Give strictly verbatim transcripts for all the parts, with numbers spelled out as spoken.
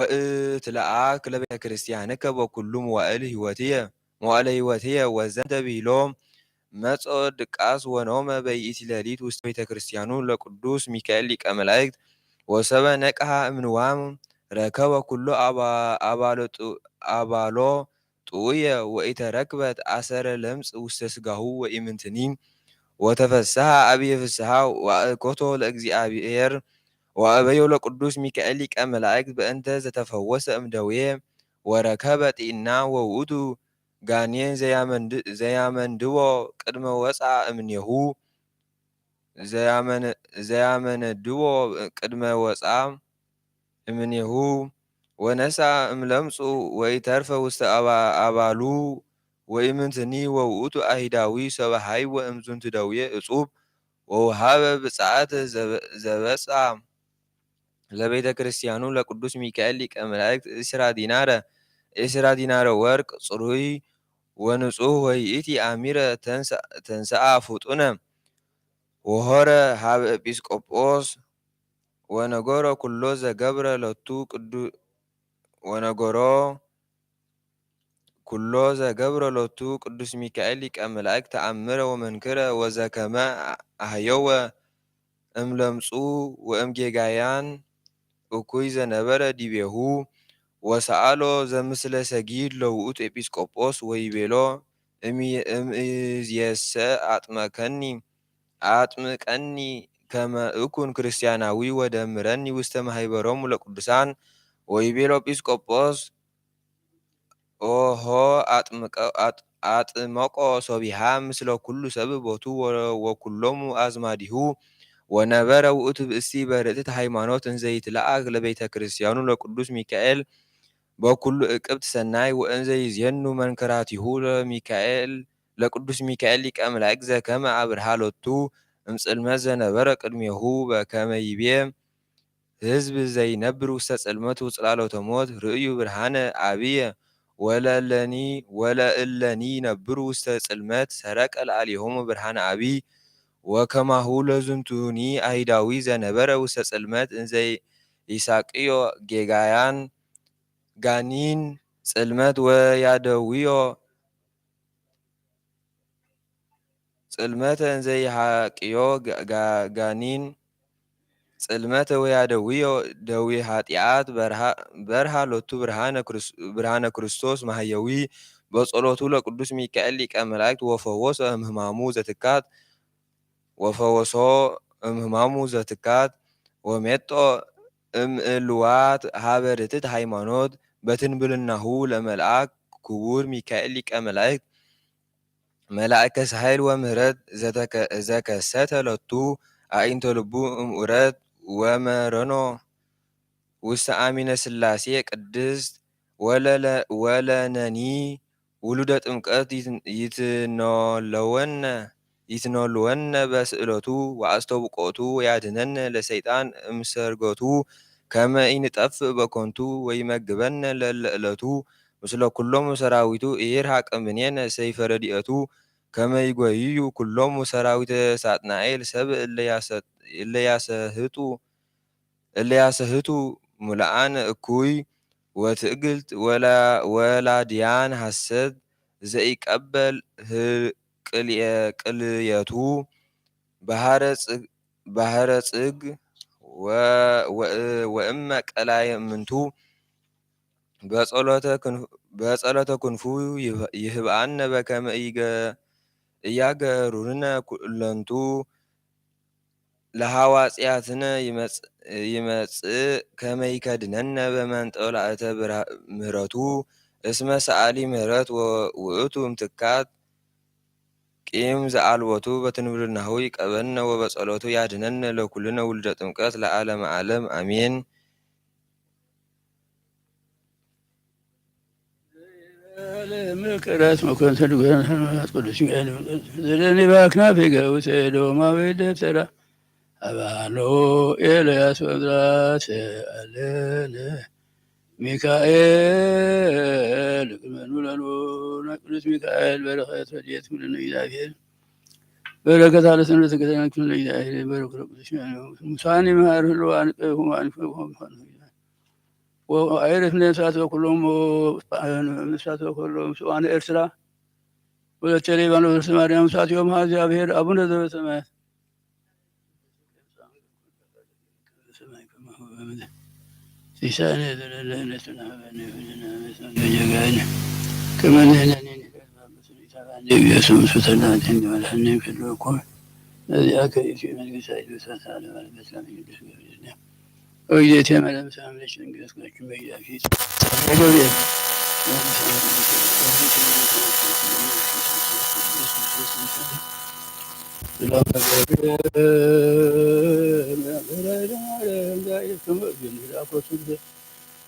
ወእትለአክ ለቤተክርስቲያንከ በኩሉ መዋእል ሕይወትየ፣ መዋዕለ ሕይወትየ። ወዘንተ ብሂሎ መጽኦ ድቃስ ወኖመ በይእቲ ሌሊት ውስተ ቤተክርስቲያኑ ለቅዱስ ሚካኤል ሊቀ መላእክት። ወሰበ ነቅሐ እምንዋም ረከበ ኩሎ አባ-፣ አባሎ ጡ-፣ አባሎ ጥውየ ወኢተረክበት አሰረ ለምጽ ውስተ ስጋሁ ወኢምንትኒ። ወተፈስሐ አብየ ፍስሐ ወአእኮቶ ለእግዚአብሔር ወአበዮ ለቅዱስ ሚካኤል ሊቀ መላእክት በእንተ ዘተፈወሰ እምደዌ ወረከበ ጢዕና ወውእቱ ጋኔን ዘያመንድ-፣ ዘያመንድቦ ቅድመ ወፅአ እምኔሁ ዘያመን-፣ ዘያመነድቦ ቅድመ ወፅአ እምኔሁ ወነሳ እምለምጹ ወኢተርፈ ውስተ አባ-፣ አባሉ ወኢምንትኒ ወውእቱ አይሁዳዊ ሰበ ሀይወ እምዝንቱ ደዌ እጹብ ወውሃበ ብፅዓት ዘበ-፣ ዘበጽአ ለቤተ ክርስቲያኑ ለቅዱስ ሚካኤል ሊቀ መላእክት እስራ ዲናረ፣ እስራ ዲናረ ወርቅ ጽሩይ ወንጹህ ወይእቲ አሚረ ተንሰ-፣ ተንሰአ ፍጡነ ወሆረ ሀበ ኤጲስቆጶስ ወነገሮ ኩሎ ዘገብረ ሎቱ ቅዱ-፣ ወነገሮ ኩሎ ዘገብረ ሎቱ ቅዱስ ሚካኤል ሊቀ መላእክት ተአምረ ወመንክረ ወዘከመ አህየወ እምለምጹ ወእምጌጋያን እኩይ ዘነበረ ዲቤሁ ወሰአሎ ዘምስለ ሰጊድ ለውእቱ ኤጲስቆጶስ ወይቤሎ እም-፣ እምይእዜሰ አጥምቀኒ፣ አጥምቀኒ ከመ እኩን ክርስቲያናዊ ወደምረኒ ውስተ ማህበሮሙ ለቅዱሳን። ወይቤሎ ኤጲስቆጶስ ኦሆ አጥምቀ-፣ አጥ-፣ አጥመቆ ሶቢሃ ምስለ ኩሉ ሰብ ቦቱ ወ-፣ ወኩሎሙ አዝማዲሁ። ወነበረ ውእቱ ብእሲ በርትዕት ሃይማኖት እንዘ ይትለአክ ለቤተ ክርስቲያኑ ለቅዱስ ሚካኤል በኩሉ እቅብት ሰናይ ወእንዘ ይዜኑ መንክራቲሁ ለሚካኤል፣ ለቅዱስ ሚካኤል ሊቀ መላእክት ዘከመ አብርሃ ሎቱ እምጽልመት ዘነበረ ቅድሜሁ በከመ ይቤ ህዝብ ዘይነብር ውስተ ጽልመት ውጽላሎተ ሞት ርእዩ ብርሃነ አብየ ወለእለኒ፣ ወለእለኒ ይነብሩ ውስተ ጽልመት ሰረቀ ለአሊሆሙ ብርሃነ አብይ። ወከማሁ ለዝንቱኒ አይሁዳዊ ዘነበረ ውስተ ጽልመት እንዘ ይሳቅዮ ጌጋያን ጋኒን ጽልመት ወያደውዮ ጽልመተ እንዘ ይሃቅዮ ጋ-፣ ጋ-፣ ጋኒን ጽልመተ ወያደውዮ ደዌ ኃጢአት በርሃ፣ በርሃ ሎቱ ብርሃነ ክርስ-፣ ብርሃነ ክርስቶስ ማህየዊ። በጸሎቱ ለቅዱስ ሚካኤል ሊቀ መላእክት ወፈወሶ እምህማሙ ዘትካት፣ ወፈወሶ እምህማሙ ዘትካት ወሜጦ እምእልዋት ሀበ ርትዕት ሃይማኖት። በትንብልናሁ ለመልአክ ክቡር ሚካኤል ሊቀ መላእክት መላእከ ሳህል ወምህረት ዘተከ-፣ ዘከሰተ ሎቱ አኢንተ ልቡ እምኡረት ወመረኖ ውስተ አሚነ ስላሴ ቅድስት ወለለ-፣ ወለነኒ ውሉደ ጥምቀት ይት-፣ ይትኖለወነ፣ ይትኖልወነ በስእለቱ ወአስተብቆቱ ወያድነነ ለሰይጣን እምሰርገቱ ከመ ኢንጠፍእ በከንቱ ወይመግበነ ለለእለቱ ምስለ ኩሎሙ ሰራዊቱ ኢይርሐቅ እምኔነ ሰይፈ ረድኤቱ ከመ ይጎይዩ ኩሎሙ ሰራዊተ ሳጥናኤል ሰብ እለ ያሰ-፣ እለ ያሰህጡ እለ ያሰህቱ ሙላአን እኩይ ወትእግልት ወላ-፣ ወላድያን ሐሰት ዘኢቀበል ህ-፣ ቅልየ-፣ ቅልየቱ ባህረ ጽግ-፣ ባህረ ጽግ ወ-፣ ወ-፣ ወእመ ቀላየ እምንቱ በጸሎተ ክንፍ-፣ በጸሎተ ክንፉ ይህ-፣ ይህብአነ በከመ ኢገ-፣ ኢያገሩርነ ኩለንቱ ለሐዋጽያትነ ይመጽ-፣ ይመጽእ ከመ ይከድነነ በመንጠላእተ ብርሃ-፣ ምህረቱ እስመ ሰአሊ ምህረት ወ-፣ ውእቱ እምትካት ቂም ዘአልቦቱ በትንብልናሁ ይቀበነ ወበጸሎቱ ያድነነ ለኩልነ ውሉደ ጥምቀት ለዓለመ ዓለም አሜን። ምክረት መኮንተ ንጉሠ ቅዱስ ሚካኤል ዘለኒ በአክናፈ ገውተ ዶማዊ ደብተራ አባሎ ኤልያስ መብራት አለነ ሚካኤል ቅድመ ንብለሉ ናይ ቅዱስ ሚካኤል በረከት ረድኤት ኩልነ እግዚአብሔር በረከት አለ ሰንበት ከተና ኩልነ እግዚአብሔር በረከት ቅዱስ ሚካኤል ሙሳኒ መሃር ህልዋን ቀሁማን ፈሆም ወአይርፍ ለነፍሳት ወኩሎም፣ ነፍሳት ወኩሎም ስዋን ኤርትራ ወለተሪባን ወለተሰማርያም ሳት ዮም ሀ እግዚአብሔር አቡነ ዘበሰማያት። ሲሳየነ ዘለለዕለትነ ሀበነ ዮሐንስ ከመ ንሕነኒ ንሕነኒ ኢታባኒ ኢየሱስ ፈተና እንዲመልሐኒ ከለኩ ነዚአከ ኢቲ መንግስት ኃይል ወሳት ዓለም አለበት ለመንግስት ገብርኤል። ወእግዚእትየ ማርያም ሰላም ለኪ ድንግል እስከ አኪ በያፊት ገብርኤል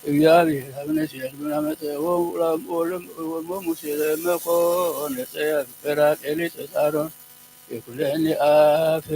እግዚአብሔር አብነ ሲያድጉና መጠ ወሙሴ ለመኮ ነጸያ ራቄሊ ጸጻሮን የኩለኒ አፍ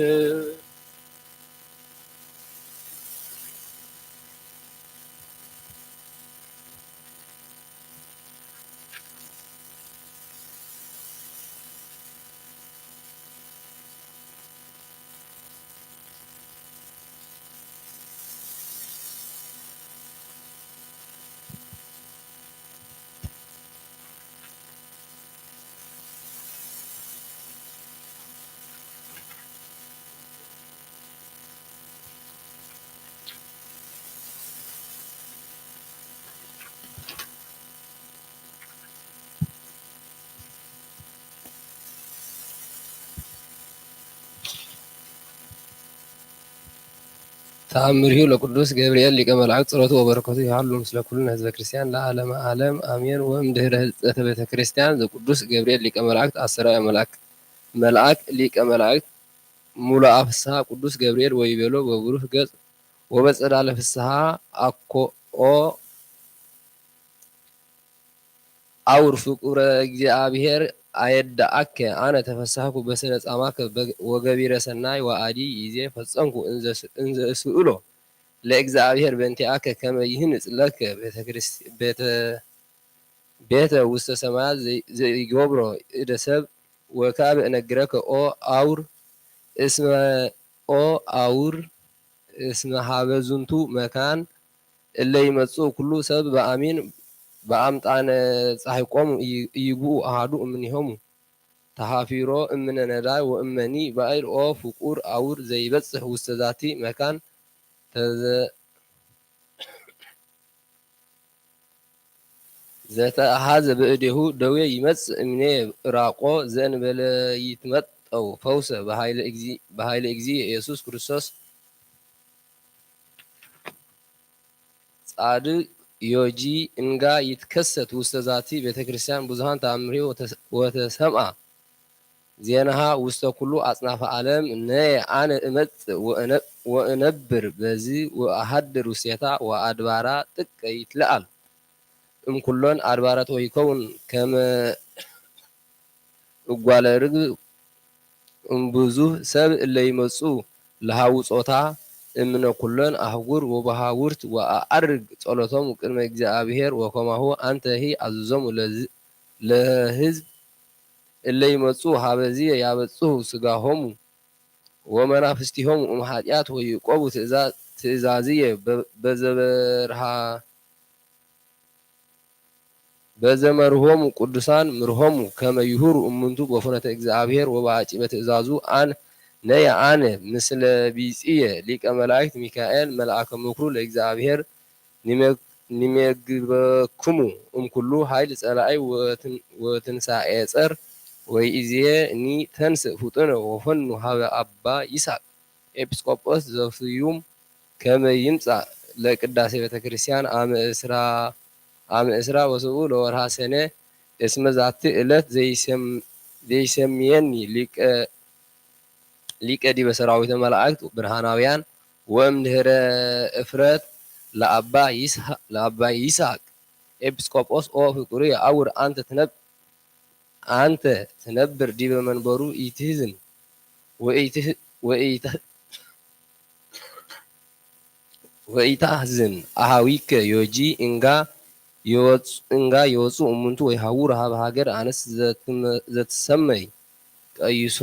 ተአምሪሁ ለቅዱስ ገብርኤል ሊቀ መላእክት ጸሎቱ ወበረከቱ ይሃሉ ምስለ ኩልነ ህዝበ ክርስቲያን ለዓለመ ዓለም አሜን። ወእምድህረ ህንጸተ ቤተ ክርስቲያን ዘቅዱስ ገብርኤል ሊቀ መላእክት አስተርአየ መልአክ መልአክ ሊቀ መላእክት ሙሉአ ፍስሐ ቅዱስ ገብርኤል ወይቤሎ በብሩህ ገጽ ወበጸዳለ ፍስሐ አኮ ኦ አውር ፍቁረ እግዚአብሔር አየዳአከ አነ ተፈሳህኩ በስነ ጻማከ ወገቢረ ሰናይ ወአዲ ይዜ ፈጸምኩ እንዘ እስእሎ ለእግዚአብሔር በእንቲአከ ከመ ይህንጽ ለከ ቤተ ክርስቲ-፣ ቤተ፣ ቤተ ውስተ ሰማያት ዘ-፣ ዘኢገብሮ እደ ሰብ ወካብ እነግረከ ኦ አውር እስመ ኦ አውር እስመ ሀበ ዝንቱ መካን እለ ይመጽኡ ኩሉ ሰብ በአሚን በአምጣነ ጻሕቆሙ ኢይግኡ አሐዱ እምኔሆሙ ተሐፊሮ እምነ ነዳይ ወእመኒ ባዕል ኦ ፍቁር አውር ዘይበጽሕ ውስተ ዛቲ መካን ተዘ-፣ ዘተአሐዘ በእዴሁ ደዌ ይመጽእ እምኔ ራቆ ዘእንበለ ይትመጠው ፈውሰ በኃይለ እግዚ-፣ በኃይለ እግዚ ኢየሱስ ክርስቶስ ጻድቅ ዮጂ እንጋ ይትከሰት ውስተ ዛቲ ቤተክርስቲያን ብዙኃን ተአምሪሁ ወተ-፣ ወተሰምአ ዜናሃ ውስተ ኩሉ አጽናፈ ዓለም። ነየ አነ እመጽእ ወእነ-፣ ወእነብር በዚ ወአሐድር ውስቴታ ወአድባራ ጥቀ ይትለዓል እምኩሎን አድባራት ወይከውን ከመ እጓለ ርግብ እምብዙህ ሰብ እለ ይመጽኡ ለሃውጾታ እምነ ኩሎን አህጉር ወበሃውርት ወአዐርግ ጸሎቶሙ ቅድመ እግዚአብሔር ወከማሁ አንተሂ አዝዞሙ ለዝ-፣ ለሕዝብ እለ ይመጽኡ ሀበዝየ ያበጽሑ ስጋሆሙ ወመናፍስቲሆሙ እምኃጢአት ወይዕቆቡ ትእዛ-፣ ትእዛዝየ በ-፣ በዘበርሃ በዘመርሆሙ ቅዱሳን ምርሆሙ ከመ ይሁሩ እሙንቱ በፍኖተ እግዚአብሔር ወበአጪበ ትእዛዙ አን-፣ ነየ አነ ምስለ ቢጽየ ሊቀ መላእክት ሚካኤል መልአከ ምክሩ ለእግዚአብሔር ኒመ-፣ ኒሜግበክሙ እምኩሉ ኃይል ጸላኢ ወትን-፣ ወትንሳኤ ጸር ወይእዜኒ ተንስእ ፍጡነ ወፈኑ ሀበ አባ ይስሐቅ ኤጲስቆጶስ ዘፍዩም ከመ ይምጻእ ለቅዳሴ ቤተክርስቲያን አመ እስራ፣ አመ እስራ ወሰብኡ ለወርሃ ሰኔ፣ እስመ ዛቲ ዕለት ዘይሰም-፣ ዘይሰምየኒ ሊቀ፣ ሊቀ ዲበ ሰራዊተ መላእክት ብርሃናውያን፣ ወእምድህረ እፍረት ለአባ ይስሐ-፣ ለአባ ይስሐቅ ኤጲስቆጶስ ኦ ፍቁርየ አውር አንተ ትነብ-፣ አንተ ትነብር ዲበ መንበሩ ኢትሕዝን ወኢትሕ-፣ ወኢትሕ-፣ ወኢታሕዝን አሃዊከ ዮጂ እንጋ ይወጽ-፣ እንጋ ይወጽኡ እሙንቱ ወይሃውሩ ሀበ ሀገር አንስት ዘትመ-፣ ዘትሰመይ ቀይሶ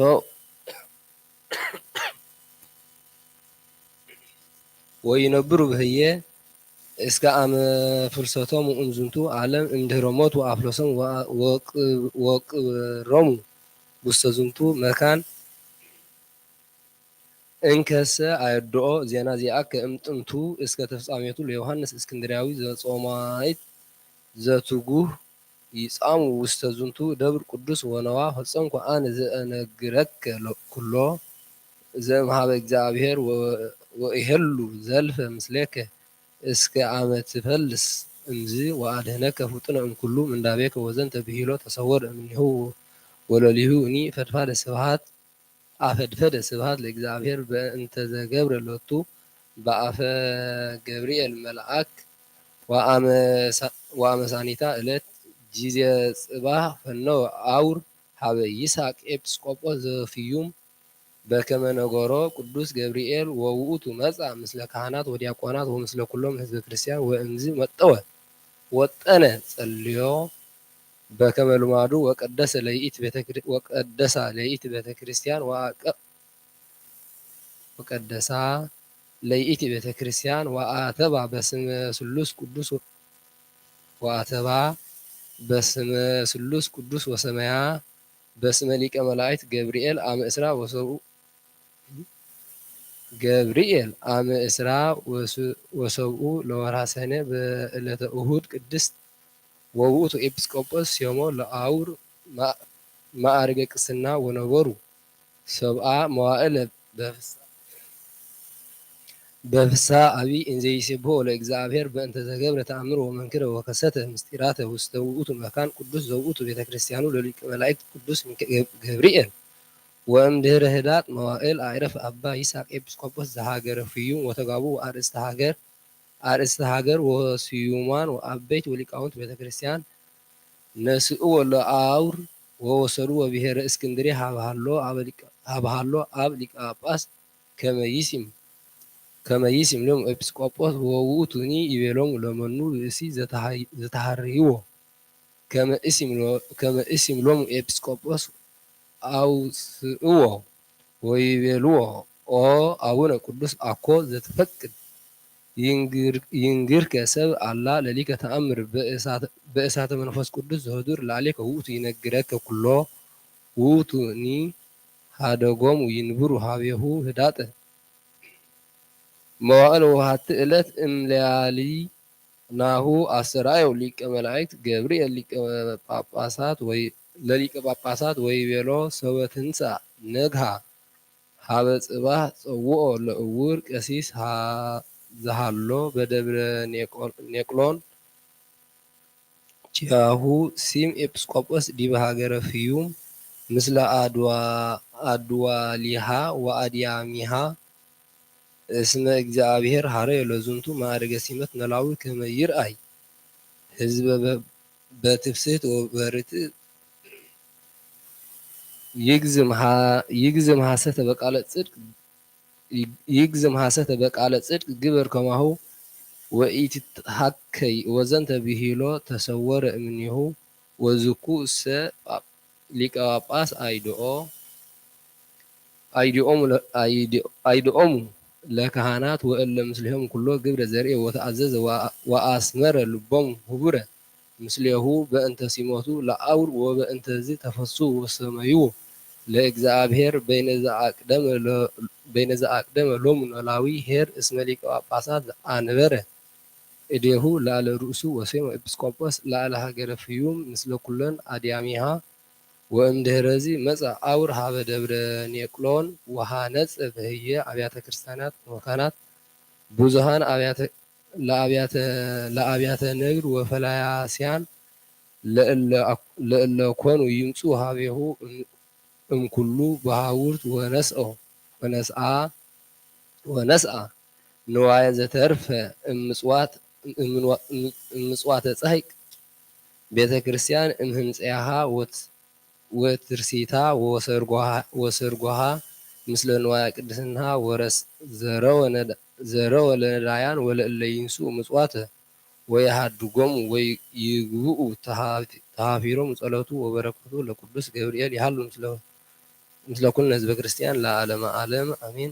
ወይነብሩ በህዬ እስከ አመ ፍልሰቶሙ እምዝንቱ ዓለም እምድህረ ሞቱ አፍለሶሙ ወ-፣ ወቅ-፣ ወቅብሮሙ ውስተ ዝንቱ መካን። እንከሰ አየድኦ ዜና ዚአከ እምጥንቱ እስከ ተፍጻሜቱ ለዮሐንስ እስክንድርያዊ ዘጾማይት ዘትጉህ ይጻሙ ውስተ ዝንቱ ደብር ቅዱስ ወነዋ ፈጸምኩ አነ ዘእነግረከ ለ-፣ ኩሎ ዘእምሃበ እግዚአብሔር ወ-፣ ወኢሄሉ ዘልፈ ምስሌከ እስከ አመ ትፈልስ እምዝ ወአድህነከ ፍጡነ እምኩሉ ምንዳቤከ ወዘንተ ብሂሎ ተሰወረ እምኔሁ ወለሊሁ እኒ ፈድፋደ ስብሃት አፈድፈደ ስብሃት ለእግዚአብሔር በእንተ ዘገብረ ሎቱ በአፈ ገብርኤል መልአክ ወአመ ሳ-፣ ወአመ ሳኒታ እለት ጊዜ ጽባህ ፈነወ አውር ሀበ ይስሐቅ ኤጲስቆጶስ ዘፍዩም በከመ ነገሮ ቅዱስ ገብርኤል ወውእቱ መጽአ ምስለ ካህናት ወዲያቆናት ወምስለ ኩሎም ህዝበ ክርስቲያን ወእምዝ መጠወ ወጠነ ጸልዮ በከመ ልማዱ ወቀደሰ ለይእቲ ቤተ ክሪ-፣ ወቀደሳ ለይእቲ ቤተ ክርስቲያን ወአቀ-፣ ወቀደሳ ለይእቲ ቤተ ክርስቲያን ወአተባ በስመ ስሉስ ቅዱስ ወ-፣ ወአተባ በስመ ስሉስ ቅዱስ ወሰመያ በስመ ሊቀ መላእክት ገብርኤል አመ እስራ ወሰብኡ ገብርኤል አመ እስራ ወስ-፣ ወሰብኡ ለወርሃ ሰኔ በእለተ እሁድ ቅድስት ወውእቱ ኤጲስቆጶስ ሴሞ ለአውር ማ-፣ ማዕርገ ቅስና ወነበሩ ሰብአ መዋዕለ በፍሳ-፣ በፍስሐ አቢይ እንዘ ይሴብሖ ለእግዚአብሔር በእንተ ዘገብረ ተአምር ወመንክረ ወከሰተ ምስጢራተ ውስተ ውእቱ መካን ቅዱስ ዘውእቱ ቤተ ክርስቲያኑ ለሊቀ መላእክት ቅዱስ ሚካ-፣ ገብርኤል። ወእምድህረ ህዳጥ መዋእል አዕረፈ አባ ይስሐቅ ኤጲስቆጶስ ዘሀገረ ፍዩም ወተጋብኡ አርእስተ ሀገር፣ አርእስተ ሀገር ወስዩማን ወአበይት ወሊቃውንት ቤተ ክርስቲያን ነስእዎ ለአውር ወወሰድዎ ብሔረ እስክንድርያ ሀበ ሀሎ አብ ሊቀ-፣ ሀበ ሀሎ አብ ሊቀ ጳጳስ ከመ ይሲም፣ ከመ ይሲም ሎሙ ኤጲስቆጶስ ወውእቱኒ ይቤሎሙ ለመኑ ብእሲ ዘተሃ-፣ ዘተሃርይዎ ከመ እሲም ሎ-፣ ከመ እሲም ሎሙ ኤጲስቆጶስ አውስእዎ ወይቤልዎ ኦ አቡነ ቅዱስ አኮ ዘትፈቅድ ይንግር-፣ ይንግርከ ሰብ አላ ለሊከ ተአምር በእሳተ፣ በእሳተ መንፈስ ቅዱስ ዘህዱር ለአሌከ ውእቱ ይነግረከ ኩሎ ውእቱኒ ሀደጎሙ ይንብሩ ሀቤሁ ህዳጠ መዋእል ወሀቲ እለት እምለያሊ ናሁ አስተርአዮ ሊቀ መላእክት ገብርኤል ሊቀ ጳጳሳት ወይ-፣ ለሊቀ ጳጳሳት ወይቤሎ ሰወ ትንሳ ነግሃ ሀበ ጽባህ ጸውኦ ለእውር ቀሲስ ሀ-፣ ዘሃሎ በደብረ ኔቆ-፣ ኔቅሎን ኪያሁ ሲም ኤጲስቆጶስ ዲበ ሀገረ ፍዩም ምስለ አድዋ-፣ አድዋሊሃ ወአድያሚሃ እስመ እግዚአብሔር ሀረዮ ለዝንቱ ማዕርገ ሲመት ኖላዊ ከመ ይርአይ ህዝበ በ-፣ በትፍስህት ወበርትዕት ይግዝም ሀ-፣ ይግዝም ሐሰተ በቃለ ጽድቅ ይግ-፣ ይግዝም ሐሰተ በቃለ ጽድቅ ግበር ከማሁ ወኢትትሃከይ ወዘንተ ብሂሎ ተሰወረ እምኔሁ ወዝኩ እሰ ጳ-፣ ሊቀ ጳጳስ አይድኦ፣ አይድኦሙ ለ-፣ አይድ-፣ አይድኦሙ ለካህናት ወእለ ምስሌሆሙ ኩሎ ግብረ ዘርኤ ወተአዘዘ ወአ-፣ ወአስመረ ልቦሙ ህቡረ ምስሌሁ በእንተ ሲሞቱ ለአውር ወበእንተዝ ተፈስሑ ወሰመይዎ ለእግዚአብሔር በይነ ዘአቅደመ ለ-፣ በይነ ዘአቅደመ ሎሙ ኖላዊ ኄር እስመ ሊቀ ጳጳሳት አንበረ እዴሁ ለአለ ርእሱ ወሴሞ ኤጲስቆጶስ ለአለ ሀገረ ፍዩም ምስለ ኩለን አድያሚሃ። ወእምድህረዚ መጸ አውር ሀበ ደብረ ኔቅሎን ወሃነጸ በህየ አብያተ ክርስቲያናት ወመካናት ብዙሃን አብያተ፣ ለአብያተ፣ ለአብያተ ነግድ ወፈላያስያን ለእለ አክ-፣ ለእለ ኮኑ ይምጹ ሀቤሁ እም-፣ እምኩሉ በሃውርት ወነስኦ፣ ወነስአ፣ ወነስአ ንዋየ ዘተርፈ እምጽዋት፣ እምንዋ-፣ እም-፣ እምጽዋተ ጻሕቅ ቤተ ክርስቲያን እምህንጽያሃ ወት-፣ ወትርሲታ ወሰርጓሃ፣ ወሰርጓሃ ምስለ ንዋየ ቅድስንሃ ወረስ ዘረወ ነዳ-፣ ዘረወ ለነዳያን ወለእለ ይንስኡ ምጽዋተ ወየሃድጎሙ ወይግብኡ ተሃ-፣ ተሃፊሮሙ ጸሎቱ ወበረከቱ ለቅዱስ ገብርኤል ይሃሉ ምስለ፣ ምስለ ኩልነ ህዝበ ክርስቲያን ለዓለመ ዓለም አሜን።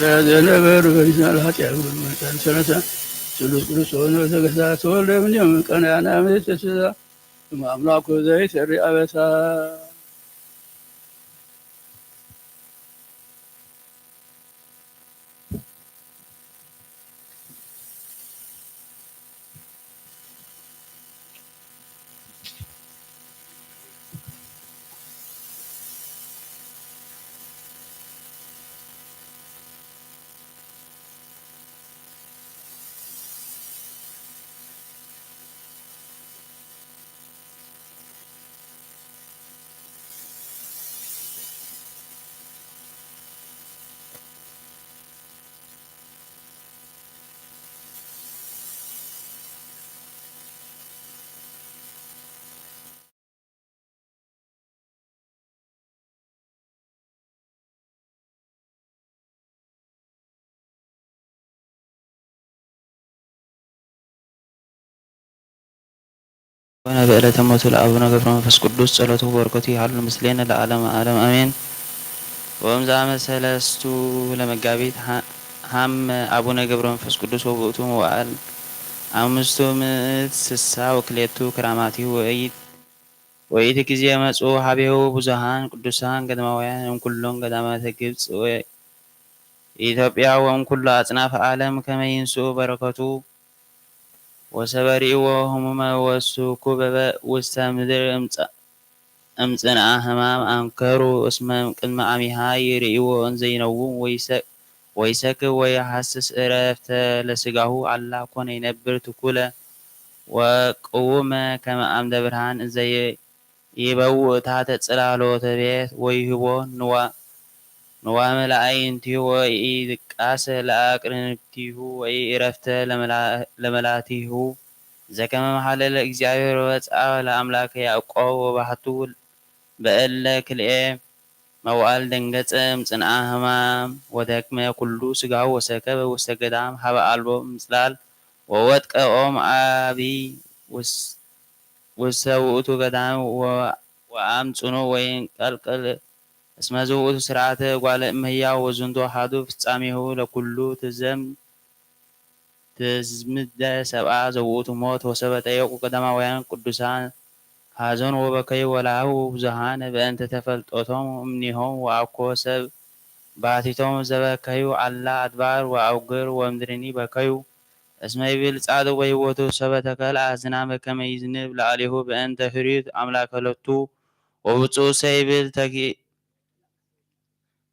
ለዘነበር በይዝና ለኃጢአት ሁሉ መታን ሰነሳ ስሉስ ክርስቶስ ነው ዘገሳ ተወልደ እምኔም ቀናና ምትስዛ እም አምላኩ ዘይሰሪ አበሳ። ኮነ በዕለተ ሞቱ ለአቡነ ገብረ መንፈስ ቅዱስ ጸሎቱ ወበረከቱ ይሃሉ ምስሌነ ለዓለመ ዓለም አሜን። ወእምዛ መሰለስቱ ለመጋቢት ሀ-፣ ሀመ አቡነ ገብረ መንፈስ ቅዱስ ወውእቱ መዋዕል አምስቱ ምእት ስሳ ወክሌቱ ክራማቲሁ ወእይት ወይእቲ ጊዜ መጽኡ ሀቤሁ ብዙኃን ቅዱሳን ገዳማውያን እምኩሎን ገዳማተ ግብጽ ወኢትዮጵያ ወእምኩሉ አጽናፈ ዓለም ከመ ይንስኡ በረከቱ ወሰበ ርእይዎ ህሙመ ወስኩበ ውስተ ምድር እምጽ-፣ እምጽንዓ ህማም አንከሩ እስመ ቅድመ አሚሃ ይርእይዎ እንዘ ይነውም ወይሰ-፣ ወይሰክብ ወይሐስስ ዕረፍተ ለስጋሁ አላ ኮነ ይነብር ትኩለ ወቅውመ ከመ አምደ ብርሃን እንዘ ይ-፣ ይበውእ ታሕተ ጽላሎተ ቤት ወይህቦ ንዋ-፣ ንዋመ ለአዕይንቲሁ ወኢይቃሰ ለአቅርንብቲሁ ወኢዕረፍተ ለመላ-፣ ለመላቲሁ ዘከመ መሐለ ለእግዚአብሔር ወበጽአ ለአምላከ ያዕቆብ ወባሕቱ በእለ ክልኤ መዋዕል ደንገጸ እምጽንዓ ህማም ወደክመ ኩሉ ስጋሁ ወሰከበ ውስተ ገዳም ሀበ አልቦ ምጽላል ወወጥቀ ኦም አቢይ ውስ-፣ ውስተ ውእቱ ገዳም ወ-፣ ወአም ጽኑዕ ወይንቀልቅል እስመ ዝውእቱ ስርዓተ ጓለ እመሕያው ወዝንቱ አሐዱ ፍጻሜሁ ለኩሉ ትዘም ትዝምደ ሰብአ ዘውእቱ ሞት ወሰበ ጠየቁ ቀዳማውያን ቅዱሳን ሐዘን ወበከዩ ወለሀው ብዙኃን በእንተ ተፈልጦቶም እምኔሆም ወአኮ ሰብ ባቲቶም ዘበከዩ አላ አድባር ወአውግር ወምድርኒ በከዩ። እስመ ይብል ጻድቅ በሕይወቱ ሰበ ተከልአ ዝናመ ከመ ይዝንብ ለአሌሁ በእንተ ፍሪት አምላከ ሎቱ ወብፁዕ ሰይብል ተኪ-፣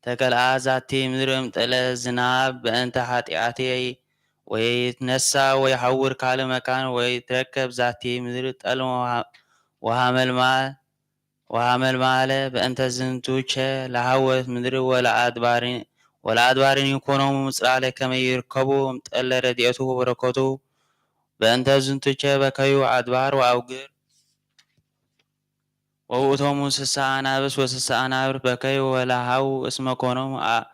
ተከልአ ዛቲ ምድር እምጠለ ዝናብ በእንተ ኃጢአቴ ወይትነሳ ወይሐውር ካልእ መካን ወይትረከብ ዛቲ ምድር ጠል ወሃ-፣ ወሃመልማል ወሃመልማለ በእንተ ዝንቱቸ ለሃወት ምድር ወለአድባሪ-፣ ወለአድባሪን ይኮኖሙ ምጽላለ ከመ ይርከቡ እምጠለ ረድኤቱ ወበረከቱ በእንተ ዝንቱቸ በከዩ አድባር ወአውግር ወውእቶሙ ስሳ አናብስ ወስሳ አናብርት በከዩ ወለሃው እስመ ኮኖሙ አ-፣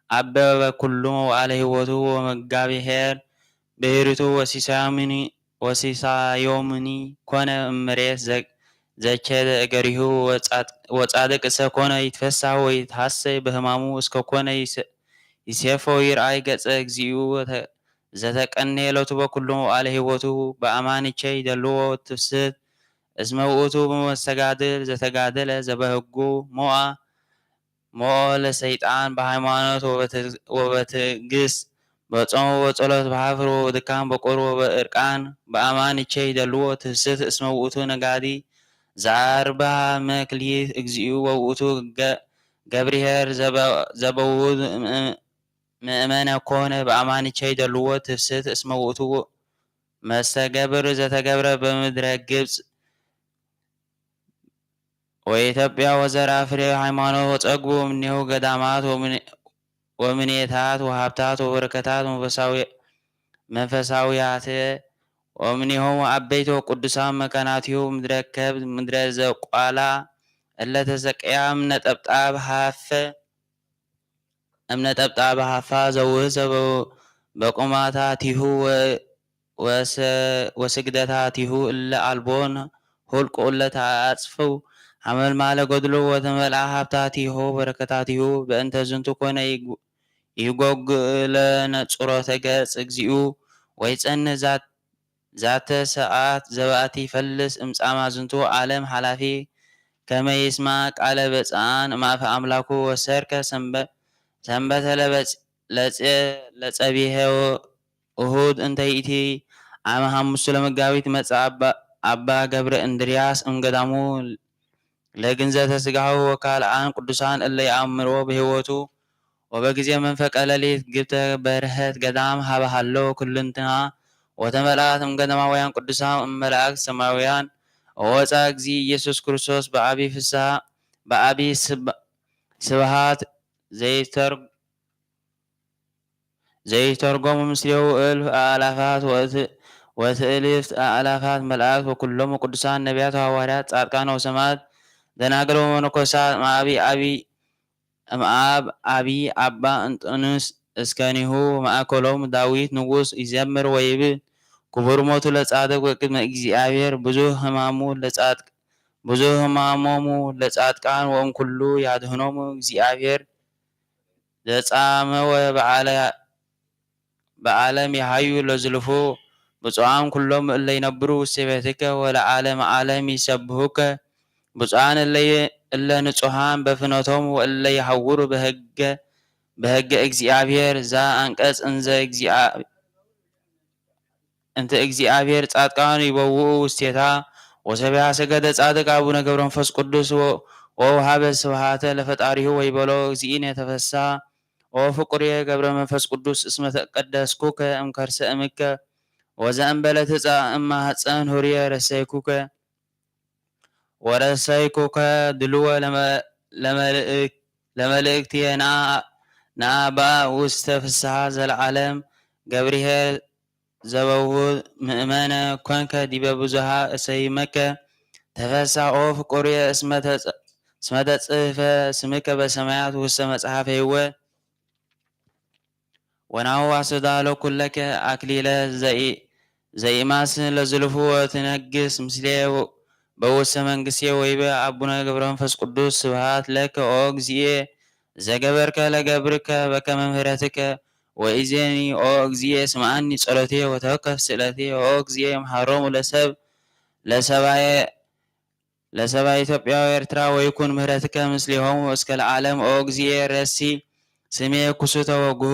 አበበ ኩሉም ወአለ ህይወቱ ወመጋቢሔር ብሔርቱ ወሲሳዮምኒ፣ ወሲሳዮምኒ ኮነ እምሬት ዘ-፣ ዘቸደ እገሪሁ ወጻድ-፣ ወጻድቅ እሰ ኮነ ይትፈሳህ ወይትሐሰይ በህማሙ እስከ ኮነ ይሰ-፣ ይሴፎ ይርአይ ገጸ እግዚኡ ወተ-፣ ዘተቀኔ ሎቱ በኩሉ አለ ህይወቱ በአማን ይቸይ ደልዎ ትፍስት እስመ ውእቱ በመስተጋድል ዘተጋደለ ዘበህጉ ሞአ ሞኦ ለሰይጣን በሃይማኖት ወበትዕግስት በጾም ወበጸሎት በሐፍር ወበድካም በቁር ወበእርቃን በአማን ይቸይ ደልዎ ትፍስት እስመ ውእቱ ነጋዲ ዘአርብዓ መክሊት እግዚኡ ወውእቱ ገብርኄር ዘበውእቱ ምእመነ ኮነ በአማን ይቸይ ደልዎ ትፍስት እስመ ውእቱ መስተገብር ዘተገብረ በምድረ ግብጽ ወኢትዮጵያ ወዘራ ፍሬ ሃይማኖት ወጸግቡ እምኔሁ ገዳማት ወምኔታት ወሀብታት ወበረከታት መንፈሳዊ-፣ መንፈሳውያተ ወእምኔሆሙ አበይት ወቅዱሳን መካናቲሁ ምድረ ከብድ ምድረ ዘቋላ እለ ተሰቀያ እምነ ጠብጣብ ሀፈ እምነ ጠብጣብ ሀፋ ዘውህ ዘበ-፣ በቁማታቲሁ ወ-፣ ወሰ-፣ ወስግደታቲሁ እለ አልቦን ሁልቁ እለ ተአጽፍው ሐመልማለ ገድሉ ወተመልአ ሀብታቲሁ በረከታቲሁ በእንተ ዝንቱ ኮነ ይጎ-፣ ይጎግ ለነጽሮተ ገጽ እግዚኡ ወይጸንዕ ዛት ዛተ ሰዓት ዘበአቲ ይፈልስ እምጻማ ዝንቱ ዓለም ሐላፊ ከመ ይስማዕ ቃለ ብፅዓን እምአፈ አምላኩ ወሰርከ ሰንበ-፣ ሰንበተ ለበጽ-፣ ለጸ-፣ ለጸቢሔ እሁድ እንተ ይእቲ ዓመ ሐሙሱ ለመጋቢት መጽአ አባ፣ አባ ገብረ እንድርያስ እምገዳሙ ለግንዘተ ሥጋሁ ወካልአን ቅዱሳን እለ ይአምርዎ በሕይወቱ ወበጊዜ መንፈቀ ሌሊት ግብተ በርሀት ገዳም ሀበ ሀሎ ኩልንትንሃ ወተመልአት እምገዳማውያን ቅዱሳን እመላእክት ሰማያውያን ወወፅአ እግዚእ ኢየሱስ ክርስቶስ በአቢ ፍስሐ በአቢ ስብ-፣ ስብሐት ዘይተር-፣ ዘይተርጎሙ ምስሌሁ እልፍ አእላፋት ወእት-፣ ወትእልፍት አእላፋት መላእክት ወኩሎሙ ቅዱሳን ነቢያት ወሐዋርያት ጻድቃን ወሰማዕት ደናግል ወመነኮሳት እምአቢ አቢ እምአብ አቢ አባ እንጦንዮስ እስከኒሁ ማእከሎም ዳዊት ንጉስ ይዘምር ወይብል ክቡር ሞቱ ለጻድቅ ወቅድመ እግዚአብሔር ብዙህ ሕማሙ ለጻድቅ-፣ ብዙህ ሕማሞሙ ለጻድቃን ወእምኩሉ ያድህኖሙ እግዚአብሔር ዘጻመወ በዓለ በዓለም ይሃዩ ለዝልፉ። ብፁዓን ኩሎም እለ ይነብሩ ውስተ ቤትከ ወለዓለመ ዓለም ይሰብሑከ። ብፁዓን እለ፣ እለ ንጹሓን በፍኖቶም ወእለ ይሃውሩ በሕገ፣ በሕገ እግዚአብሔር። ዛ አንቀጽ እንዘ እግዚአ-፣ እንተ እግዚአብሔር ጻድቃን ይበውኡ ውስቴታ። ወሰቢሃ ሰገደ ጻድቅ አቡነ ገብረ መንፈስ ቅዱስ ወ-፣ ወውሃበ ስብሃተ ለፈጣሪሁ ወይበሎ እግዚእነ ተፈሳ ኦ ፍቁርየ ገብረ መንፈስ ቅዱስ እስመ ተቀደስኩከ እምከርሰ እምከ ወዘእንበለ ትጻእ እማህፀን ሁርየ ረሰይኩከ ወረሰይኩከ ድልወ ለመ-፣ ለመልእክ-፣ ለመልእክትየ ነአ፣ ነአ በአ ውስተ ፍስሃ ዘለዓለም። ገብርኄር ዘበውሁድ ምእመነ ኮንከ ዲበ ብዙሃ እሰይመከ። ተፈሳ ኦ ፍቁርየ እስመ ተጽ-፣ እስመ ተጽህፈ ስምከ በሰማያት ውስተ መጽሐፈ ሕይወት። ወናሁ አስተዳሎ ኩለከ አክሊለ ዘኢ-፣ ዘኢማስን ለዝልፉ ወትነግስ ምስሌ በውስተ መንግስቴ። ወይቤ አቡነ ገብረ መንፈስ ቅዱስ ስብሐት ለከ ኦ እግዚኤ ዘገበርከ ለገብርከ በከመ ምህረትከ። ወኢዜኒ ኦ እግዚኤ ስምዓኒ ጸሎቴ ወተወከፍ ስእለቴ። ኦ እግዚኤ መሐሮሙ ለሰብ ለሰባየ ለሰባ ኢትዮጵያ ወኤርትራ ወይኩን ምህረትከ ምስሌሆሙ እስከ ለዓለም። ኦ እግዚኤ ረሲ ስሜ ክሱተ ወግሁ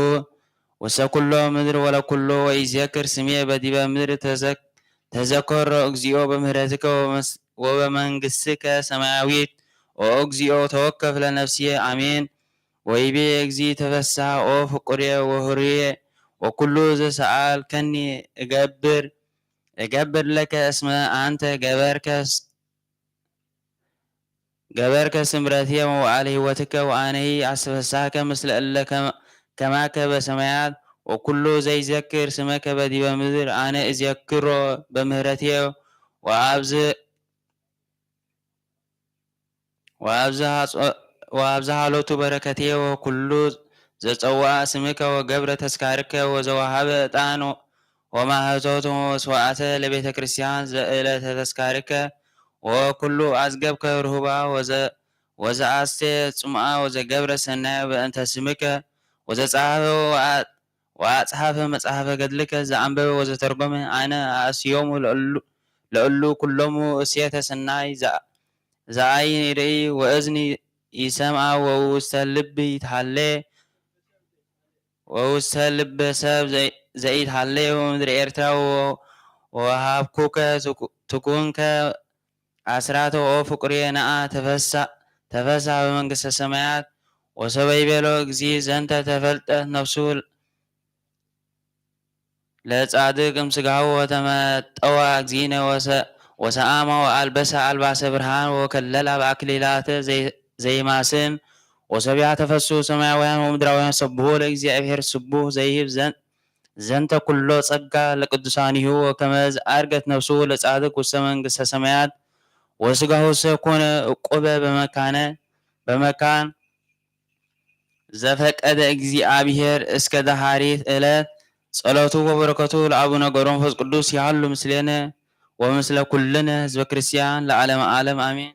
ውስተ ኩሎ ምድር ወለኩሎ ወኢዜክር ስሜ በዲበ ምድር ተዘክ-፣ ተዘከሮ እግዚኦ በምህረትከ ወበመስ-፣ ወበመንግስትከ ሰማያዊት። ኦ እግዚኦ ተወከፍ ለነፍስየ። አሜን። ወይቤ እግዚ ተፈስሐ ኦ ፍቁሬ ወሁሩዬ ወኩሉ ዘሰአልከኒ እገብር፣ እገብር ለከ እስመ አንተ ገበርከ ስ-፣ ገበርከ ስምረትየ ወበዓለ ሕይወትከ ወአነሂ አስተፈስሐከ ምስለ እለ ከማ-፣ ከማከ በሰማያት። ወኩሉ ዘይዘክር ስመከ በዲበ ምድር አነ እዜክሮ በምህረትየ ወአብዝሕ ወአብዝሃ ጸ-፣ ወአብዝሃ ጸሎቱ በረከትየ ወኩሉ ዘጸውዐ ስምከ ወገብረ ተስካርከ ወዘወሀበ ዕጣን ወማህቶት ወመስዋዕተ ለቤተ ክርስቲያን ዘእለተ ተስካርከ ወኩሉ አጽገብከ ርሁባ ወዘ-፣ ወዘአስቴ ጽምአ ወዘገብረ ሰናየ በእንተ ስምከ ወዘጸሐፈ ወአ-፣ ወአጽሐፈ መጽሐፈ ገድልከ ዘአንበበ ወዘተርጎመ አነ አእስዮሙ ለእሉ፣ ለእሉ ኩሎሙ እሴተ ሰናይ ዘ-፣ ዘአይ ርእይ ወእዝኒ ይሰምዓ ወውስተ ልብ ይትሃሌ፣ ወውስተ ልብ ሰብ ዘ-፣ ዘኢትሃሌ ወምድሪ ኤርትራ ወ-፣ ወሃብኩከ ትኩ-፣ ትኩንከ አስራተ ወፍቁርየ ነአ ተፈሳ-፣ ተፈሳ በመንግስተ ሰማያት። ወሰበይ ቤሎ እግዚእ ዘንተ ተፈልጠት ነፍሱ ለጻድቅ እምስጋሁ ወተመጠዋ እግዚእነ ወሰ-፣ ወሰአማ ወአልበሰ አልባሰ ብርሃን ወከለላ በአክሊላተ ዘይ-፣ ዘይማስን። ወሰቢያ ተፈሱ ሰማያውያን ወምድራውያን ሰብሁ ለእግዚአብሔር ስቡህ ዘይህብ ዘን-፣ ዘንተ ኩሎ ጸጋ ለቅዱሳኒሁ ወከመዝ አርገት ነፍሱ ለጻድቅ ውስተ መንግስተ ሰማያት ወስጋሁ ሰ ኮነ እቁበ በመካነ፣ በመካን ዘፈቀደ እግዚአብሔር እስከ ደሃሪት እለት። ጸሎቱ ወበረከቱ ለአቡነ ገብረ መንፈስ ቅዱስ ያሉ ምስሌነ ወምስለ ኩልነ ህዝበ ክርስቲያን ለዓለመ ዓለም አሜን።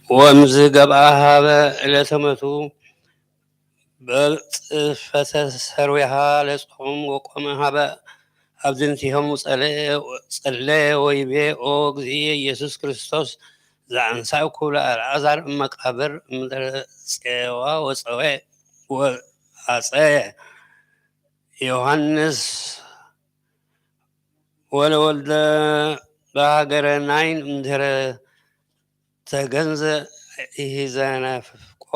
ወእምዝ ገብአ ሀበ ዕለተ መቱ በጽፈተ ሰርዌሃ ለጾም ወቆመ ሀበ አብድንቲሆም ጸለ-፣ ጸለ ወይቤ፣ ኦ እግዚእ ኢየሱስ ክርስቶስ ዘአንሳእኩ ለአልዓዛር እመቃብር እምድረ ጼዋ ወጸዌ ወአጸየ ዮሐንስ ወለወልደ በሀገረ ናይን እምድህረ ተገንዘ ኢሂዘነፍቆ።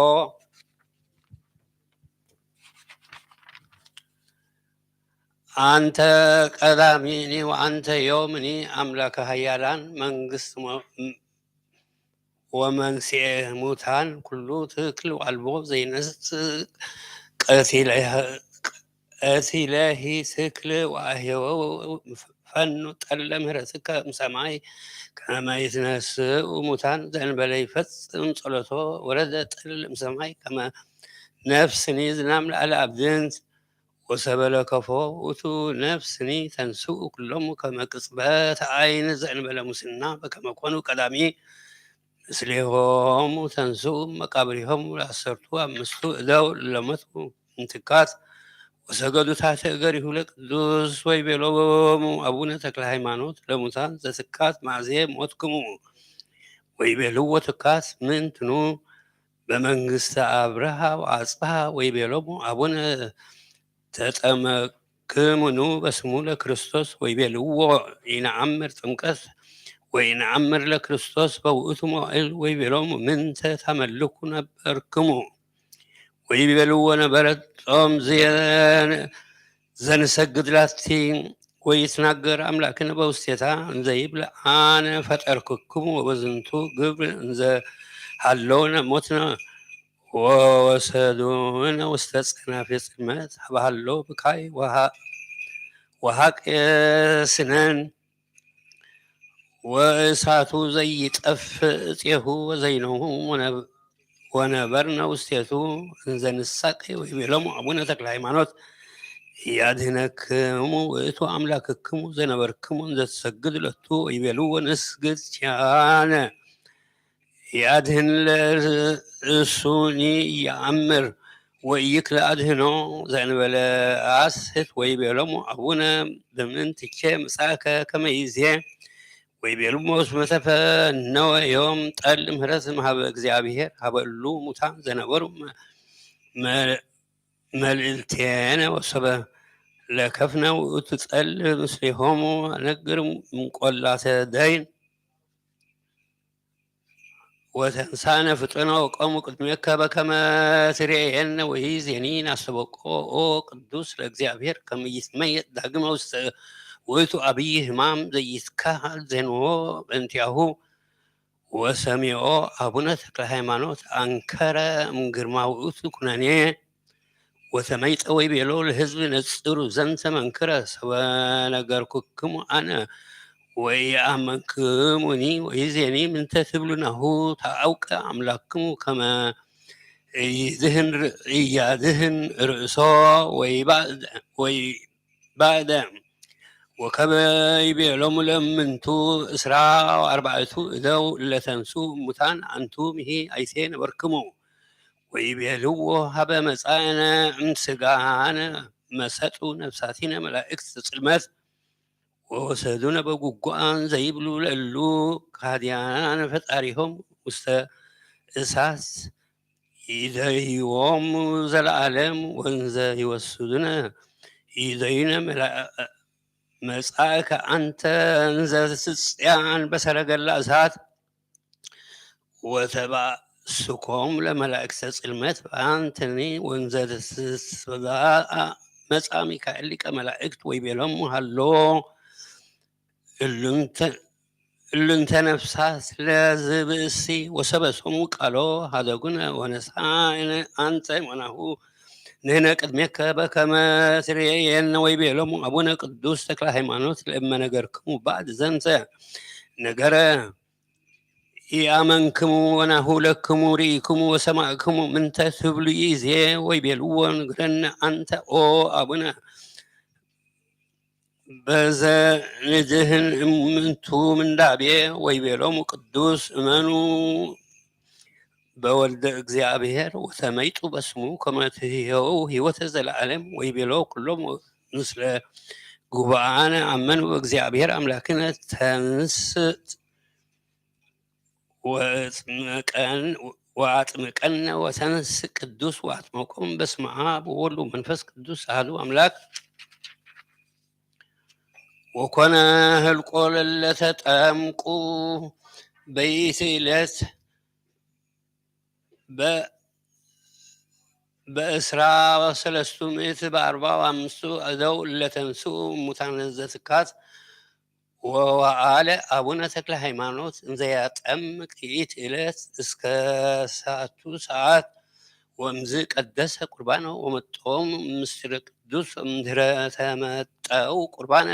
አንተ ቀዳሚኒ ወአንተ ዮም፣ እኒ አምላከ ሀያላን መንግስት ወመንስኤ ሙታን ኩሉ ትክል ወአልቦ ዘይነስእ ቀቲለሂ ትክል ወአህዮ ፈኑ ጠለ ምህረትከ እምሰማይ ከመ ይትነስኡ ሙታን ዘእንበለ ይፈጽም ጸሎቶ ወረደ ጠል እምሰማይ ከመ ነፍስኒ ዝናም ለአለ አብድንት ወሰበ ለከፎ ውእቱ ነፍስኒ ተንስኡ ኩሎሙ ከመ ቅጽበት አይን ዘእንበለ ሙስና በከመ ኮኑ ቀዳሚ ምስሌሆሙ ተንስኡ መቃብሪሆሙ ለአሰርቱ አምስቱ እደው ለሞቱ እምትካት ወሰገዱ ታሕተ እገሪሁ ለቅዱስ ወይቤሎሙ አቡነ ተክለ ሃይማኖት ለሙታን ዘትካት ማእዜ ሞትክሙ ወይቤልዎ ትካት ምንትኑ በመንግስተ አብርሃ ወአጽብሃ ወይቤሎሙ አቡነ ተጠመቅክሙኑ በስሙ ለክርስቶስ ወይቤልዎ ኢነአምር ጥምቀት ወኢነአምር ለክርስቶስ በውእቱ መዋእል ወይቤሎሙ ምንተ ታመልኩ ነበርክሙ ወይቤልዎ ነበረ ጾም ዘንሰግድ ላቲ ወይትናገር አምላክነ በውስቴታ እንዘ ይብል አነ ፈጠርክክሙ ወበዝንቱ ግብር እንዘ ሀሎነ ሞትነ ወወሰዱነ ውስተ ጸናፌ ጽልመት ሀበ ሀሎ ብካይ ወሀቅ ስነን ወእሳቱ ዘይጠፍእ እጼሁ ወዘይነሁ ወነበርነ ውስቴቱ እንዘ ንሳቀ ወይቤሎሙ አቡነ ተክለ ሃይማኖት ኢያድህነክሙ ውእቱ አምላክክሙ ዘነበርክሙ እንዘ ትሰግድ ለቱ ወይቤልዎ ንስግድ ኪያነ ኢያድህን ለርእሱኒ ኢየአምር ወኢይክል አድህኖ ዘእንበለ አስህት ወይቤሎሙ አቡነ በምንትኬ ምጻእከ ከመ ይዜ ወይቤሎሙ እስመ ተፈነወ ዮም ጠል ምህረት እምሃበ እግዚአብሔር ሀበ እሉ ሙታን ዘነበሩ መ- መ- መልእልቴነ ወሰበ ለከፍነ ውእቱ ጠል ምስሌሆሙ አነግር እምቆላተ ደይን ወተንሳነ ፍጡነ ወቆሙ ቅድሜከ በከመ ትሬየነ ወይዜኒ ናስተበቆ ኦ ቅዱስ ለእግዚአብሔር ከመ ይትመየጥ ዳግመ ውስተ ውእቱ አብይ ህማም ዘይትካሃል ዜንዎ በእንቲአሁ ወሰሚዖ አቡነ ተክለ ሃይማኖት አንከረ እምግርማ ውእቱ ኩነኔ ወተመይጠ ወይቤሎ ለህዝብ ነጽሩ ዘንተ መንክረ ሰበ ነገርኩክሙ አነ ወኢአመንክሙኒ ወይዜኒ ምንተ ትብሉ ናሁ ተአውቀ አምላክክሙ ከመ ኢይድህን ር- ኢያድህን ርእሶ ወይባእ- ወይባእደ ወከመ ይቤሎሙ ለእምንቱ እስራ ወአርባዕቱ እደው ለተንሱ ሙታን አንቱምሂ አይቴ ነበርክሙ ወይቤልዎ ሀበ መጻእነ እምስጋነ መሰጡ ነፍሳቲነ መላእክት ዘጽልመት ወወሰዱነ በጉጉአን ዘይብሉ ለእሉ ከሃድያነ ፈጣሪሆም ውስተ እሳት ይደይዎም ዘለዓለም ወእንዘ ይወስዱነ ይደዩነ መላ- መጻእከ አንተ እንዘ ትጽያን በሰረገላ እሳት ወተባስኮም ለመላእክተ ጽልመት በአንትኒ ወእንዘ ትትስባአ መጻ ሚካኤል ሊቀ መላእክት ወይቤሎሙ ሀሎ እሉንተ- እሉንተ ነፍሳት ለዝብእሲ ወሰበሶሙ ቃሎ ሀደጉነ ወነሳእነ አንተ ወናሁ ንህነ ቅድሜከ በከመ ትሬየነ ወይቤሎሙ አቡነ ቅዱስ ተክለ ሃይማኖት ለእመ ነገርክሙ ባዕድ ዘንተ ነገረ ኢአመንክሙ ወናሁ ለክሙ ርኢክሙ ወሰማዕክሙ ምንተ ትብሉ ይዜ ወይቤልዎ ንግረነ አንተ ኦ አቡነ በዘ ንድህን እምንቱ ምንዳቤ ወይቤሎሙ ቅዱስ እመኑ በወልደ እግዚአብሔር ወተመይጡ በስሙ ከመ ትህየው ህይወተ ዘለዓለም ወይቤሎ ኩሎም ምስለ ጉባአነ አመኑ በእግዚአብሔር አምላክነ ተንስት ወአጥምቀን- ወአጥምቀነ ወተንስ ቅዱስ ወአጥመቆም በስመ አብ ወወልድ ወመንፈስ ቅዱስ አሐዱ አምላክ ወኮነ ህልቆ ለለተጠምቁ በይእቲ ዕለት በ- በእስራ ወሰለስቱ ምእት በአርባ ወአምስቱ እደው ለተንስኡ ሙታን ዘትካት ወወአለ አቡነ ተክለ ሃይማኖት እንዘያጠምቅ ይእቲ እለት እስከ ሳቱ ሰዓት ወእምዝ ቀደሰ ቁርባነ ወመጠው ምስለ ቅዱስ እምድህረ ተመጠው ቁርባነ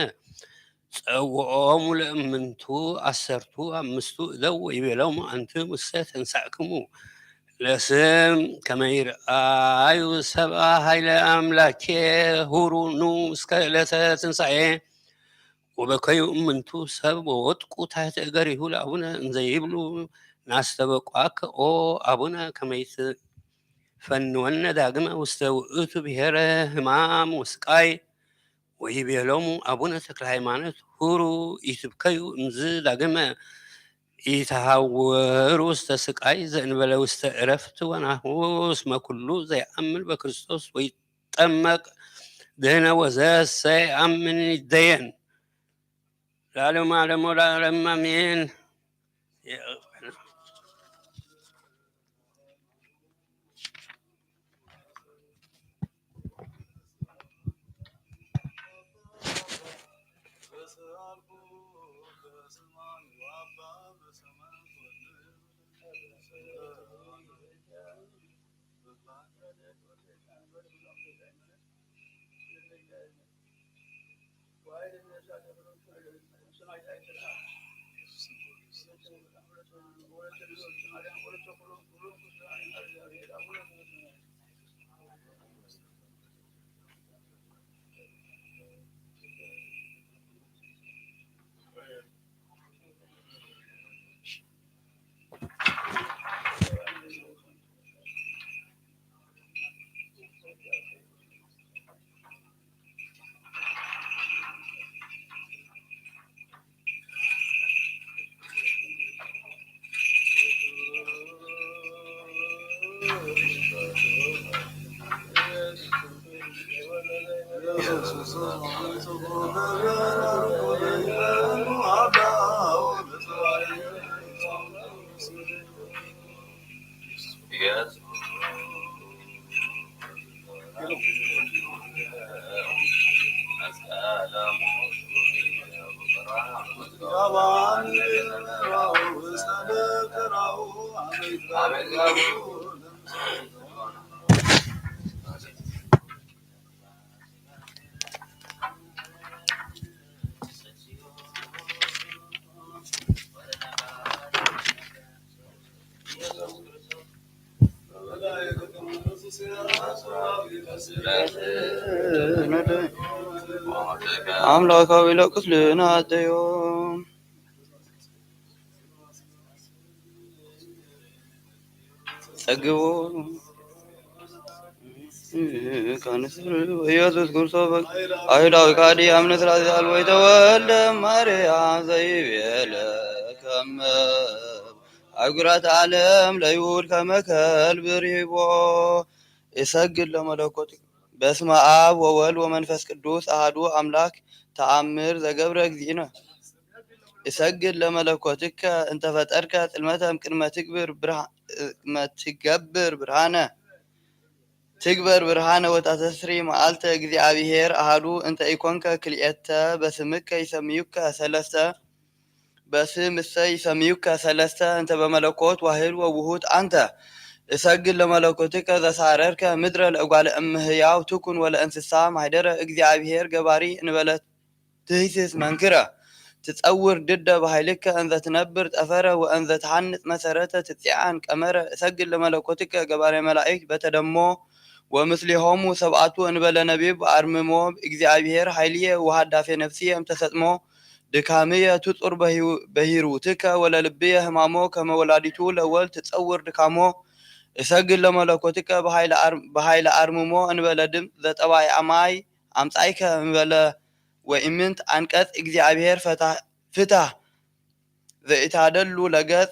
ጸውዖሙ ለእምንቱ አሰርቱ አምስቱ እደው ወይቤሎሙ አንትሙ እሰ ተንሳእክሙ ለስም ከመ ይርአዩ ሰብአ ኃይለ አምላኬ ሁሩ ኑ እስከ ዕለተ ትንሳኤ ወበከዩ እምንቱ ሰብ ወወድቁ ታሕተ እገሪሁ ለአቡነ እንዘ ይብሉ ናስተበቋከ ኦ አቡነ ከመ ይትፈንወነ ዳግመ ውስተ ውእቱ ብሔረ ሕማም ወስቃይ ወይቤሎሙ አቡነ ተክለ ሃይማኖት ሁሩ ኢትብከዩ እምዝ ዳግመ ኢተሐውሩ ውስተ ስቃይ ዘእንበለ ውስተ ዕረፍት ወናሁ እስመ ኩሉ ዘይአምን በክርስቶስ ወይጠመቅ ድህነ ወዘሰ ይአምን ይደየን። ለዓለመ ዓለም ወለዓለም አሜን። አምላካዊ ለቁስልና አደዮም ጸግቦ ኢየሱስ ክርስቶስ በግ-፣ አይሁዳዊ ካዲ አምነ ስላሴ አልቦ የተወልደ ማርያም ዘይቤለ ከመ አጉራት ዓለም ለይሁድ ከመ ከልብ ርሂቦ። እሰግድ ለመለኮት በስመ አብ ወወልድ ወመንፈስ ቅዱስ አሐዱ አምላክ ተአምር ዘገብረ እግዚእነ። እሰግድ ለመለኮትከ እንተ ፈጠርከ ጽልመተ እምቅድመ ትግብር ብርሃ-፣ እምቅድመ ትገብር ብርሃነ፣ ትግበር ብርሃነ ወታስተስሪ መዓልተ እግዚአብሔር አሐዱ እንተ ኢኮንከ ክልኤተ በስምከ ይሰምዩከ ሰለስተ፣ በስም እሰ ይሰምዩከ ሰለስተ እንተ በመለኮት ዋህድ ወውሁድ አንተ። እሰግድ ለመለኮትከ ዘሳረርከ ምድረ ለእጓለ እምሕያው ትኩን ወለእንስሳ ማህደረ። እግዚአብሔር ገባሪ እንበለ ትህስስ መንክረ። ትጸውር ድደ በኃይልከ እንዘ ትነብር ጠፈረ ወእንዘ ተሐንጽ መሰረተ ትጼአን ቀመረ። እሰግድ ለመለኮትከ ገባሬ መላእክት በተደሞ ወምስሌሆሙ ሰብአቱ እንበለ ነቢብ አርምሞ። እግዚአብሔር ኃይልየ ወሃዳፌ ነፍስየ እምተሰጥሞ ድካምየ ትጹር በሂ-፣ በሂሩትከ ወለልብየ ህማሞ ከመ ወላዲቱ ለወልድ ትጸውር ድካሞ። እሰግድ ለመለኮትከ በኃይለ አር-፣ በኃይለ አርምሞ እንበለ ድምፅ ዘጠባይአ ማይ አምጻይከ እንበለ ወኢምንት አንቀጽ። እግዚአብሔር ፈታ-፣ ፍታህ ዘኢታደሉ ለገጽ፣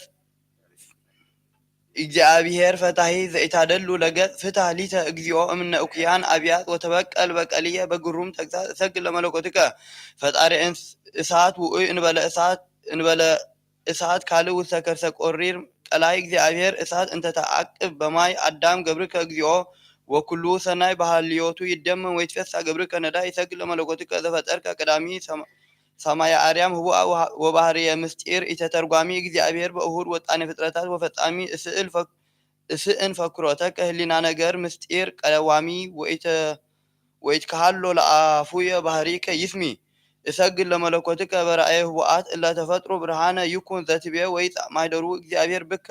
እግዚአብሔር ፈታሂ ዘኢታደሉ ለገጽ ፍታህ ሊተ እግዚኦ እምነ እኩያን አብያት ወተበቀል በቀልየ በግሩም ተግሳጽ። እሰግድ ለመለኮትከ ፈጣሪ እንስ-፣ እሳት ውኡይ እንበለ እሳት፣ እንበለ እሳት ካልእ ውስተ ከርሰ ቆሪር ቀላይ። እግዚአብሔር እሳት እንተ ተአቅብ በማይ አዳም ገብርከ እግዚኦ ወኩሉ ሰናይ በሃልዮቱ ይደመም ወይትፌሳ ግብርከ ነዳይ ይሰግድ ለመለኮትከ ዘፈጠርከ ቀዳሚ ሰማ-፣ ሰማየ አርያም ህቡአ ወሃ-፣ ወባህርየ ምስጢር ኢተተርጓሚ እግዚአብሔር በእሁድ ወጣኔ ፍጥረታት ወፈጻሚ እስእል ፈክ-፣ እስእን ፈክሮተከ ህሊና ነገር ምስጢር ቀዋሚ ወኢተ-፣ ወኢትከሃሎ ለአፉየ ባህሪከ ይስሚ። እሰግድ ለመለኮትከ በራእየ ህቡአት እለ ተፈጥሩ ብርሃነ ይኩን ዘትቤ ወይጻእ ማይደሩ እግዚአብሔር ብከ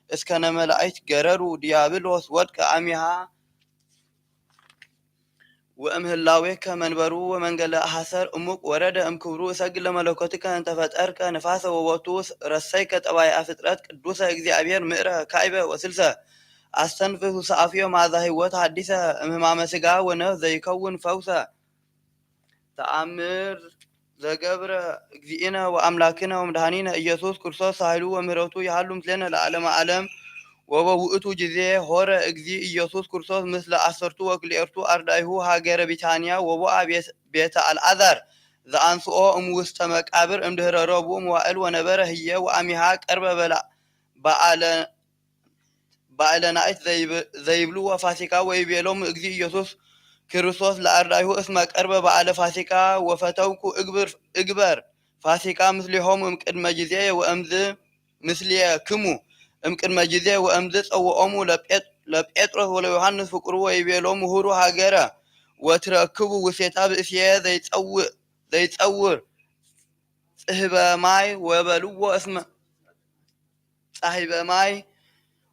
እስከነ መላእክት ገረሩ ዲያብሎስ ወድቀ አሚሃ ወእምህላዌከ መንበሩ ወመንገለ ሐሰር እሙቅ ወረደ እምክብሩ። እሰግድ ለመለኮትከ እንተ ፈጠርከ ንፋሰ ወቦቱ ረሰይከ ጠባይአ ፍጥረት ቅዱሰ። እግዚአብሔር ምእረ ካዕበ ወስልሰ አስተንፍስ ውስአፍዮ መዓዛ ሕይወት ሐዲሰ እምህማመ ሥጋ ወነፍስ ዘይከውን ፈውሰ። ተአምር ዘገብረ እግዚእነ ወአምላክነ ወመድኃኒነ ኢየሱስ ክርስቶስ ኃይሉ ወምህረቱ ይሃሉ ምስሌነ ለዓለመ ዓለም። ወበውእቱ ጊዜ ሆረ እግዚእ ኢየሱስ ክርስቶስ ምስለ ዐሰርቱ ወክልኤቱ አርዳኢሁ ሀገረ ቢታንያ ወቦአ ቤት-፣ ቤተ አልዓዛር ዘአንስኦ እምውስተ መቃብር እምድህረ ረቡዕ መዋዕል ወነበረ ህዬ ወአሚሃ ቀርበ በላ-፣ በአለ ባእለ ናይት ዘይብ-፣ ዘይብልዎ ፋሲካ። ወይቤሎሙ እግዚእ ኢየሱስ ክርስቶስ ለአርዳኢሁ እስመ ቀርበ በአለ ፋሲካ ወፈተውኩ እግብር-፣ እግበር ፋሲካ ምስሌሆሙ እምቅድመ ጊዜየ ወእምዝ ምስሌክሙ እምቅድመ ጊዜ ወእምዝ ጸውኦሙ ለጴጥ-፣ ለጴጥሮስ ወለዮሐንስ ፍቁሩ ወይቤሎሙ ሁሩ ሀገረ ወትረክቡ ውሴታ ብእሴ ዘይጸውእ፣ ዘይጸውር ጽህበ ማይ ወበልዎ እስመ ጻሂበ ማይ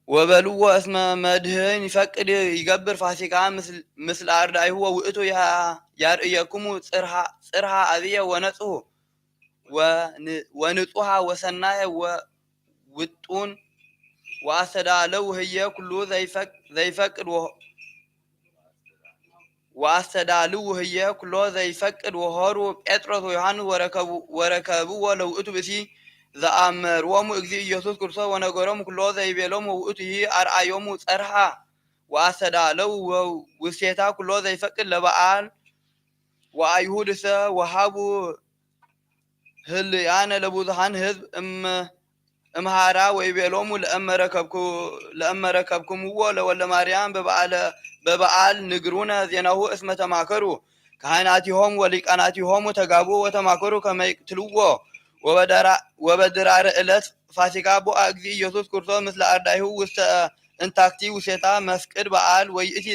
ወበልዎ እስመ መድህን ይፈቅድ ይገብር ፋሲካ ምስል-፣ ምስለ አርዳኢሁ ወውእቱ ያ-፣ ያርእየክሙ ጽርሃ፣ ጽርሃ አብየ ወነጽሁ ወን-፣ ወንጹሃ ወሰናየ ወውጡን ወአስተዳለው ህየ ኩሉ ዘይፈቅ-፣ ዘይፈቅድ ወ-፣ ወአስተዳልው ህዬ ኩሎ ዘይፈቅድ ወሆሩ ጴጥሮስ ወዮሐንስ ወረከቡ-፣ ወረከብዎ ለውእቱ ብእሲ ዘአመርዎሙ እግዚእ ኢየሱስ ክርስቶስ ወነገሮሙ ኩሎ ዘይቤሎሙ ወውእቱሂ አርአዮሙ ጸርሃ ወአስተዳለው ወ-፣ ውስቴታ ኩሎ ዘይፈቅድ ለበዓል ወአይሁድሰ ወሃቡ ህልያነ ለብዙኃን ሕዝብ እም-፣ እምሃራ ወይቤሎሙ ለእመ ረከብኩ-፣ ለእመ ረከብኩምዎ ለወልደ ማርያም በበዓለ-፣ በበዓል ንግሩነ ዜናሁ እስመ ተማከሩ ካህናቲሆሙ ወሊቃናቲሆሙ ተጋብኡ ወተማከሩ ከመ ይቅትልዎ። ወበደራ-፣ ወበድራረ ዕለት ፋሲካ ቦአ እግዚእ ኢየሱስ ክርስቶስ ምስለ አርዳኢሁ ውስተ እንታክቲ ውሴታ መፍቅድ በዓል ወይእቲ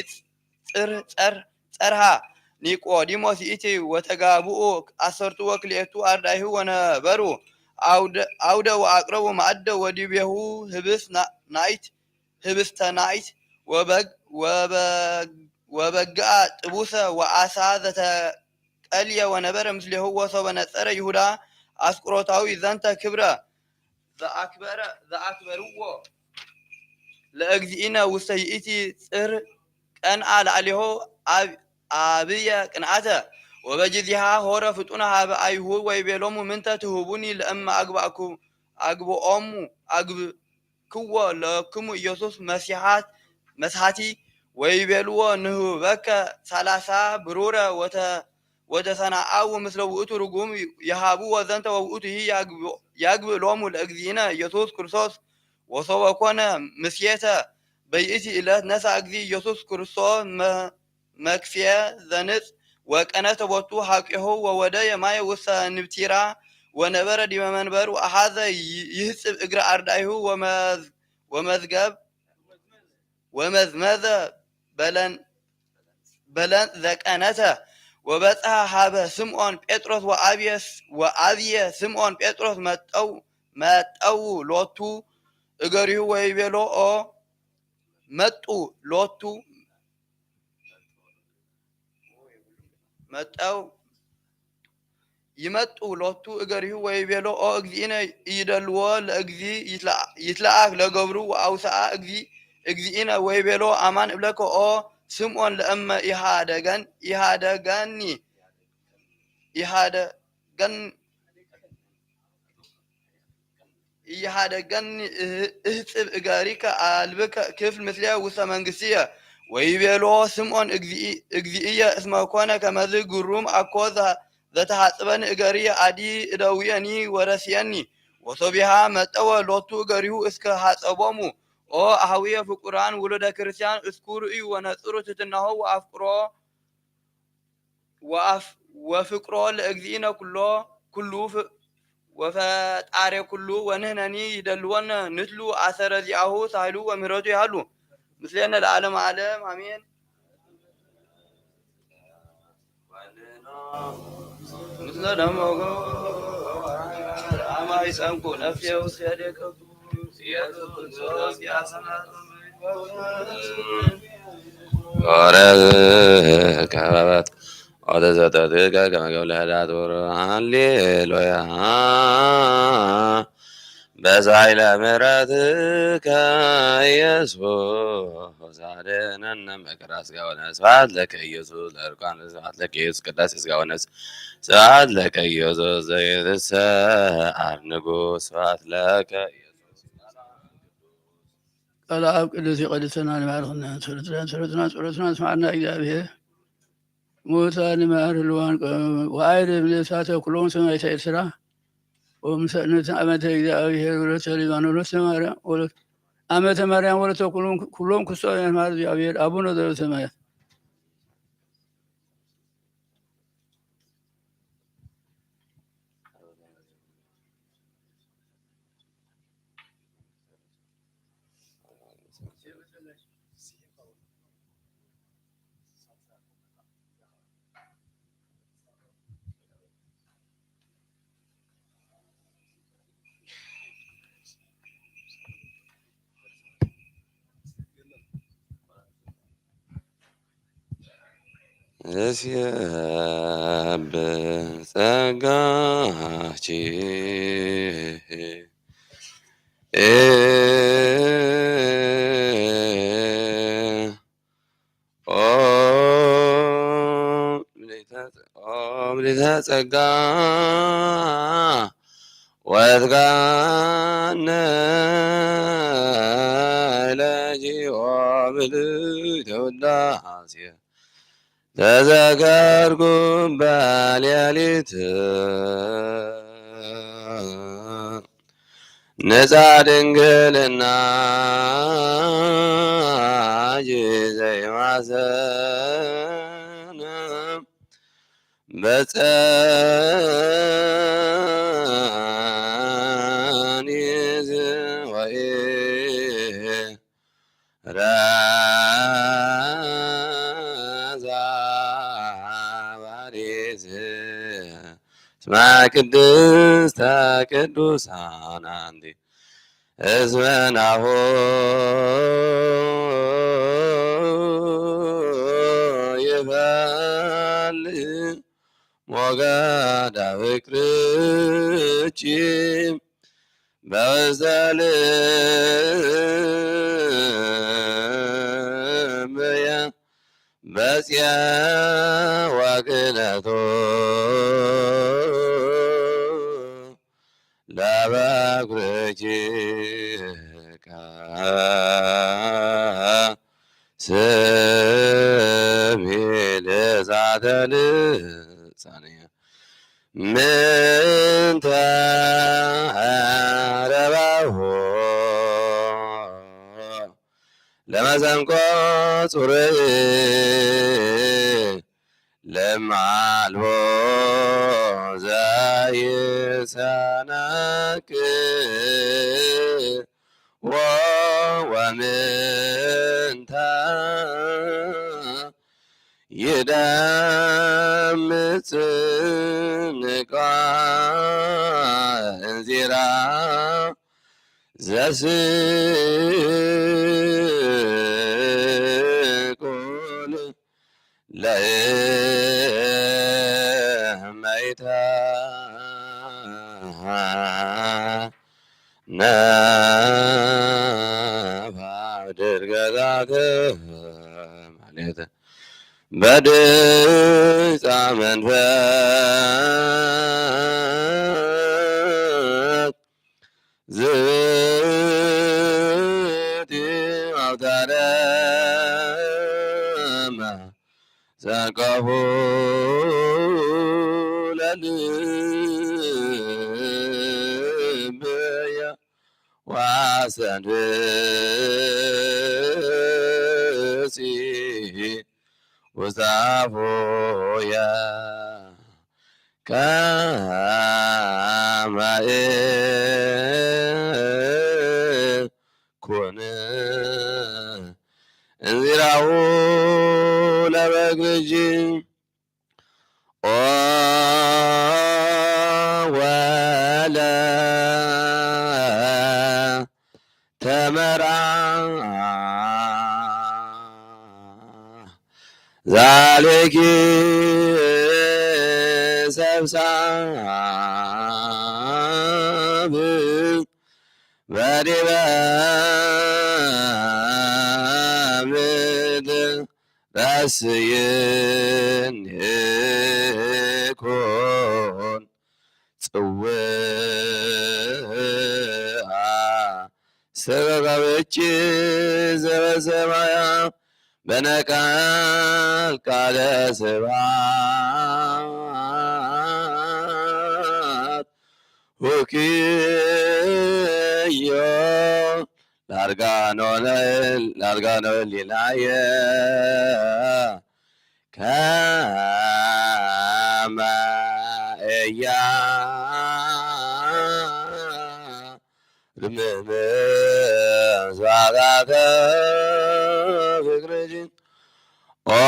ጽር-፣ ጸር-፣ ጸርሃ ኒቆዲሞስ ይእቲ ወተጋብኡ ዐሰርቱ ወክልኤቱ አርዳኢሁ ወነበሩ። አውደ-፣ አውደ ወአቅረቡ ማዕደ ወዲቤሁ ህብስ ና-፣ ናይት፣ ህብስተ ናይት ወበግ-፣ ወበግ-፣ ወበግአ ጥቡሰ ወዓሳ ዘተቀልየ ወነበረ ምስሌሁ። ወሶበ ነጸረ ይሁዳ አስቆሮታዊ ዘንተ ክብረ ዘአክበረ፣ ዘአክበርዎ ለእግዚእነ ውስተ ይእቲ ጽር ቀንአ ለአሌሁ አብ-፣ አብየ ቅንአተ። ወበጊዜሃ ሆረ ፍጡነ ሀበ አይሁድ ወይቤሎሙ ምንተ ትሁቡኒ ለእመ አግባእኩ-፣ አግብኦሙ፣ አግብክዎ ለክሙ ኢየሱስ መሲሐት-፣ መስሐቲ። ወይቤልዎ ንህበከ ሠላሳ ብሩረ ወተ-፣ ወተሰናአው ምስለ ውእቱ ርጉም የሃብዎ ዘንተ ወውእቱሂ ያግብ-፣ ያግብእ ሎሙ ለእግዚእነ ኢየሱስ ክርስቶስ። ወሶበ ኮነ ምስየተ በይእቲ ዕለት ነሳ እግዚእ ኢየሱስ ክርስቶስ መ-፣ መክፍየ ዘንጽ ወቀነተ ቦቱ ሐቄሁ ወወደየ ማየ ውስተ ንብቲራ ወነበረ ዲበ መንበሩ አሐዘ ይ-፣ ይህጽብ እግረ አርዳኢሁ ወመዝ-፣ ወመዝገብ ወመዝመዘ በለን-፣ በለንጽ ዘቀነተ። ወበጽሐ ሀበ ስምዖን ጴጥሮስ ወአብየ ስ-፣ ወአብየ ስምዖን ጴጥሮስ መጠው-፣ መጠው ሎቱ እገሪሁ ወይቤሎ ኦ መጡ ሎቱ መጠው ይመጡ ሎቱ እገሪሁ ወይቤሎ ኦ እግዚእነ ኢይደልዎ ለእግዚእ ይትለአ-፣ ይትለአክ ለገብሩ ወአውሰአ እግዚ-፣ እግዚእነ ወይቤሎ አማን እብለከ ኦ ስምዖን ለእመ ኢሃደገን-፣ ኢሃደገኒ፣ ኢሃደገን-፣ ኢሃደገኒ እህ-፣ እህጽብ እገሪከ አልብከ ክፍል ምስሌ ውስተ መንግስትየ። ወይቤሎ ስምዖን እግዚእ-፣ እግዚእየ እስመ ኮነ ከመዝ ግሩም አኮ ዘ-፣ ዘተሐጽበኒ እገርየ አዲ እደውየኒ ወረስየኒ። ወሶቢሃ መጠወ ሎቱ እገሪሁ እስከ ሐጸቦሙ። ኦ አሐውየ ፍቁራን ውሉደ ክርስቲያን፣ እስኩ ርእዩ ወነጽሩ ትሕትናሁ ወአፍቅሮ ወአፍ-፣ ወፍቅሮ ለእግዚእነ ኩሎ፣ ኩሉ ፍ-፣ ወፈጣሬ ኩሉ፣ ወንሕነኒ ይደልወነ ንትሉ አሰረ ዚአሁ፣ ሳህሉ ወምህረቱ ይሃሉ ምስሌነ ለዓለመ ዓለም፣ አሜን። ምስለ ደሞጎ አማይ ጸንኩ ነፍሴ ውስተ እዴከ። ኦሪት ከበበት ኦሪት ዘጸአትከ ከመ ገብረ ለህዳት ቡሩክ። ሃሌሉያ። በሳይለ ምሕረትከ ኢየሱስ አድነነ መከራ ስጋ ወደም። ስብሐት ለከ ኢየሱስ ለርቃን። ስብሐት ለከ ኢየሱስ ቅዳሴ ስጋ ወነፍስ። ስብሐት ለከ ኢየሱስ ዘይትሰዓር ንጉሥ። ስብሐት ለከ ኢየሱስ። ቃለ አብ ቅዱስ ይቀድሰና ለማርክነ ጸሎትና ጸሎትና ጸሎትና ስማዕና እግዚአብሔር። ሙታን ማር ህልዋን ወአይር እምነ እሳተ ኩሎሙ ሰማዕተ ኤርትራ ወምሰ-፣ ንተ አመተ እግዚአብሔር ወለተ ሊባኖስ ወለተ ማርያም ወለተ አመተ ማርያም ወለተ ኩሎም፣ ኩሎም ክስቶ ማር እግዚአብሔር አቡነ ዘበሰማያት። እስየ አብ ጸጋች ኦ ምልዕተ ጸ-፣ ኦ ምልዕተ ጸጋ ወትጋነ ለኪ ኦ ምልዕተ ውዳሴ ተዘከርኩ በሌሊት ንጻ ድንግልና ዘይማሰን በጸኒት ወኢ ረዛ ባሪት እስመ ቅድስተ ቅዱሳን አንቲ እስመ ናሁ ይፈል ሞገደ ፍቅርኪ በውስተ ልብየ በጽየ ወክህነቱ ለበኩርኪ ቀስሚ ልሳተ ልሳንየ ምንተ ረባሁ ለመሰንቆ ጽሩይ ለማልቦ ዘይሰናክ ወወምንታ ይደምጽ ንቃ እንዚራ ዘስቁል ለእመይታ ነፋ ድርገዛተ ማለት በድጻ መንፈስ ዝብቲ አውታረ ሰቀፉ ለልብየ ዋ ሰንብሲ ውዛፎያ ከማኤ ኩን እንዚራሁ ለበግርጂ ኦ ወለ ተመራ ዛልኪ ሰብሳብ በዲበ ምድር ረስይኒ ኩን ጽውአ ሰበጋብቺ ዘበሰማያ በነቃል ቃለ ስብሐት ሁክዮ ላርጋኖ ላርጋኖ ሊላየ ከመ እያ ርምም ዛጋተ ፍቅርጂ ኦ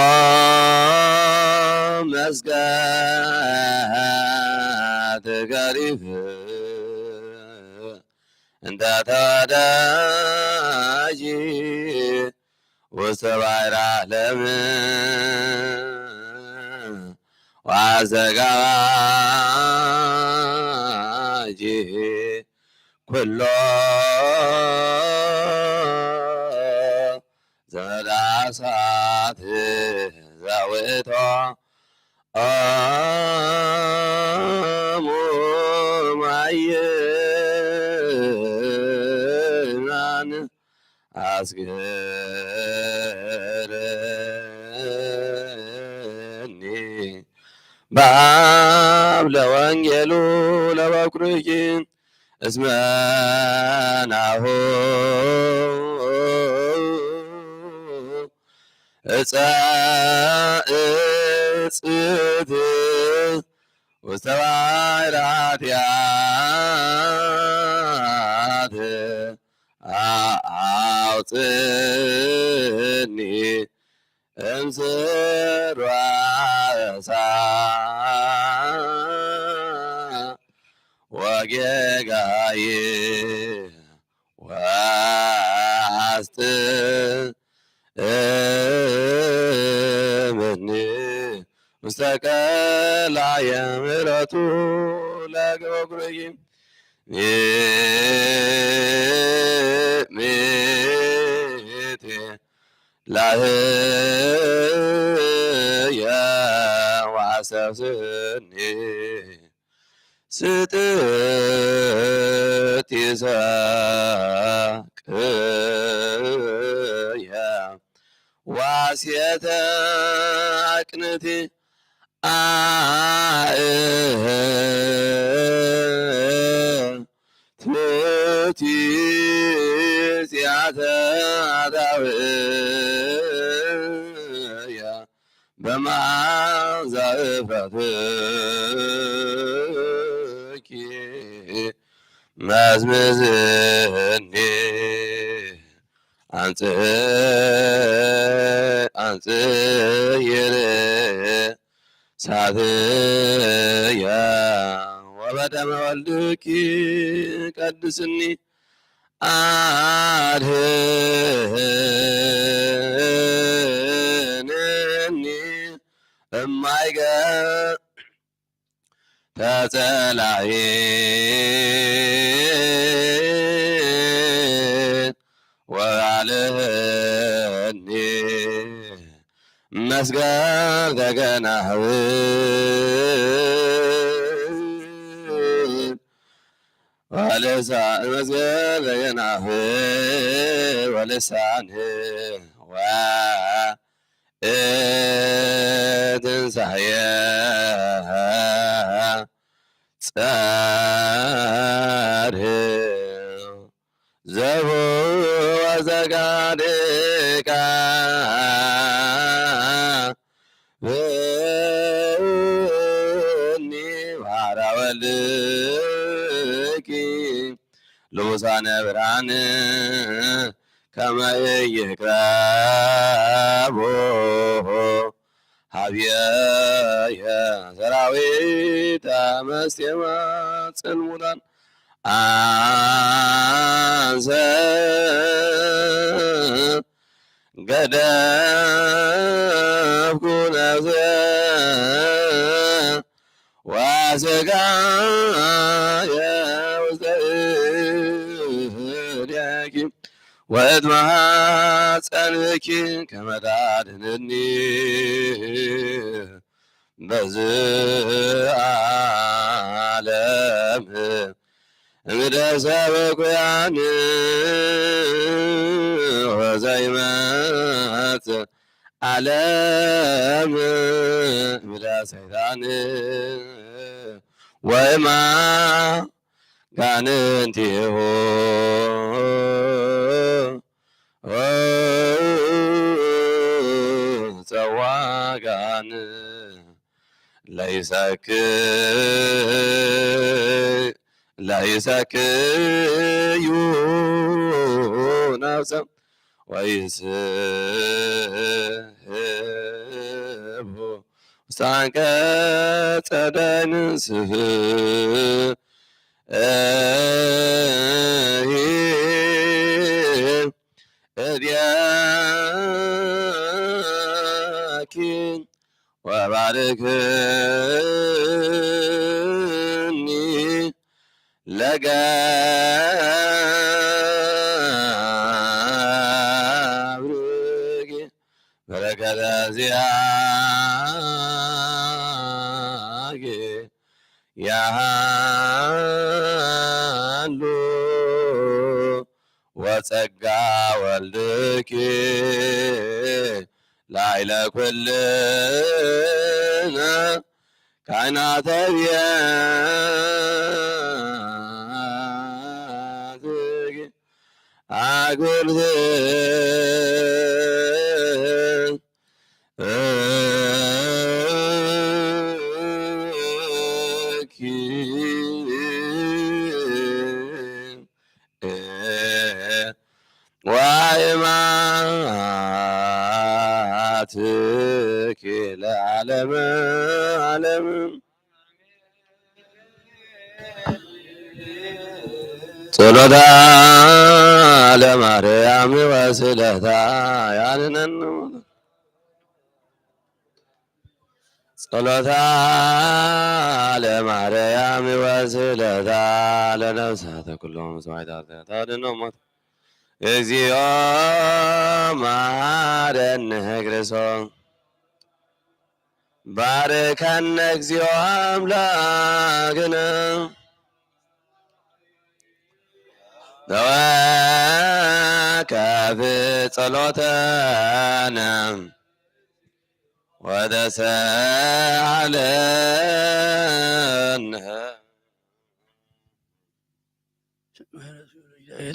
መስቀል ገሪፍ እንተ ተወዳጂ ውስተ ባሕረ ዓለም ወአዘጋጂ ኩሎ ዘመዳሳት ዘውእቶ ኦሙ ማይናን አስገረኒ በአብ ለወንጌሉ ለበኩርኪ እስመ ናሁ እፀ እፅት ውስተ ባሕረ ኃጢአት አውፅኒ እምስሮ እሳት ወጌጋይ ወአስጥምኒ ውስተ ቀላየ ምሕረቱ ለገብርኪ ሚእሚእቲ ላህየ ወአሰስኒ ስጥቲ ሰቅየ ዋስየተ አቅንቲ አእትቲ ጽያተ አዳውያ በመዓዛ እፍረትኪ መዝምዝኒ አንጽ አንጽ ይር ሳትያ ወበደመ ወልድኪ ቀድስኒ አድህንኒ እማይገ ተጸላኢ ወአልህኒ መስገር ዘገናህብ ወልሳ-፣ መስገር ዘገናህብ ወልሳን ወ እትንሳኤ ጸርህ ዘቡ ወዘጋድካ ብኒ ባሕረ ወልድኪ ልቡሳነ ብርሃን ከመ ኢይቅረቡ ሀብየ ሰራዊተ መስቴማ ጽልሙታን አንሰ ገደፍኩ ነፍሰየ ወስጋየ ውስተ እዴኪ ወእትማጸንኪ ከመ ታድህንኒ በዝህ ዓለም እምደ ሰብ ኩያን ወዘይመጽእ ዓለም እምደ ሰይጣን ወእም አጋንንቲሁ ጸዋጋን ለይሰክ-፣ ለይሰክዩ ነፍሰ ወይስሕቡ ውስተ አንቀጸ ደይን ስብሕት እዴኪ ወባርክኒ ለገብርኪ በረከተ ዚአኪ ያሃሉ ወጸጋ ወልድኪ ላዕለ ኩልነ ካህናተ ቤትኪ አግብርኪ ወአማትኪ ለዓለመ ዓለም። ጸሎታ ለማርያም ወስእለታ ያድነን። ጸሎታ ለማርያም ወስእለታ ለነፍሳተ ኩሎም ሰማዕታት ታድነነ እሞት። እግዚኦ መሐረነ ክርስቶስ። ባርከነ እግዚኦ አምላክነ ተወከፍ ጸሎተነ ወተሰአለነ።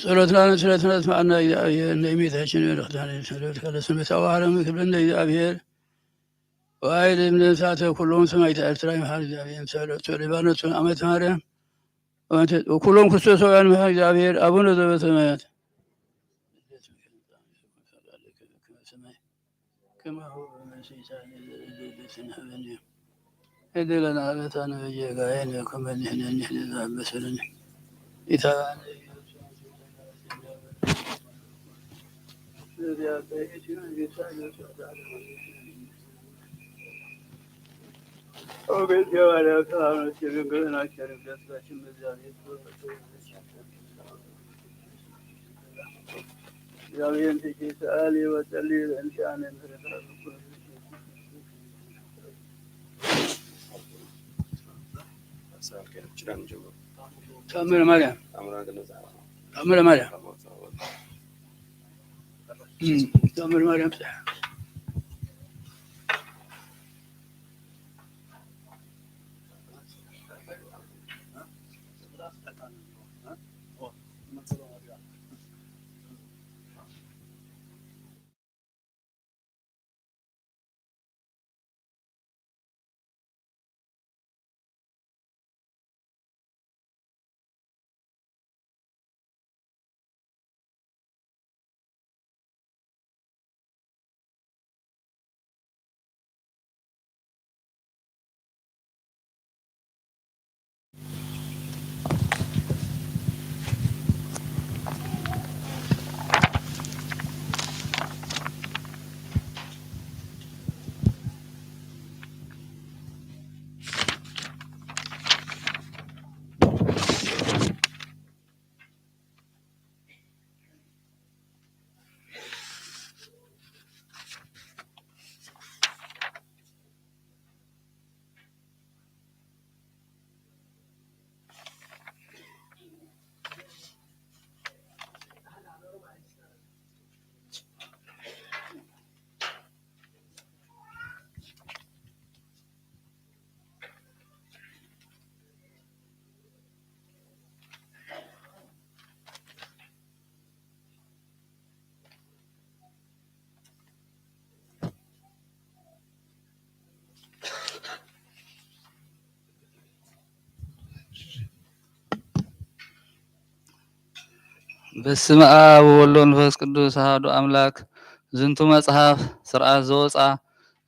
ጸሎትናን ስለትናን ስማዕና እግዚአብሔር፣ እንደ እመቤታችን በረከታን ጸሎት ካለ ስሜት አዋረም ክብር እንደ እግዚአብሔር። ዋይ ለምደንሳተ ኩሎም ሰማዕተ ኤርትራ ይምሐር እግዚአብሔር። ጸሎት ሊባኖስ አመት ማርያም ወኩሎም ክርስቶሳውያን ይምሐር እግዚአብሔር። አቡነ ዘበሰማያት። ከማሁ በምድር ሲሳየነ ዘለለ ዕለትነ ሀበነ። ሀበነ ለነ አበሳነ ወጌጋየነ ከመ ንሕነኒ ለነአበሰ ለነ። ኢታብአነ ተአምረ ማርያም። ተአምረ ማርያም። እም፣ ተአምረ ማርያም። በስመ አብ ወወልድ ወመንፈስ ቅዱስ አሐዱ አምላክ። ዝንቱ መጽሐፍ ሥርዓት ዘወፅአ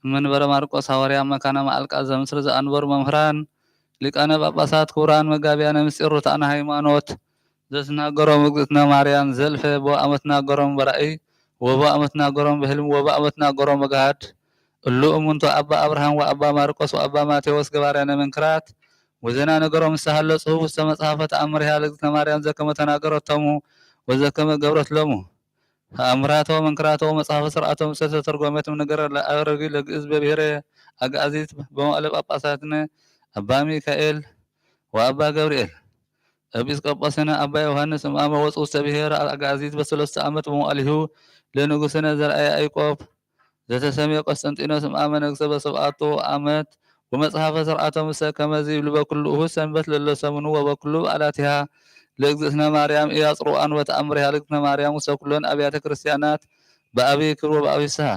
እም መንበረ ማርቆስ ሐዋርያ መካነ ማዕልቃ ዘምስር ዘአንበሩ መምህራን ሊቃነ ጳጳሳት ክቡራን መጋቢያነ ምስጢር ርቱዓነ ሃይማኖት ዘትናገሮም እግዝእትነ ማርያም ዘልፈ በአመ ትናገሮም በራእይ ወበአመ ትናገሮም በህልም ወበአመ ትናገሮም በገሃድ እሉ እሙንቱ አባ አብርሃም ወአባ ማርቆስ ወአባ ማቴዎስ ገባርያነ መንክራት ወዘና ነገሮም እሰ ሀሎ ጽሑፍ ውስተ መጽሐፈ ተአምሪሃ ለእግዝእትነ ማርያም ዘከመ ተናገረቶሙ ወዘከመ ገብረት ሎሙ። ተአምራተ ወመንክራተ ወመጽሐፈ ሥርዓቶም እሰ ተተርጎመት እም ነገረ ለአረቢ ለግእዝ በብሔረ አግአዚት በመዋዕለ ጳጳሳትነ አባ ሚካኤል ወአባ ገብርኤል ኤጲስቆጶስነ አባ ዮሐንስ እምአመ ወፁ ውስተ ብሔረ አግአዚት በሰለስተ ዓመት በመዋዕሊሁ ለንጉሥነ ዘርአ ያዕቆብ ዘተሰምየ ቆስጠንጢኖስ እምአመ ነግሰ በሰብዓቱ ዓመት። ወመጽሐፈ ሥርዓቶም እሰ ከመዚ ይብል በኩሉ እሁድ ሰንበት ለለሰሙኑ ወበኩሉ በዓላቲሃ ለእግዝእትነ ማርያም ኢያጽርኡ አንወ ተአምሪሃ ለእግዝእትነ ማርያም ውስተ ኩሎን አብያተ ክርስቲያናት በአብይ ክብር ወበአብይ ፍስሐ።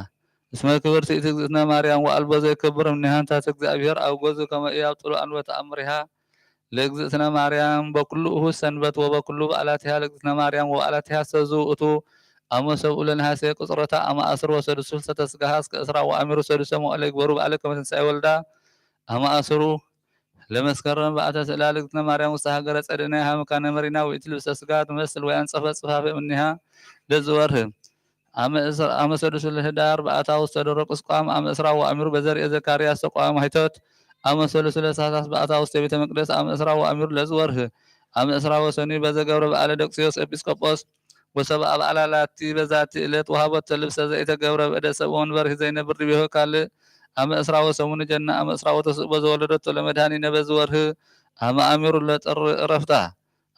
እስመ ክብርት ይእቲ እግዝእትነ ማርያም ወአልቦ ዘይከብር እምኔሃ እንታተ እግዚአብሔር አውገዙ ከመ ኢያብጥሉ አንወ ተአምሪሃ ለእግዝእትነ ማርያም በኩሉ እሁድ ሰንበት ወበኩሉ በዓላቲሃ ለእግዝእትነ ማርያም ወበዓላቲሃ ሰዙ ውእቱ አመ ሰብኡ ለነሐሴ ቅጽረታ አመ አስር ወሰዱሱ ለተስጋሃ እስከ እስራ ወአሚሩ ሰዱሰ መዋዕለ ይግበሩ በዓለ ከመ ትንሳኤ ወልዳ አመ አስሩ ለመስከረም በአተ ስእላ ለእግዝእትነ ማርያም ውስተ ሀገረ ጸደናይ ሀ መካነ መሪና ወኢትልብሰ ስጋ ትመስል ወያንጸፈ ጽፋፈ እምኔሃ ለዝወርህ አመ እስ-፣ አመ ሰዱሱ ለህዳር በአታ ውስተ ደብረ ቁስቋም፣ አመ እስራ ወአሚሩ በዘርኤ ዘካርያስ ተቋም ማይቶት፣ አመ ሰሉሱ ለታህሳስ በአታ ውስተ ቤተ መቅደስ፣ አመ እስራ ወአሚሩ ለዝወርህ፣ አመ እስራ ወሰኑይ በዘገብረ በዓለ ደቅስዮስ ኤጲስቆጶስ፣ ወሰብአ በዓላ ላቲ በዛቲ እለት ወሀቦተ ልብሰ ዘኢተገብረ በእደ ሰብ ወንበር ሂዘይነብር ዲቤሁ ካልእ፣ አመ እስራ ወሰሙኑ ጀና፣ አመ እስራ ወተስኡ በዘወለደቶ ለመድኃኒነ በዝወርህ፣ አመ አሚሩ ለጥር እረፍታ።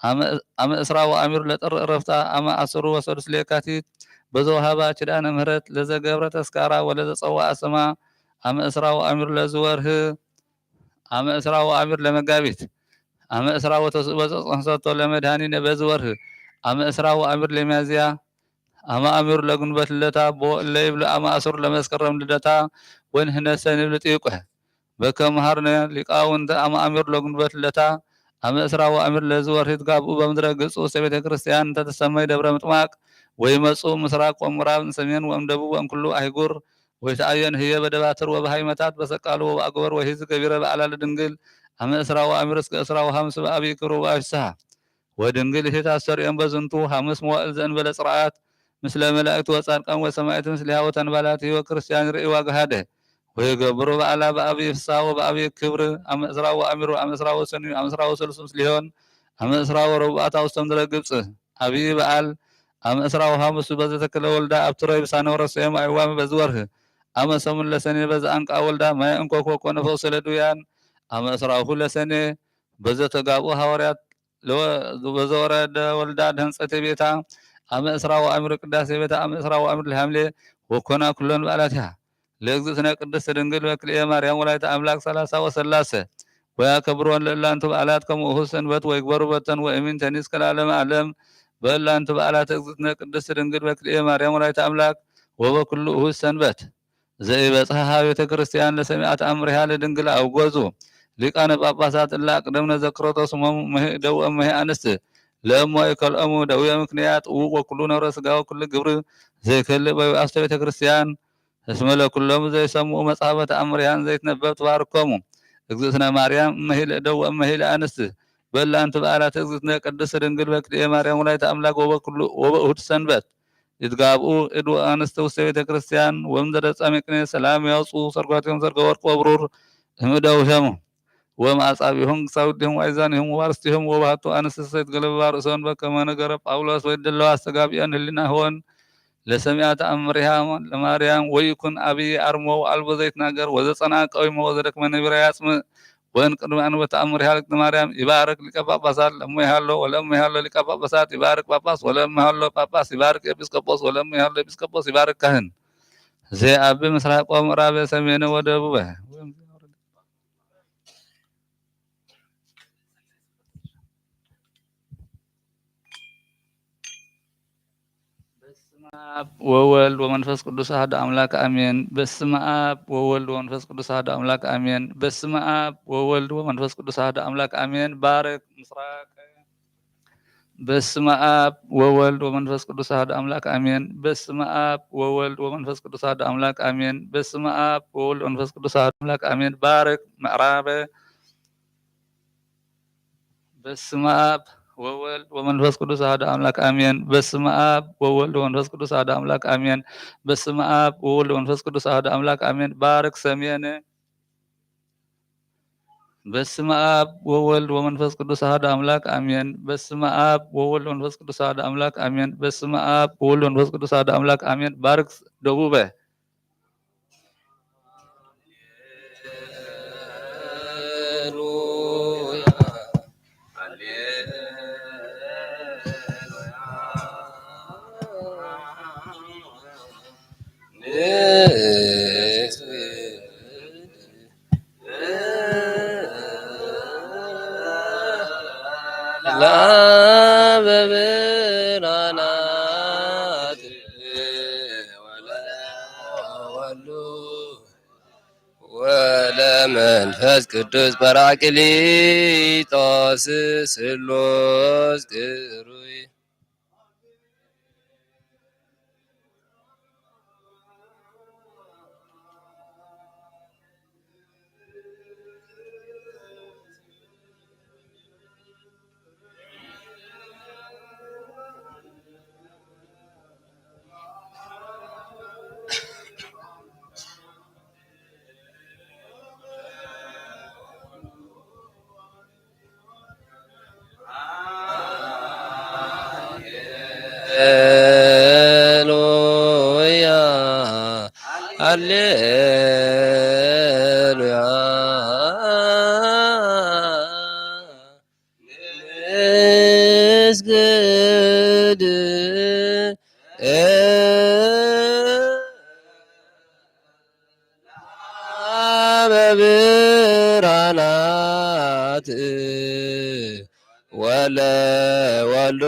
አመ፣ አመ እስራ ወአሚሩ ለጥር እረፍታ፣ አመ አስሩ ወሰዱስ ለየካቲት፣ በዘወሀባ ኪዳነ ምህረት ለዘገብረ ተስካራ ወለዘጸውአ ስማ፣ አመ እስራ ወአሚሩ ለዝወርህ፣ አመ እስራ ወአሚሩ ለመጋቢት፣ አመ እስራ ወተስኡ በዘጸንሰቶ ለመድኃኒነ በዝወርህ፣ አመ እስራ ወአሚሩ ለሚያዝያ፣ አመ አሚሩ ለግንቦት ልደታ፣ ቦ እለ ይብሉ አመ አስሩ ለመስከረም ልደታ፣ ወንሕነሰ ንብል ጢቁህ። በከመ መሃርነ ሊቃውንት አመ አሚሩ ለግንቦት ልደታ፣ አመ እስራ ወአሚሩ ለዝወርህ ይትጋብኡ በምድረ ግብጽ ውስተ ቤተ ክርስቲያን እንተ ትሰመይ ደብረ ምጥማቅ፣ ወይመጽኡ ምስራቅ ወምዕራብ እምሰሜን ወእምደቡብ ወእምኩሉ አህጉር፣ ወይትአየን ህዬ በደባትር ወበሃይመታት በሰቃሉ ወበአጎበር ወሂዝ ገቢረ በዓላ ለድንግል፣ አመ እስራ ወአሚሩ እስከ እስራ ወሐምስ በአብይ ክብር ወበአብይ ፍስሐ። ወድንግል ይእቲ ታስተርእዮም በዝንቱ ሐምስ መዋእል ዘእንበለ ጽርዓት፣ ምስለ መላእክት ወጻድቃን ወሰማዕት ምስሊሃ ወተንባላቲ ወክርስቲያን ይርእይዋ ገሃደ። ወይገብሩ በዓላ በአብይ ፍስሐ ወበአብይ ክብር፣ አመ እስራ ወአሚሩ፣ አመ እስራ ወሰኑይ፣ አመ እስራ ወሰሉስ ምስሊሆን፣ አመ እስራ ወረቡዕ በአታ ውስተ ምድረ ግብጽ። አብይ በዓል፣ አመ እስራ ወሐሙስ በዘተክለ ወልዳ አብትሮይ ብሳነ ወረሰዮም አዕዋም በዝወርህ። አመ ሰሙን ለሰኔ በዘአንቅአ ወልዳ ማየ እንኮኮ ኮነ ፈውሰ ለድውያን። አመ እስራሁ ለሰኔ በዘተጋብኡ ሐዋርያት ለወ-፣ በዘወረደ ወልዳ ደህንጸተ ቤታ፣ አመ እስራ ወአሚሩ ቅዳሴ ቤታ፣ አመ እስራ ወአሚሩ ለሐምሌ ወኮና ኩሎን በዓላቲሃ። ለእግዝእትነ ቅድስት ድንግል በክልኤ ማርያም ወላዲተ አምላክ ሠላሳ ወሠላሰ። ወያከብርወን ለእላንቱ በዓላት ከመ ውሁድ ሰንበት ወይግበሩ በተን ወእሚን ተኒስ ከለዓለመ ዓለም። በእላንቱ በዓላት እግዝእትነ ቅድስት ድንግል በክልኤ ማርያም ወላዲተ አምላክ ወበኩሉ ውሁድ ሰንበት። ዘኢበጽሐ ሀቤተ ክርስቲያን ለሰሚዐ ተአምሪሃ ለድንግል አውገዙ። ሊቃነ ጳጳሳት እለ አቅደምነ ዘክረቶ ስሞሙ እመሂ እደው ወእመሂ አንስት ለእሞ ይከልኦሙ ደውየ ምክንያት ውእ ወኩሉ ነውረ ሥጋ ወኩሉ ግብር ዘይከልእ በይውአስተ ቤተ ክርስቲያን። እስመ ለኩሎሙ ዘይሰምዑ መጽሐፈ ተአምሪሃን ዘይትነበብ ትባርኮሙ። እግዝእትነ ማርያም እመሂ ለእደው ወእመሂ ለአንስት። በእላንቱ በዓላት እግዝእትነ ቅድስት ድንግል በክልኤ ማርያም ወላዲተ አምላክ ወበኩሉ ወበእሁድ ሰንበት። ይትጋብኡ እድ ወአንስት ውስተ ቤተ ክርስቲያን ወምድረ ጸሚቅኔ ሰላም ያውጹ ሰርጓቲሆም ሰርገ ወርቅ ወብሩር እምእደዊሆሙ ወእምአጻብዒሆም ግሳውዲሆም ወአይዛኒሆም ወባርስቲሆም ወባህቱ አንስት ሰይትገለብባ ርእሶን በከመ ነገረ ጳውሎስ ወይደለዋ አስተጋብኦን ህሊናሆን ለሰሚዐ ተአምሪሃ ለማርያም ወይኩን አብይ አርሞ ወአልቦ ዘይትናገር ወዘጸንዐ ቀዊሞ ወዘደክመ ነቢረ ያጽምእ ወእን ቅድመ አንበ ተአምሪሃ ለእግዝእትነ ማርያም ይባርክ ሊቀ ጳጳሳት ለእሞ ይሃሎ ወለእሞ ይሃሎ ሊቀ ጳጳሳት ይባርክ ጳጳስ ወለእሞ ይሃሎ ጳጳስ ይባርክ ኤጲስቆጶስ ወለእሞ ይሃሎ ኤጲስቆጶስ ይባርክ ካህን። ዘየአቢ ምስራቆ ምዕራበ ሰሜነ ወደቡበ። በስመ አብ ወወልድ ወመንፈስ ቅዱስ አሐዱ አምላክ አሜን። በስመ አብ ወወልድ ወመንፈስ ቅዱስ አሐዱ አምላክ አሜን። በስመ አብ ወወልድ ወመንፈስ ቅዱስ አሐዱ አምላክ አሜን። ባርክ ምስራቅ በስመ አብ ወወልድ ወመንፈስ ቅዱስ አሐዱ አምላክ አሜን። በስመ አብ ወወልድ ወመንፈስ ቅዱስ አሐዱ አምላክ አሜን። በስመ አብ ወወልድ ወመንፈስ ቅዱስ አሐዱ አምላክ አሜን። ባርክ ምዕራበ። በስመ አብ ወወልድ ወመንፈስ ቅዱስ አሐዱ አምላክ አሜን። በስመ አብ ወወልድ ወመንፈስ ቅዱስ አሐዱ አምላክ አሜን። በስመ አብ ወወልድ ወመንፈስ ቅዱስ አሐዱ አምላክ አሜን። ባርክ ሰሜነ። በስመ አብ ወወልድ ወመንፈስ ቅዱስ አሐዱ አምላክ አሜን። በስመ አብ ወወልድ ወመንፈስ ቅዱስ አሐዱ አምላክ አሜን። በስመ አብ ወወልድ ወመንፈስ ቅዱስ አሐዱ አምላክ አሜን። ባርክ ደቡበ። ለአብ በብርሃናት ወለወልድ ወለመንፈስ ቅዱስ ጳራቅሊጦስ ስሉስ ቅሩይ። ሃሌሉያ፣ ሃሌሉያ። እስግድ ለአብ በብርሃናት ወለወልድ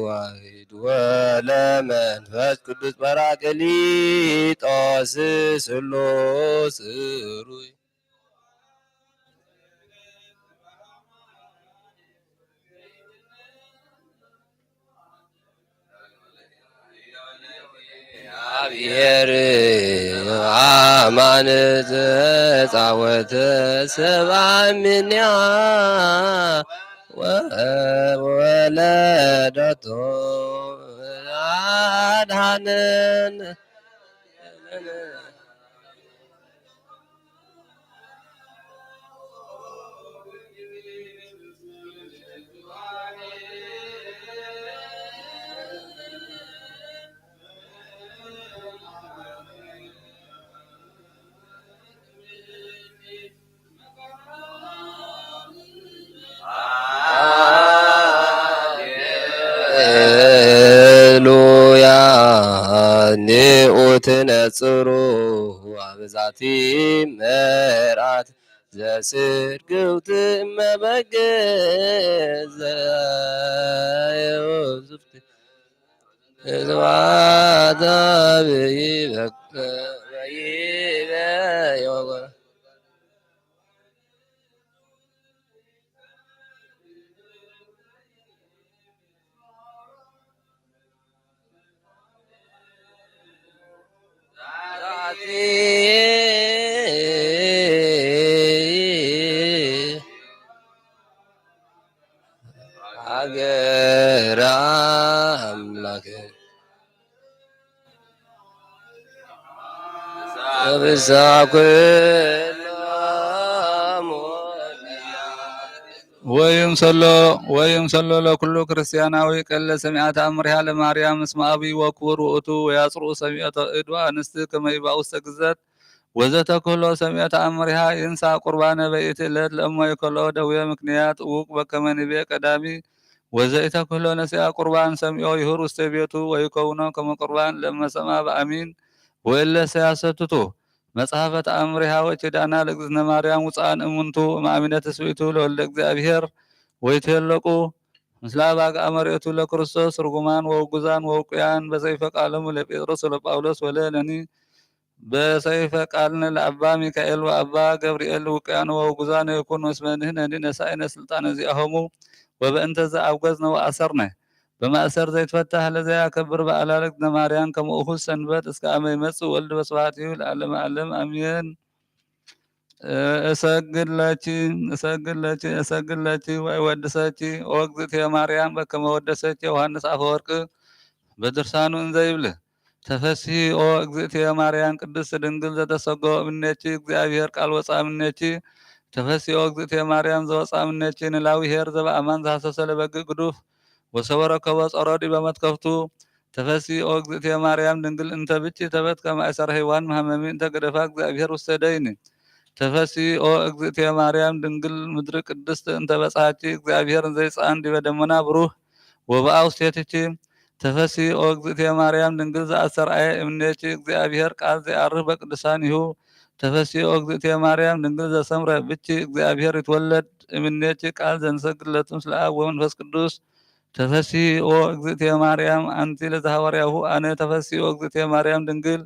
ዋሕድ ወለመንፈስ ቅዱስ ጳራቅሊጦስ ስሉስ ሩይ። እግዚአብሔር አማን ዘጻወተ ሰብአ እምኔሃ ወወለደቶ አድኃነነ። ሃሌሉያ። ንዑ ትነጽሩ አብዛቲ መርዓት ዘስርግውት እመ በግ ዘየውዝፍት እዝባታ ብይበቅ በይበ ይወጎ። ሀገረ አምላክ። ወይምሰሎ፣ ወይምሰሎ ለኩሉ ክርስቲያናዊ ቀለ ሰሚዐ ተአምሪሃ ለማርያም እስመ አብይ ወክቡር ውእቱ ወያጽርኡ ሰሚዐተ እድ ወአንስት ከመ ይባኡ ውስተ ግዘት። ወዘተክህሎ ሰሚዐ ተአምሪሃ ይንሳ ቁርባነ በይእቲ እለት ለእመ ይከልኦ ደዌ ምክንያት እውቅ በከመ ንቤ ቀዳሚ። ወዘኢተክህሎ ነሲአ ቁርባን ሰሚዖ ይሁር ውስተ ቤቱ ወይከውኖ ከመ ቁርባን ለእመ ሰምአ በአሚን። ወእለሰ ያሰትቱ። መጽሐፈ ተአምሪሃ ወኪዳና ለእግዝእትነ ማርያም ውፅአን እሙንቱ እምአሚነ ትስብእቱ ለወልደ እግዚአብሔር ወይትሄለቁ ምስለ አባግዓ መርኤቱ ለክርስቶስ ርጉማን ወውጉዛን ወውቁያን በሰይፈ ቃሎሙ ለጴጥሮስ ወለጳውሎስ ወለእለኒ በሰይፈ ቃልነ ለአባ ሚካኤል ወአባ ገብርኤል ውቁያነ ወውጉዛነ ይኩን እስመ ንሕነኒ ነሳኢነ ስልጣነ ዚአሆሙ። ወበእንተዘ አውገዝነ ወአሰርነ። በማእሰር ዘይትፈታህ ለዘያከብር በአላልክ እዝነ ማርያም ከመኡሁድ ሰንበት እስከ አመ ይመጽእ ወልድ በስብሐቲሁ ለዓለመ ዓለም አሜን። እሰግድ ለኪ፣ እሰግድ ለኪ፣ እሰግድ ለኪ ወእወድሰኪ ኦ እግዝእትየ ማርያም በከመ ወደሰኪ ዮሐንስ አፈወርቅ በድርሳኑ እንዘ ይብል፣ ተፈስሒ ኦ እግዝእትየ ማርያም ቅድስት ድንግል ዘተሰገወ እምኔኪ እግዚአብሔር ቃል ወፃ እምኔኪ። ተፈስሒ ኦ እግዝእትየ ማርያም ዘወፃ እምኔኪ ንላዊ ኄር ዘበአማን ዘሐሰሰ ለበግእ ግዱፍ ወሰወረ ከቦ ጸሮ ዲበ መትከፍቱ። ተፈሲ ኦ እግዝእትየ ማርያም ድንግል እንተ ብኪ ተበትከ ማእሰረ ሔዋን መሐመሚ እንተ ገደፋ እግዚአብሔር ውስተ ደይን። ተፈሲ ኦ እግዝእትየ ማርያም ድንግል ምድሪ ቅድስት እንተ በጽሐኪ እግዚአብሔር እንዘ ይጻን ዲበ ደመና ብሩህ ወበአ ውስቴትኪ። ተፈሲ ኦ እግዝእትየ ማርያም ድንግል ዘአስተርአየ እምኔኪ እግዚአብሔር ቃል ዘየዐርፍ በቅዱሳኒሁ። ተፈሲ ኦ እግዝእትየ ማርያም ድንግል ዘሰምረ ብኪ እግዚአብሔር ይትወለድ እምኔኪ ቃል ዘንሰግድ ለቱ ምስለ አብ ወመንፈስ ቅዱስ። ተፈሲ ኦ እግዝእትየ ማርያም አንቲ ለዘሐዋርያሁ አነ። ተፈሲ ኦ እግዝእትየ ማርያም ድንግል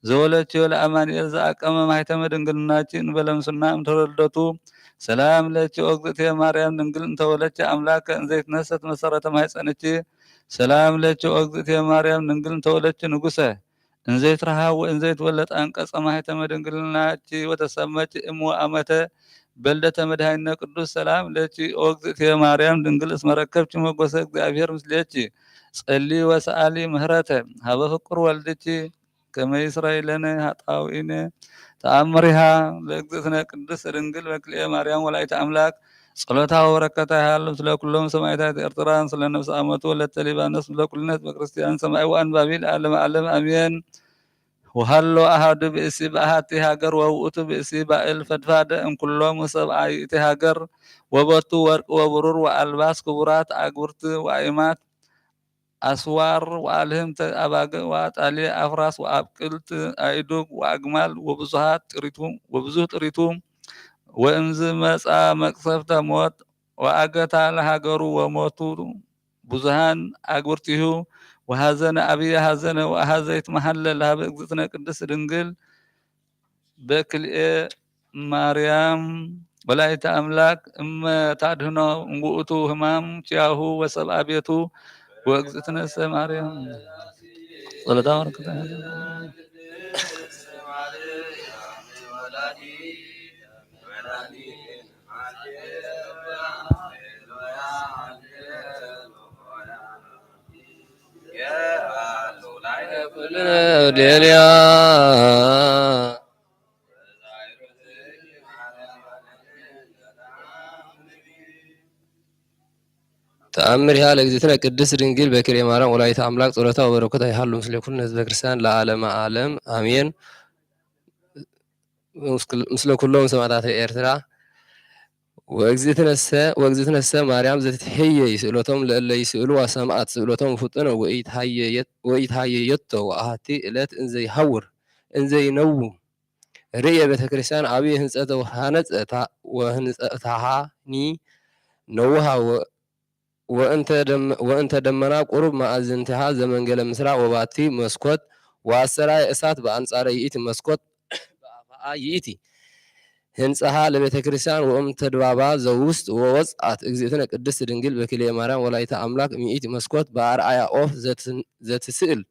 ዘወለድኪዮ ለአማኑኤል ዘአቀመ ማሕተመ ድንግልናኪ እንበለ ምስና እምድህረ ልደቱ። ሰላም ለኪ ኦ እግዝእትየ ማርያም ድንግል እንተ ወለድኪ አምላከ እንዘ ይትነሰት መሰረተ ማሕፀንኪ። ሰላም ለኪ ኦ እግዝእትየ ማርያም ድንግል እንተ ወለድኪ ንጉሰ እንዘ ይትረሃ ወእንዘ ይትወለድ አንቀጸ ማሕተመ ድንግልናኪ ወተሰመኪ እም ወአመተ በልደተ መድኃኒነ ቅዱስ። ሰላም ለኪ ኦ እግዝእትየ ማርያም ድንግል እስመ ረከብኪ ሞገሰ እግዚአብሔር ምስሌኪ። ጸሊ ወሰአሊ ምህረተ ሀበ ፍቁር ወልድኪ ከመ ይስረይ ለነ ኃጣውኢነ። ተአምሪሃ ለእግዝእትነ ቅድስት ድንግል በክልኤ ማርያም ወላዲተ አምላክ ጸሎታ ወበረከታ ይሃሉ ምስለ ኩሎም ሰማዕታት ኤርትራ፣ ምስለ ነፍሰ አመቱ ወለተ ሊባኖስ፣ ምስለ ኩልነ ህዝበ ክርስቲያን ሰማዒ ወአንባቢ ለዓለመ ዓለም አሜን። ወሀሎ አሐዱ ብእሲ በአሐቲ ሀገር ወውእቱ ብእሲ ባእል ፈድፋደ እምኩሎሙ ሰብአ ይእቲ ሀገር ወቦቱ ወርቅ ወብሩር ወአልባስ ክቡራት አግብርት ወአይማት አስዋር ወአልህምተ አባግዕ ወአጣልየ አፍራስ ወአብቅልት አእዱግ ወአግማል ወብዙሃት ጥሪቱ ወብዙህ ጥሪቱ። ወእምዝ መጻ መቅሰፍተ ሞት ወአገታ ለሀገሩ ወሞቱ ብዙሃን አግብርቲሁ። ወሐዘነ አብየ ሐዘነ ወአሐዘ ይትመሐለል ለሀበ እግዝእትነ ቅድስት ድንግል በክልኤ ማርያም ወላዲተ አምላክ እመ ታድህኖ እምውእቱ ህማም ኪያሁ ወሰብአ ቤቱ። ወእግዝእትነሰ ማርያም ጸሎታ ወበረከታ ተአምሪሃ ለእግዝእትነ ቅድስት ድንግል በክልኤ ማርያም ወላዲተ አምላክ ጸሎታ ወበረከታ ይሃሉ ምስለ ኩልነ ህዝበ ክርስቲያን ለዓለመ ዓለም አሜን። ምስለ ኩሎም ሰማዕታተ ኤርትራ። ወእግዝእትነሰ፣ ወእግዝእትነሰ ማርያም ዘትትሐየይ ስእለቶም ለእለ ይስእልዋ ሰምዐት፣ ስእለቶም ፍጡነ ወኢትሐየየት-፣ ወኢትሐየየቶ ወአሐቲ እለት እንዘ ይሐውር እንዘ ይነውም ርእየ ቤተክርስቲያን አብየ ህንጸተ ወሐነጸታ፣ ወህንጸታሃኒ ነውሃ ወ-፣ ወእንተ ደም-፣ ወእንተ ደመና ቁሩብ መአዝንቲሃ ዘመንገለ ምስራቅ ወባቲ መስኮት ወአስተርአየ እሳት በአንጻረ ይእቲ መስኮት በአፋአ ይእቲ ህንጻሃ ለቤተክርስቲያን ወእም ተድባባ ዘውስጥ ወወጽአት እግዝእትነ ቅድስት ድንግል በክልኤ ማርያም ወላዲተ አምላክ ሚእቲ መስኮት በአርአያ ኦፍ ዘት-፣ ዘትስእል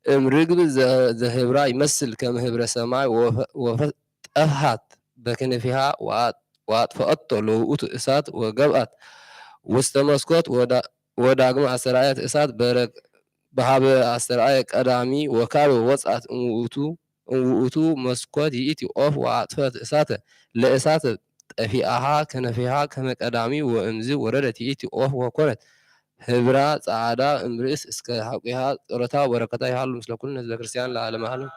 እም ርግብ ዘ-፣ ዘህብራ ይመስል ከም ህብረ ሰማይ ወፈ-፣ ወፈ-፣ ጠፍሐት በክነፊሃ ወአጥ-፣ ወአጥፈአቶ ለውእቱ እሳት ወገብአት ውስተ መስኮት ወዳ-፣ ወዳግመ አስተርአየት እሳት በረግ-፣ በሀበ አስተርአየ ቀዳሚ ወካልእ ወወጽአት እምውእቱ፣ እምውእቱ መስኮት ይእቲ ኦፍ ወአጥፈአት እሳተ ለእሳተ ጠፊአሃ ከነፊሃ ከመ ቀዳሚ ወእምዝ ወረደት ይእቲ ኦፍ ወኮነት ህብራ ጸዓዳ እምርእስ እስከ ሐቁሃ ጸሎታ ወበረከታ ይሃሉ ምስለ ኩልነ ህዝበ ክርስቲያን ለዓለመ ዓለም።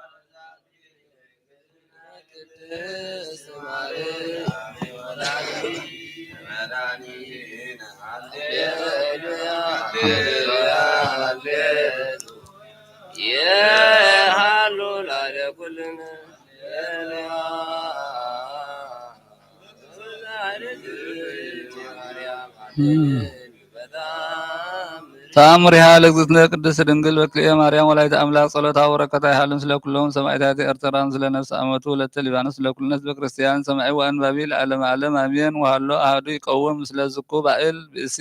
ተአምሪሃ ለእግዝእትነ ቅድስት ድንግል በክልኤ ማርያም ወላዲተ አምላክ። ጸሎታ ወበረከታ ይሃሉ ምስለ ኩሎም ሰማዕታተ ኤርትራ፣ ምስለ ነፍስ አመቱ ወለተ ሊባኖስ፣ ለኩልነ ህዝበ ክርስቲያን ሰማዒ ወአንባቢ ለዓለመ ዓለም አሜን። ወሃሎ አሐዱ ይቀውም ምስለ ዝኩ ባእል ብእሲ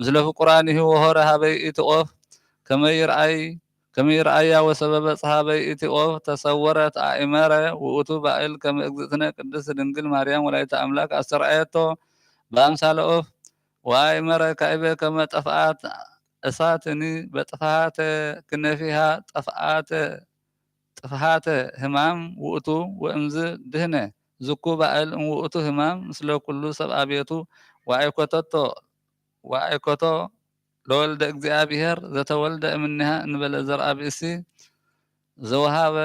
ምስለ ፍቁራኒሁ ወሆረ ሀበ ይእቲ ኦፍ ከመ ይርአይ ከመ ይርአያ ወሰበበ ጸሐ ሀበ ይእቲ ኦፍ ተሰወረት አእመረ። ውእቱ ባእል ከመ እግዝእትነ ቅድስት ድንግል ማርያም ወላዲተ አምላክ አስተርአየቶ በአምሳለ ኦፍ ወአእመረ ካዕበ ከመ ጠፍአት እሳትኒ በጥፍሃተ ክነፊሃ ጠፍአተ ጥፍሃተ ህማም ውእቱ። ወእምዝ ድህነ ዝኩ ባእል እምውእቱ ህማም ምስለ ኩሉ ሰብአ ቤቱ ወአይኮተቶ ወአይኮቶ ለወልደ እግዚኣብሔር ዘተወልደ እምኔሃ እንበለ ዘርአ ብእሲ ዘወሀበ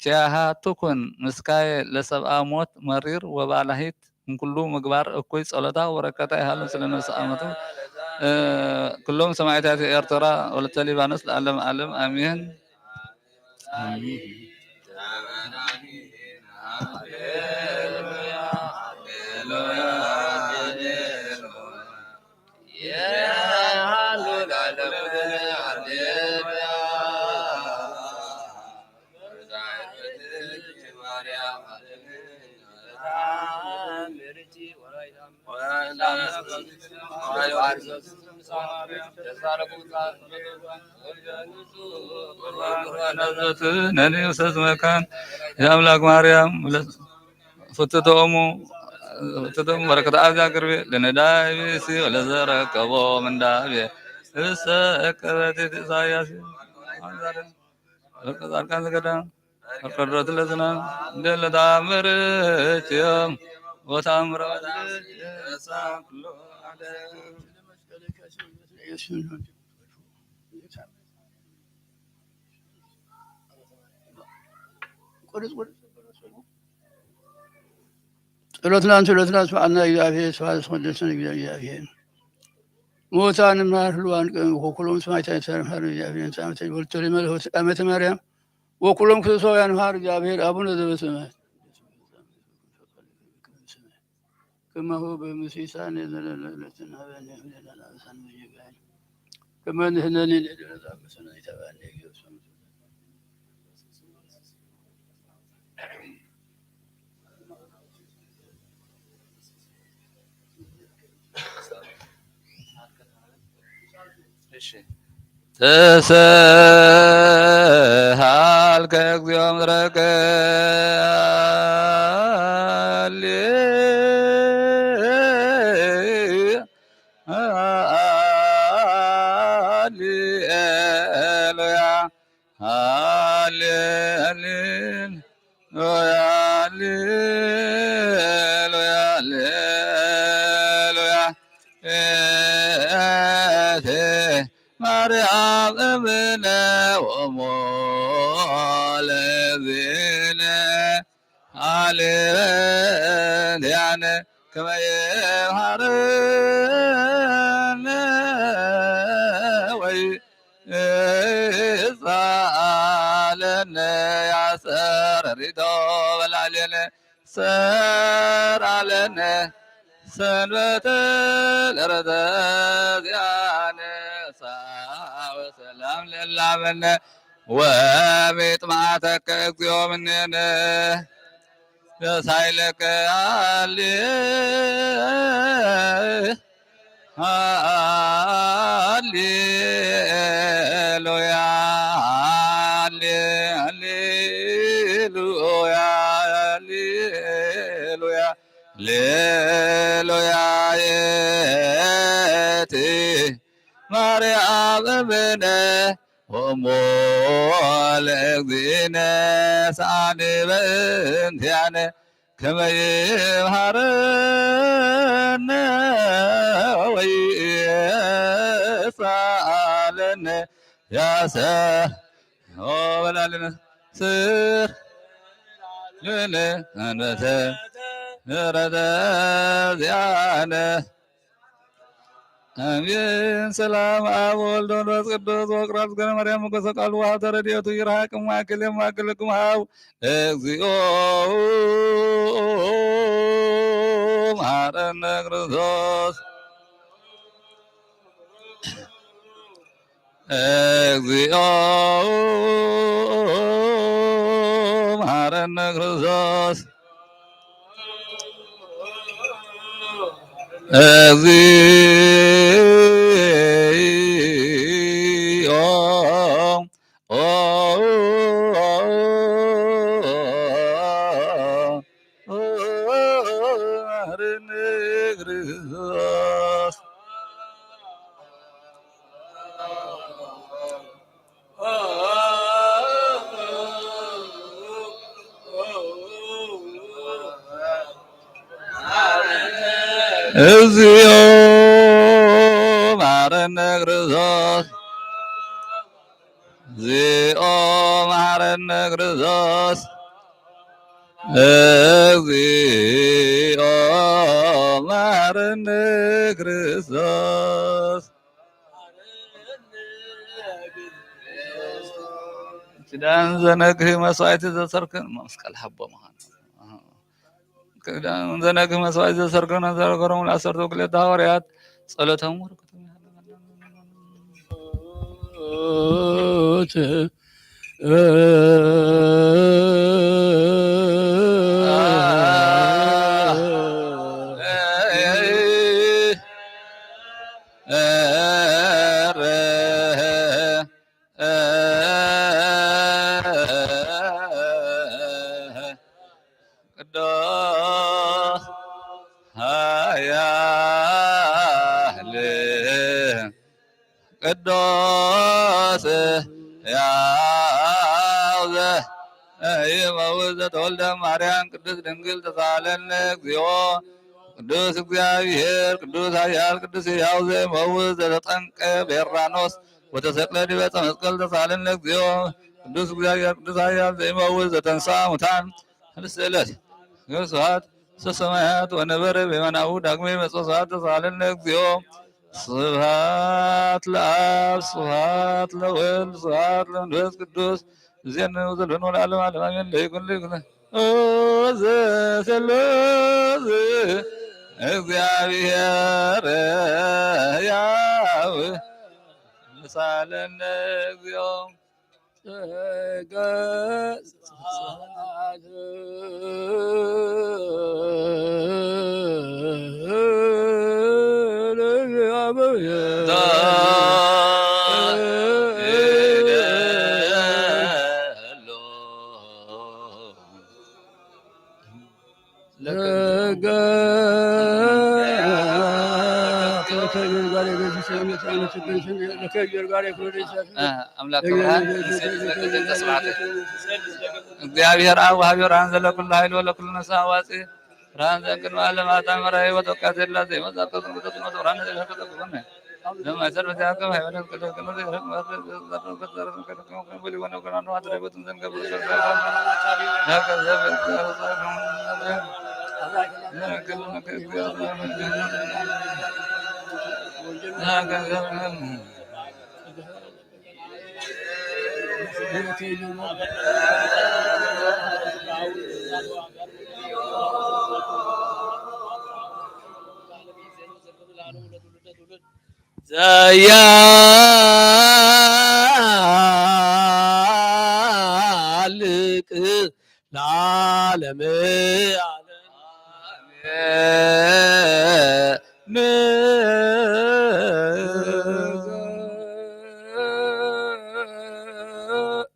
ኪያሃ ትኩን ምስካየ ለሰብአ ሞት መሪር ወባላሂት እምኩሉ ምግባር እኩይ። ጸሎታ ወበረከታ ይሃሉ ምስለ ነፍስ አመቱ። እ፣ ኩሎም ሰማዕታተ ኤርትራ ወለተ ሊባኖስ ለዓለመ ዓለም አሜን። አሜን። ነኒ ውሰት መካን የአምላክ ማርያም ፍትቶሙ ፍትቶሙ በረከት አብ ያቅርቤ ለነዳይ ቢሲ ወለዘረከቦ ምንዳቤ እሰ እቀበቲት ኢሳያስ ጻድቃን ዘገዳም ወቀድሮት ለዝናም እንደ ለታምርችዮም ወታምረ ወልድ ኩሎ ዓለም። ጸሎትናን ጸሎትናን ስማዕና እግዚአብሔር፣ ስብሐት ለስሙ ለእግዚአብሔር። ሙታን ማር ህሉዋን ወኩሎም ሰማዕታት ማር እግዚአብሔር። ዓመተ ማርያም ወኩሎም ክርስቶሳውያን ማር እግዚአብሔር አቡነ ዘበሰማያት። ከማሁ በምስሳን ዘለለለትን ሀበነ ምድር አበሳን ወጌጋየን ከመ ንሕነኒ ንሕድግ ለዘአበሰነ ኢታብአነ እግዚኦ። እሺ። ተሰሃልከ እግዚኦ ምድረከ። ሃሌሉያ፣ ሃሌሉያ፣ ሃሌሉያ፣ ሃሌሉያ። እቴ ማርያም እምነ ወሞ ለእግዚእነ አሌ በእንቲአነ ከመ ይምሃረነ ወይጻለነ። ያሰረሪቶ በላሌነ ሰራለነ ሰንበተ ለረተ ዚአነ ሳወ ሰላም ለላመነ ወሚጥማተከ እግዚኦ ምኔነ። ለሳይለከ አሊ ሃሌሉያ፣ ሃሌ-፣ ሃሌሉያ፣ ሃሌሉያ፣ ሃሌሉያ። የቲ ማርያም እምነ ወእሞ ለእግዚእነ ሳሊ በእንቲአነ ከመ ይምሃረነ ወይጻለነ ያሰ-፣ ኦ በላልነ ስር ልነ አንበተ ምሕረተ ዚአነ። አሜን። ሰላም አብ ወልድ ወመንፈስ ቅዱስ ወቅራብ ገነ ማርያም ሞገሰ ቃሉ ወሀብተ ረድኤቱ ይርሃቅ እማእከለ እማእከልክሙ ሀው እግዚኦ መሐረነ ክርስቶስ። እግዚኦ መሐረነ ክርስቶስ። እግዚኦ መሐረነ ክርስቶስ። እግዚኦ መሐረነ ክርስቶስ። እግዚኦ መሐረነ ክርስቶስ። እግዚኦ መሐረነ ክርስቶስ። ኪዳን ዘነግህ መስዋዕት ዘሰርክን መስቀል ሐቦ መኻን። ኪዳን ዘነግህ መስዋዕት ዘሰርክን ዘነገሮም ለዐሰርቱ ክልኤተ ሐዋርያት ጸሎቶም ወበረከቶም ቅዱስ ኃያል ቅዱስ ሕያው ዘኢይመውት ዘተወልደ እምማርያም ቅድስት ድንግል ተሳለነ እግዚኦ። ቅዱስ እግዚአብሔር ቅዱስ ኃያል ቅዱስ ሕያው ዘኢይመውት ዘተጠምቀ በዮርዳኖስ ወተሰቅለ ዲበ ዕፀ መስቀል ተሳለነ እግዚኦ። ቅዱስ እግዚአብሔር ቅዱስ ኃያል ዘኢይመውት ዘተንሥአ እሙታን ሀልስት እለት ስብሐት ሰሰማያት ወነበረ በየማናሁ ዳግመ ይመጽእ ስብሐት ተሳለነ እግዚኦ። ስብሐት ለአብ ስብሐት ለወልድ ስብሐት ለመንፈስ ቅዱስ። እዜን ወዘልፈን ወለዓለም ዓለም አሜን። ለይኩን ለይኩን። ኦ ዘሰሉስ እግዚአብሔር ያው ተሳለነ እግዚኦ። አምላክ ብርሃን። እግዚአብሔር አብ ወሀቢ ብርሃን ዘለኩሉ ኃይል ወለኩሉ ነፍስ አዋጺ ብርሃን ዘእንግድ ማለም አታ መራሒ ወተወቃሴ ላ ዘይመጻእ ከዝንጉተት መቶ ብርሃን ዘይፈቀደ ብርሃን ለማይሰር በዚያከ ሃይማኖት ቅዱስ ቅዱስ ዘይፈቅ ዘያልቅ ለዓለመ ዓለም።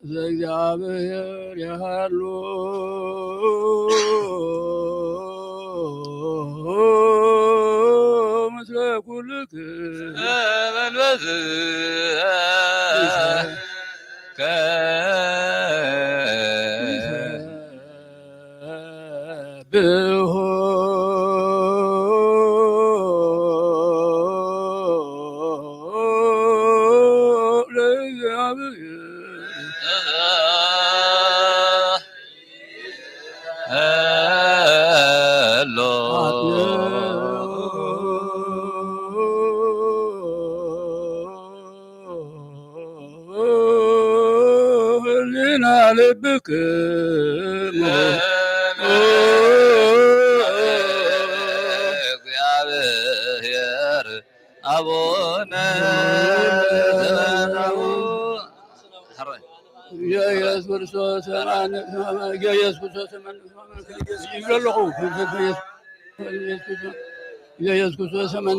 ዘእግዚአብሔር ያሉ ምስለ ኩልክ። ብሆ ለእግዚአብሔር። ሄሎ። ህሊና ልብክሙ። እግዚአብሔር አቡነ ዘበሰማያት። ኢየሱስ ክርስቶስ አማን፣ ኢየሱስ ክርስቶስ አማን፣ ኢየሱስ ክርስቶስ አማን፣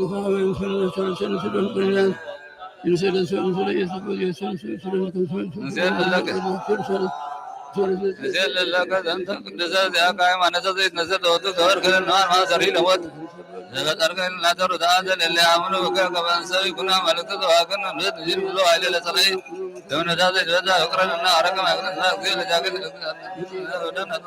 እንዘ ለለከ ዘንተ ቅድስተ ዚአከ ሃይማኖተ ዘይትነሰ ተወቱ ዘወር ከለነ ማሰሪ ለሞት ዘበጠርከ ለናተሩ ተአዘ ለለ አምኑ በከ ከመንሰብ ይኩና መልእክተ ተዋከነ ንብት ንጅል ብሎ ኃይለ ለጸለይ ተምነታ ዘይትበዛ ፍቅረ ለና አረከ ማክነት ና ጊዜ ለጃገ ወደነቱ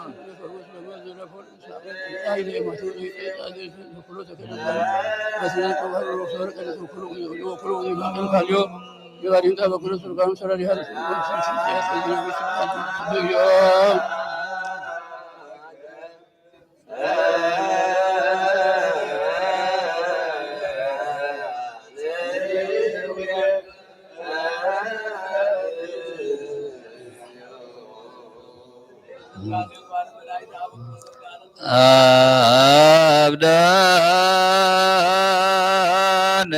አብዳነ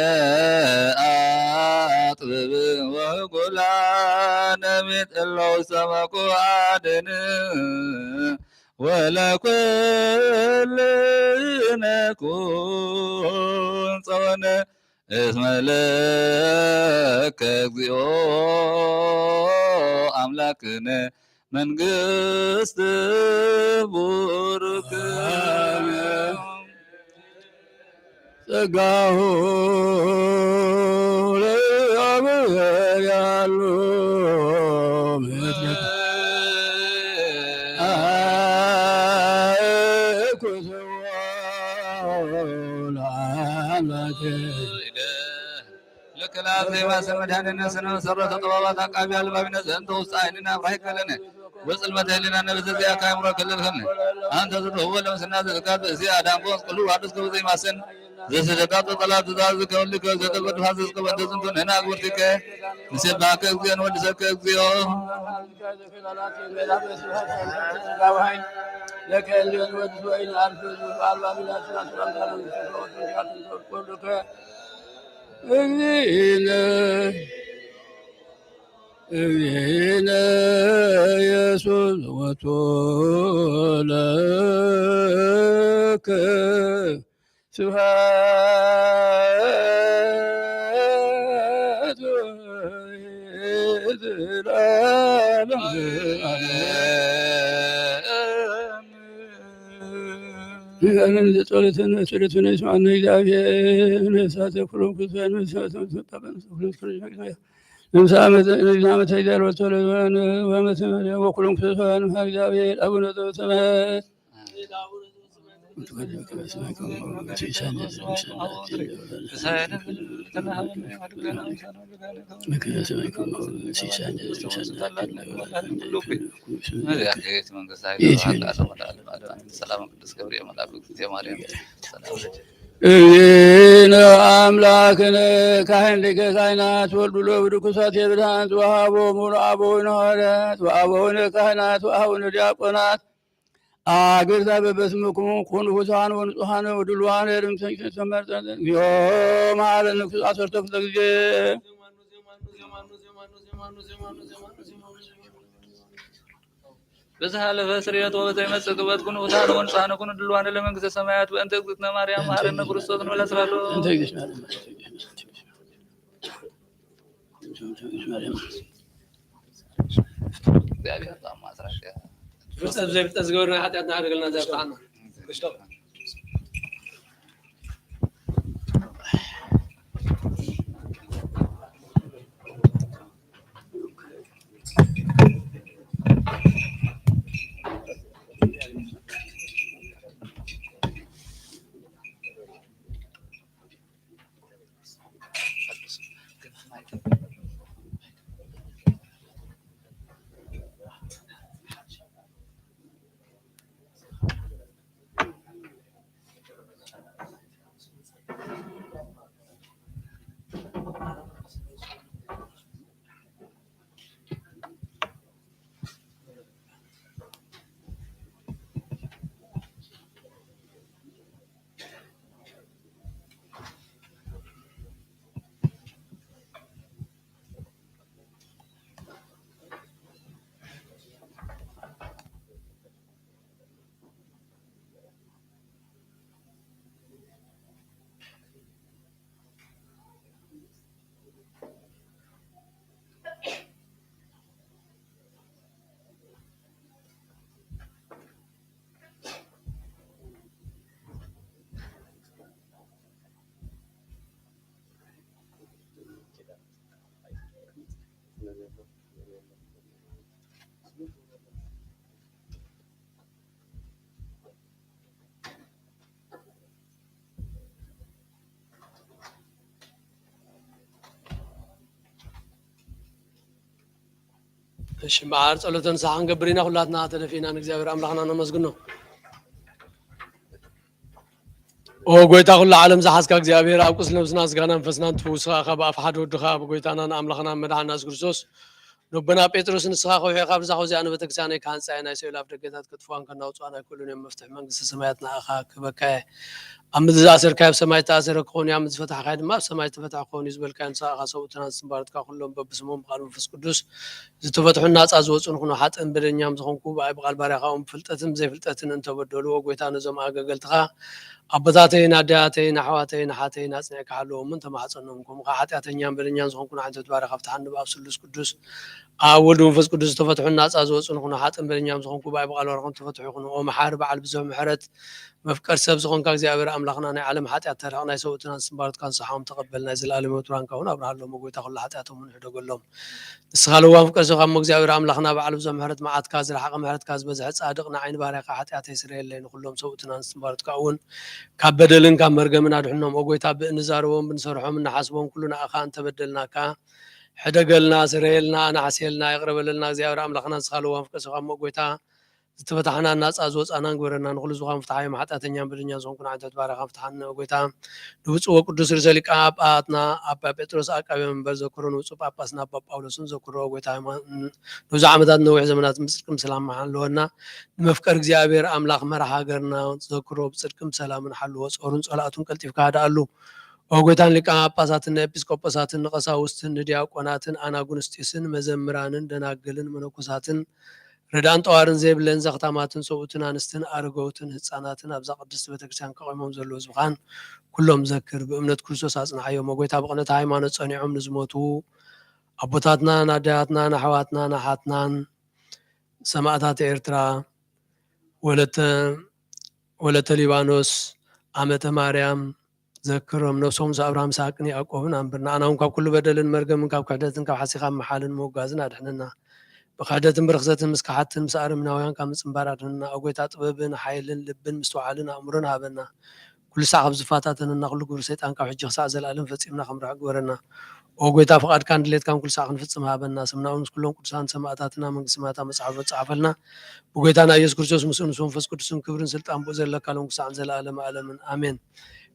አጥብብ ወኩላነ ሚጥለው ሰመኩ አድን ወለኩልነ ኩን ጸወነ እስመ ለከ እግዚኦ አምላክነ መንግስት ቡሩክ ጸጋሁ ለአብ ያሉ ለአምላክ ለከ ለአብ ዘይማሰን መድኃኒነ ስነ መሰረተ ጥበባት አቃቢ አልባቢነ ዘንተ ውስጥ አይንና አብራይ ከለነ ወጽልመተ ህሊናነ በዘዚያ ከአእምሮ ክልል ከነ አንተ ዘትሁቦ ለምስና ዘዘካት ብእሲ አዳም ቦስ ቅሉ ዋዱስ ከበዘ ይማሰን ዘሰደቃ ጸጠላት ትእዛዝ ከወልድ ከዘተ ቅዱሳት ዘዝከ በእንተ ዝንቱ ንሕና አግብርቲከ ንሴብሐከ እግዚኦ ንወድሰከ እግዚኦ። እግዚእነ እግዚእነ ኢየሱስ ወቱ ለከ ስብሐት ለዓለመ ዓለም። ጸሎትነ ጸሎትነ ይስማዕነ እግዚአብሔር። ነፍሳተ ኩሎም ቅዱሳን ነፍሳተ ኩሎም ቅዱሳን ነፍሳተ ኩሎም ቅዱሳን ነፍሳተ ኩሎም ቅዱሳን ወኩሎም ቅዱሳን እግዚአብሔር አቡነ ዘበሰማያት። ሰላም ቅዱስ ገብርኤል መልአክ ጊዜ ማርያም ሰላም። እግዚእነ አምላክነ ካህን ሊቀ ካህናት ወልዱ ለወልድ ቅዱሳት የብርሃን ወሀቦሙ ለአበዊነ ሐዋርያት ወአበዊነ ካህናት ወአበዊነ ዲያቆናት አግብርተ በበስምክሙ ኩኑ ፍቱሐነ ወንጹሐነ ወድሉዋነ ለምሰኪነ ተመርጠነ እግዚኦ መሐረነ ክርስቶስ አሰርተ ክፍለ ጊዜ። በዘሐለፈ ስርየት ወበዘይመጽእ ቅበት ኩኑ ፍቱሐነ ወንጹሐነ ኩኑ ድሉዋነ ለመንግስተ ሰማያት በእንተ እግዝእትነ ማርያም መሐረነ ክርስቶስ እንበል አስራሎ። እግዚአብሔር አብ አስራሎ። ብጸብ ዘይብጸብ ዝገበርና ኃጢአትና አድርግልና ዘብቃና። እሺ፣ ማዕረ ጸሎተ ንስሓ ክንገብር ኢና። ኩላትና ተደፊእና ንእግዚኣብሔር ኣምላኽና ነመስግኖ። ኦ ጎይታ፣ ኩሉ ዓለም ዝሓዝካ እግዚኣብሔር፣ ኣብ ቁስል ነብስና ስጋናን መንፈስናን ትፍውስ፣ ካብ ኣፍ ሓደ ወድኻ፣ ኣብ ጎይታናን ኣምላኽናን መድሓንና የሱስ ክርስቶስ፣ ነቦና ጴጥሮስ፣ ንስኻ ከውሒ ኢኻ፣ ብዛ ከውሒ እዚኣ ንቤተክርስትያነይ ክሃንጻ እየ፣ ናይ ሲኦል ኣፍደገታት ከጥፍኣን ከናውጽኣን ኣይክእሉን እዮም፣ መፍትሕ መንግስተ ሰማያት ንኣኻ ክህበካ እየ። ኣብ ምድሪ ዝኣሰርካዮ ኣብ ሰማይ ዝተኣሰረ ክኸውን እዩ፣ ኣብ ምድሪ ዝፈታሕካዮ ድማ ኣብ ሰማይ ዝተፈትሐ ክኸውን እዩ ዝበልካዮ፣ ንስኻ ኢኻ ሰብኡትን ኣንስትን ባሮትካ፣ ኩሎም በብስሞም ብቓል መንፈስ ቅዱስ ዝተፈትሑን ናጻ ዝወጹን ይኹኑ። ሓጥእን በደለኛን ዝኾንኩ ብኣይ ብቓል ባርያኻ እውን ብፍልጠትን ብዘይፍልጠትን እንተበደሉ፣ ኦ ጎይታ፣ ነዞም ኣገልገልትኻ ኣቦታተይን ኣዴታተይን ኣሕዋተይን ኣሓተይን ኣጽኒዕካ ሓልዎምን ተማሕጸኖም። ከምኡ ኸኣ ሓጢኣተኛን በደለኛን ዝኾንኩ ንዓይነቶት ባርያኻ ፍትሓኒ። ብኣብ ስሉስ ቅዱስ ኣብ ወልድ መንፈስ ቅዱስ ዝተፈትሑን ናጻ ዝወጹን ይኹኑ። ሓጥእን በደለኛን ዝኾንኩ ብኣይ ብቓል ባርያኻ ተፈትሑ ይኹኑ። ኦ መሓሪ በዓል ብዙሕ ምሕረት መፍቀር ሰብ ዝኾንካ እግዚኣብሔር ኣምላኽና፣ ናይ ዓለም ሓጢኣት ተርሕቕ፣ ናይ ሰብኡትን ኣንስትን ባሮትካ ንስሓ ተቐበል፣ ናይ ዘለኣለም ህይወት ብርሃንካ እውን ኣብርሃሎም። ኦ ጎይታ፣ ኩሉ ሓጢኣቶም እውን ሕደገሎም። ንስኻ ለዋህ ፍቅር ሰብኻ እሞ እግዚኣብሔር ኣምላኽና፣ በዓል ብዙሕ ምሕረት፣ መዓትካ ዝረሓቐ ምሕረትካ ዝበዝሐ፣ ጻድቕ ንዓይ ንባርያኻ ሓጢኣተይ ስረየለይ፣ ንኹሎም ሰብኡትን ኣንስትን ባሮትካ እውን ካብ በደልን ካብ መርገምን ኣድሕኖም። ኦ ጎይታ፣ ብእንዛረቦን ብንሰርሖን ብንሓስቦን ኩሉ ንኣኻ እንተበደልናካ ሕደገልና፣ ስረየልና፣ ኣናሕስየልና፣ ይቕረ በለልና። እግዚኣብሔር ኣምላኽና ንስኻ ለዋህ ፍቅር ሰብኻ እሞ ጎይታ፣ ዝተፈታሕናን ናጻ ዝወጻናን ግበረና። ንኹሉ ህዝብኻ ፍትሓዮም። ሓጢኣተኛን በደለኛን ዝኾንኩ ንዓይነቶት ባርያኻ ፍትሓኒ። ኦ ጎይታ፣ ንብጹእ ወቅዱስ ርእሰ ሊቃነ ጳጳሳትና ኣባ ጴጥሮስ ዓቃቢ መንበር ዘክሮ፣ ንብጹእ ጳጳስና ኣባ ጳውሎስን ዘክሮ። ኦ ጎይታ፣ ሃይማ-፣ ንብዙሕ ዓመታት ነዊሕ ዘመናት ብጽድቅን ብሰላምን ሓልወና። ንመፍቀር እግዚኣብሔር ኣምላኽ መርሓ ሃገርና ዘክሮ፣ ብጽድቅን ብሰላምን ሓልዎ። ጾሩን ጸሎቱን ቀልጢፍካ ሃድኣሉ። ኦ ጎይታ፣ ንሊቃነ ጳጳሳትን ንኤጲስቆጶሳትን ንቀሳውስትን ንዲያቆናትን ኣናጉንስጢስን መዘምራንን ደናግልን መነኮሳትን ረዳእን ጠዋርን ዘይብለን ዘኽታማትን ሰብኡትን ኣንስትን ኣረገውትን ህጻናትን ኣብዛ ቅድስት ቤተክርስትያን ከቒሞም ዘለዉ ህዝብኻን ኩሎም ዘክር። ብእምነት ክርስቶስ ኣጽንዓዮም። ኦ ጎይታ፣ ብቕንዕቲ ሃይማኖት ጸኒዖም ንዝሞቱ ኣቦታትናን ኣዴታትናን ኣሕዋትናን ኣሓትናን ሰማእታት ኤርትራ፣ ወለተ፣ ወለተ ሊባኖስ፣ ኣመተ ማርያም፣ ዘክሮም፣ ነፍሶም ምስ ኣብርሃም ይስሐቅን ያዕቆብን ኣንብር። ንኣና እውን ካብ ኩሉ በደልን መርገምን ካብ ክሕደትን ካብ ሓሲኻ ምሓልን ምውጋዝን ኣድሕነና። ብክሕደትን ብርኽሰትን ምስ ከሓድትን ምስ ኣረሜናውያን ካብ ምጽንባር ኣድሕነና። ኦ ጎይታ፣ ጥበብን ሓይልን ልብን ምስትውዓልን ኣእምሮን ሃበና። ኩሉ ሳዕ ካብ ዝፈታተነና ኩሉ ግብሪ ሰይጣን ካብ ሕጂ ክሳዕ ዘለኣለም ፈጺምና ክንርሕቕ ግበረና። ኦ ጎይታ፣ ፍቓድካን ድሌትካን ኩሉ ሳዕ ክንፍጽም ሃበና። ስምና እውን ምስ ኩሎም ቅዱሳን ሰማእታትና መንግስተ ሰማያት ኣብ መጽሓፍ ጸሓፈልና። ብጎይታና ኢየሱስ ክርስቶስ ምስኡ ምስ መንፈስ ቅዱስን ክብርን ስልጣን ብኡ ዘለካ ሎም ክሳዕ ንዘለኣለም ኣለምን ኣሜን።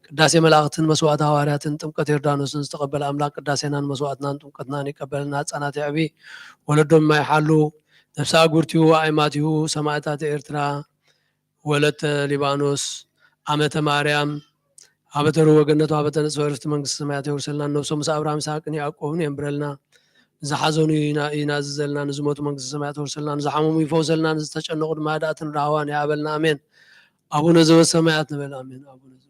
ቅዳሴ መላእኽትን መስዋዕተ ሃዋርያትን ጥምቀት ዮርዳኖስን ዝተቐበለ ኣምላኽ ቅዳሴናን መስዋዕትናን ጥምቀትናን ይቀበለና። ህጻናት የዕቢ፣ ወለዶም ድማ ይሓሉ። ነፍሰ ኣጉርቲሁ፣ ኣይማቲሁ፣ ሰማእታት ኤርትራ፣ ወለተ ሊባኖስ፣ ኣመተ ማርያም፣ ሀበ ተርወ ገነት ወሀበ ተንጽፈ ዕረፍተ መንግስተ ሰማያት የውርሰልና። ነፍሶም ምስ ኣብርሃም ይስሐቅን ያዕቆብን የንብረልና። ንዝሓዘኑ ይና-፣ ይናዝዘልና፣ ንዝሞቱ መንግስተ ሰማያት የውርሰልና፣ ንዝሓመሙ ይፈውሰልና፣ ንዝተጨነቁ ድማ ህድኣትን ራህዋን ይሃበልና። ኣሜን። ኣቡነ ዘበሰማያት ንበል። ኣሜን። ኣቡነ ዘበሰማያት።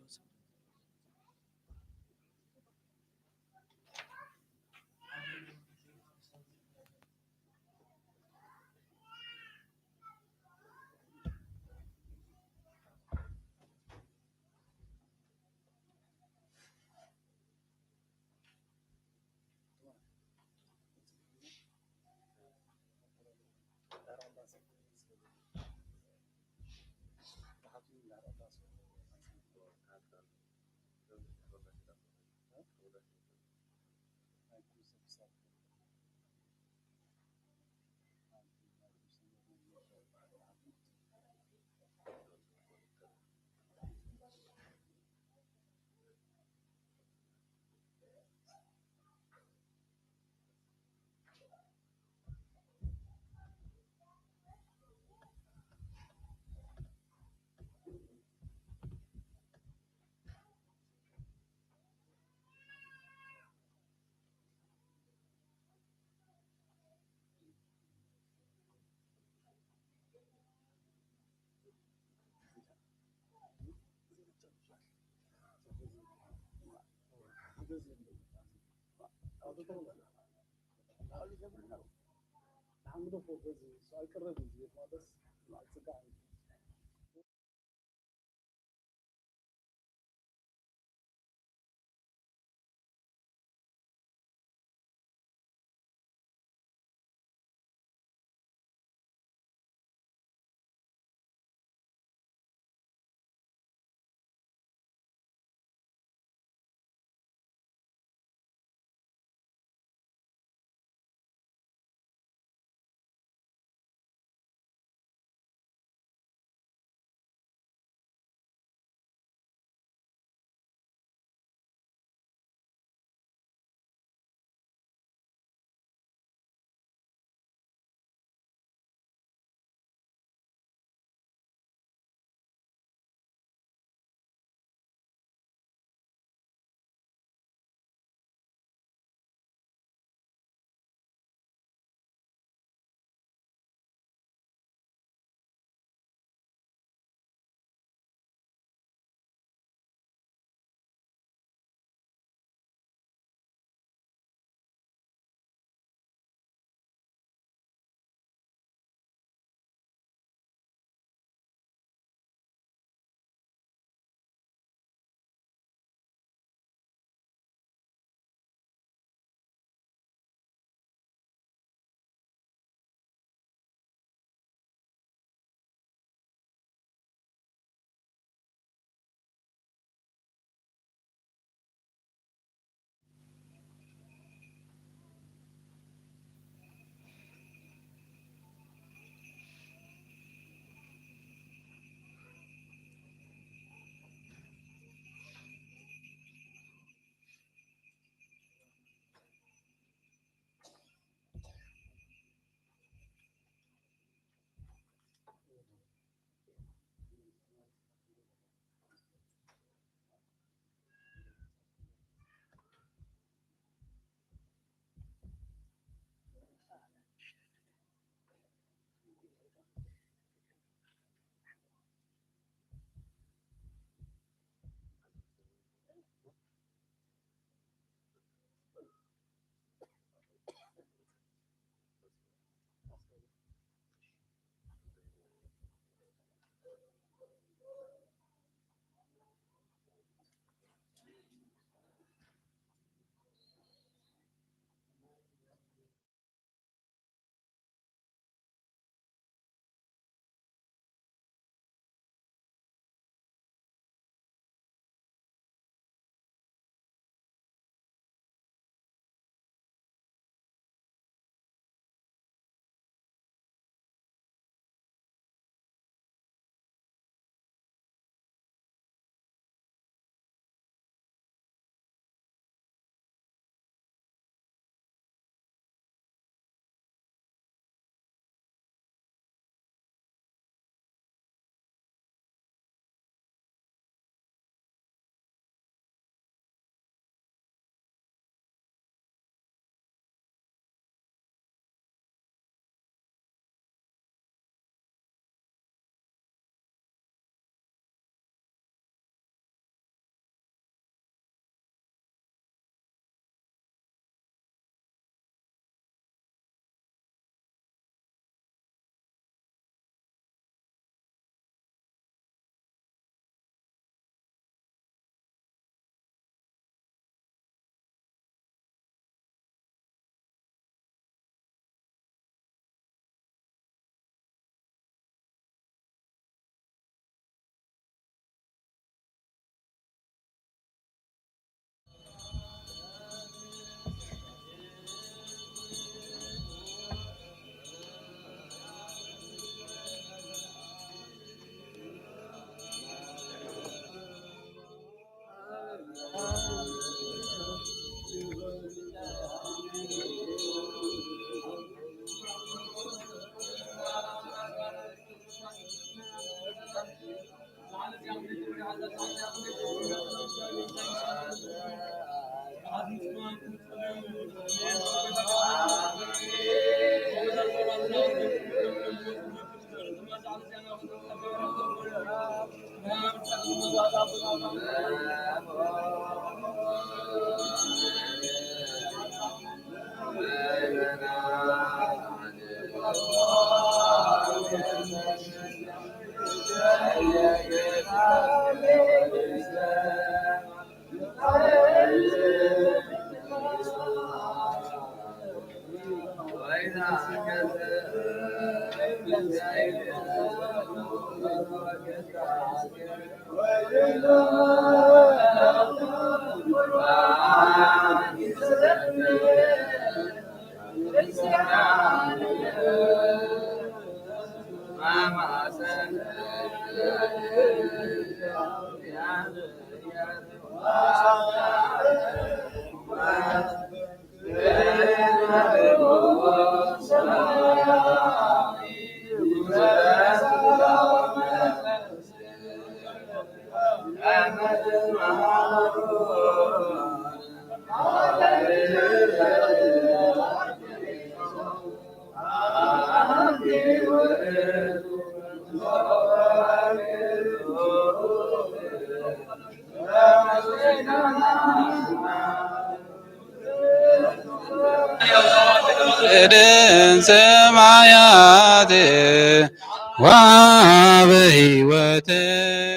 እድን ሰማያት ወሀበ ሕይወት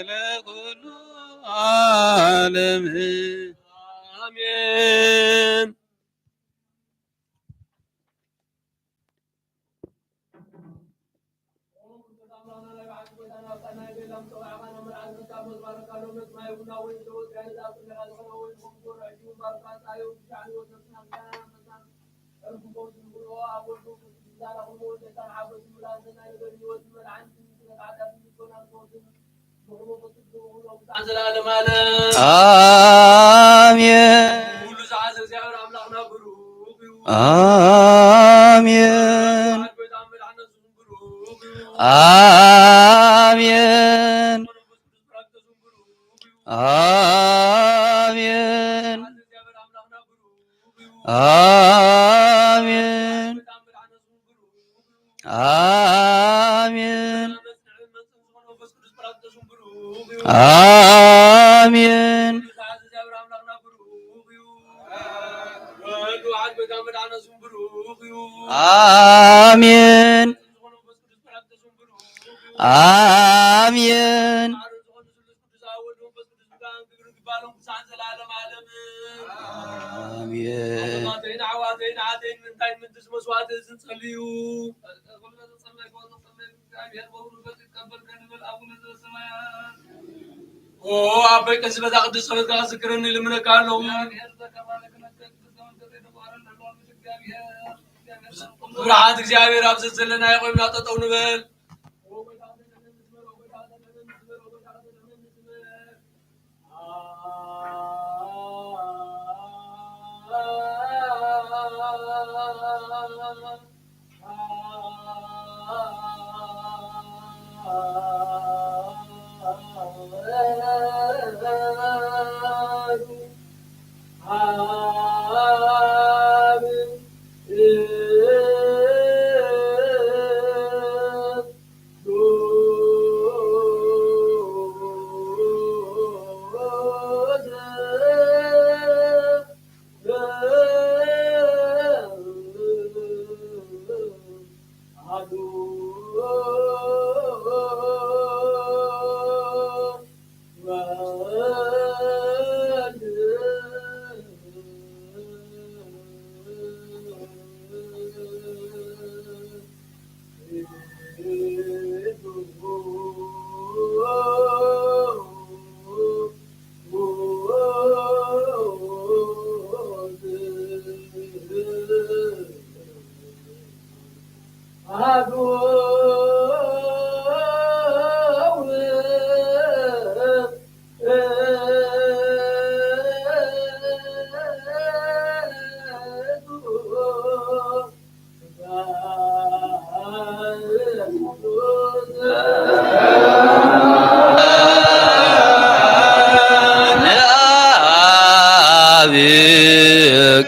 ለኩሉ ዓለም። አሜን። አሜን። አሜን። አሜን። አሜን። አሜን። አሜን። አሜን። አሜን። አሜን። አሜን። ኦ አበይ፣ ከዚ በዛ ቅዱስ ጸሎትካ ዝክረኒ እልምነካ ኣለኹ። ስብሐት እግዚኣብሔር። ኣብ ዘዘለና የቆምና ጠጠው ንበል።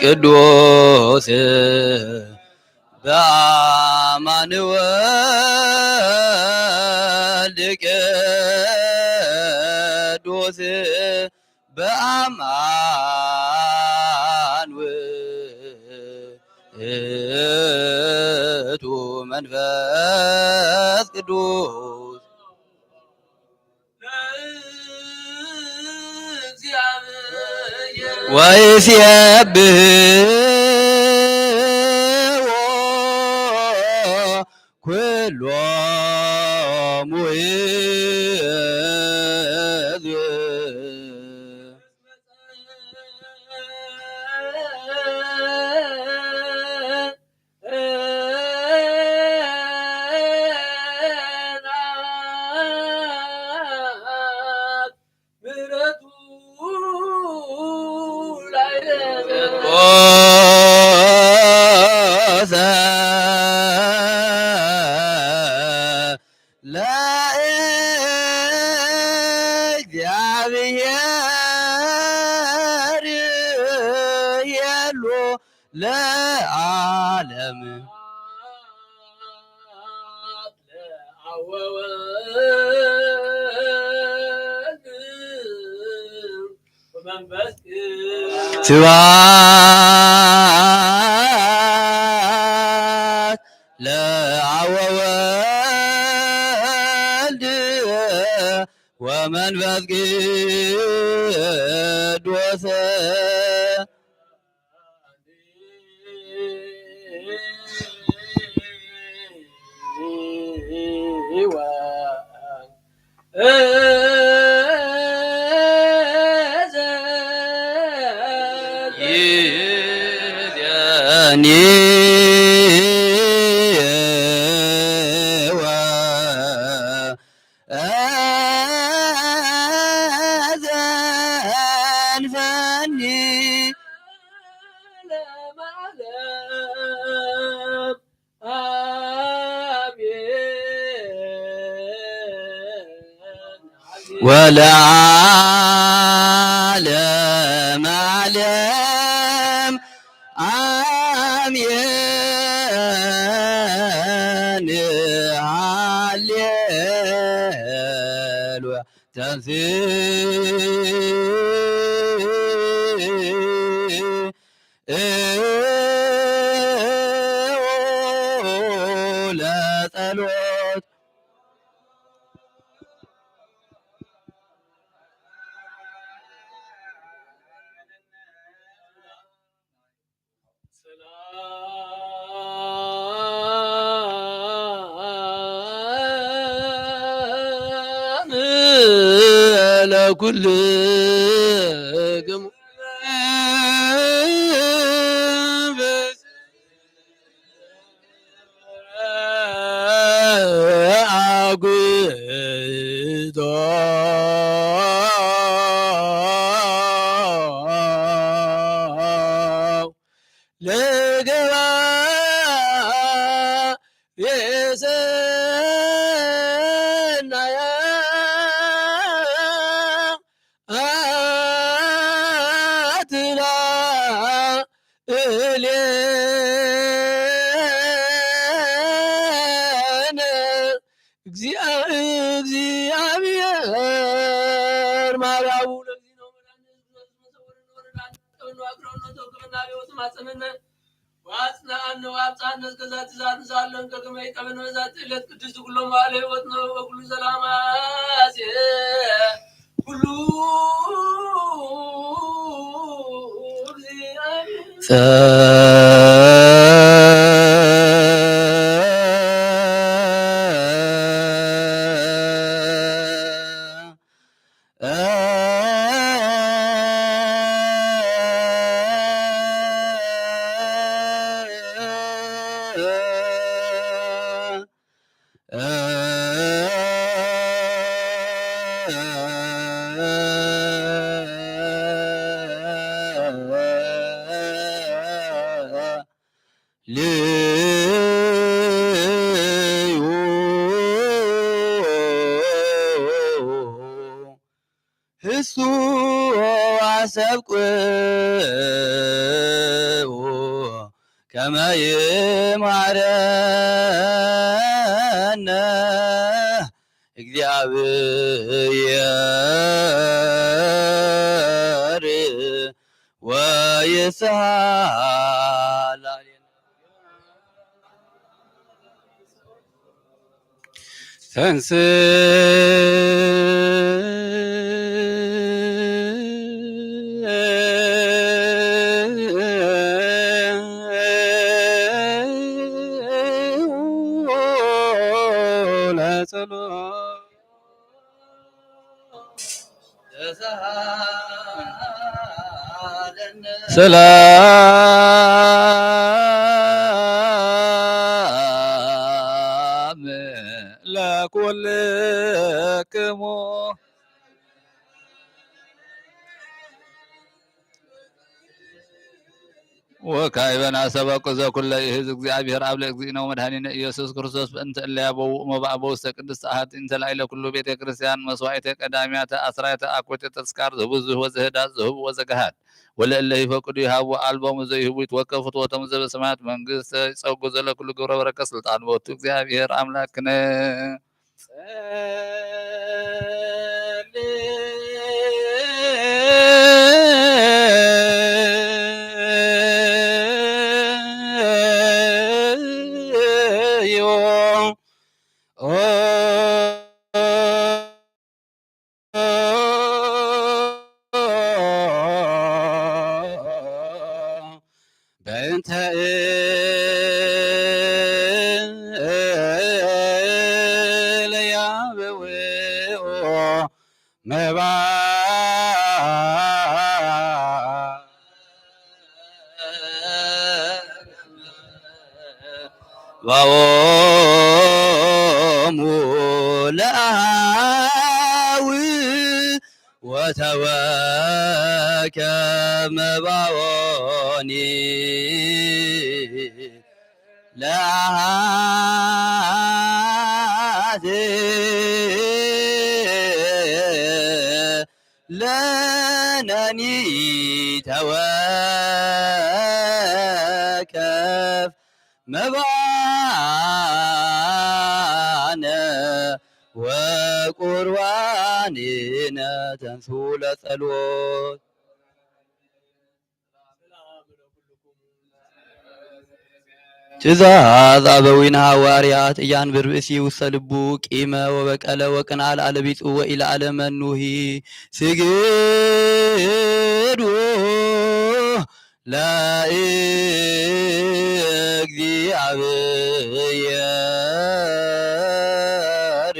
ቅዱስ በአማን ወልድ ቅዱስ በአማን ውእቱ መንፈስ ቅዱስ ወይሴብሖ ኩሎሙ ሕዝብ። ለእግዚአብሔር የሎ ለዓለም። ስብሐት ለአብ ወወልድ ወመንፈስ ቅዱስ። ወለዓለመ ዓለም አሜን። ሃሌሉያ። ተንሥኡ ለጸሎት። ሰላም ለኩልክሙ። አጉቶ ለገባሬ ሰናያ አትላ እሌነ እግዚአ-፣ እግዚአብሔር ማርያሙ ለእግዚእነ ወመድኃኒነ ኢየሱስ ክርስቶስ መሰውርነ ወረዳነ ወአቅረብነ ወተወከፈነ ሀቤሁ ወተማጸነነ ወአጽንዓነ ወአብጽሐነ እስከ ዛቲ ሰዓት ንስአሎ እንከ ከመ ይቀበነ በዛቲ ዕለት ቅድስት ኩሎ መዋዕለ ሕይወትነ ወበኩሉ ሰላም ሐሴ ኩሉ ተብቅዑ ከመ ይምሃረነ እግዚኣብሔር ወይስሐቅ ላዕሌነ። ተንሥእ ለጸሎት። ሰላም ለኩልክሙ። ወካዕበ ናሰበኩ ዘኩለ ይእዝ እግዚአብሔር አብ ለእግዚእነ ወመድኃኒነ ኢየሱስ ክርስቶስ በእንተ እለ ያበውኡ መባእ በውስተ ቅድስት አሐቲ እንተ ላዕለ ኩሉ ቤተ ክርስቲያን መስዋዕተ ቀዳሚያተ አስራይተ አኩቴ ተስካር ዘብዙህ ወዘህዳጥ ዘህቡእ ወዘገሃድ ወለእለ ይፈቅዱ ይሃቡ አልቦሙ ዘይህቡ ይትወከፉ ትወቶም ዘበሰማያት መንግስት ይጸጉ ዘለኩሉ ግብረ በረከት ስልጣን ቦቱ እግዚአብሔር አምላክነ። በእንተ እለ ያበውኡ መባእ ባኦሙ ለአሃዊ ወተወከ መባኦኒ ለአሃቲ ለነኒ ተወከፍ መባነ ወቁርባኒነ ተንሱ ለጸሎት። ትእዛዝ አበዊነ ሐዋርያት፣ ኢያንብር ብእሲ ውስተ ልቡ ቂመ ወበቀለ ወቅንአ ለአለቢጹ ወኢለአለ መኑሂ ስግዱ ለእግዚአብሔር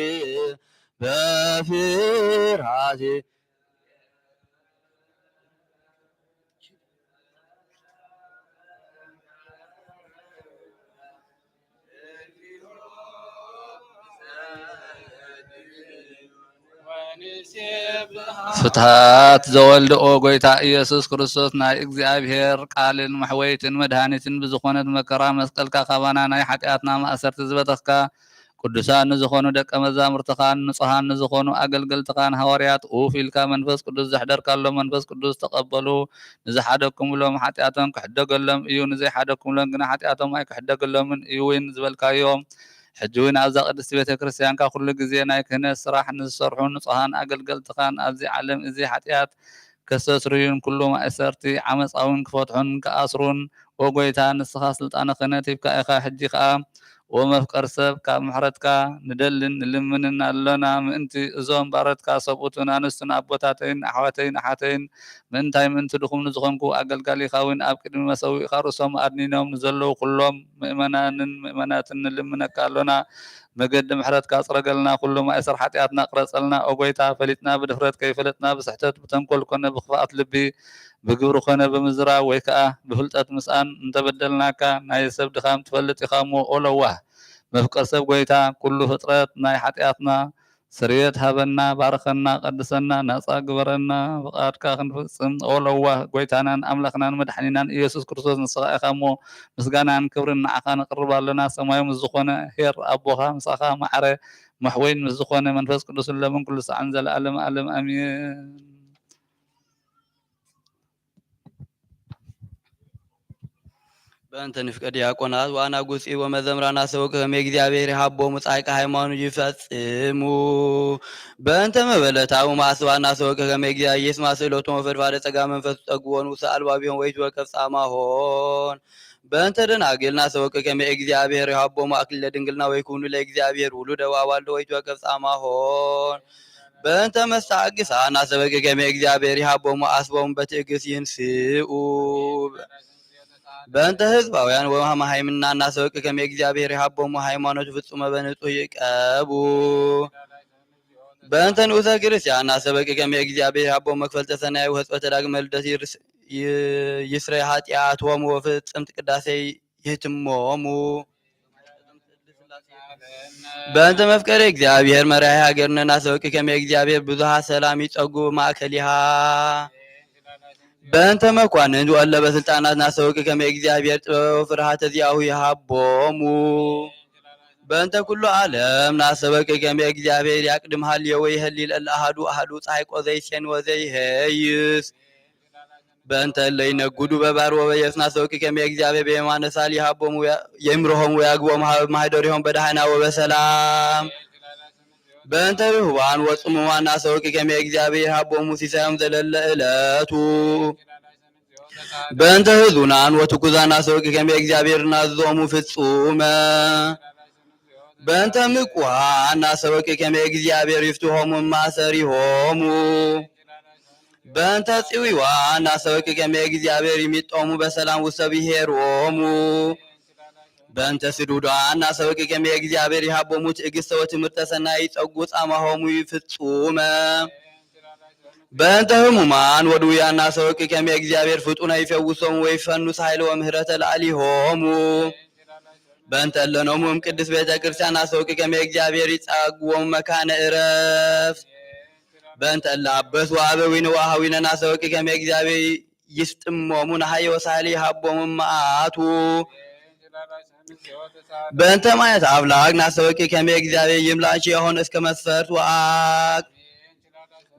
በፍርሃት። ፍትሐት ዘወልድ ኦ ጎይታ ኢየሱስ ክርስቶስ፣ ናይ እግዚኣብሔር ቃልን መሕወይትን መድኃኒትን ብዝኾነት መከራ መስቀልካ ካባና ናይ ኃጢኣትና ማእሰርቲ ዝበተኽካ፣ ቅዱሳን ንዝኾኑ ደቀ መዛሙርትኻን ንጹሃን ንዝኾኑ ኣገልገልትኻን ሃዋርያት ኡፍ ኢልካ መንፈስ ቅዱስ ዘሕደርካሎም መንፈስ ቅዱስ ተቐበሉ። ንዝሓደግኩምሎም ኃጢኣቶም ክሕደገሎም እዩ፣ ንዘይሓደግኩምሎም ግና ኃጢኣቶም ኣይክሕደገሎምን እዩ እውን ዝበልካዮ። ሕጂ እውን ኣብዛ ቅድስቲ ቤተ ክርስቲያንካ ኩሉ ግዜ ናይ ክህነት ስራሕ ንዝሰርሑ ንጹሃን ኣገልገልትኻን ኣብዚ ዓለም እዚ ኃጢኣት ከስተስርዩን ኩሉ ማእሰርቲ ዓመጻ እውን ክፈትሑን ክኣስሩን፣ ኦ ጐይታ፣ ንስኻ ስልጣነ ክህነት ሂብካ ኢኻ። ሕጂ ከኣ፣ ኦ መፍቀር ሰብ፣ ካብ ምሕረትካ ንደልን ንልምንን ኣሎና፣ ምእንቲ እዞም ባሮትካ ሰብኡትን ኣንስትን ኣቦታተይን ኣሕዋተይን ኣሓተይን፣ ምእንታይ ምእንቲ ድኹም ንዝኾንኩ ኣገልጋሊኻ እውን ኣብ ቅድሚ መሰውኢኻ ርእሶም ኣድኒኖም ንዘለዉ ኩሎም ምእመናንን ምእመናትን ንልምነካ ኣሎና። መገዲ ምሕረትካ ጽረገልና፣ ኩሉ ማእሰር ኃጢኣትና ቅረጸልና። ኦ ጐይታ፣ ፈሊጥና ብድፍረት፣ ከይፈለጥና ብስሕተት፣ ብተንኮል ኮነ ብኽፍኣት ልቢ፣ ብግብሪ ኮነ ብምዝራብ ወይ ከኣ ብፍልጠት ምስኣን እንተበደልናካ፣ ናይ ሰብ ድኻም ትፈልጥ ኢኻ እሞ፣ ኦ ለዋህ መፍቀር ሰብ ጐይታ፣ ኩሉ ፍጥረት ናይ ኃጢኣትና ስርየት ሃበና፣ ባርኸና፣ ቀድሰና፣ ናጻ ግበረና፣ ፍቓድካ ክንፍጽም። ኦ ለዋህ ጐይታናን ኣምላኽናን መድሓኒናን ኢየሱስ ክርስቶስ፣ ንስኻ ኢኻ እሞ፣ ምስጋናን ክብርን ንዓኻ ነቕርብ ኣሎና። ሰማያዊ ምስ ዝኾነ ኄር ኣቦኻ፣ ምሳኻ መዓረ መሕወይን ምስ ዝኾነ መንፈስ ቅዱስን፣ ሎምን ኩሉ ሳዕን ዘለዓለም ዓለም ኣሜን። በእንተ ንፍቀ ዲያቆናት ወአናጉስጢስ ወመዘምራን አሰወቅ ከመ እግዚአብሔር ይሃቦሙ ጻድቃ ሃይማኖት ይፈጽሙ። በእንተ መበለታሙ ማስባን አሰወቅ ከመ እግዚአብሔር ይስማ ስእሎቶም ወፈድፋደ ጸጋ መንፈስ ጸግቦን ውስተ አልባቢሆን ወይትወከፍ ጻማሆን። በእንተ ደናግል ናሰወቅ ከመ እግዚአብሔር ይሃቦሙ አክሊለ ድንግልና ወይኩኑ ለእግዚአብሔር ውሉደ ወአዋልደ ወይትወከፍ ጻማሆን። በእንተ መስተአግሳ ናሰወቅ ከመ እግዚአብሔር ይሃቦሙ አስቦሙ በትዕግስት ይንስኡ። በእንተ ህዝባውያን ወመሃይምና ናሰወቅ ከመ እግዚአብሔር ይሃቦሙ ሃይማኖት ፍጹመ በንጹህ ይቀቡ። በእንተ ንኡሰ ክርስቲያን ናሰወቅ ከመ እግዚአብሔር ይሃቦሙ መክፈልተ ሰናይ ወሕጽበተ ዳግመ ልደት ይርስ-፣ ይ-፣ ይስረይ ኃጢአቶም ወፍጽምት ቅዳሴ ይህትሞሙ። በእንተ መፍቀሬ እግዚአብሔር መራሒ ሀገርነ ናሰወቅ ከመ እግዚአብሔር ብዙሃ ሰላም ይጸጉ ማእከሊሃ። በእንተ መኳንንት ወእለ በስልጣናት ናሰወቅ ከመ እግዚአብሔር ጥበበ ወፍርሃተ ዚአሁ ይሃቦሙ። በእንተ ኩሉ ዓለም ናሰወቅ ከመ እግዚአብሔር ያቅድም ሀልዮ ወይሀሊ ለእለ አሐዱ አሐዱ ጻይቆ ዘይሴን ወዘይሄይስ። በእንተ እለ ይነግዱ በባሕር ወበየብስ ናሰወቅ ከመ እግዚአብሔር በየማነ ሳል ይሃቦሙ ወያ-፣ የምርሆሙ ወያግቦሙ ሀበ ማህደሪሆሙ በደሃና ወበሰላም። በእንተ ርሁባን ወጽሙማን ናሰወቅ ከመ እግዚአብሔር ይሃቦሙ ሲሳዮም ዘለለ ዕለቱ። በእንተ ህዙናን ወትኩዛን ናሰወቅ ከመ እግዚአብሔር ናዝዞሙ ፍጹመ። በእንተ ምቁሃን ናሰወቅ ከመ እግዚአብሔር ይፍትሆሙ እማሰሪሆሙ። በእንተ ጽዊዋን ናሰወቅ ከመ እግዚአብሔር ይሚጦሙ በሰላም ውስተ ብሔሮሙ። በእንተ ስዱዳን ናሰወቅ ከመ እግዚአብሔር ይሃቦሙ ትዕግስተ ወትምህርተ ሰናይ ይጸጉ ጻማሆሙ ፍጹመ። በእንተ ህሙማን ወድውያን ናሰወቅ ከመ እግዚአብሔር ፍጡነ ይፈውሶሙ ወይፈኑስ ኃይለ ወምህረተ ለአሊሆሙ። በእንተ እለ ነሙ እም ቅድስት ቤተ ክርስቲያን ናሰወቅ ከመ እግዚአብሔር ይጻግቦሙ መካነ ዕረፍት። በእንተ እለ አበስ ወአበዊነ ወአሃዊነ ናሰወቅ ከመ እግዚአብሔር ይስጥሞሙ ነሐየ ወሳህል ይሃቦሙ እማቱ። በእንተ ማየት አፍላግ ናሰወቅ ከመ እግዚአብሔር ይምላ እንቺ የሆን እስከ መስፈርት ወአክ።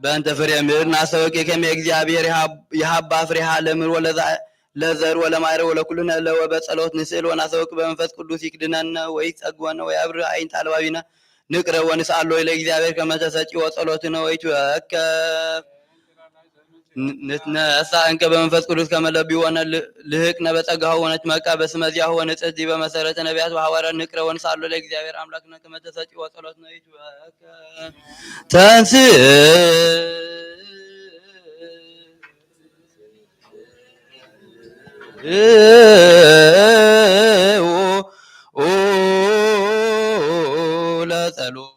በእንተ ፍሬ ምድር ናሰወቅ ከመ እግዚአብሔር ይሃብ-፣ ይሃባ ፍሬሃ ለምድር ወለዛ-፣ ለዘር ወለማይረ ወለኩልነ እለ ወበጸሎት ንስእል ወናሰወቅ በመንፈስ ቅዱስ ይክድነነ ወይጸግወነ ወያብርህ አይንተ አልባቢነ ንቅረብ ወንስአሎ ለእግዚአብሔር ከመ ተሰጪ ወጸሎትነ ወይትወከፍ። ን-፣ ንትነሳ እንከ በመንፈስ ቅዱስ ከመ ለብወነ ል-፣ ልህቅነ በጸጋሁ ወንትመካ በስመ ዚአሁ ወንጽሕት ዲበ መሰረተ ነቢያት ወሐዋርያት ንቅረብ ወንስአሎ ለእግዚአብሔር አምላክነ ከመ ተሰጪ ወጸሎትነ ይትወከፍ። ተንስ ለጸሎት።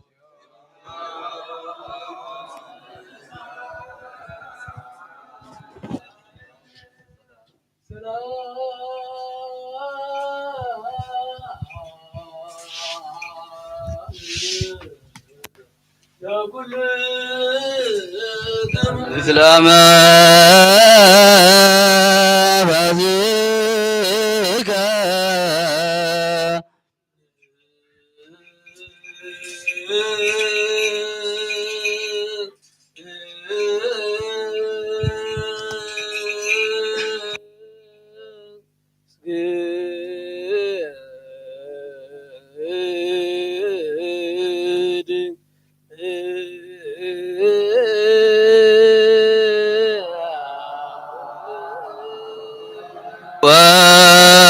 እስላመ ፋሲካ።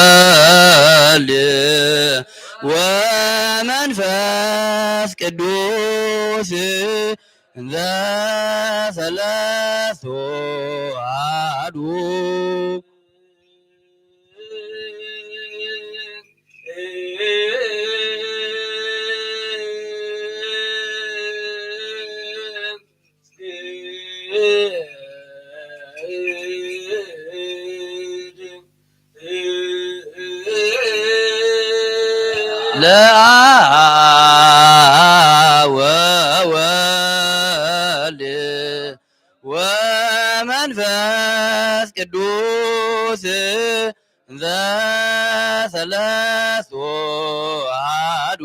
ወወልድ ወመንፈስ ቅዱስ እንዘ ሰለስቱ አሐዱ። ለአብ ወወልድ ወመንፈስ ቅዱስ እንዘ ሰለስቱ አሐዱ።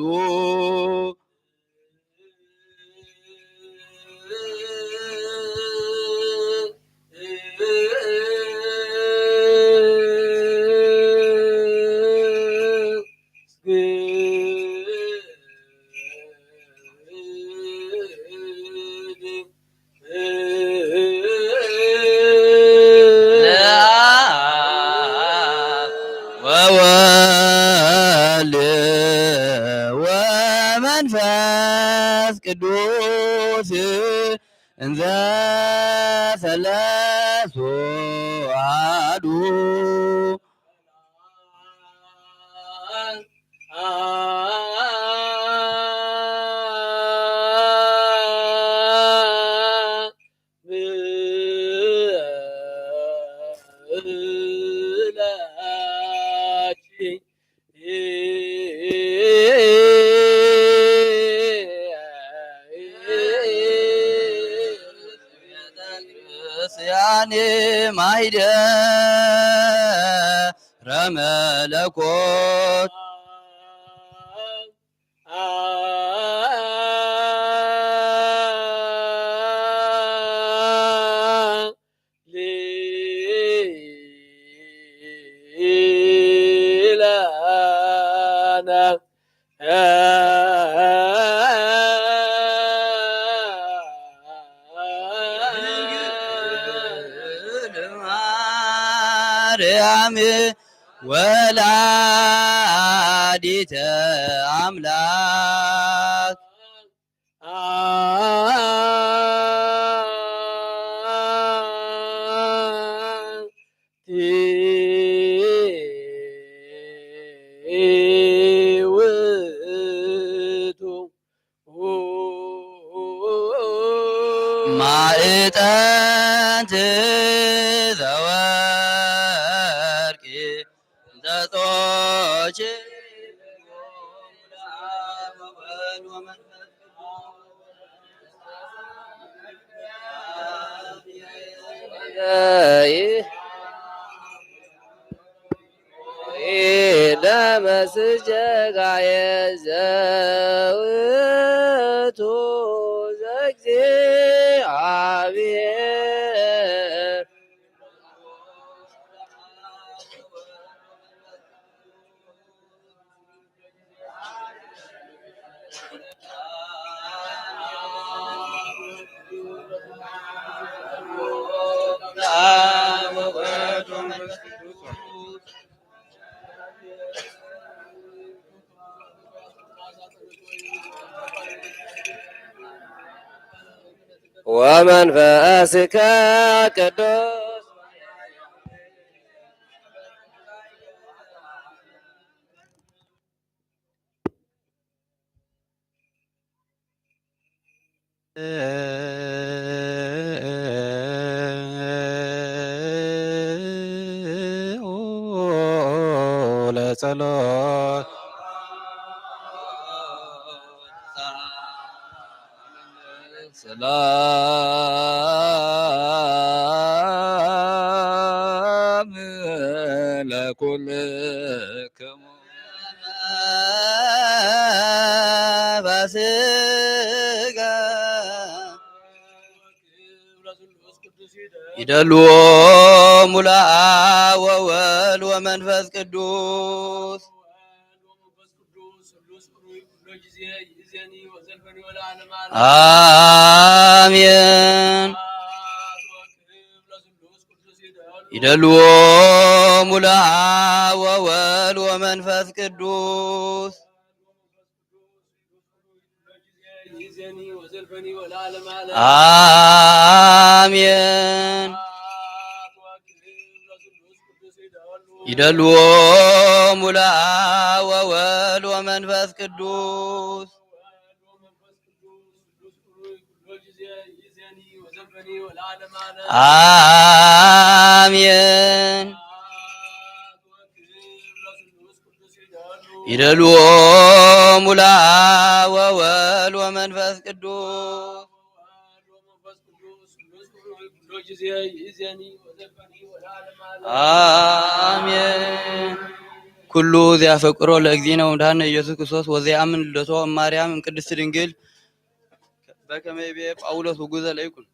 ለሱ አሐዱ ቤተክርስቲያን ማህደረ መለኮት ሊለነ ማርያም ወላዲተ አምላክ። አንቲ ውእቱ ማዕጠንት ዘወርቅ ዘጾች ለመስጀጋየ ዘውቱ ዘእግዚአብሔር። ወመንፈስከ ቅዱስ። ለጸሎት ሰላም ለኩልክሙ። ፋሲካ ይደልዎ ሙላ ወወልድ ወመንፈስ ቅዱስ። አሜን። ይደልዎ ሙላ ወወልድ ወመንፈስ ቅዱስ። አሜን። ይደልዎ ሙላ ወወልድ ወመንፈስ ቅዱስ። አሜን። ይደልዎ ሙላ ወወልድ ወመንፈስ ቅዱስ። አሜን። ኩሉ ዘያፈቅሮ ለእግዚእነ ወመድኃኒነ ኢየሱስ ክርስቶስ ወዘያአምን ልደቶ እማርያም እምቅድስት ድንግል በከመ ይቤ ጳውሎስ ውጉዘ ለይኩን።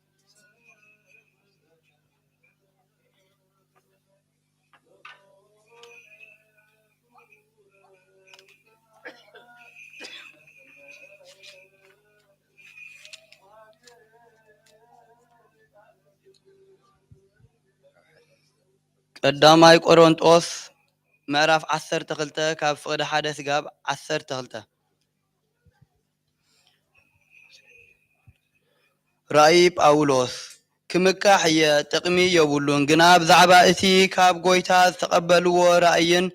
ቀዳማይ ቆሮንጦስ ምዕራፍ ዐሰርተ ክልተ ካብ ፍቅዲ ሓደ ስጋብ ዐሰርተ ክልተ። ራእይ ጳውሎስ። ክምካሕ እየ፣ ጥቅሚ የብሉን። ግና ብዛዕባ እቲ ካብ ጎይታ ዝተቀበልዎ ራእይን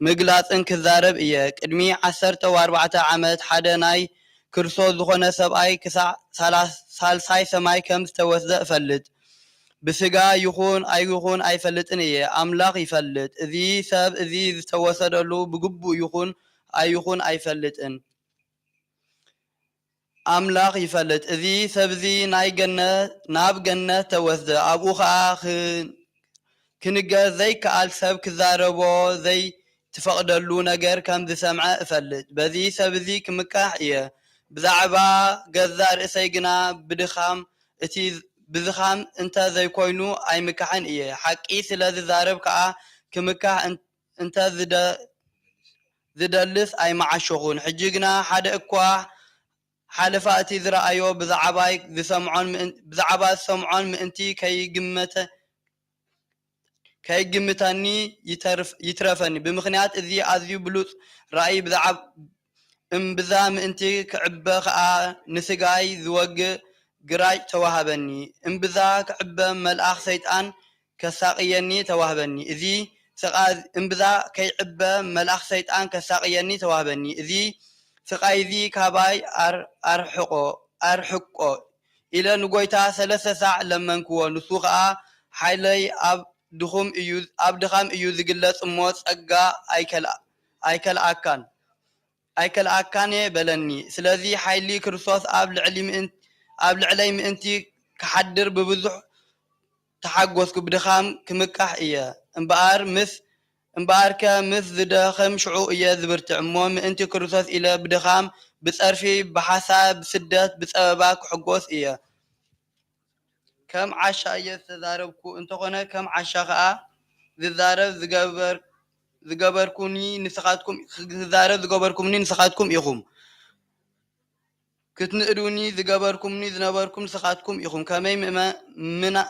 ምግላጽን ክዛረብ እየ። ቅድሚ ዓሰርተ ወኣርባዕተ ዓመት ሓደ ናይ ክርስቶስ ዝኾነ ሰብኣይ ክሳዕ ሳላ-፣ ሳልሳይ ሰማይ ከም ዝተወስደ እፈልጥ። ብስጋ ይኹን ኣይኹን ኣይፈልጥን እየ፣ ኣምላኽ ይፈልጥ። እዚ ሰብ እዚ ዝተወሰደሉ ብግቡእ ይኹን ኣይኹን ኣይፈልጥን። ኣምላኽ ይፈልጥ። እዚ ሰብ እዚ ናይ ገነ-፣ ናብ ገነት ተወስደ። ኣብኡ ኸኣ ኽ-፣ ክንገር ዘይከኣል ሰብ ክዛረቦ ዘይትፈቕደሉ ነገር ከም ዝሰምዐ እፈልጥ። በዚ ሰብ እዚ ክምካሕ እየ። ብዛዕባ ገዛእ ርእሰይ ግና ብድኻም፣ እቲ ብዝኻም እንተ ዘይኮይኑ ኣይምካሕን እየ። ሓቂ ስለ ዝዛረብ ከኣ ክምካሕ እን-፣ እንተ ዝደ-፣ ዝደልስ ኣይምዓሸኹን። ሕጂ ግና ሓደ እኳ ሓለፋ እቲ ዝረኣዮ ብዛዕባይ ዝሰምዖን ምእን-፣ ብዛዕባ ዝሰምዖን ምእንቲ ከይግመተ-፣ ከይግምተኒ ይተርፍ-፣ ይትረፈኒ። ብምኽንያት እዚ ኣዝዩ ብሉጽ ራእይ ብዛዕብ-፣ እምብዛ ምእንቲ ክዕበ ኸኣ ንስጋይ ዝወግእ ግራጭ ተዋህበኒ። እምብዛ ክዕበ መልኣኽ ሰይጣን ከሳቕየኒ ተዋህበኒ። እዚ ስቓ-፣ እምብዛ ከይዕበ መልኣኽ ሰይጣን ከሳቕየኒ ተዋህበኒ። እዚ ስቓይ እዚ ካባይ ኣር-፣ ኣርሕቆ፣ ኣርሕቆ ኢለ ንጎይታ ሰለስተ ሳዕ ለመንክዎ። ንሱ ኸኣ ሓይለይ ኣብ ድኹም እዩ፣ ኣብ ድኻም እዩ ዝግለጽ እሞ ጸጋ ኣይከልኣ-፣ ኣይከልኣካን። ኣይከልኣካን እየ በለኒ። ስለዚ ሓይሊ ክርስቶስ ኣብ ልዕሊ ምእን-፣ ኣብ ልዕለይ ምእንቲ ክሓድር ብብዙሕ ተሓጎስኩ። ብድኻም ክምካሕ እየ። እምበኣር ምስ-፣ እምበኣርከ ምስ ዝደኽም ሽዑ እየ ዝብርትዕ እሞ፣ ምእንቲ ክርስቶስ ኢለ ብድኻም፣ ብጸርፊ፣ ብሓሳር፣ ብስደት፣ ብጸበባ ክሕጎስ እየ። ከም ዓሻ እየ ዝተዛረብኩ፣ እንተኾነ ከም ዓሻ ኸኣ ዝዛረብ ዝገበር-፣ ዝገበርኩኒ ንስኻትኩም፣ ክዛረብ ዝገበርኩምኒ ንስኻትኩም ኢኹም። ክትንእዱኒ ዝገበርኩምኒ ዝነበርኩም ንስኻትኩም ኢኹም። ከመይ ምእመ-፣ ምና-፣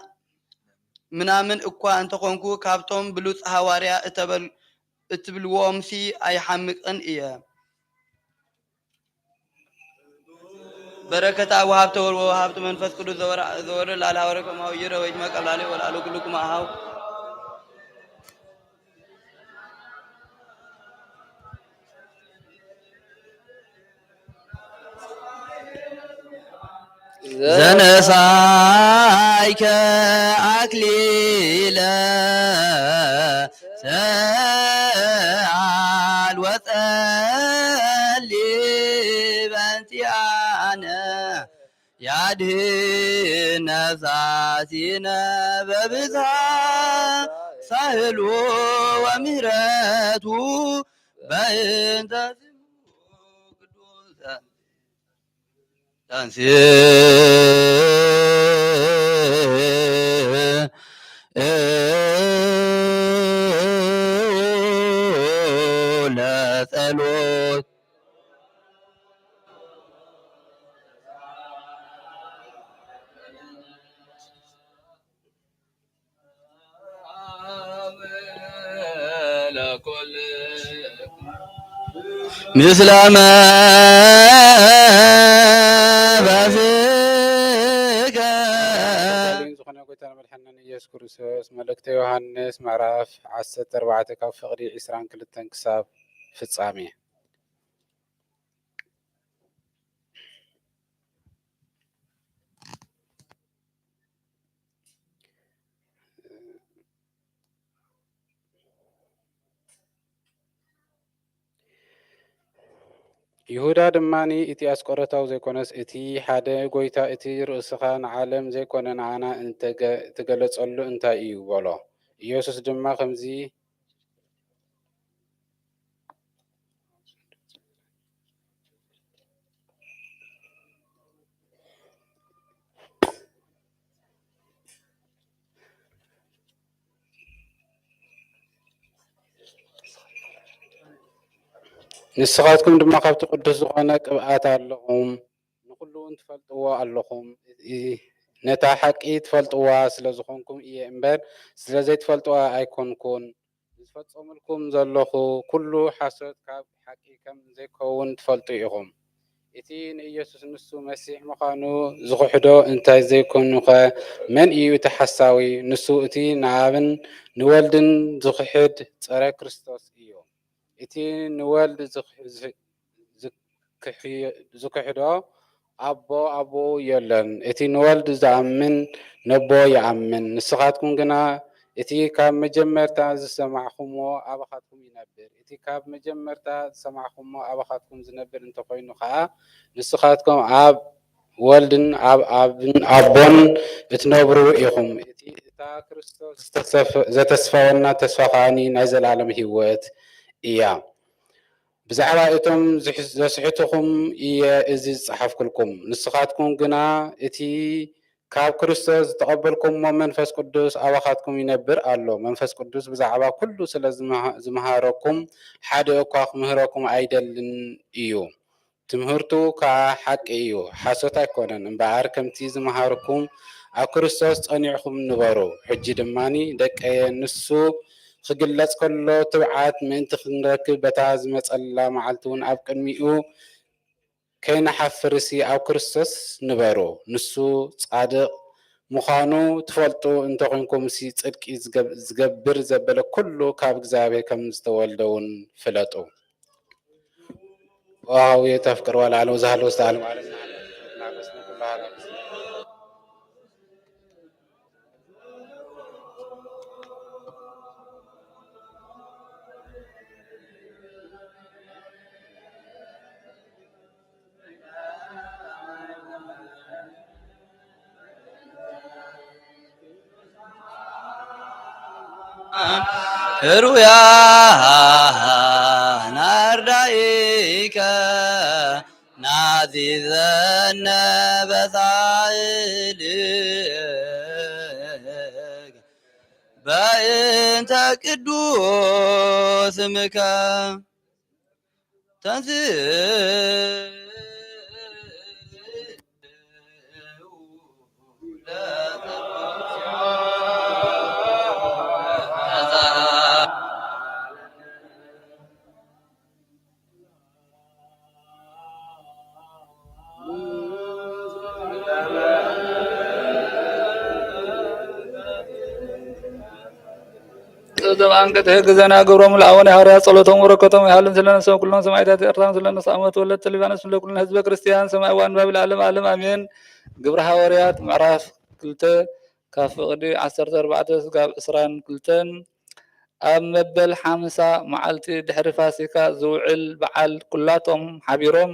ምናምን እኳ እንተኾንኩ፣ ካብቶም ብሉጽ ሃዋርያ እተበል-፣ እትብልዎምሲ ኣይሓምቅን እየ። በረከት አብ ወሀብተ ወወልድ ወሀብተ መንፈስ ቅዱስ ዘወረ-፣ ዘወረደ ለዓለ ሐዋርያው ከማሁ ይረ ወይትመ ቀብላሌ ወለዓሉ ኩልኩም አሃው። ዘነሳይከ አክሊለ ሰአል ወጸሊ በእንቲአነ ያድህነ ሳሲነ በብዝሃ ሳህሉ ወምህረቱ በእንተ ስሙ ቅዱስ ተንሥእ ለጸሎት። ምስለ መንፈስከ። ዝኾነ ጎይታን መድሓኒን ኢየሱስ ክርስቶስ፣ መልእክተ ዮሃንስ ምዕራፍ ዓሰርተ ኣርባዕተ ካብ ፍቕዲ ዕስራን ክልተን ክሳብ ፍጻሜ። ይሁዳ ድማ እቲ ኣስቆሮታዊ ዘይኮነስ፣ እቲ ሓደ ጐይታ፣ እቲ ርእስኻ ንዓለም ዘይኮነ ንኣና እንተገ-፣ እተገለጸሉ እንታይ እዩ? በሎ። ኢየሱስ ድማ ከምዚ ንስኻትኩም ድማ ካብቲ ቅዱስ ዝኾነ ቅብኣት ኣለኹም፣ ንኹሉ እውን ትፈልጥዎ ኣለኹም። ነታ ሓቂ ትፈልጥዋ ስለ ዝኾንኩም እየ እምበር፣ ስለ ዘይትፈልጥዋ ኣይኮንኩን። ዝፈጽመልኩም ዘለኹ ኩሉ ሓሶት ካብ ሓቂ ከም ዘይከውን ትፈልጡ ኢኹም። እቲ ንኢየሱስ ንሱ መሲሕ ምዃኑ ዝኽሕዶ እንታይ ዘይኮኑኸ፣ መን እዩ እቲ ሓሳዊ? ንሱ እቲ ንኣብን ንወልድን ዝኽሕድ ጸረ ክርስቶስ እዩ። እቲ ንወልድ ዝኽ-፣ ዝ-፣ ዝክሕ-፣ ዝክሕዶ ኣቦ ኣብኡ የለን። እቲ ንወልድ ዝኣምን ነቦ ይኣምን። ንስኻትኩም ግና እቲ ካብ መጀመርታ ዝሰማዕኹምዎ ኣባኻትኩም ይነብር። እቲ ካብ መጀመርታ ዝሰማዕኹምዎ ኣባኻትኩም ዝነብር እንተኾይኑ ኸኣ ንስኻትኩም ኣብ ወልድን ኣብ፣ ኣብን፣ ኣቦን እትነብሩ ኢኹም። እቲ፣ እታ ክርስቶስ ዝተሰፍ-፣ ዘተስፈወና ተስፋ ከኣኒ ናይ ዘላለም ህይወት እያ። ብዛዕባ እቶም ዝሕ-፣ ዘስሕቱኹም እየ እዚ ዝጸሓፍኩልኩም። ንስኻትኩም ግና እቲ ካብ ክርስቶስ ዝተቐበልኩምዎ መንፈስ ቅዱስ ኣባኻትኩም ይነብር ኣሎ። መንፈስ ቅዱስ ብዛዕባ ኩሉ ስለ ዝመሃ-፣ ዝመሃረኩም ሓደ እኳ ክምህረኩም ኣይደልን እዩ። ትምህርቱ ከኣ ሓቂ እዩ፣ ሓሶት ኣይኮነን። እምበኣር ከምቲ ዝመሃርኩም ኣብ ክርስቶስ ጸኒዕኩም ንበሩ። ሕጂ ድማኒ ደቀየ፣ ንሱ ክግለጽ ከሎ ትብዓት ምእንቲ ክንረክብ በታ ዝመጸላ መዓልቲ እውን ኣብ ቅድሚኡ ከይንሓፍርሲ ኣብ ክርስቶስ ንበሩ። ንሱ ጻድቕ ምዃኑ ትፈልጡ እንተኾይንኩምሲ ጽድቂ ዝገብ-፣ ዝገብር ዘበለ ኩሉ ካብ እግዚኣብሔር ከም ዝተወልደ እውን ፍለጡ። ወሃዊ ተፍቅር ወለዓለም ዘሃሉ ውስተ ዓለም ዓለም። ህሩያን ኣርዳኢከ ናዚዘነ በሳእልከ በእንተ ቅዱስ ስምከ። ተንሥእ ዘበአንቀጽ ሕግ ዘናግሮም ለአቡነ ሐዋርያት ጸሎቶም ወበረከቶም ይሃሉ ምስለ ነፍሰ ኩሎም ሰማዕታት ኤርትራ ምስለ ነፍሰ አመት ወለት ሊባኖስ ምስለ ኩልነ ህዝበ ክርስቲያን ሰማይ ወአንባቢ ለዓለም ዓለም አሜን። ግብረ ሐዋርያት ምዕራፍ ክልተ ካብ ፍቕዲ ዓሰርተ ኣርባዕተ ስጋብ ዕስራን ክልተን ኣብ መበል ሓምሳ መዓልቲ ድሕሪ ፋሲካ ዝውዕል በዓል ኩላቶም ሓቢሮም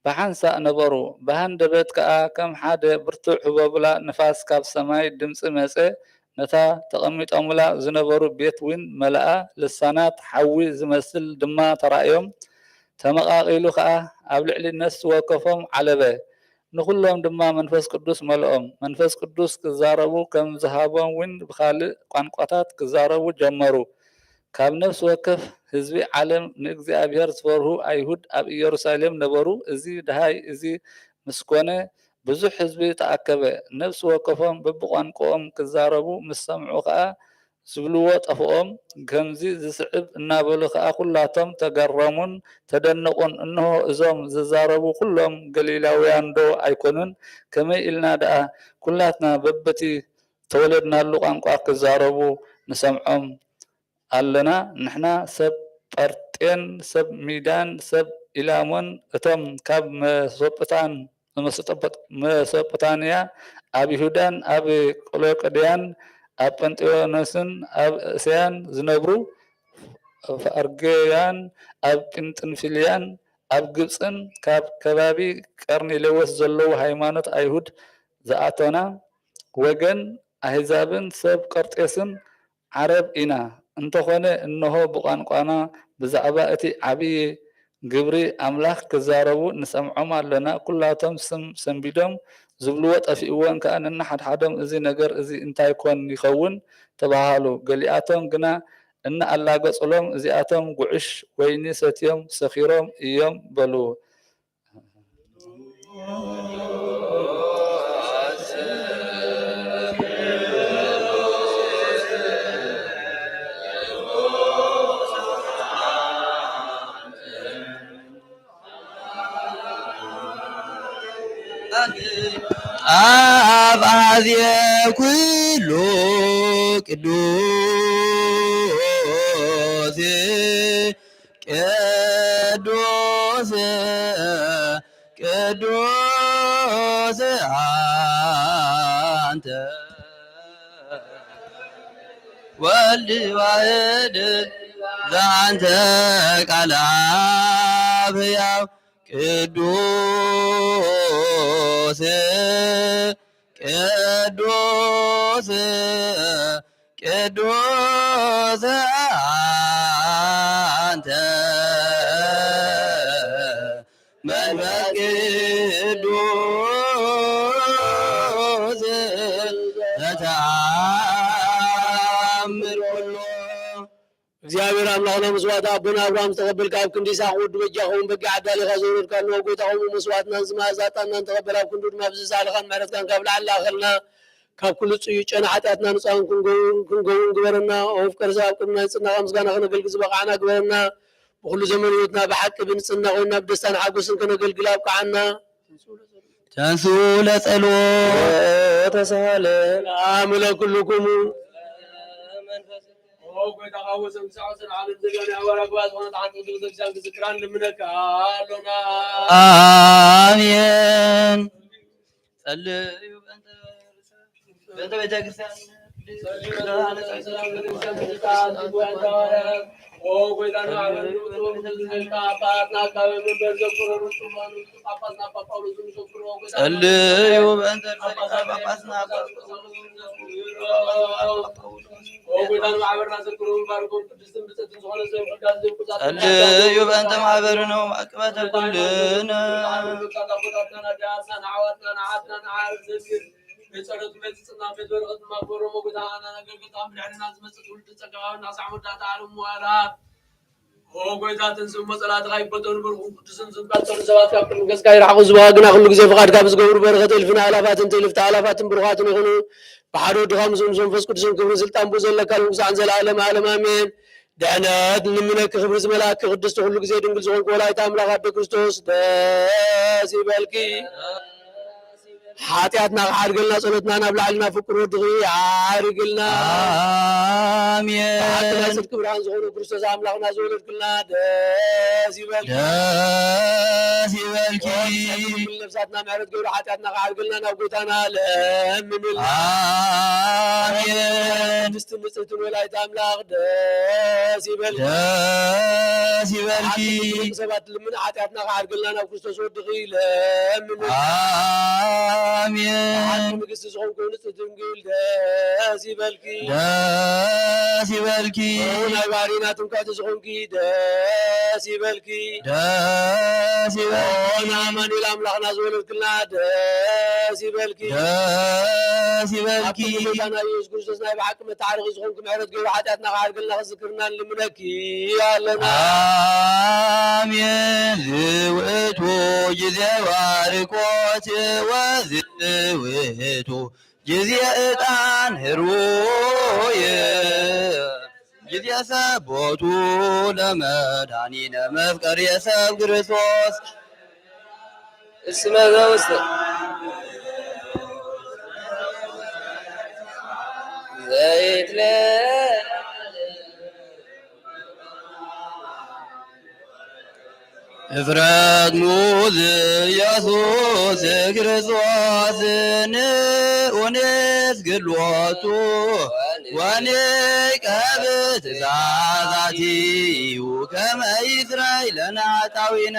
ብሓንሳእ ነበሩ። ብሃንደበት ከኣ ከም ሓደ ብርቱዕ ህቦብላ ንፋስ ካብ ሰማይ ድምጺ መጸ፣ ነታ ተቐሚጦምላ ዝነበሩ ቤት እውን መልኣ፣ ልሳናት ሓዊ ዝመስል ድማ ተራእዮም፣ ተመቓቒሉ ከኣ ኣብ ልዕሊ ነፍሲ ወከፎም ዓለበ። ንኹሎም ድማ መንፈስ ቅዱስ መልኦም። መንፈስ ቅዱስ ክዛረቡ ከም ዝሃቦም እውን ብኻልእ ቋንቋታት ክዛረቡ ጀመሩ። ካብ ነፍሲ ወከፍ ህዝቢ ዓለም ንእግዚኣብሔር ዝፈርሁ ኣይሁድ ኣብ ኢየሩሳሌም ነበሩ። እዚ ደሃይ እዚ ምስ ኮነ ብዙሕ ህዝቢ ተኣከበ። ነፍሲ ወከፎም በብቋንቋኦም ክዛረቡ ምስ ሰምዑ ኸኣ ዝብልዎ ጠፍኦም። ከምዚ ዝስዕብ እናበሉ ኸኣ ኩላቶም ተገረሙን ተደነቑን። እንሆ እዞም ዝዛረቡ ኩሎም ገሊላውያን ዶ ኣይኮኑን? ከመይ ኢልና ደኣ ኩላትና በበቲ ተወለድናሉ ቋንቋ ክዛረቡ ንሰምዖም ኣለና። ንሕና ሰብ ጳርጤን፣ ሰብ ሚዳን፣ ሰብ ኢላሞን፣ እቶም ካብ መሶጶታን፣ መሶጶት-፣ መሶጶታንያ፣ ኣብ ይሁዳን፣ ኣብ ቀሎቅድያን፣ ኣብ ጳንጥዮኖስን፣ ኣብ እስያን ዝነብሩ ፋርግያን፣ ኣብ ጳንጥንፍልያን፣ ኣብ ግብጽን፣ ካብ ከባቢ ቀርኔሌዎስ ዘለዉ ሃይማኖት ኣይሁድ ዝኣቶና ወገን ኣህዛብን ሰብ ቀርጤስን ዓረብ ኢና። እንተኾነ፣ እንሆ፣ ብቋንቋና ብዛዕባ እቲ ዓብዪ ግብሪ ኣምላኽ ክዛረቡ ንሰምዖም ኣሎና። ኩላቶም ስም ሰንቢዶም፣ ዝብልዎ ጠፊእዎም ከኣ፣ ነንሓድሓዶም፣ እዚ ነገር እዚ እንታይ ኮን ይኸውን? ተባሃሃሉ። ገሊኣቶም ግና እናኣላገጹሎም፣ እዚኣቶም ጉዕሽ ወይኒ ሰትዮም ሰኺሮም እዮም በሉ። አብ አዜ ኩሉ ቅዱስ ቅዱስ ቅዱስ አንተ ወልድ ዋሕድ ዘአንተ ቃል አብ ሕያው ቅዱስ ቅዱስ ቅዱስ አንተ መንፈስ ቅዱስ ዘተአምር ኩሎ። እግዚኣብሔር አምላክና መስዋዕተ አቦና አብርሃም ዝተቀበልካ፣ አብ ክንዲ ይስሐቅ ወዱ በጃ ከውን በጊዕ አዳሊካ ዘውረድካልና፣ ወጎይታ፣ ከምኡ መስዋዕትናን ዝማዕዛ ዕጣንናን ተቀበል፣ አብ ክንዱ ድማ ብዚ ሳልኻን ምሕረትካን ካብ ላዕሊ ላእኸልና። ካብ ኩሉ ጽዩፍ ጨና ኃጢኣትና ንጹሃን ክንገውን፣ ክንገውን ግበረና። ኦ ፍቅር ሰብ፣ ኣብ ቅድምና ንጽህናኻ ምስጋና ክነገልግል ዝበቃዕና ግበረና። ብኹሉ ዘመን ህይወትና ብሓቂ ብንጽህና ኮይንና ብደስታን ሓጎስን ከነገልግል ኣብቅዓና። ተንሱ ለጸሎት። ተሳለ። ሰላም ለኩልኩሙ። ኦ ጎይታ፣ ካብ ወሰን ክሳዕ ወሰን ዓለም ዘጋኒ ኣዋራ ግባት ዝኾነት ሓንቲ ቅድስት ቤተክርስትያን ክዝክራን ልምነካ ኣሎና። ኣሜን። ጸልዩ በእንተ በእንተ ቤተክርስትያን። ጸልዩ በእንተ ርእሰ ሊቃነ ጳጳስና አባ ጳውሎስ። ጸልዩ በእንተ ማሕበርነ ወማእቅበተ ኩልነ። ቤት ጸሎት፣ ቤት ጽና፣ ቤት በረከት ድማ ክበሮም። ኦ ጎይታ፣ ኣናን ኣገልገልትኻን ብድሕሬና ዝመጽእ ትውልዲ ጸጋኻ ወናሳዕ መወዳእታ ዓለም መዋላት። ኦ ጎይታ፣ ትንስኡ ጸላእትኻ ይበተኑ፣ ብሩኽን ቅዱስን ስም ቀጸሉ። ሰባት ካብ ቅድሚ ገጽካ ይርሓቑ፣ ዝባኻ ግና ኩሉ ግዜ ፍቓድካ ብዝገብሩ በረኸት እልፍን ኣእላፋትን ትእልፍቲ ኣእላፋትን ብሩኻትን ይኹኑ። ብሓደ ወድኻ ምስኡ ምስ መንፈስ ቅዱስን ክብርን ስልጣን ብኡ ዘለካ ንጉሳን ዘለዓለም ዓለም ኣሜን። ድሕነት ንልምነኪ፣ ክብሪ ዝመልኣኪ ቅድስቲ፣ ኩሉ ግዜ ድንግል ዝኾንኪ ወላዲተ ኣምላኽ ኣደ ክርስቶስ፣ ደስ ይበልኪ። ሓጢኣትና ክሓድገልና፣ ጸሎትና ናብ ላዕሊ፣ ናብ ፍቁር ወድኺ ኣዕርግልና። ኣሜን። ብሓቂ ናይ ጽድቂ ብርሃን ዝኾነ ክርስቶስ ኣምላኽና ዝወለድክልና፣ ደስ ይበልኪ። ደስ ይበልኪ። ኦ ንጽሕቲ ድንግል ነፍሳትና ምሕረት ገብረ ሓጢኣትና ክሓድገልና ናብ ጎይታና ለምንልና። ኣሜን። ቅድስትን ንጽሕትን ወላዲተ ኣምላኽ፣ ደስ ይበልኪ። ደስ ይበልኪ። ብሓቂ ንደቂ ሰባት ልምን ሓጢኣትና ክሓድገልና ናብ ክርስቶስ ወድኺ ለምንልና። ኣሜን። ብሓቂ ንግስቲ ዝኾንኪ ንጽሕቲ ድንግል፣ ደስ ይበልኪ። ደስ ይበልኪ። ኦ ናይ ባህሪና ትምክሕቲ ዝኾንኪ፣ ደስ ይበልኪ። ደስ ይበልኪ። ኦ ንኣማኑኤል ኣምላኽና ዝወለድክልና፣ ደስ ይበልኪ። ደስ ይበልኪ። ኣብቲ ጎይታና ኢየሱስ ክርስቶስ ናይ ብሓቂ መተዓረቒ ዝኾንኪ፣ ምሕረት ገይሩ ሓጢኣትና ክሓድገልና ክዝክርና ንልምነኪ ኣሎና። ኣሜን። ዝውእቱ ጊዜ ባርኮት ወዝውእቱ ጊዜ ዕጣን ህሩይ ጊዜ ሰቦቱ ለመድኃኒነ መፍቀሬ ሰብ ክርስቶስ። እስመ ዘውስተ ዘይትለ እፍረት ሙዝ ኢየሱስ ክርስቶስ ንኡኔስ ግሎቱ ወንቀብ ትእዛዛቲሁ ከመ ይስረይ ለነ ኃጣውኢነ።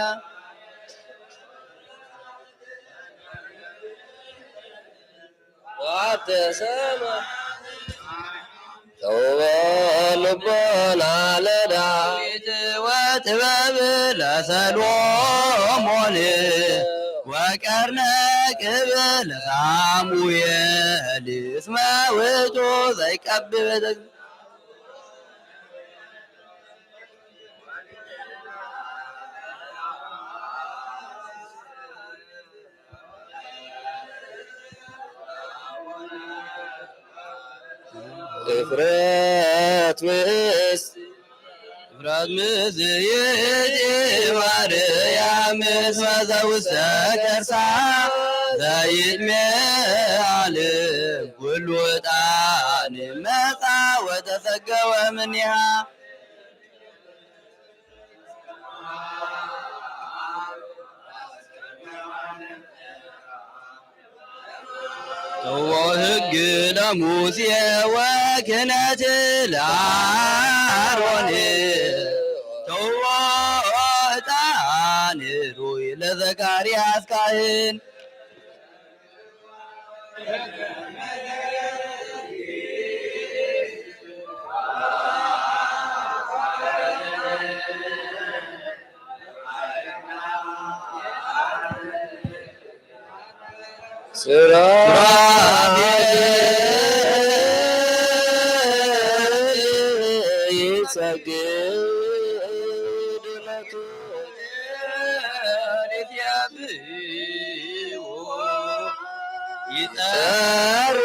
ወአትሰማ ተውቦ ልቦና ለዳዊት ወጥበብ ለሰሎሞን ወቀርነ ቅብ ለሳሙኤል እስመ ውእቱ ዘይቀብእ እፍረት ምስ እፍረት ምስ ይእቲ ማርያም እስመ ዘውስተ ከርሳ ዘይእድሜ ዓለም ኩሉ ዕጣን መጻ ወተሰገወ እምኔሃ። ተውቦ ሕግ ለሙሴ ወክህነት ለአሮን። ተውቦ ዕጣን ሩይ ለዘካርያስ ካህን። ሱራፌል ይሰግድ ለቱ። ይጠሩ።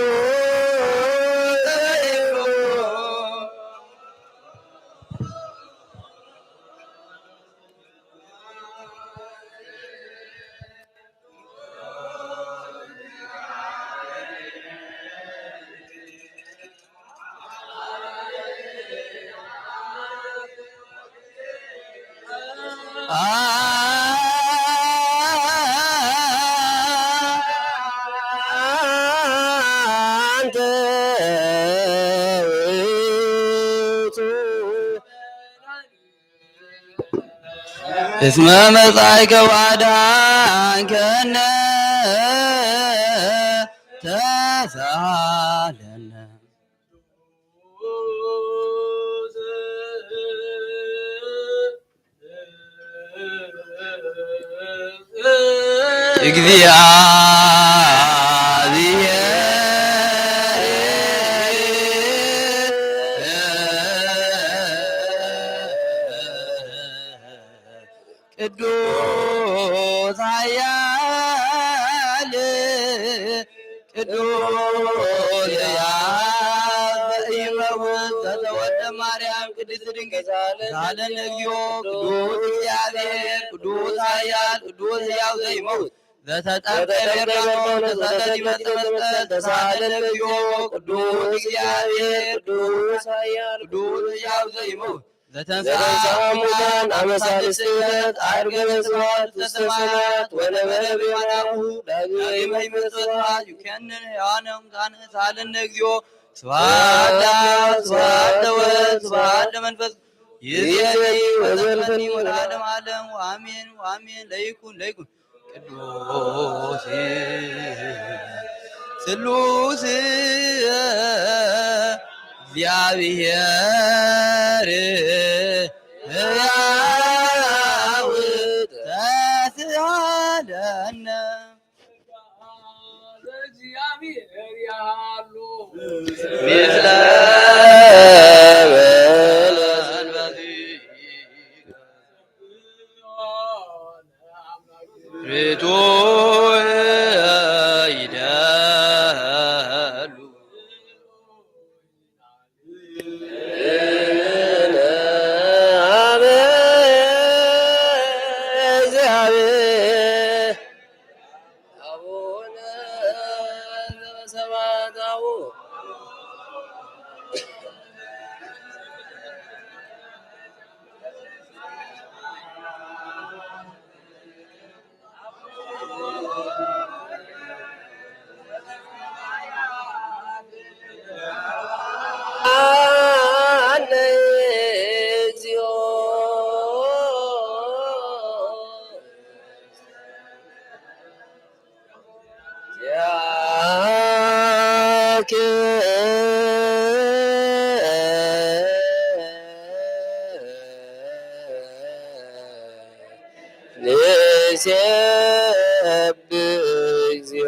አንተ ውእቱ እስመ መጻእከ ወአድኃንከነ ተሳሃለነ። እግዚአብሔር ቅዱስ ኃያል ቅዱስ ዘኢይመውት ዘተወልደ ማርያም ቅድስት ድንግል ተሳሃለነ እግዚኦ። ቅዱስ እግዚአብሔር ቅዱስ ኃያል ቅዱስ ሕያው ዘኢይመውት ዘተጠምቀ በዮርዳኖስ ወተሰቅለ ዲበ ዕፀ መስቀል ተሳሃለነ እግዚኦ። ቅዱስ እግዚአብሔር ቅዱስ ኃያል ቅዱስ ሕያው ዘኢይመውት ዘተንሥአ እሙታን አመ ሣልስት ዕለት ዐርገ በስብሐት ውስተ ሰማያት ወነበረ በየማነ አቡሁ ዳግመ ይመጽእ በስብሐት ይኩነን ሕያዋነ ሙታነ ተሳሃለነ እግዚኦ። ስብሐት ለአብ ስብሐት ለወልድ ስብሐት ለመንፈስ ይእዜኒ ወዘልፈኒ ወለዓለመ ዓለም ወአሜን ወአሜን። ለይኩን ለይኩን ቅዱስ ስሉስ እግዚአብሔር ሕያው ተሳሃለነ። አቡነ ዘበሰማያት አቡነ። ንሴብሕ እግዚኦ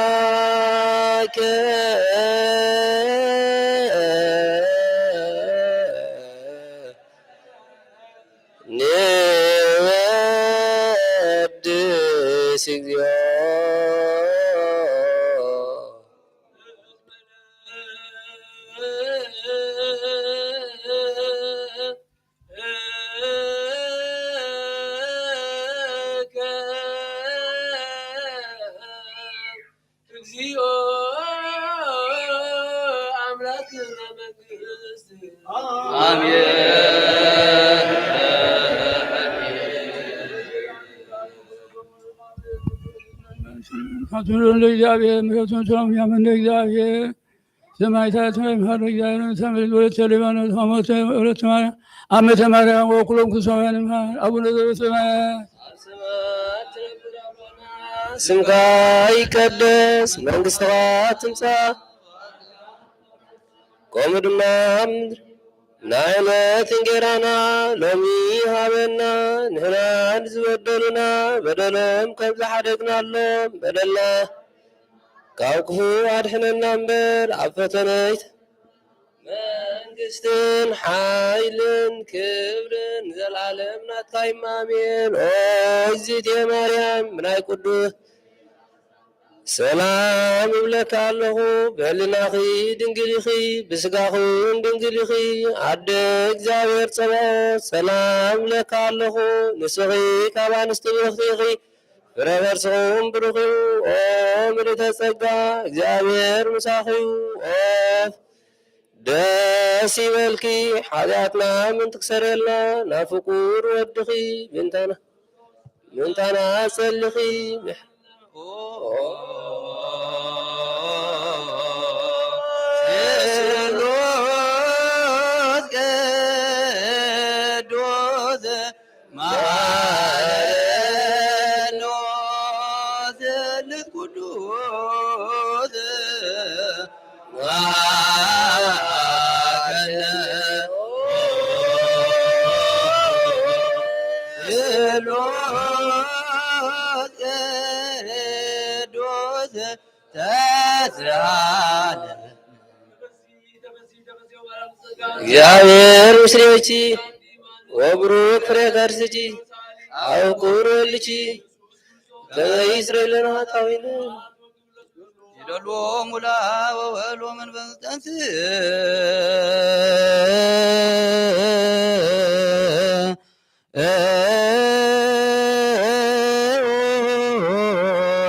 ኪያከ ንወድስ እግዚኦ። አሜን። ምሕረቱን ለእግዚአብሔር፣ ምሕረቱን ሰላም ያምን ለእግዚአብሔር። ሰማዕታት ይማረ እግዚአብሔር። ሰማዕት ወለተ ሊባኖስ፣ አመተ ወለተ ማርያም፣ አመተ ማርያም ወኩሎም ቅዱሳን ይማረ። አቡነ ዘበሰማያት። ስምካ ይቀደስ፣ መንግስትካ ትምጻእ፣ ከምኡ ድማ ኣብ ምድሪ ናይ ዕለት እንጌራና ሎሚ ሃበና፣ ንሕና ንዝበደሉና በደሎም ከም ዝሓደግናሎም በደልና ካብ ክፉእ ኣድሕነና እምበር፣ ኣብ ፈተነ ኣይተ-፣ መንግስትን ሓይልን ክብርን ዘልኣለም ናትካ እዩ፣ ኣሜን። ኦ እግዝእትየ ማርያም፣ ብናይ ቅዱስ ሰላም እብለኪ ኣለኹ፣ ብሕልናኺ ድንግል ኢኺ፣ ብስጋኺ እውን ድንግል ኢኺ። ኣደ እግዚኣብሔር ጸባኦት፣ ሰላም እብለኪ ኣለኹ፣ ንስኺ ካብ ኣንስቲ ብርኽቲ ኢኺ፣ ፍረ ከርስኺ እውን ብሩኽ እዩ። ኦ ምልእተ ጸጋ፣ እግዚኣብሔር ምሳኺ እዩ። ኦ ደስ ይበልኪ፣ ሓጢኣትና ምእንቲ ክሰረየልና፣ ናብ ፍቁር ወድኺ ምእንታና፣ ምእንታና ጸልኺ። ስሉስ ቅዱስ ማረኖ ዘልት ቅዱስ ማረኖ ስሉስ ቅዱስ ተስአለነ። እግዚአብሔር ምስሌኪ ወብሩክ ፍሬ ከርስኪ አውቁር ወልድኪ ከመ ይስረይ ለነ ኃጣውኢነ። ይደልዎ ሙላ ወወልድ ወመንፈስ ቅዱስ።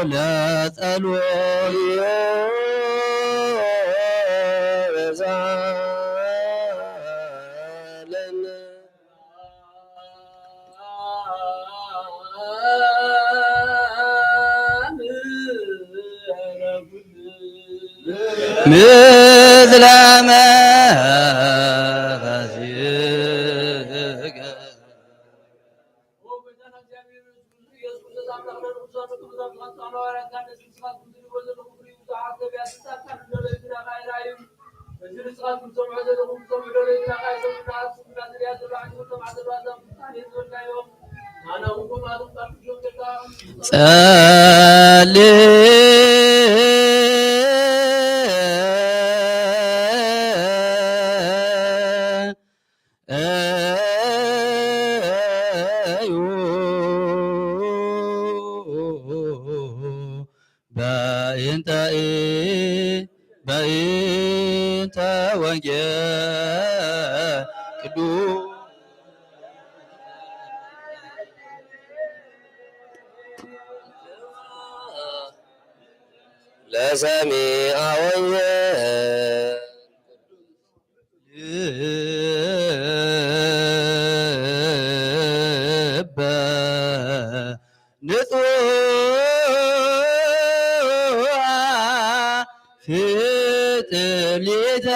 ለጸሎት ምስለ መንፈስከ። ጸልዩ በእንተ ኢ-፣ በእንተ ወንጌል ቅዱስ ለሰሚዐ ወንጌል። ልበ ንጹሐ ፍጥሊተ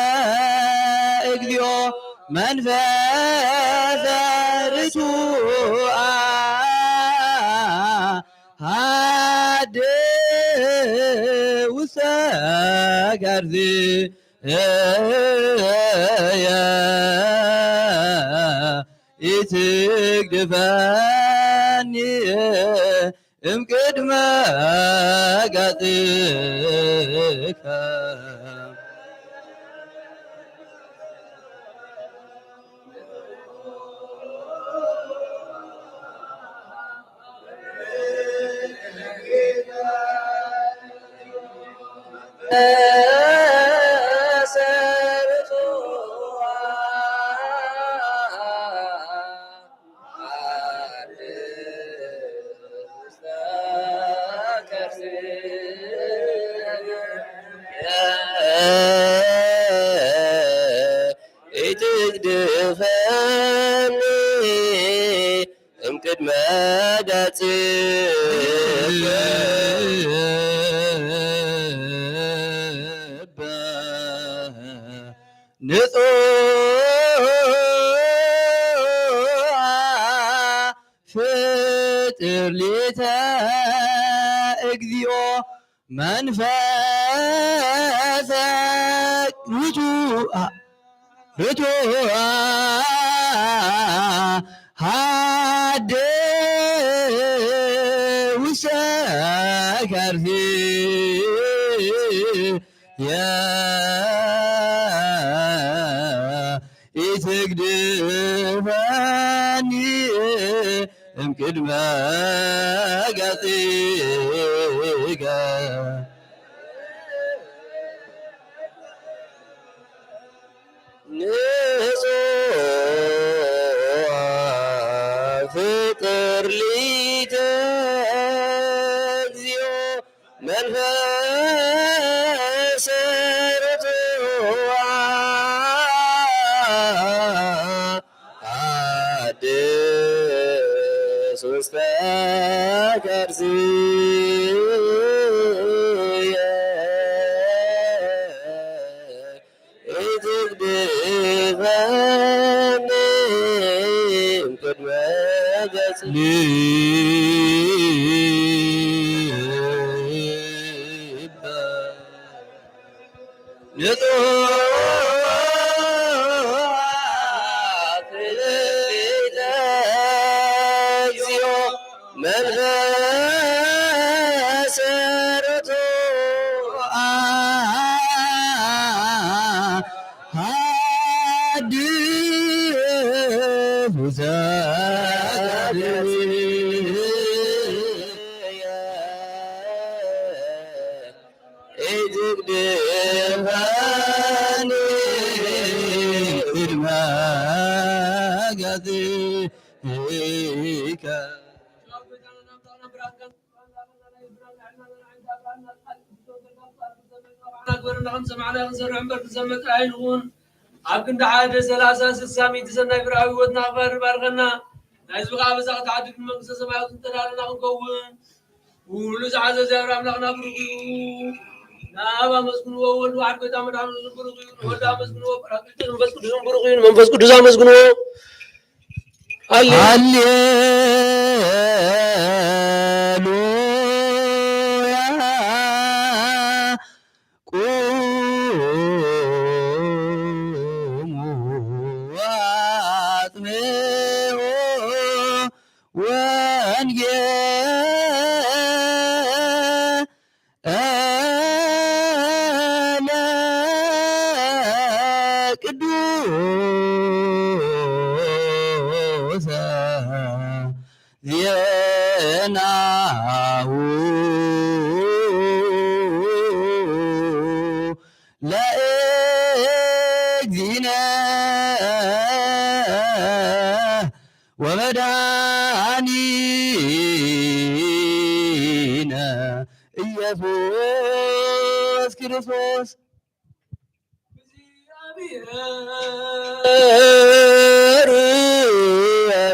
እግዚኦ መንፈሰ ርቱዐ ሀድግ ውስተ ከርሥ እየ ኢትግድፈኒ እምቅድመ ገጽከ። ንጹሃ ፍጥር ሊተ እግዚኦ መንፈሰ ርቱዐ ርቱዐ ሀድስ ውስተ ከርሥየ ኢትግድፈኒ እምቅድመ ገጽከ። ንጹሃ ፍጥር ሊተ እግዚኦ መንፈሰ ርቱዐ ሀድስ ውስተ ከርሥየ ኢትግድፈኒ እምቅድመ ገጽከ። ንጹሃ ፍጥር ሊተ እግዚኦ መንፈሰ ርቱዐ ሀድስ ውስተ ከርሥየ ኢትግድፈኒ እምቅድመ ገጽከ። ኣክብረና ከም ዝሰማዕና ክንሰርሕ እምበር ክንሰምዕ ጥራይ ኣይንኹን። ኣብ ክንዲ ሓደ፣ ሰላሳ፣ ስሳ፣ ሚእቲ ሰናይ ፍርያዊ ህይወትና ክባርኽ ባርከና። ናይዚ ብኸዓ በዛ ክትዓድግ ንመንግስተ ሰማያት ዝተዳለና ክንከውን። ኩሉ ዝሓዘ እግዚኣብሔር ኣምላኽና ብሩኽ እዩ። ንኣብ ኣመስግንዎ፣ ወልድ ዋሕድ ጎይታ መድኃኒዓለም ብሩኽ እዩ። ንወልድ ኣመስግንዎ፣ ጳራቅሊጦስ መንፈስ ቅዱስን ብሩኽ እዩ። ንመንፈስ ቅዱስ ኣመስግንዎ። ሃሌ- ሃሌሉያ። ቁሙ ወአጽምዑ ወንጌ- ለቅዱስ ዜናሁ ለእግዚእነ ወመድኃኒነ ኢየሱስ ክርስቶስ።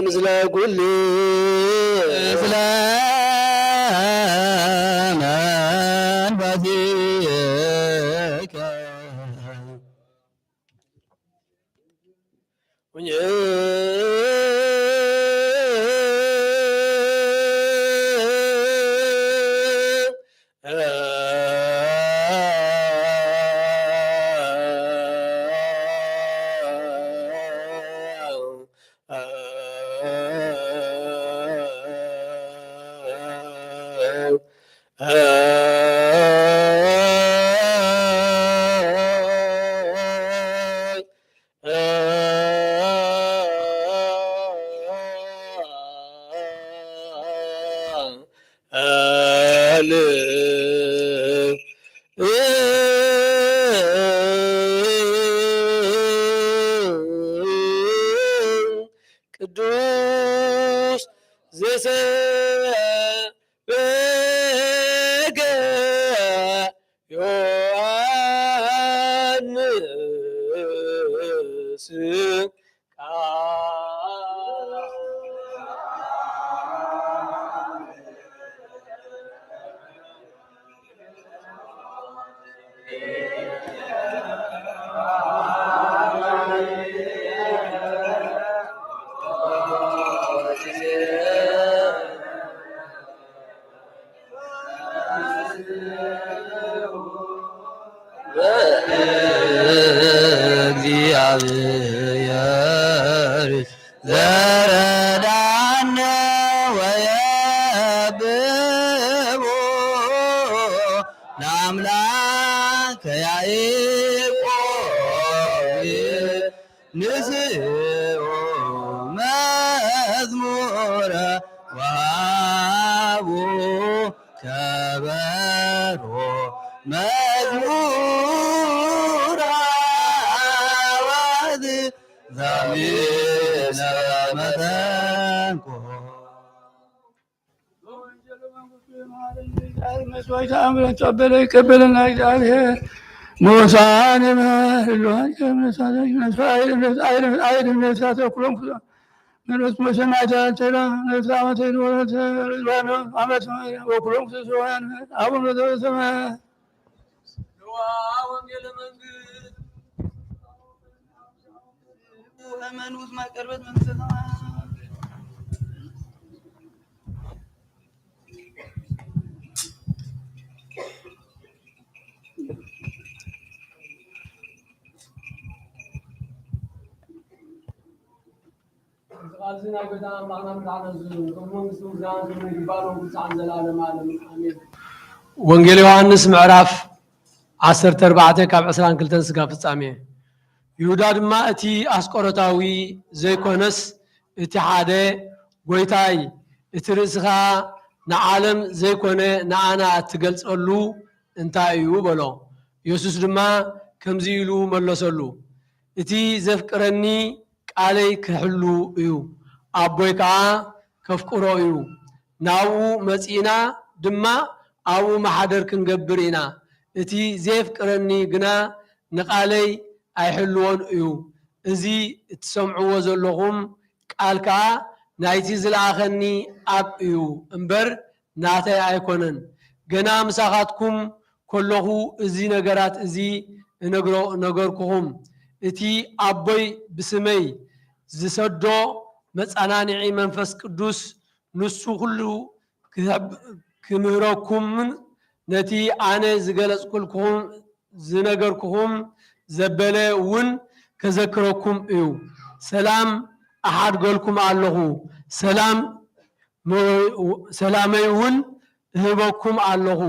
ምስለ ኩሉ ምስለ መንፈስከ። ቅዱስ ዘሰ- በከ ዮሐንስ ቃል ዘረዳነ ወየብቦ ለአምላከ ያዕቆብ ንስኦ መዝሙረ ወሃቡ ከበሮ መዝሙረ ወዝማሬ መሰንቆ። መስዋዕተ አምላክ ተቀበለ ይቀበለና እግዚአብሔር። ሞሳን የማር ሎን ከመሳለ ነፍስ አይል ነፍስ አይል ነፍስ አይል ነፍስ ኩሎም ኩሎም ነፍስ ሞሰና ጃንቴላ ነፍስ አመት ወለት አመት ወኩሎም ኩሎም አቡነ ዘበሰማያት። ወንጌለ መንግስት ሃይማኖት ማቀርበት መንግስተ ሰማያት። እዚ ቃል እዚ ናይ ጎይታና ኣምላኽና መድሓኒና ዝኽሪ፣ ክብሪ መንግስቱ ምስጋና ክብሪ ይግባእ ሎምውን ክሳዕ ንዘለዓለም ዓለም ኣሜን። ወንጌል ዮሃንስ ምዕራፍ ዓሰርተ ኣርባዕተ ካብ ዕስራን ክልተን ስጋብ ፍጻሜ። ይሁዳ ድማ እቲ ኣስቆሮታዊ ዘይኮነስ እቲ ሓደ፣ ጎይታይ፣ እቲ ርእስኻ ንዓለም ዘይኮነ ንኣና እትገልጸሉ እንታይ እዩ? በሎ። ኢየሱስ ድማ ከምዚ ኢሉ መለሰሉ፣ እቲ ዘፍቅረኒ ቃለይ ክሕሉ እዩ፣ ኣቦይ ከኣ ከፍቅሮ እዩ፣ ናብኡ መጺእና ድማ ኣብኡ ማሕደር ክንገብር ኢና። እቲ ዘየፍቅረኒ ግና ንቃለይ ኣይሕልዎን እዩ። እዚ እትሰምዕዎ ዘለኹም ቃል ከኣ ናይቲ ዝለኣኸኒ ኣብ እዩ እምበር ናተይ ኣይኮነን። ገና ምሳኻትኩም ከለኹ እዚ ነገራት እዚ እነግሮ-፣ ነገርኩኹም። እቲ ኣቦይ ብስመይ ዝሰዶ መጸናንዒ መንፈስ ቅዱስ ንሱ ኩሉ ክህብ-፣ ክምህረኩምን ነቲ ኣነ ዝገለጽኩልኩም ዝነገርኩኹም ዘበለ እውን ከዘክረኩም እዩ። ሰላም እሓድገልኩም ኣለኹ፣ ሰላም መ-፣ ሰላመይ እውን እህበኩም ኣለኹ።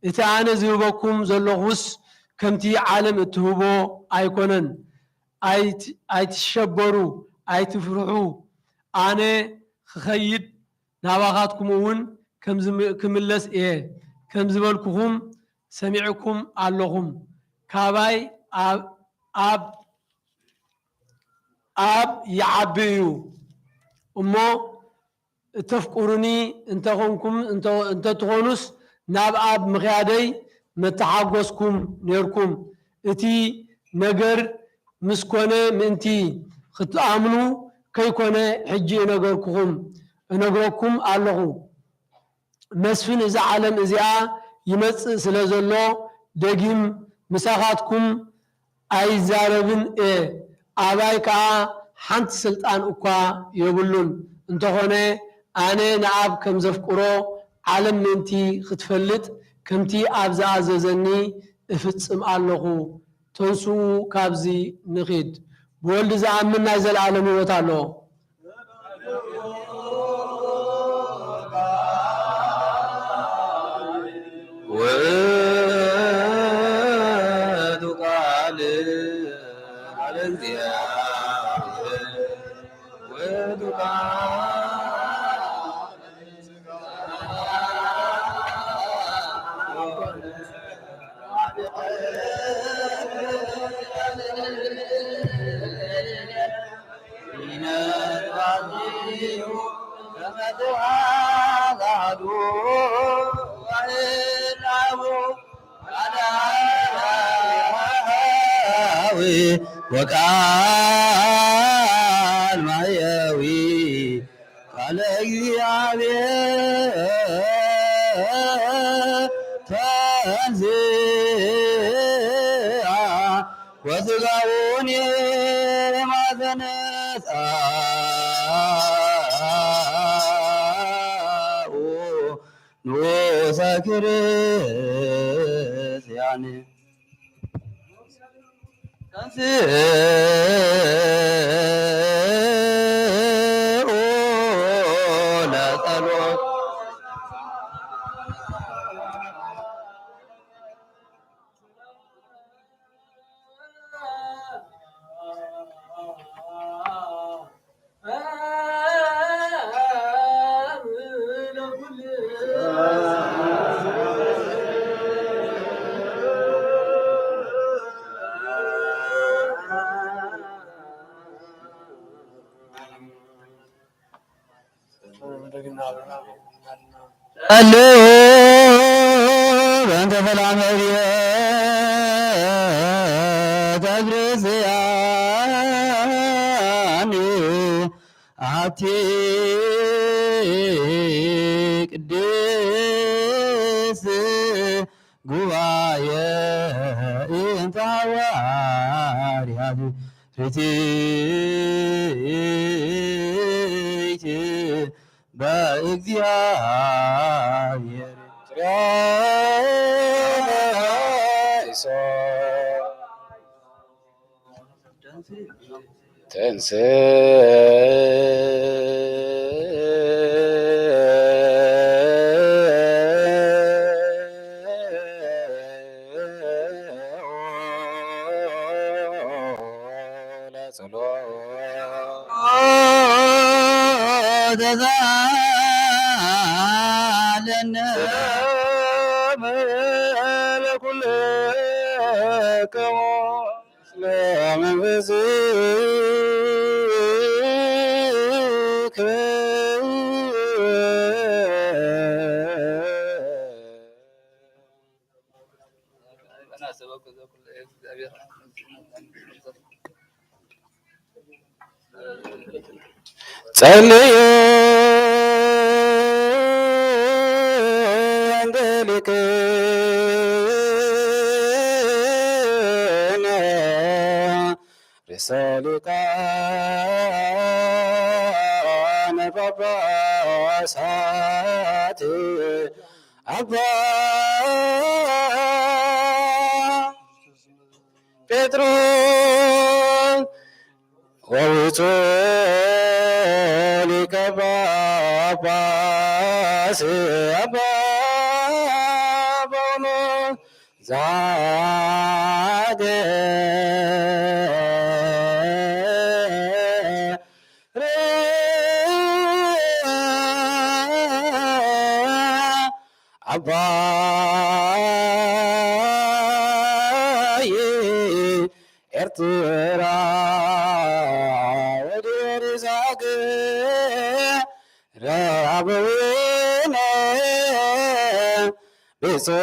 እቲ ኣነ ዝህበኩም ዘለኹስ ከምቲ ዓለም እትህቦ ኣይኮነን። ኣይት-፣ ኣይትሸበሩ፣ ኣይትፍርሑ። ኣነ ክኸይድ ናባኻትኩም እውን ከም ዝም-፣ ክምለስ እየ። ከም ዝበልኩኹም ሰሚዕኩም ኣለኹም። ካባይ ኣብ፣ ኣብ፣ ኣብ ይዓቢ እዩ። እሞ እተፍቅሩኒ እንተኾንኩም፣ እንተ-፣ እንተትኾኑስ ናብ ኣብ ምኽያደይ መተሓጎስኩም ኔርኩም። እቲ ነገር ምስ ኮነ ምእንቲ ክትኣምኑ ከይኮነ፣ ሕጂ እነገርኩኹም፣ እነግረኩም ኣለኹ። መስፍን እዛ ዓለም እዚኣ ይመጽእ ስለ ዘሎ፣ ደጊም ምሳኻትኩም ኣይዛረብን እየ። ኣባይ ከኣ ሓንቲ ስልጣን እኳ የብሉን። እንተኾነ፣ ኣነ ንኣብ ከም ዘፍቅሮ ዓለም ምእንቲ ክትፈልጥ፣ ከምቲ ኣብ ዝኣዘዘኒ እፍጽም ኣለኹ። ተንስኡ፣ ካብዚ ንኺድ። ብወልድ ዝኣምን ናይ ዘለኣለም ህይወት ኣለዎ። ውእቱ ቃል ቃለ እግዚአብሔር ውእቱ ቃል ወቃል ማሕያዊ ቃለ እግዚአብሔር ተንሥአ ወሥጋሁኒ ማዘነትአ ንዑሰ ክርስቲያን። ተንሥኡ ለጸሎት። ጸልዩ በእንተ ሰላመ ቤተ ክርስቲያን አቲ ቅድስት ጉባኤ እንተ ሐዋርያት ርትዕት በእግዚአብሔር። ተንሥእ ለጸሎት ተሳሃለነ። ሰላም ለኩልክሙ ለመንፈስክሙ። ጸልዩ እንደ ሊቅነ ርእሰ ሊቃነ ጳጳሳት አባ ጴጥሮስ ወውጹእ ሊቀ ጳጳስ አባ ጳውሎስ ዘሀገረ አባይ ኤርትራ ወዲር ዛግረ አበዊነ ብፁዕ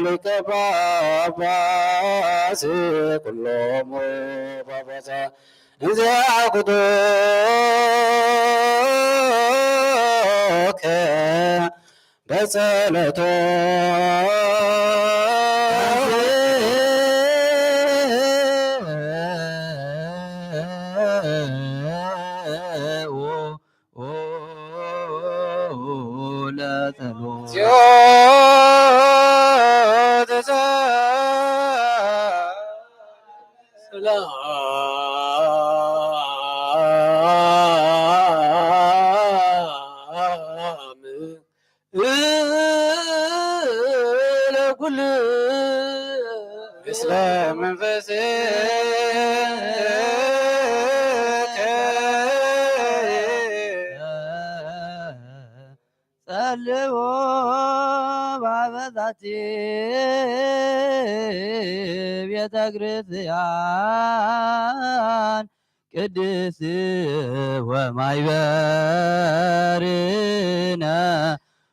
ሊቀ ጳጳስ ኩሎሙ ጳጳሳት እንዘ አዕቁዱከ በጸሎቶሙ። ለጸሎት። ሰላም ለኩል ምስለ መንፈስከ። ጸልዎ በሀበ ዛቲ ቤተ ክርስቲያን ቅድስት ወማይበርነ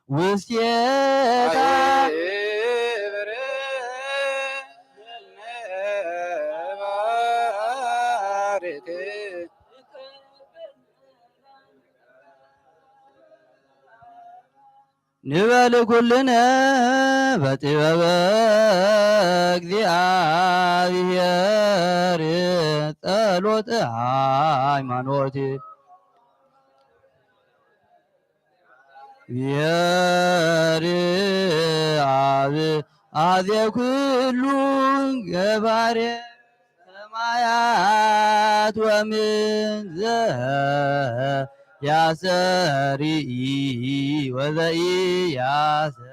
ውስቴታ። ንበል ኩልነ በጥበበ እግዚአብሔር ጸሎተ ሃይማኖት። ብሔር አብ አዜብ ኩሉ ገባሬ ሰማያት ወምድር ዘያስተርኢ ወዘኢያስተርኢ።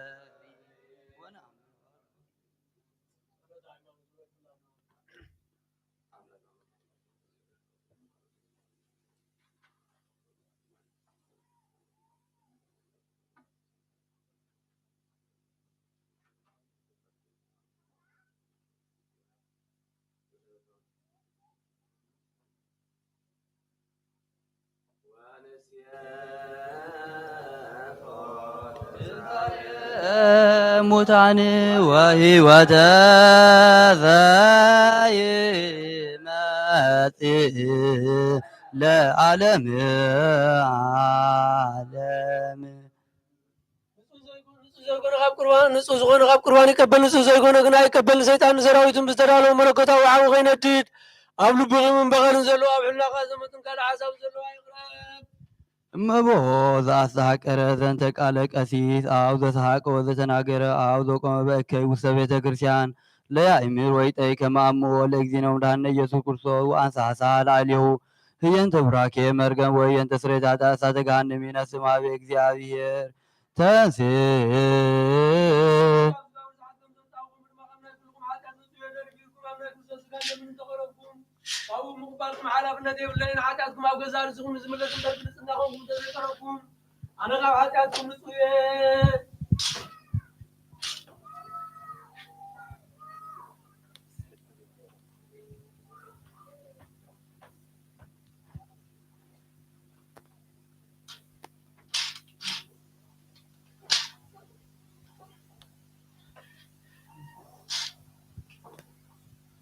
ሙታን ወሕይወተ ዘይመጽእ ለዓለመ ዓለም። ንጹህ ዘይኮነ ካብ ቁርባን፣ ንጹህ ዝኾነ ካብ ቁርባን ይቀበል፣ ንጹህ ዘይኮነ ግን ኣይቀበልን። ሰይጣን ንሰራዊቱን ብዝተዳለወ መለኮታዊ ሓዊ ከይነድድ፣ ኣብ ልብኺ እምበኸልን ዘለዎ፣ ኣብ ሕልናኻ ዘመትን ካልእ ሓሳብ ዘለዎ ኣይቕረብ። እመቦ ዘአስተሐቀረ ዘንተ ቃለ ቀሲስ፣ አው ዘሰሐቀ ወዘተናገረ፣ አው ዘቆመ በእከይ ውስተ ቤተ ክርስቲያን፣ ለያእምር ወይጠይ ከመ አምኦ ለእግዚእነ ወመድኃኒነ ኢየሱስ ክርስቶስ ወአንሳ ሐሳ ለአሌሁ ህየንተ ቡራኬ መርገም ወህየንተ ስሬት ኃጢአት እሳተ ገሃነም ይነስእ ማቤ እግዚአብሔር ተንሴ። ካብኡ ምቕባልኩም ሓላፍነት የብለይን። ሓጢኣትኩም ኣብ ገዛእ ርእስኹም ንዝምለስ እምበር ብንጽህና ኮንኩም እንተዘይቀረብኩም፣ ኣነ ካብ ሓጢኣትኩም ንጹህ እየ።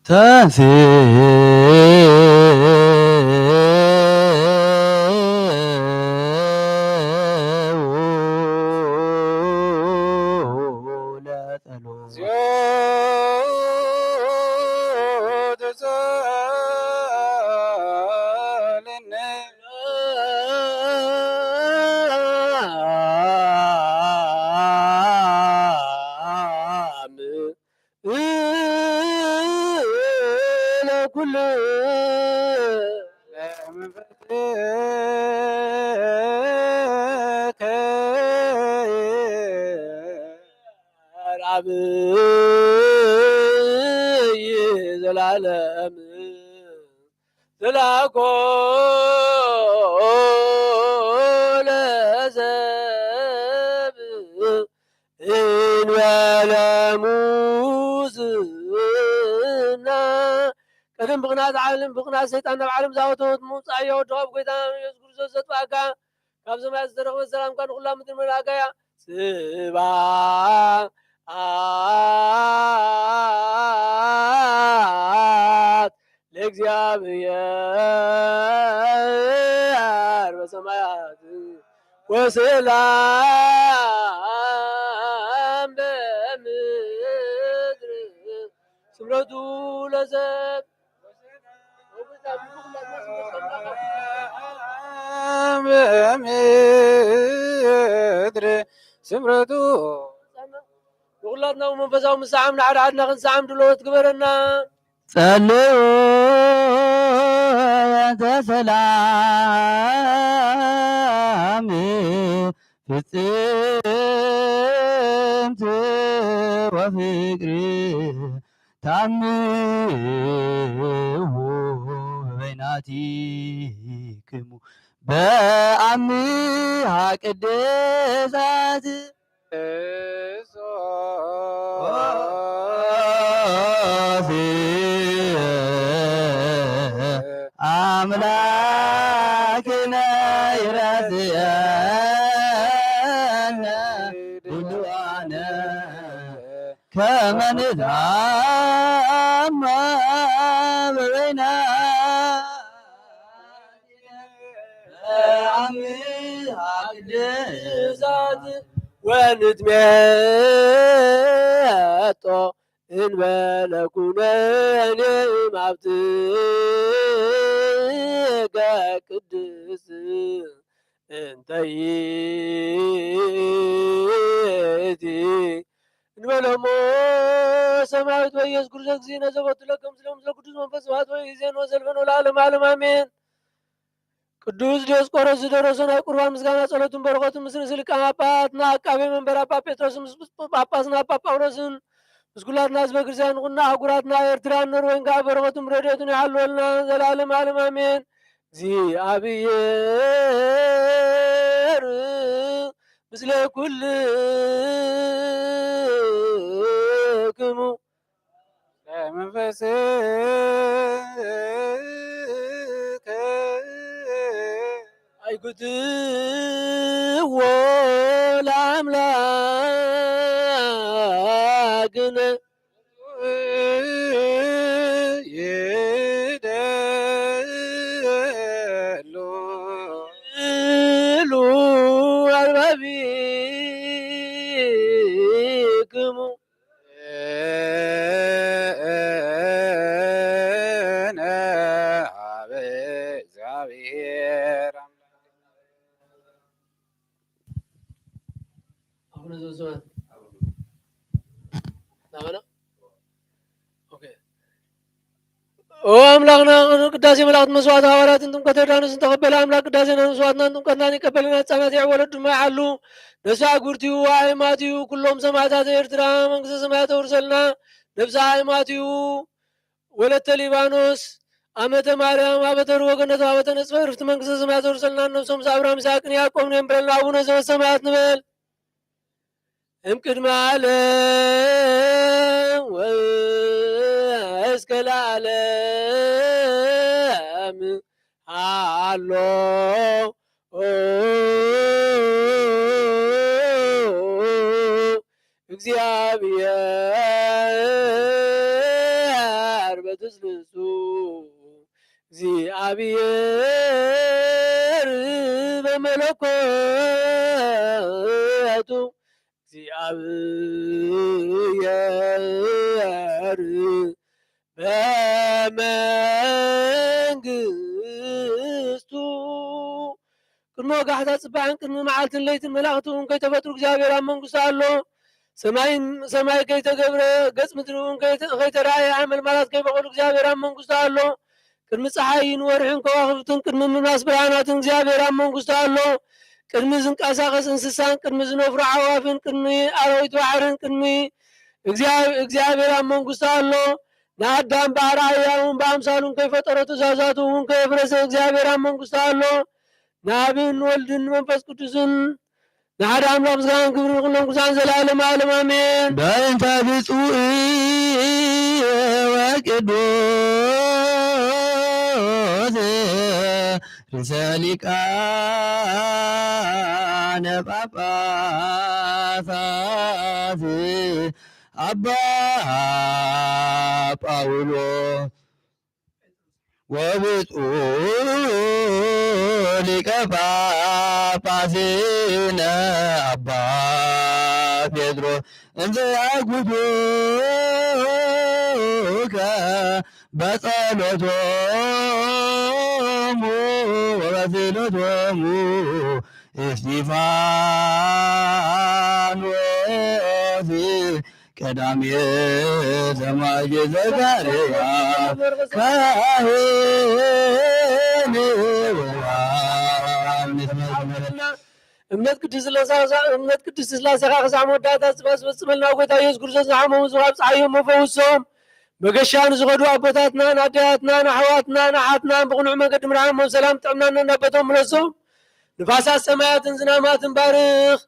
ተንሥኡ ለጸሎት። ለአብ ዘላለም ዘላኮ ለሰብ እንበለ ሙስና። ቀደም ብቕንኣት ዓለም፣ ብቕንኣት ሰይጣን ናብ ዓለም ዝኣተወት ምውጻእ እያ። ወድኻ ብጎይታ ኢየሱስ ክርስቶስ ዘጥፋእካ፣ ካብ ሰማይ ዝተረኽበ ሰላምካ ንኹላ ምድሪ መልኣካ እያ። ስብሐት ለእግዚኣብሔር በሰማያት ወሰላም በምድር ስምረቱ ለሰብ። በምድር ስምረቱ። ንኹላትና መንፈሳዊ ምሰዓም ንሓድሓድና ክንሰዓም ድልዎት ግበረና። ጸልዩ እንተ ሰላም ፍጽምት ወፍቅር ታምሁ በይናቲክሙ በአምሃ ቅድሳት። አምላክነ ይረስየነ ድሉዋነ ከመ ንትአመ በበይናቲነ በአምሃ ቅድሳት ወንትሜጦ እንበለ ኩነኔ ማብትከ ቅድስት እንተ ይእቲ እንበሎሞ ሰማያዊት ወይ ኢየሱስ ክርስቶስ እግዚእነ ዘቦቱ ለከ ምስለ ምስለ ቅዱስ መንፈስ ስብሐት ወይ ይዜን ወዘልፈን ወለዓለመ ዓለም አሜን። ቅዱስ ዲዮስቆሮስ ዝደረሶ ናይ ቁርባን ምስጋና ጸሎቱን በረከቱን ምስ ርእሰ ሊቃነ ጳጳሳትና አቃቤ መንበር አባ ጴጥሮስን ምስ ብፁዕ ጳጳስና አባ ጳውሎስን ምስ ኩላትና ህዝበ ክርስቲያን ኩና አህጉራትና ኤርትራን ኖርወይን ከኣ በረከቱን ረድኤቱን ይሃልወልና ዘለዓለመ ዓለም አሜን። እግዚኣብሔር ምስለ ኩልክሙ። ለመንፈስከ አይጉትዎ ለአምላክነ ይደሉ እሉ አርባቢክሙ። እነ አበ እግዚአብሔር አምላክ። አቡነ ዘበሰማያት። ናበና? ኦኬ። ኦ አምላክና፣ ቅዳሴ መላእክት፣ መስዋዕተ ሐዋርያትን ጥምቀተ ዮርዳኖስን ተቀበለ። አምላክ ቅዳሴናን መስዋዕትናን ጥምቀትናን ይቀበልና፣ ሕጻናት ይዕወለድ ድማ ይዓሉ። ነፍሰ አጉርቲሁ ወአይማቲሁ ኩሎም ሰማዕታት ኤርትራ መንግስተ ሰማያት ተውርሰልና። ነፍሰ አይማቲሁ ወለተ ሊባኖስ አመተ ማርያም አበ ተርወ ገነት አበ ተነጽፈ ዕርፍት መንግስተ ሰማያት ተውርሰልና። ነፍሶም አብርሃም ይስሐቅን ያዕቆብን የንብረልና አቡነ ዘበሰማያት ንበል። እምቅድመ ዓለም ወእስከ ለዓለም ሃሎ እግዚአብሔር በትስብእቱ፣ እግዚአብሔር በመለኮቱ፣ እግዚአብሔር በመንግስቱ። ቅድሚ ወጋሕታ ጽባሕን ቅድሚ መዓልትን ለይትን መላእኽቱ እውን ከይተፈጥሩ እግዚኣብሔር ኣብ መንግስቱ ኣሎ። ሰማይን፣ ሰማይ ከይተገብረ፣ ገጽ ምድሪ እውን ከይተ-፣ ከይተራእየ፣ ሓመልማላት ከይበቆሉ እግዚኣብሔር ኣብ መንግስቱ ኣሎ። ቅድሚ ጸሓይን ወርሕን ከዋኽብትን ቅድሚ ምምላስ ብርሃናትን እግዚኣብሔር ኣብ መንግስቱ ኣሎ። ቅድሚ ዝንቀሳቐስ እንስሳን ቅድሚ ዝነፍሩ ኣዕዋፍን ቅድሚ ኣራዊት ባሕርን ቅድሚ እግዚኣብ-፣ እግዚኣብሔር ኣብ መንግስቱ ኣሎ። ንኣዳም ብኣርኣያኡን ብኣምሳሉን ከይፈጠሮ ትእዛዛቱ እውን ከየፍረሰ እግዚኣብሔር ኣብ መንግስቱ ኣሎ። ንኣብን ንወልድን ንመንፈስ ቅዱስን ንሓደ ኣምላኽ ምስጋናን ክብርን ይኹን ሎም ቅዱሳን ዘለዓለመ ዓለም ኣሜን። በእንተ ብፁዕ ወቅዱስ ርእሰ ሊቃነ ጳጳሳት አባ ጳውሎስ ወብፁዕ ሊቀ ጳጳስነ አባ ጴጥሮስ እንዘ ያጉቱከ በጸሎቶሙ ወበስእለቶሙ እስጢፋኖስ ቀዳሜ ሰማዕት ዘካርያስ ካህን ወዮሐንስ መጥምቅ። እምነት ቅድስት ሥላሴ፣ እምነት ቅድስት ሥላሴኻ ክሳዕ መወዳእታ ጽባሕ ዝፈጽመልና ጌታ ኢየሱስ ክርስቶስ ዝሓመሙ ዝኻብ ጸሓዮም ፈውሶም። መገሻ ንዝኸዱ ኣቦታትናን ኣዴታትናን ኣሕዋትናን ኣሓትናን ብቕኑዕ መንገዲ ምርሓሞም ሰላም ጥዕናን ናብ ቦቶም ምለሶም። ንፋሳት ሰማያትን ዝናማትን ባርኽ።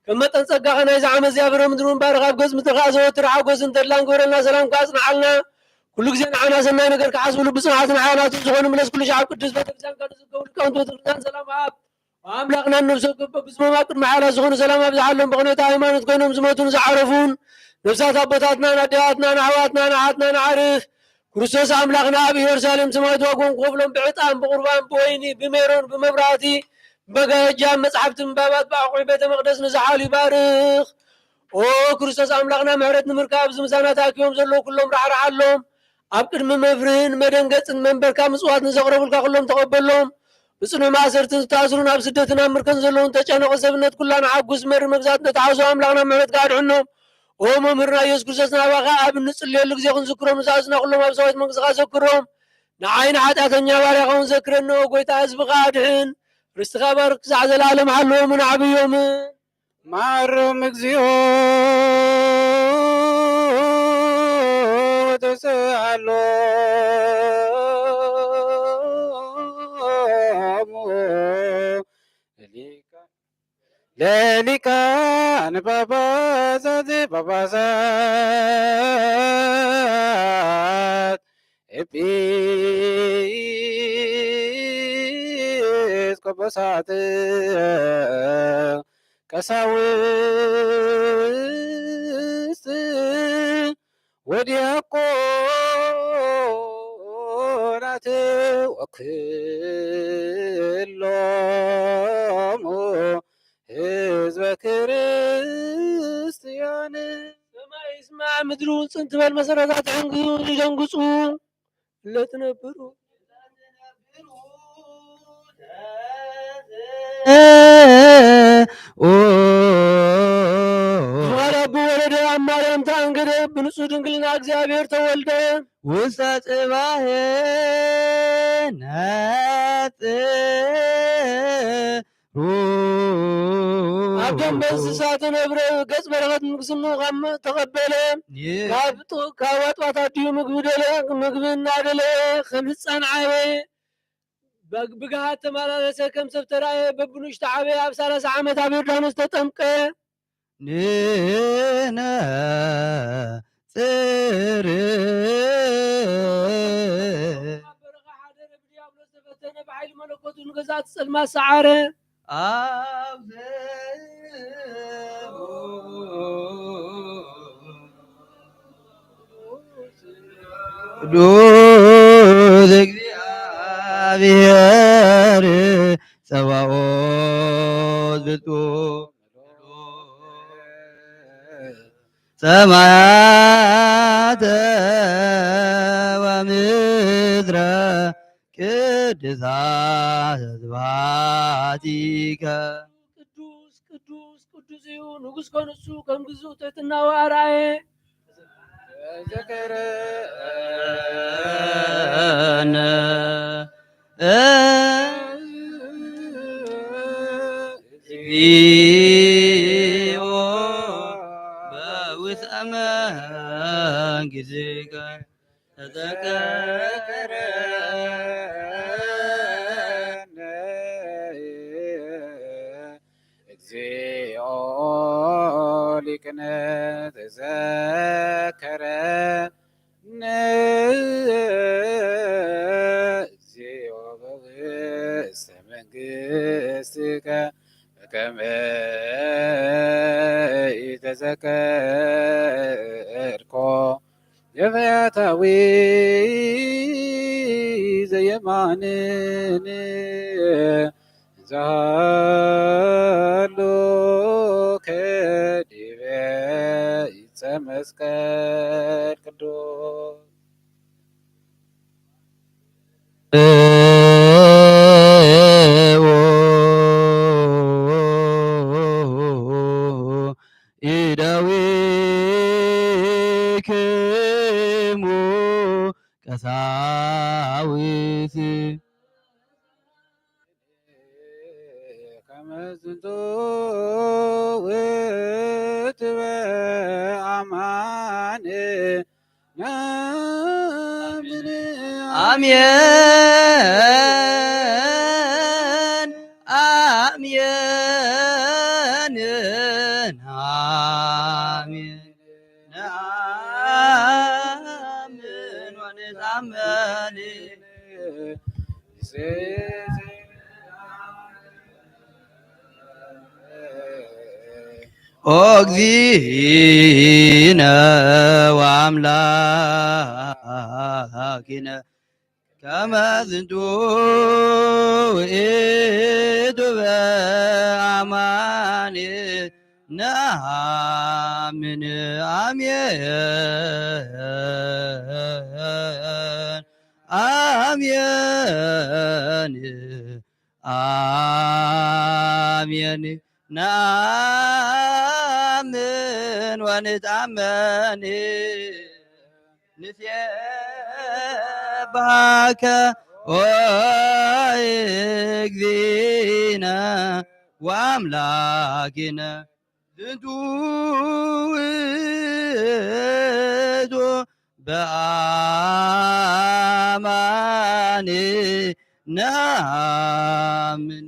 ከም መጠን ጸጋኻ ናይዚ ዓመት እዚኣ ፍረ ምድሪ እውን ባርኽ። ኣብ ገጽ ምድሪ ከኣ ዘወትር ሓጎስን ተድላን ግበረልና። ሰላምካ ኣጽንዓልና። ኩሉ ግዜ ንዓና ሰናይ ነገር ክሓስቡሉ ብጽንዓትን ሓያላትን ዝኾኑ ምለስ ኩሉ ሻዕ ኣብ ቅድስት ቤተክርስትያንካ ንዝርከቡ ሊቃውንቲ ቤተክርስትያን ሰላም ሃብ። ኣምላኽና ነፍሲ ወከፍ በብስሞም ኣብ ቅድሚ ሓያላት ዝኾኑ ሰላም ኣብዝሓሎም። ብቕንዕቲ ሃይማኖት ኮይኖም ዝሞቱን ዝዓረፉን ነፍሳት ኣቦታትናን ኣዴታትናን ኣሕዋትናን ኣሓትናን ኣዕርኽ ክርስቶስ ኣምላኽና ኣብ ኢየሩሳሌም ሰማያዊት ዋግኦም ክኸፍሎም ብዕጣን ብቑርባን ብወይኒ ብሜሮን ብመብራህቲ ብመጋረጃ መጽሓፍቲ ምንባባት ብኣቑሑ ቤተ መቕደስ ንዝሓሉ ይባርኽ። ኦ ክርስቶስ ኣምላኽና ምሕረት ንምርካብ ኣብዚ ምሳና ተኣኪቦም ዘለዉ ኩሎም ራሕርሓሎም። ኣብ ቅድሚ መፍርህን መደንገጽን መንበርካ ምጽዋት ንዘቕረቡልካ ኩሎም ተቐበሎም። ብጽኑዕ ማእሰርቲ ዝተኣስሩን ኣብ ስደትን ኣብ ምርከን ዘለዉን ተጨነቑ ሰብነት ኩላ ንሓጉስ መሪ መግዛእቲ ነተሓዙ ኣምላኽና ምሕረትካ ኣድሕኖም። ኦ መምህርና ኢየሱስ ክርስቶስ፣ ናባኻ ኣብ እንጽልየሉ ግዜ ክንዝክሮም፣ ንዝኣዘዝናኹሎም ኣብ ሰማያዊት መንግስትኻ ዘክሮም። ንዓይን ሓጢኣተኛ ባርያኻ እውን ዘክረኒ። ኦ ጎይታ፣ ህዝብኻ ኣድሕን። ርስትኻ ባርክ፣ ክሳዕ ዘለኣለም ሓልዎምን ኣዕብዮምን። መሐረነ እግዚኦ ወተስኣሎ ለሊቃነ ጳጳሳት ዘጳጳሳት ኤጲስቆጶሳት ቀሳውስት ወዲያቆናት ወኩሎሙ ህዝበ ክርስቲያን። ሰማይ ይስማዕ ምድሪ እውን ጽን ትበል፣ መሰረታትሕን ይደንግጹ። ለትነብሩ ኦ። ፍቃድ አብ ወረደ፣ አብ ማርያም ተአንገደ፣ ብንጹህ ድንግልና እግዚአብሔር ተወልደ። ውስተ ጽባሕ ነጽሩ። አብ ደንበ እንስሳ ተነብረ፣ ገጽ በረከት ንግስኑ ካብ ተቀበለ። ይ- ካብ ጥ-፣ ካብ አጥባት አድዩ ምግብ ደለ፣ ምግብ እናደለ፣ ከም ህጻን ዓበየ። በግ-፣ ብግሃት ተመላለሰ፣ ከም ሰብ ተራእየ፣ በብንኡሽቱ ዓበየ፣ ኣብ ሠላሳ ዓመት ኣብ ዮርዳኖስ ተጠምቀ። ንነጽር። ኣብ በረኻ ሓደረ፣ ብዲያብሎስ ተፈተነ፣ ብሓይሊ መለኮቱ ንገዛእቲ ጸልማት ሰዓረ። ኣብ ቅዱስ እግዚኣብሔር ጸባኦት ብርቱ ሰማያተ ወምድረ ቅድሳተ ስብሐቲከ። ቅዱስ፣ ቅዱስ፣ ቅዱስ እዩ ንጉሥ ከንሱ፣ ከም ግዙእ ትሕትናው አርአየ። ተዘከረነ እግዚኦ በውስተ መንግሥትከ። ተዘከረነ እግዚኦ ሊቅነ ተዘከረነ እግዚኦ በውስተ መንግሥትከ በከመ ኢተዘከርኮ የፈያታዊ ዘየማንን ዛሎ ከዲበ ይጸ መስቀል ቅዱስ። እደዊክሙ ቀሳውስት። ከመ ዝንቱ ውእቱ አማን። አሜን። አሜን። አሜን። አሜን። ነአምን ወንትአመን። ኦ እግዚእነ ወአምላክነ ከመ ዝንቱ ውእቱ በአማን ነአምን። አሜን። አሜን። አሜን። ነአ ምን ወንትአመን ንሴብሐከ ኦ እግዚእነ ወአምላኪነ ዝንቱ ውእቱ በአማን ነአምን።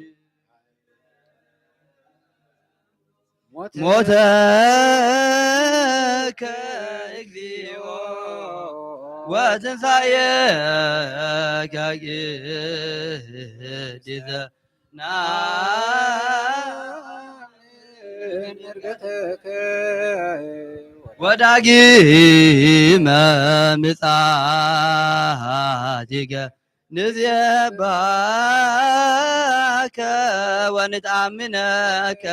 ሞተከ እግዚኦ ወትንሳኤከ ቅድስተ ነአምን። ወዳግመ ምጽአትከ ንሴብሐከ ወንትአመነከ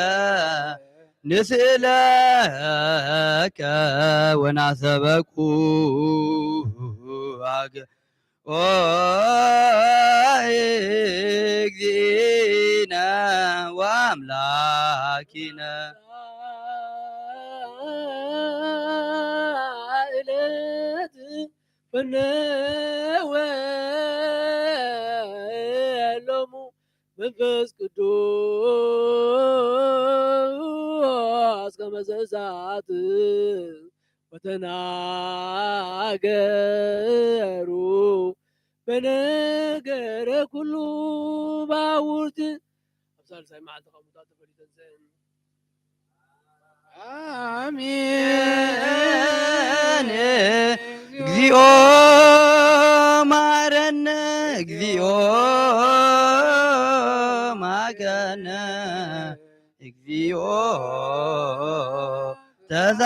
ንስእለከ ወናስተብቅዓከ ኦ እግዚእነ ወአምላኪነ። እለት ፈነወ ሎሙ መንፈስ ቅዱስ ከመ ዘዛት ወተናገሩ በነገረ ኩሉ ባውርት። አምሳል ሳይ መዓልቲ ከሙታ ተፈሊተን ዘን። አሜን። እግዚኦ መሐረነ፣ እግዚኦ መሐረነ፣ እግዚኦ ተሳሃለነ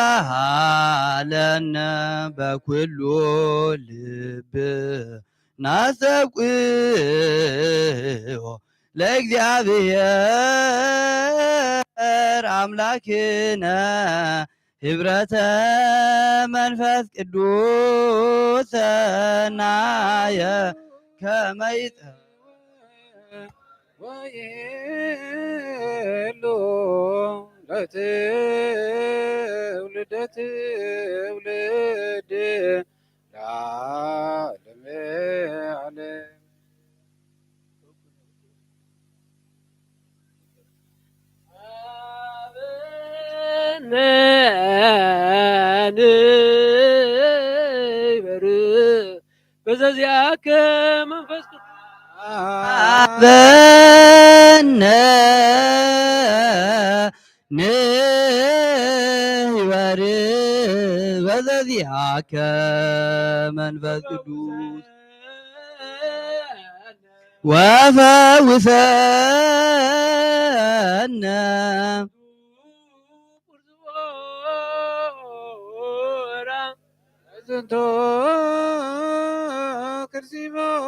በኩሉ ልብ ናስተብቅዖ ለእግዚአብሔር አምላክነ ህብረተ መንፈስ ቅዱስ ሰናየ ከመ ይጸ ወይሉ ለትውልደ ትውልድ ለዓለመ ዓለም። አበነ ንበር በዘዚአከ መንፈስ ቅዱስ። አበነ ንበር በዘዚአከ መንፈስ ቅዱስ ወፈውሰነ። ዝንቱ ክርስቶስ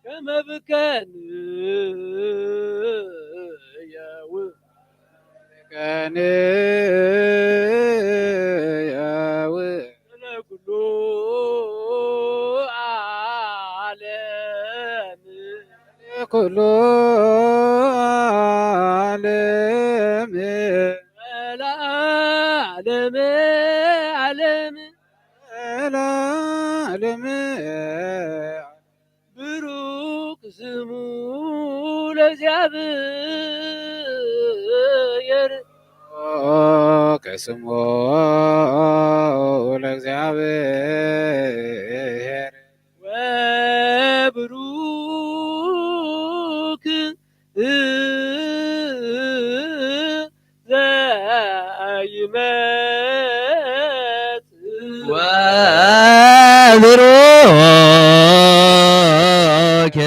ከመ ብከ ንሕየው። ከንያው ለኩሉ ዓለም። ለኩሉ ዓለም። ለዓለመ ዓለም። ለዓለመ ብሩክ ስሙ ለእግዚአብሔር። ብሩክ ስሙ ለእግዚአብሔር። ወብሩክ ዘይመጽእ። ወብሩክ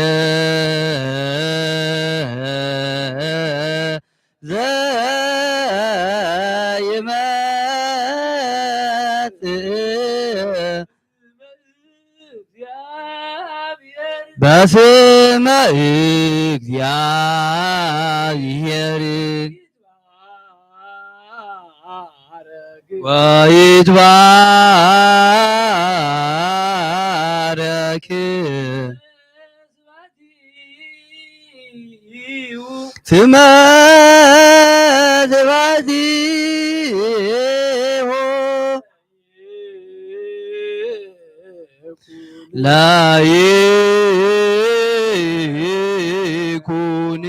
ዘይመጽእ። በስመ እግዚአብሔር ወይትባረክ ስመ ዲሆ ላይኩን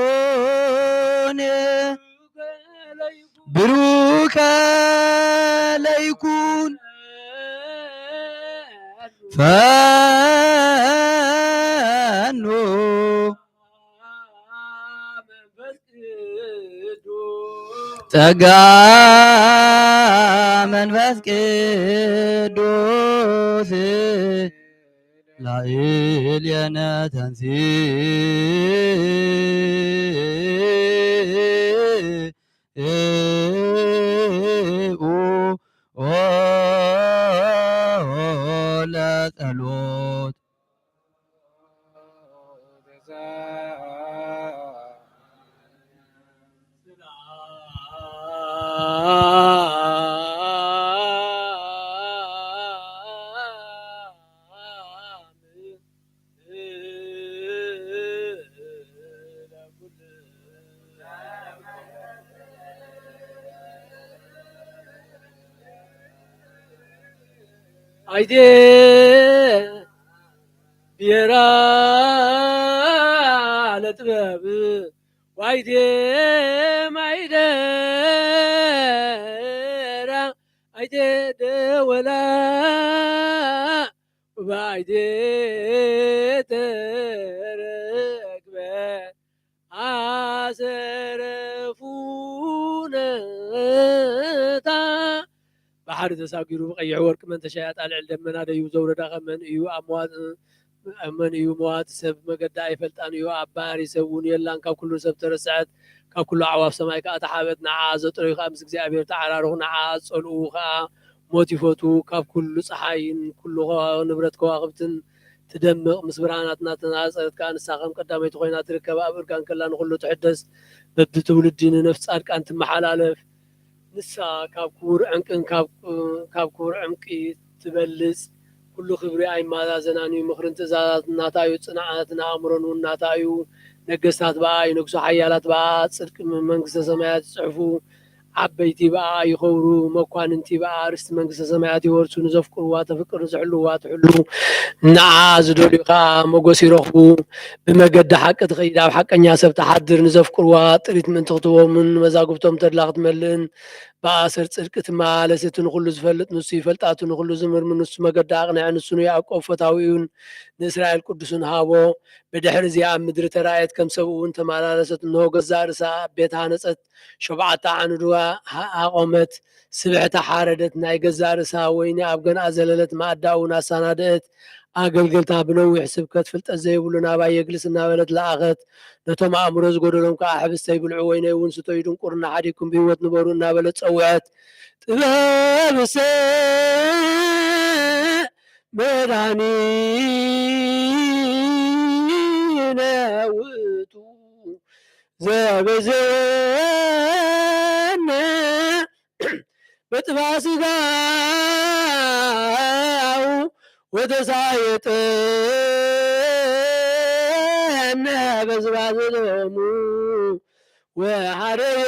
ላይኩን ብሩከ ለይኩን ፈኖ ጸጋ መንፈስ ቅዱስ ላዕሌነ ተንሥኡ ለጸሎት። አይቴ ብሔራ ለጥበብ ዋይቴ ማይደራ አይቴ ደወላ ባይቴ ተረክበ አሰረፉነታ ባሕር ተሳጊሩ ብቀይሕ ወርቅ መንተሻ ያጣልዕ ደመና ደዩ ዘውረዳ ከመን እዩ ኣምዋጥ መን እዩ መዋቲ ሰብ መገዳ ኣይፈልጣን እዩ። ኣብ ባሕሪ ሰብ እውን የላን፣ ካብ ኩሉ ሰብ ተረስዐት፣ ካብ ኩሉ ኣዕዋፍ ሰማይ ከኣ ተሓበት። ንዓ ዘጥረዩ ከኣ ምስ እግዚኣብሔር ተዓራረኹ፣ ንዓ ዝጸልኡ ከኣ ሞት ይፈትዉ። ካብ ኩሉ ጸሓይን ኩሉ ከዋ-፣ ንብረት ከዋኽብትን ትደምቕ፣ ምስ ብርሃናት እናተነጻጸረት ከኣ ንሳ ከም ቀዳመይቲ ኮይና ትርከብ። ኣብ እርጋን ከላ ንኹሉ ትሕደስ፣ በብትውልዲ ንነፍስ ጻድቃን ትመሓላለፍ። ንሳ ካብ ክቡር ዕንቅን ካብ፣ ካብ ክቡር ዕንቂ ትበልጽ። ኩሉ ክብሪ ኣይማዛዘናን እዩ። ምኽርን ትእዛዛትን ናታ እዩ። ጽንዓትን ኣእምሮን እውን ናታ እዩ። ነገስታት ብኣ ይነግሱ፣ ሓያላት ብኣ ጽድቂ መንግስተ ሰማያት ይጽሕፉ። ዓበይቲ ብኣ ይኸብሩ፣ መኳንንቲ ብኣ ርስቲ መንግስተ ሰማያት ይወርሱ። ንዘፍቅርዋ ተፍቅር፣ ንዝሕልዋ ትሕሉ፣ ንዓ ዝደልዩ ከኣ ሞገስ ይረኽቡ። ብመገዲ ሓቂ ትኸይድ፣ ኣብ ሓቀኛ ሰብ ትሓድር፣ ንዘፍቅርዋ ጥሪት ምእንቲ ክትህቦምን ንመዛግብቶም ተድላ ክትመልእን፣ ብኣሰር ጽድቂ ትመላለስ። እቲ ንኹሉ ዝፈልጥ ንሱ ይፈልጣ፣ እቲ ንኹሉ ዝምርምር ንሱ መገዳ ኣቕንዐ። ንሱ ንያዕቆብ ፈታዊ እዩን ንእስራኤል ቅዱስን ሃቦ። ብድሕሪ እዚኣ ኣብ ምድሪ ተራእየት፣ ከም ሰብ እውን ተመላለሰት። እንሆ ገዛእ ርእሳ ኣብ ቤት ሃነጸት፣ ሸውዓተ ዓንድዋ ሃ-፣ ኣቖመት። ስብሕቲ ሓረደት፣ ናይ ገዛእ ርእሳ ወይኒ ኣብ ገንኣ ዘለለት፣ ማኣዳ እውን ኣሰናደአት። ኣገልገልታ ብነዊሕ ስብከት ፍልጠት ዘይብሉ ናባይ የግልስ እናበለት ለኣኸት። ነቶም ኣእምሮ ዝጎደሎም ከኣ ሕብስተይ ብልዑ፣ ወይነይ እውን ስተዩ፣ ድንቁርና ሓዲግኩም ብህይወት ንበሩ እናበለት ጸውዐት። ጥበብሰ መድኃኒነ ውእቱ ዘበዘነ በጥባ ሥጋሁ ወተሳየጠነ በዝባዝሎሙ ወሐረየ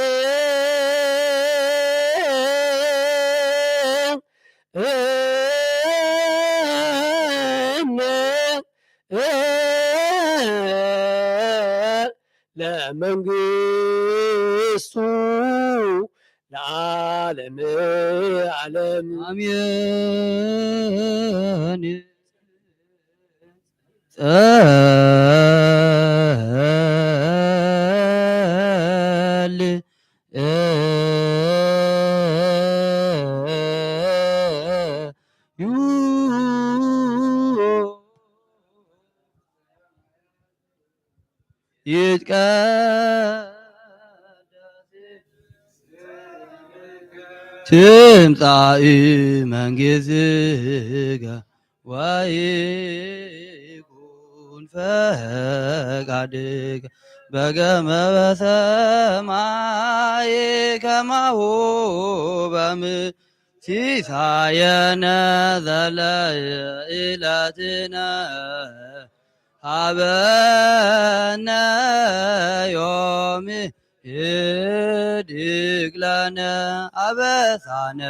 ለመንግስቱ ለዓለመ ዓለም። አሜን። ጸልዩ ይትቀደስ ትምጻእ መንግስትከ ወይኩን ፈቃድከ በከመ በሰማይ ከማሁ በምድር። ሲሳየነ ዘለለ ዕለትነ ሀበነ ዮም፣ ህድግ ለነ አበሳነ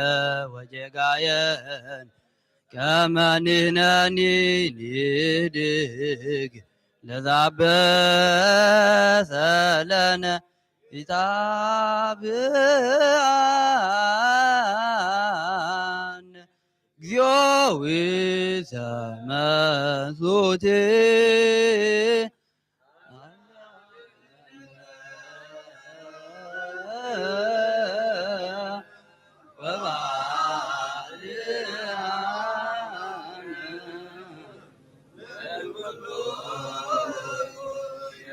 ወጌጋየነ ከመ ንሕነኒ ንህድግ ለዘአበሰ ለነ ኢታብአነ እግዚኦ ውስተ መንሱት።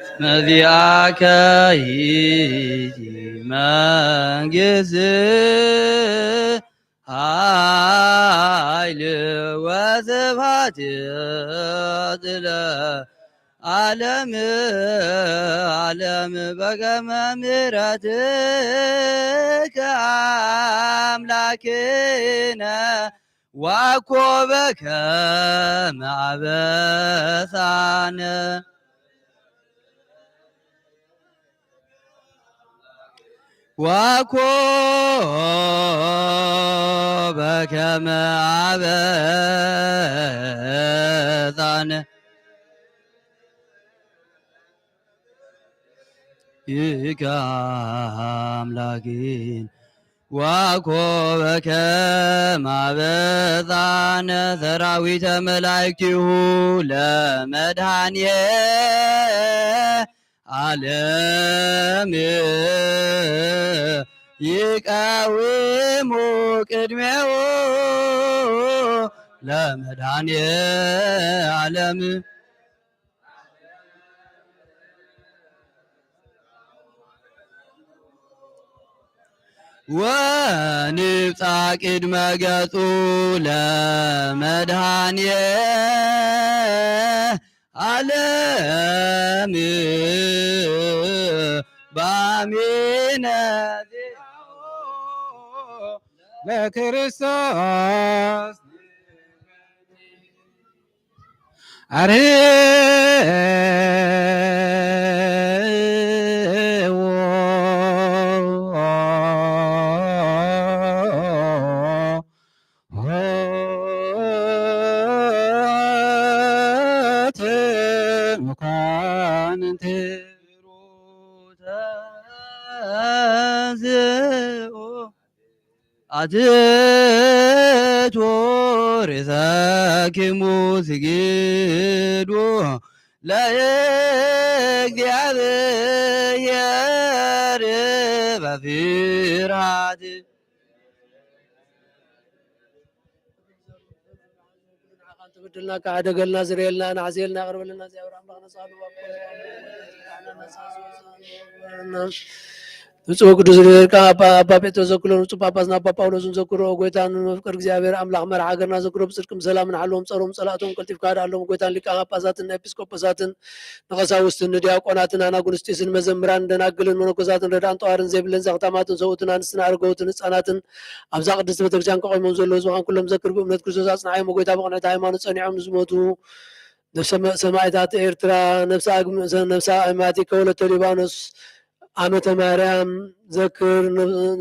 እስመ ዚአከ ይእቲ መንግስት ኃይል ወስብሐት ለዓለመ ዓለም። በከመ ምሕረትከ አምላክነ ወኮ በከመ አበሳነ ወኮ በከመ አበሳነ ይከ አምላኪን ወኮ በከመ አበሳነ ሰራዊተ መላእክቲሁ ለመድኃኔ ዓለም ይቀውሙ ቅድሜሁ ለመድኃኔ ዓለም። ወንብጻሕ ቅድመ ገጹ ለመድኃኔ ዓለም በአሚነ ዚአሁ ለክርስቶስ አርህዎ ኆተ መኳንንት። ተንሥኡ አትቱ ርእሰኪሙ ስግዱ ለእግዚአብሔር በፍርሃት። ንዓኻ እንተ በደልና፣ ክሓደገልና፣ ዝረየልና፣ ንዓዜልና፣ ይቕር በለልና። እግዚኣብሔር ኣምላኽ ነጻ ልዋብ ኮነ ንጹሕ ቅዱስ ሊቀ ጳጳ-፣ ኣባ ጴጥሮስ ዘክሮ፣ ንጹሕ ጳጳስና ኣባ ጳውሎስን ዘክሮ፣ ጎይታን መፍቀር እግዚኣብሔር ኣምላኽ መራሕ ሃገርና ዘክሮ፣ ብጽድቅን ብሰላምን ሓልዎም ጸሮም ጸላእቶም ቀልጢፍካ ሃድኣሎም። ጎይታን ሊቃነ ጳጳሳትን ኤጲስቆጶሳትን ንቀሳውስትን ንዲያቆናትን ኣናጉንስጢስን መዘምራን ደናግልን መነኮሳትን ረዳእን ጠዋርን ዘይብለን ዘኽታማትን ሰውእትን ኣንስትን ኣረገውትን ህጻናትን ኣብዛ ቅድስቲ ቤተክርስቲያን ከቆይሞም ዘለዉ ህዝብኻን ኩሎም ዘክር። ብእምነት ክርስቶስ ኣጽንዓዮም። ጎይታ ብቕንዕቲ ሃይማኖት ጸኒዖም ንዝሞቱ ነፍሰ መ-፣ ሰማእታት ኤርትራ፣ ነፍሰ ኣግም-፣ ነፍሰ ኣማቲ ከወለተ ሊባኖስ ኣመተ ማርያም ዘክር፣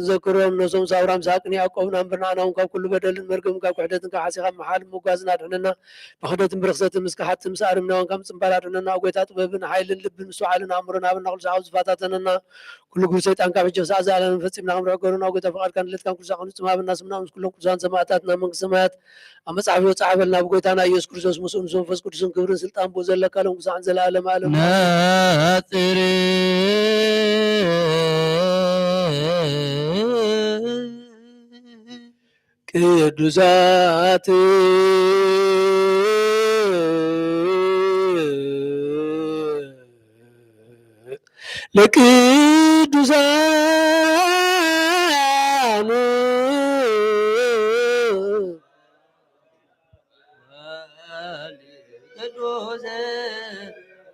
ዘክሮም። ነፍሶም ሳውራም ይስሐቅን ያዕቆብን ኣንብር፣ ንዓና እውን ካብ ኩሉ በደልን መርገምን ካብ ክሕደትን ካብ ሓሲኻ ምሓል ምጓዝን ኣድሕነና። ብኽህደትን ብርኽሰትን ምስ ከሓድትን ምስ ኣረምኔያውያን ካብ ምጽንባር ኣድሕነና። ኦ ጎይታ፣ ጥበብን ሓይልን ልብን ምስትውዓልን ኣእምሮን ሃበና፣ ኩሉ ሳዕ ካብ ዝፈታተነና ኩሉ ግብሪ ሰይጣን ካብ ሕጂ ክሳዕ ዘላለም ፈጺምና ክንርሕቕ ግበረና። ኦ ጎይታ፣ ፍቓድካን ድሌትካን ኩሉ ሳዕ ክንፍጽም ሃበና። ስምና ምስ ኩሎም ቅዱሳን ሰማእታትና መንግስተ ሰማያት ኣብ መጽሓፍ ይወጽእ ሓበልና። ብጎይታና ኢየሱስ ክርስቶስ ምስኡ ምስ መንፈስ ቅዱስን ክብርን ስልጣን ብኡ ዘለካ ሎም ክሳዕ ንዘለዓለመ ዓለም። ነጽር ቅዱሳት ለቅዱሳኑ ቅዱስ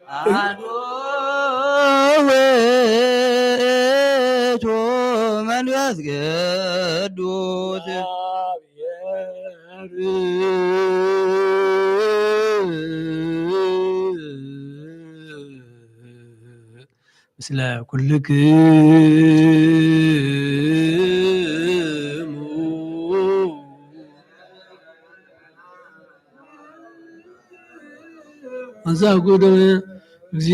አሐዱ ውእቱ መንፈስ ቅዱስ። Месела, куллугум. Анзар гудаме зи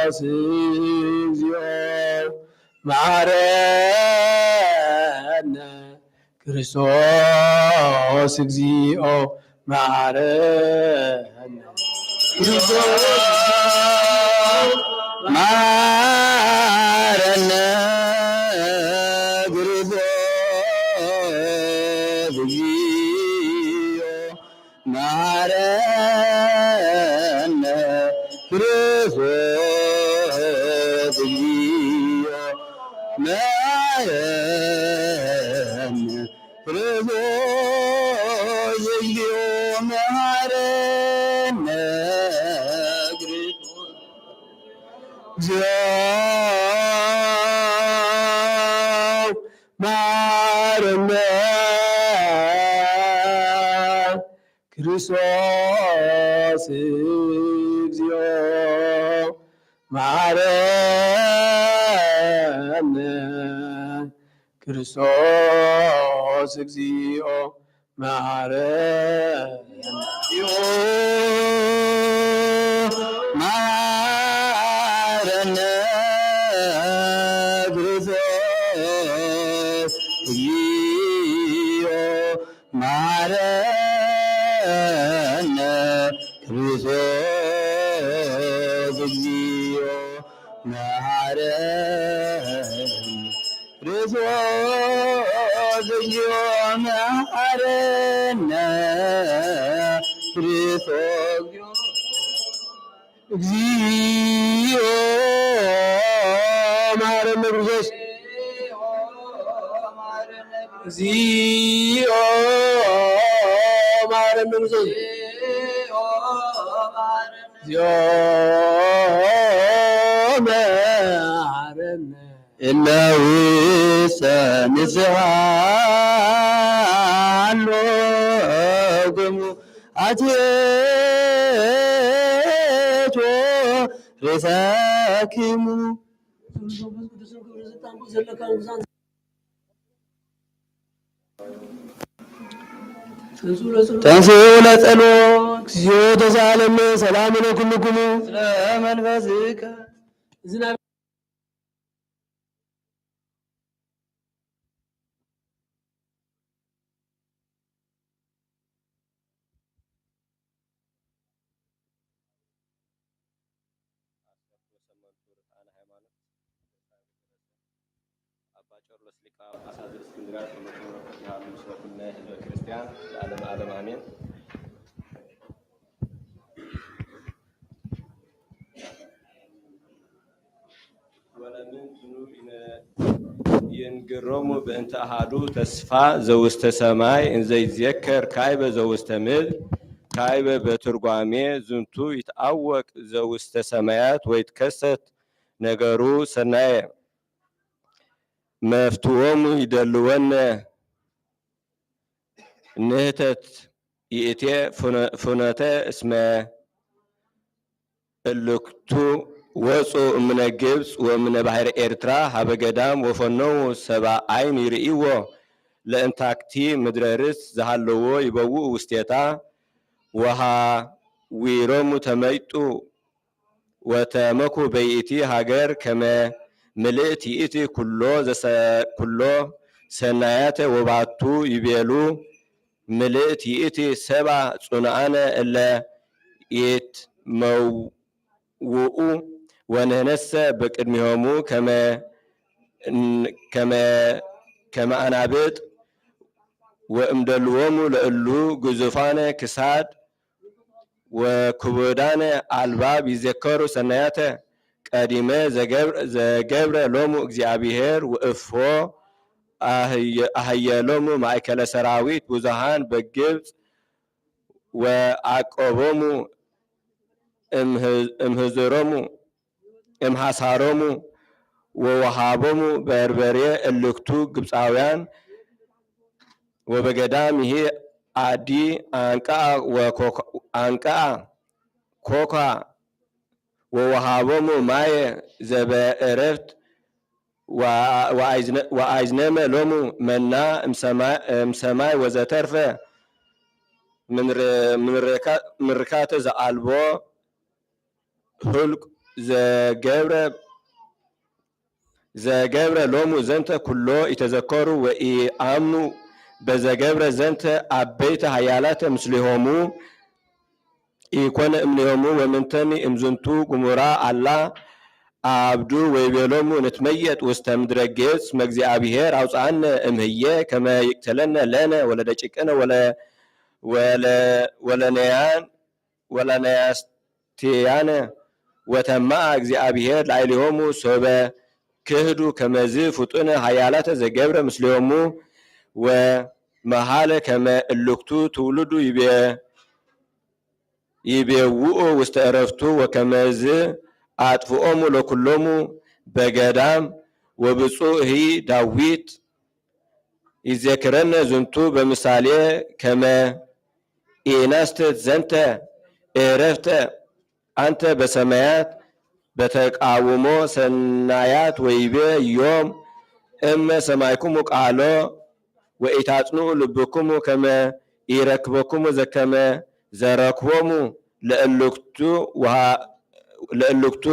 ክርስቶስ እግዚኦ መሐረነ። ክርስቶስ እግዚኦ መሐረነ። ክርስቶስ መሐረነ። ክርስቶስ እግዚኦ መሐረነ። ክርስቶስ እግዚኦ መሐረነ። ክርስቶስ እግዚኦ መሐረነ። ክርስቶስ እግዚኦ መሐረነ። ክርስቶስ እግዚኦ መሐረነ። ክርስቶስ እግዚኦ መሐረነ። መሐረነ። ክርስቶስ እግዚኦ መሐረነ። ክርስቶስ እግዚኦ መሐረነ። ክርስቶስ እግዚኦ መሐረነ። ክርስቶስ እግዚኦ መሐረነ። ክርስቶስ እግዚኦ መሐረነ። ክርስቶስ እግዚኦ መሐረነ። እለ ውስተ ንስሐ አልቦሙ አትቤዝዎ ርእሰክሙ። ተንሥኡ ለጸሎት። እግዚኦ ተሳለነ ሰላም ለኩልክሙ። ስለ መንፈስከ። አባ ቄርሎስ ሊቀ ጳጳሳት ዘእስክንድርያ ጸሎቱ ይሃሉ ምስለ ኩልነ ህዝበ ክርስቲያን ለዓለመ ዓለም አሜን። ወለምን ዝኑብ ይነ-፣ ይንግሮሙ በእንተ አሃዱ ተስፋ ዘውስተ ሰማይ እንዘ ይዜከር ካይበ ዘውስተ ምድር፣ ካይበ በትርጓሜ ዝንቱ ይትአወቅ ዘውስተ ሰማያት ወይትከሰት ነገሩ ሰናየ። መፍትዎሙ ይደልወነ ንህተት ይእቴ ፍኖ-፣ ፍኖተ እስመ እልክቱ ወፁ እምነ ግብፅ ወእምነ ባሕረ ኤርትራ ሀበ ገዳም ወፈነዉ ሰብአ አይን ይርእይዎ ለእንታክቲ ምድረ ርስት ዘሃለዎ ይበውኡ ውስቴታ ወሃዊሮሙ ተመይጡ ወተመኩ በይእቲ ሀገር ከመ ምልእት ይእቲ ኩሎ ዘሰ-፣ ኩሎ ሰናያተ ወባቱ ይቤሉ ምልእት ይእቲ ሰብአ ጽኑዓነ እለ ኢትመውኡ ወንሕነሰ በቅድሚሆሙ ከመ፣ ከመ፣ ከመ አናብጥ ወእምደልዎሙ ለእሉ ግዙፋነ ክሳድ ወክቡዳነ አልባብ ይዜከሩ ሰናያተ ቀዲመ ዘገብረ፣ ዘገብረ ሎሙ እግዚአብሔር ወእፎ አህየ-፣ አህየሎሙ ማእከለ ሰራዊት ብዙሃን በግብፅ ወአቆቦሙ እምህ-፣ እምህዝሮሙ እምሐሳሮሙ ወወሃቦሙ በርበሬ እልክቱ ግብፃውያን ወበገዳም ይሂ አዲ አንቀአ ወኮካ-፣ አንቀአ ኮካ ወወሃቦሙ ማየ ዘበእረፍት ወአ-፣ ወአይዝነ-፣ ወአይዝነመ ሎሙ መና እምሰማ-፣ እምሰማይ ወዘተርፈ ምንረ-፣ ምንረካ-፣ ምንርካተ ዘአልቦ ህልቅ ዘገብረ ዘገብረ ሎሙ ዘንተ ኩሎ ኢተዘከሩ ወኢአምኑ። በዘገብረ ዘንተ አበይተ ሀያላተ ምስሌሆሙ ኢኮነ እምኔሆሙ ወምንተኒ እምዝንቱ ግሙራ አላ አብዱ ወይቤሎሙ ንትመየጥ ውስተ ምድረ ግብጽ መግዚአብሔር አውፅአነ እምህየ ከመ ይቅተለነ ለነ ወለደቂቅነ ወለ- ወለ- ወለነያን ወለነያስቴያነ። ወተማአ እግዚአብሔር ላዕሌሆሙ ሶበ ክህዱ ከመዝ ፍጡነ ሀያላተ ዘገብረ ምስሌሆሙ ወመሃለ ከመ እልክቱ ትውልዱ ይቤ- ይቤውኡ ውስተ ዕረፍቱ ወከመዝ አጥፍኦሙ ለኩሎሙ በገዳም። ወብፁዕ ህይ ዳዊት ይዜክረነ ዝንቱ በምሳሌ ከመ ኢናስትት ዘንተ ዕረፍተ አንተ በሰማያት። በተቃውሞ ሰናያት ወይቤ ዮም እመ ሰማይኩሙ ቃሎ ወኢታጽንኡ ልብኩሙ ከመ ኢረክበኩሙ ዘከመ ዘረክቦሙ ለእልክቱ ወሃ- ለእልክቱ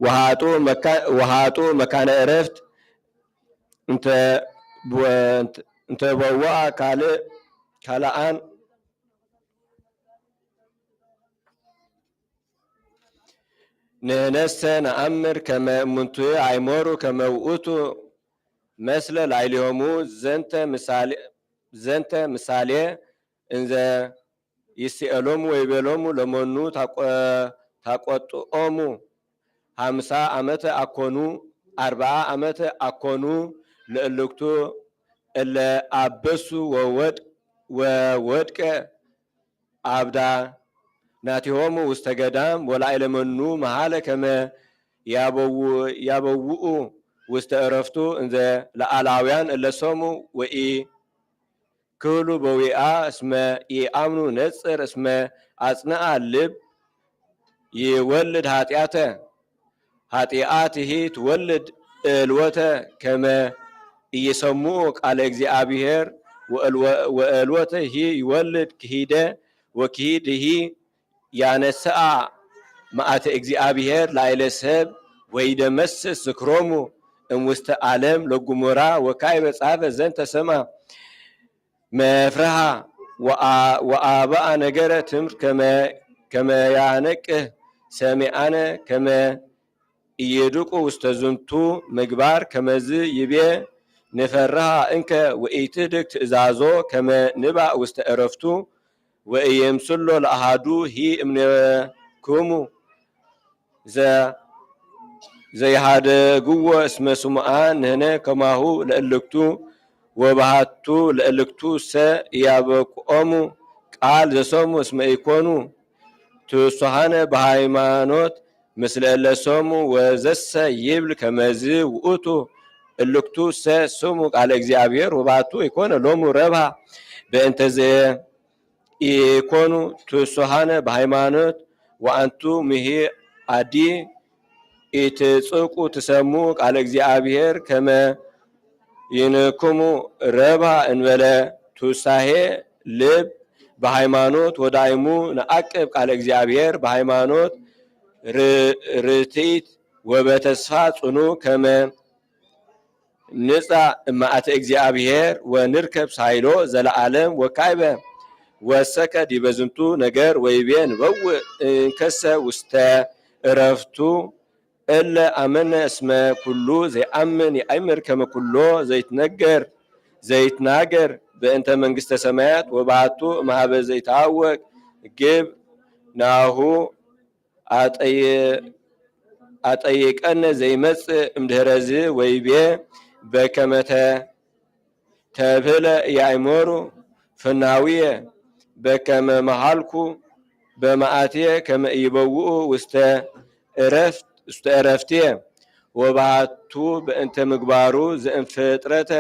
ወሃጡ መካ- ወሃጡ መካነ ዕረፍት እንተ- እንተ በወአ ካልእ ካልአን። ንሕነሰ ነአምር ከመ እሙንቱ አይመሩ ከመ ውእቱ መስለ ላዕሌሆሙ። ዘንተ ምሳሌ- ዘንተ ምሳሌ እንዘ ይስኤሎሙ ወይቤሎሙ ለመኑ ታቆ- ታቆጥኦሙ ሐምሳ ዓመተ አኮኑ አርብዓ ዓመተ አኮኑ ለእልክቱ እለ አበሱ ወወድ- ወወድቀ አብዳናቲሆሙ ውስተ ገዳም ወላዕለ መኑ መሃለ ከመ ያበው- ያበውኡ ውስተ ዕረፍቱ እንዘ ለአላውያን እለ ሰሙ ወኢ ክህሉ በዊአ እስመ ኢአምኑ ነጽር እስመ አጽንአ ልብ ይወልድ ኃጢአተ ኃጢአትሂ ትወልድ እልወተ ከመ ኢይሰምዑ ቃለ እግዚአብሔር ወእልወ- ወእልወተሂ ይወልድ ክሂደ ወክሂድሂ ያነስአ መዓተ እግዚአብሔር ላዕለ ሰብ ወይደመስስ ዝክሮሙ እምውስተ ዓለም ለግሙራ ወካዕበ ጻፈ ዘንተ ሰማ መፍርሃ ወአ- ወአብአ ነገረ ትምህርት ከመ- ከመ ያነቅህ ሰሚዓነ ከመ ኢይድቁ ውስተ ዝንቱ ምግባር ከመዝ ይቤ ንፈርሃ እንከ ወኢትህድግ ትእዛዞ ከመ ንባእ ውስተ ዕረፍቱ ወኢየምስሎ ለአሃዱ ሂ እምኔክሙ ዘ- ዘይሃደግዎ እስመ ስሙዓን ንሕነ ከማሁ ለእልክቱ ወበሃቱ ለእልክቱሰ ኢያበቅዖሙ ቃል ዘሰሙ እስመ ኢኮኑ ትሱሃነ በሃይማኖት ምስለ እለ ሰሙ ወዘሰ ይብል ከመዝ ውእቱ እልክቱሰ ስሙ ቃለ እግዚአብሔር ወባቱ ኢኮነ ሎሙ ረብሃ በእንተ ዘ ኢኮኑ ትሱሃነ በሃይማኖት ወአንቱምሂ አዲ ኢትጽቁ ትሰምዑ ቃለ እግዚአብሔር ከመ ይንክሙ ረብሃ እንበለ ቱሳሄ ልብ በሃይማኖት ወዳይሙ ነአቅብ ቃለ እግዚአብሔር በሃይማኖት ር- ርትዕት ወበተስፋ ጽኑ ከመ ንጻ እማእተ እግዚአብሔር ወንርከብ ሳይሎ ዘለዓለም ወካይበ ወሰከ ዲበ ዝንቱ ነገር ወይቤ ንበውእ እንከሰ ውስተ እረፍቱ እለ አመነ እስመ ኩሉ ዘይአምን የአይምር ከመ ኩሎ ዘይትነገር ዘይትናገር በእንተ መንግስተ ሰማያት ወባቱ እምሃበ ዘይታወቅ ግብ ናሁ አጠየ- አጠይቀነ ዘይመጽእ እምድህረዝ ወይቤ በከመ ተ- ተብህለ ኢያእመሩ ፍናውየ በከመ መሃልኩ በመዓትየ ከመ ኢይበውኡ ውስተ እረፍት- ውስተ እረፍትየ ወባቱ በእንተ ምግባሩ ዘእንፍጥረተ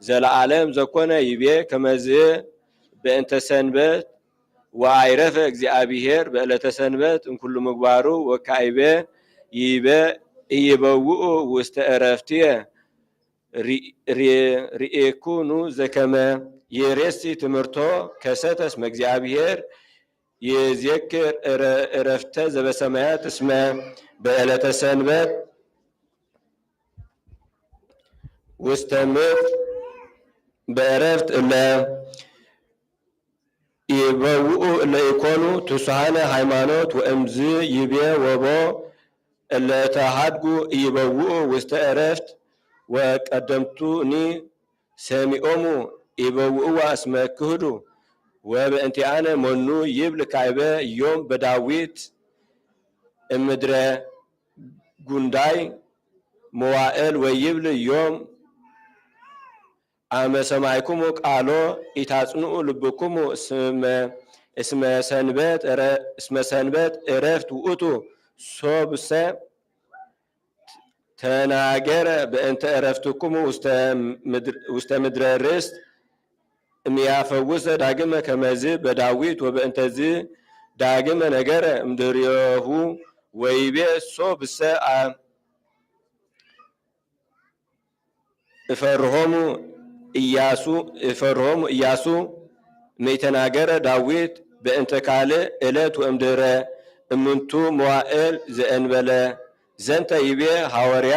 ዘለዓለም ዘኮነ ይቤ ከመዝ በእንተ ሰንበት ወአይረፈ እግዚአብሔር በዕለተ ሰንበት እምኩሉ ምግባሩ ወካይበ ይቤ ኢይበውኡ ውስተ እረፍትየ ሪ- ሪ- ርኤኩኑ ዘከመ ይሬሲ ትምህርቶ ከሰተ እስመ እግዚአብሔር ይዜክር እረ-፣ እረፍተ ዘበሰማያት እስመ በዕለተ ሰንበት ውስተ ምድር በእረፍት እለ ኢበውኡ እለ ኢኮኑ ትሱሃነ ሃይማኖት ወእምዝ ይቤ ወቦ እለ ተሃድጉ ኢይበውኡ ውስተ እረፍት ወቀደምቱኒ ሰሚኦሙ ኢበውእዋ እስመ ክህዱ ወበእንቲአነ መኑ ይብል ካይበ ዮም በዳዊት እምድረ ጉንዳይ መዋእል ወይብል ዮም አመ ሰማዕኩሙ ቃሎ ኢታጽንኡ ልብኩሙ እስመ፣ እስመ ሰንበት እረ-፣ እስመ ሰንበት እረፍት ውእቱ ሶብሰ ተናገረ በእንተ እረፍትኩሙ ውስተ ምድር-፣ ውስተ ምድረ ርስት እምያፈውሰ ዳግመ ከመዝ በዳዊት ወበእንተዝ ዳግመ ነገረ እምድሬሁ ወይቤ ሶብሰ አ-፣ እፈርሆሙ ኢያሱ፣ እፈርሆሙ ኢያሱ እምኢተናገረ ዳዊት በእንተ ካልእ እለት ወእምድረ እምንቱ መዋእል ዘእንበለ ዘንተ ይቤ ሐዋርያ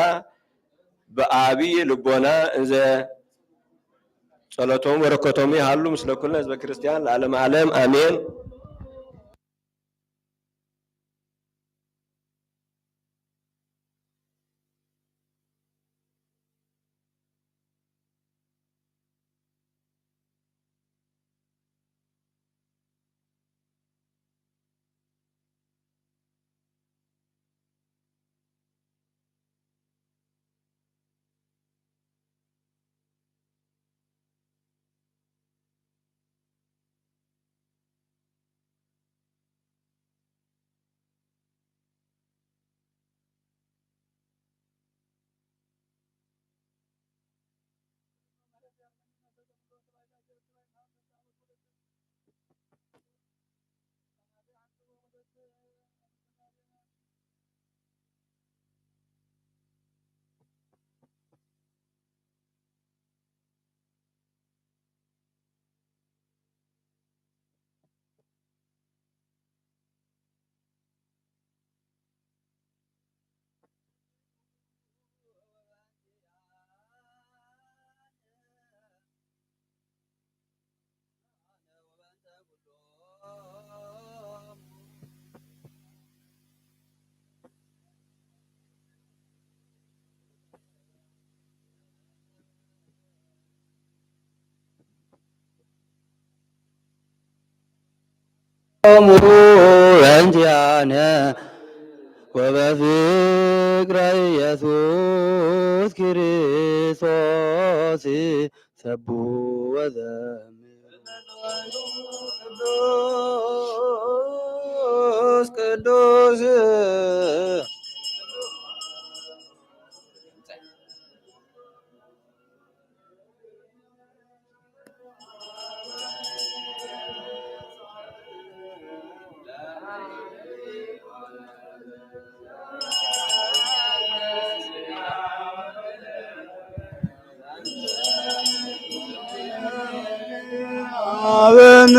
በአብይ ልቦና እንዘ ጸሎቶም ወበረከቶም ይሃሉ ምስለ ኩልነ ህዝበ ክርስቲያን ለዓለመ ዓለም አሜን። ሙ በእንቲአነ ወበፍቅረ ኢየሱስ ክርስቶስ ሰቡ ወዘምር። ቅዱስ ቅዱስ። አበነ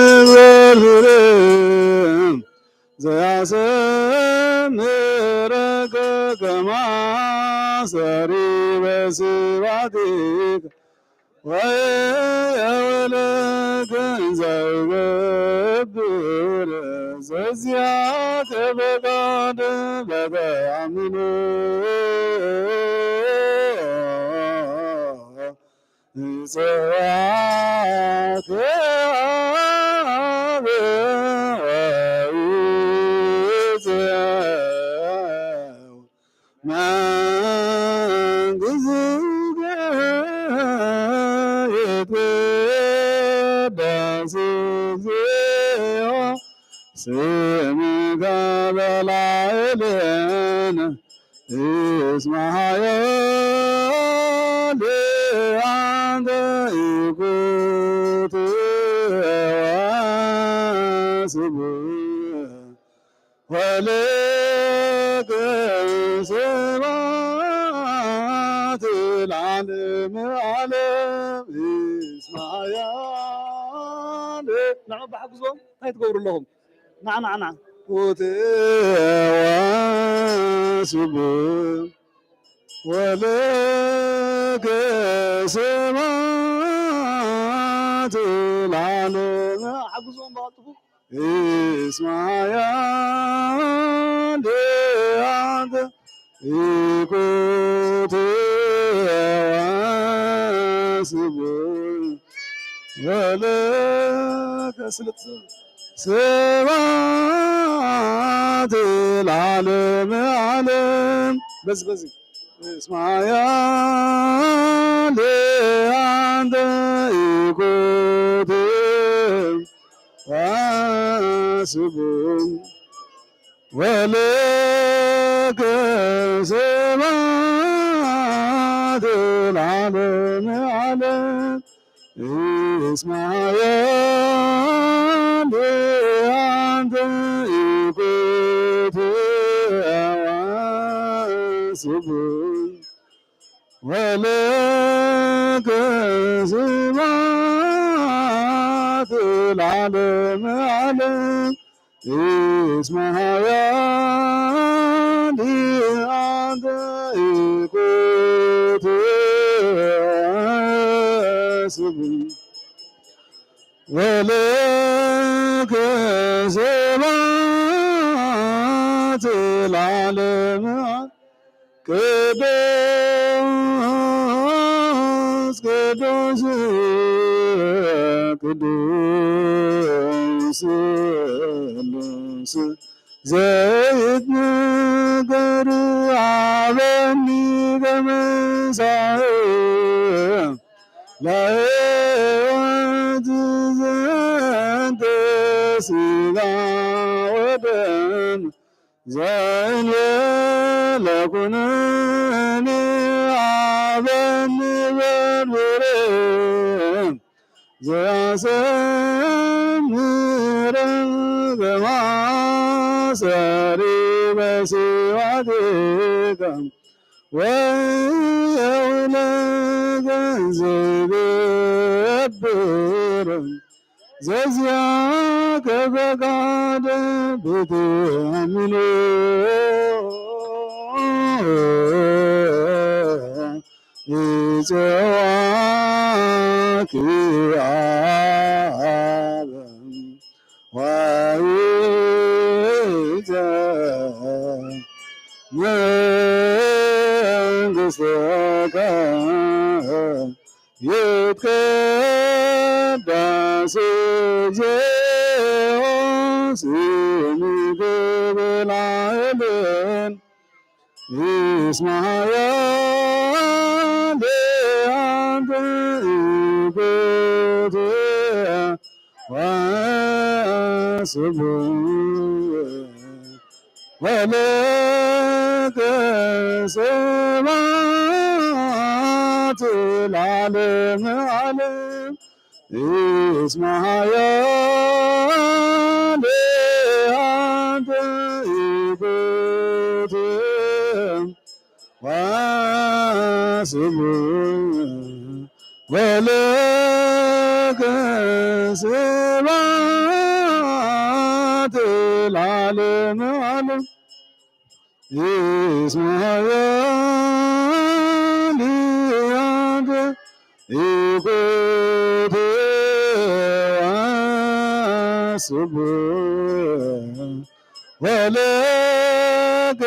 ዘያሰምረከ ከመ አስተርአየ በስብሐቲከ ወወልድከ እንዘ ይገብር ዘዚአከ ፈቃድ በተአምኖ ይጸውዐከ አብ ወይጸው መንግሥትከ ይትቀደስ እግዚኦ ስምከ በላዕሌነ እስመ ኃያል አንተ ይኩት ወስብሐት ወለከ ስብሐት ለዓለመ ዓለም። እስመ ኃያል። ንዕም ብሓግዞም እንታይ ትገብሩ ኣለኹም? ና፣ ና፣ ና። ቁቴ ወስቡ ወለከ ስብሐት ለዓለም። ሓግዞም ባልጥፉ። እስማያ ዲያተ ኢኩቴ ወስቡ ወለከ ስልጥ ስብሐት ለዓለመ ዓለም። በዚ፣ በዚ። እስማያ ዲያተ ኢኩቴ ወስቡ ወለከ ስብሐት ለዓለመ ዓለም። እስማያ ዲያተ ኢኩቴ ወስቡ ወለከ ስብሐት ለዓለመ ዓለም። እስማያ ዲያተ ኢኩቴ ወስቡ ወለከ ስብሐት ለዓለመ። ቅዱስ ቅዱስ ቅዱስ ስሉስ ዘይትናገር አበኒ ገመሳይ ለሕይወት ዘንተ ሥጋ ወደም ዘእንበለ ኩነኔ አበኒ በርበረ ዘያሰምረ በማሰሪ በስባቴከ ወየውለ ገንዘብ የብረ ዘዚያከ ፈቃደ ብትአምኖ ይጸዋኪ አበ ዋይተ መንግሥትከ ይትቀደስ እግዚኦ ስምከ በላዕሌነ እስማያ ዲያተ ኢኩቴ ወስቡ ወለከ ስብሐት ለዓለመ ዓለም። እስማያ ዲያተ ኢኩቴ ወስቡ ወለከ ስብሐት ለዓለመ ዓለም። እስማያ ዲያተ ኢኩቴ ወስቡ ወለከ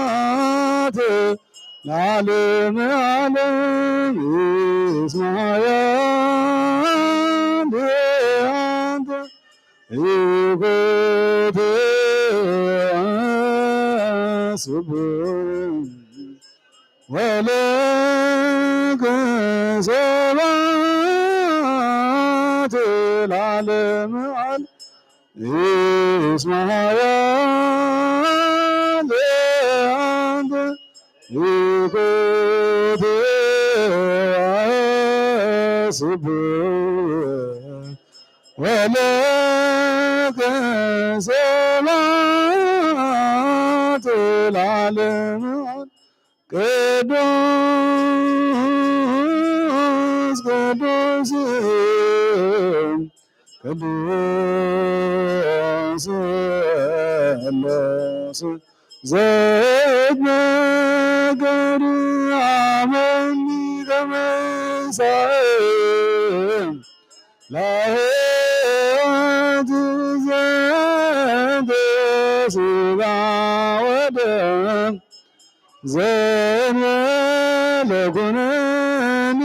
ስብሐት ለዓለመ ዓለም። እስማያ ዲያተ ኢኩቴ ወስቡ ወለከ ስብሐት ለዓለመ ዓለም። እስማያ ዲያተ ኢኩቴ ወስቡ ወለከ ስብሐት ለዓለመ ዓለም። ቅዱስ ቅዱስ ቅዱስ ስሉስ ዘይትነገር አመኒ ከመ ይንሳእ ለሕይወት ዘንተ ሥጋ ወደም ዘእንበለ ኩነኔ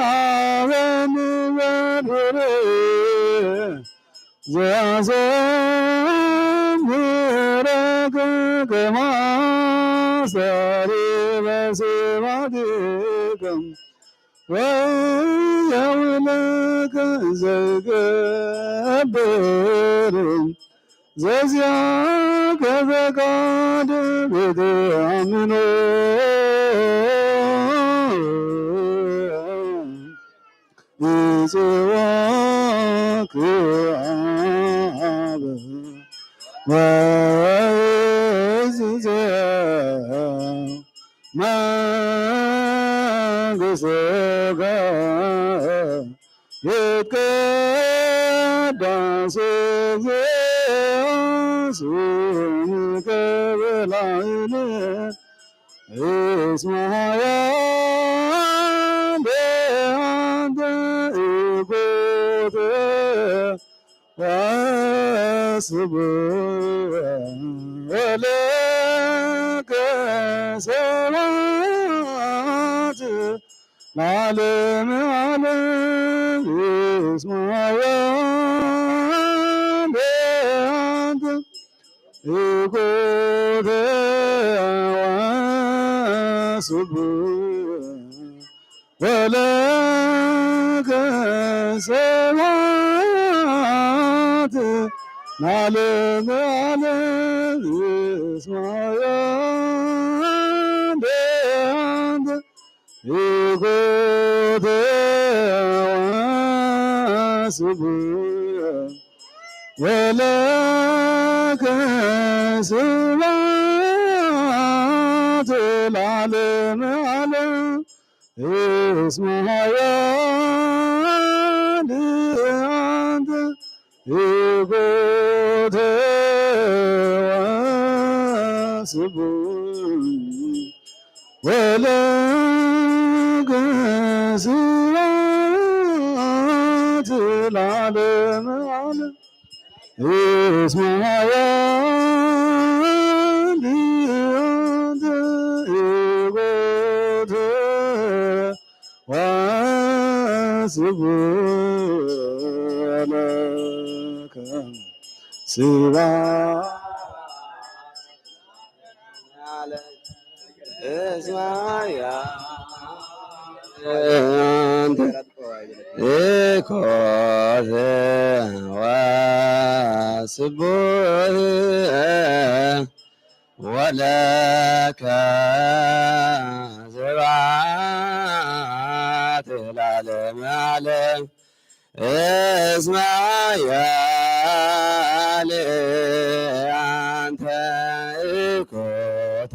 ሀበነ በድብረ ዘአዘምረከ ከመ አስተርአየ በስብሐቲከ ወእየውለከ ዘይገብር ዘዚአከ ፈቃድ ብትአምኖ ይጽዋከ አብ ወእዝዘ መንግሥትከ ይትቀደስ እግዚኦ ስምከ በላዕሌነ እስመ ኃያል አንተ ኢኮተ ወስብሐት ወለከ ስብሐት ለዓለመ ዓለም እስመ ኃያል አንተ ኢኮተ ወስብሐት ወለከ ስብሐት ለዓለመ ዓለም እስመ ኃያል አንተ ኢኮተ ወስብሐት ወለከ ስብሐት ለዓለመ ዓለም እስመ ኃያል አንተ ኢኮተ ወስብሐት ወለከ ስብሐት ለዓለመ ዓለም እስመ ኃያል አንተ ኢኮተ ወስብሐት ለከ ስብሐት እስመ ኃያል አንተ ኢኮተ ወስብሐት ወለከ ስብሐት ለዓለመ ዓለም እስመ ኃያል አንተ ኢኮተ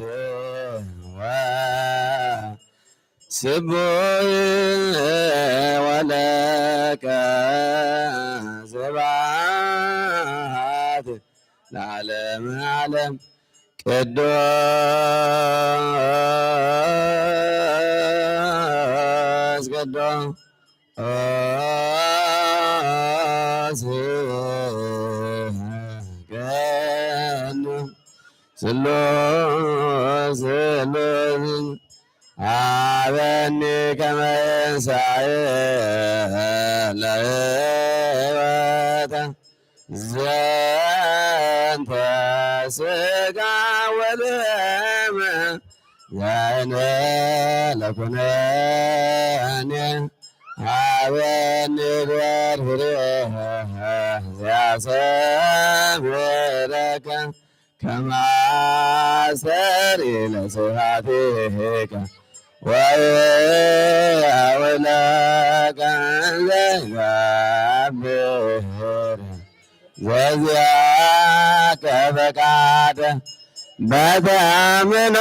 ወስብሐት ወለከ ስብሐት ለዓለመ ዓለም ቅዱስ ቅዱስ ቅዱስ ስሉስ ስሉስ ሀበኒ ከመ ይንሳእ ለሕይወተ ዘንተ ሥጋ ወደም ዘእንበለ ኩነኔ ሀበኒ በድብረ ዘአዘምረከ ከመ አስተርአየ ለስብሐቲከ ወእየውለከ ዘይገብር ዘዚአከ ፈቃድ በተአምኖ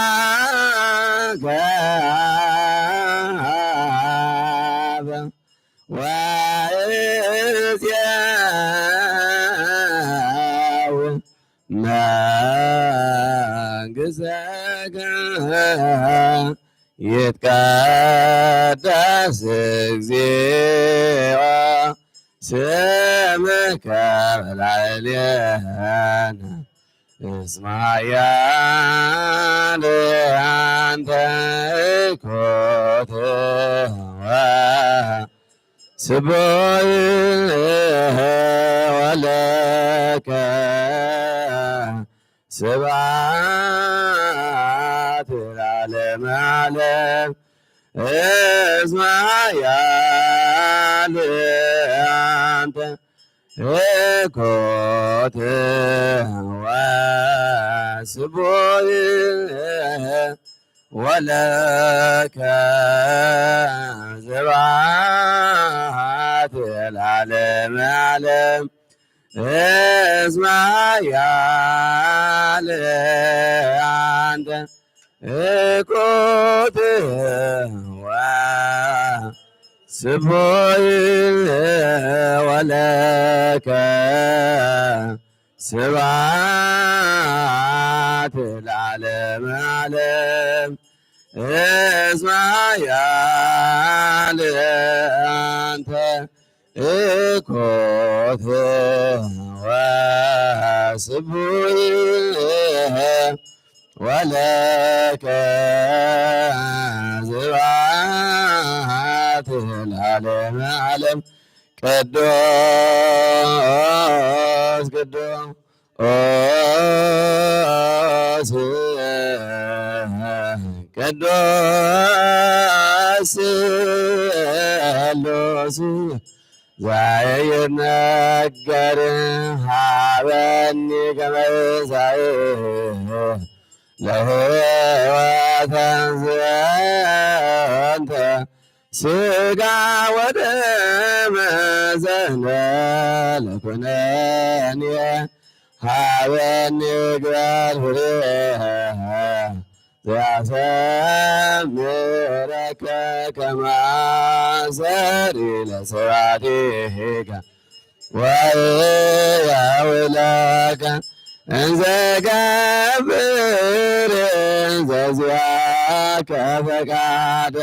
እጽዋከ አብ ወእዝያው መንግሥትከ ይትቀደስ እግዚኦ ስምከ በላዕሌነ እስመ ኃያል አንተ ኮትወ ስቡሕ ወለከ ስብሐት ለዓለመ ዓለም። እስመ ኃያል አንተ ኮትወ ስቡሕ ወለከ ስብሐት ለዓለመ ዓለም። እስመ ኃያል አንተ ኮትወ ስቡሕ ወለከ ስብሐት ለዓለመ ዓለም። እስመ ኃያል አንተ ኮትወ ስቡሕ ወለከ ስብሐት ለዓለመ ዓለም። ቅዱስ ቅዱስ ቅዱስ ስሉስ ዘይትነገር ሀበኒ ከመ ይሳይ ለሕይወት ዘንተ ሥጋ ወደም ዘንተ ለኩነኔ ሀበኒ ግበር ፍሬ ዘያሰምረከ ከመ አስተሪ ለስብሐቲከ ወእየውለከ እንዘ ገብር ዘዚአከ ፈቃደ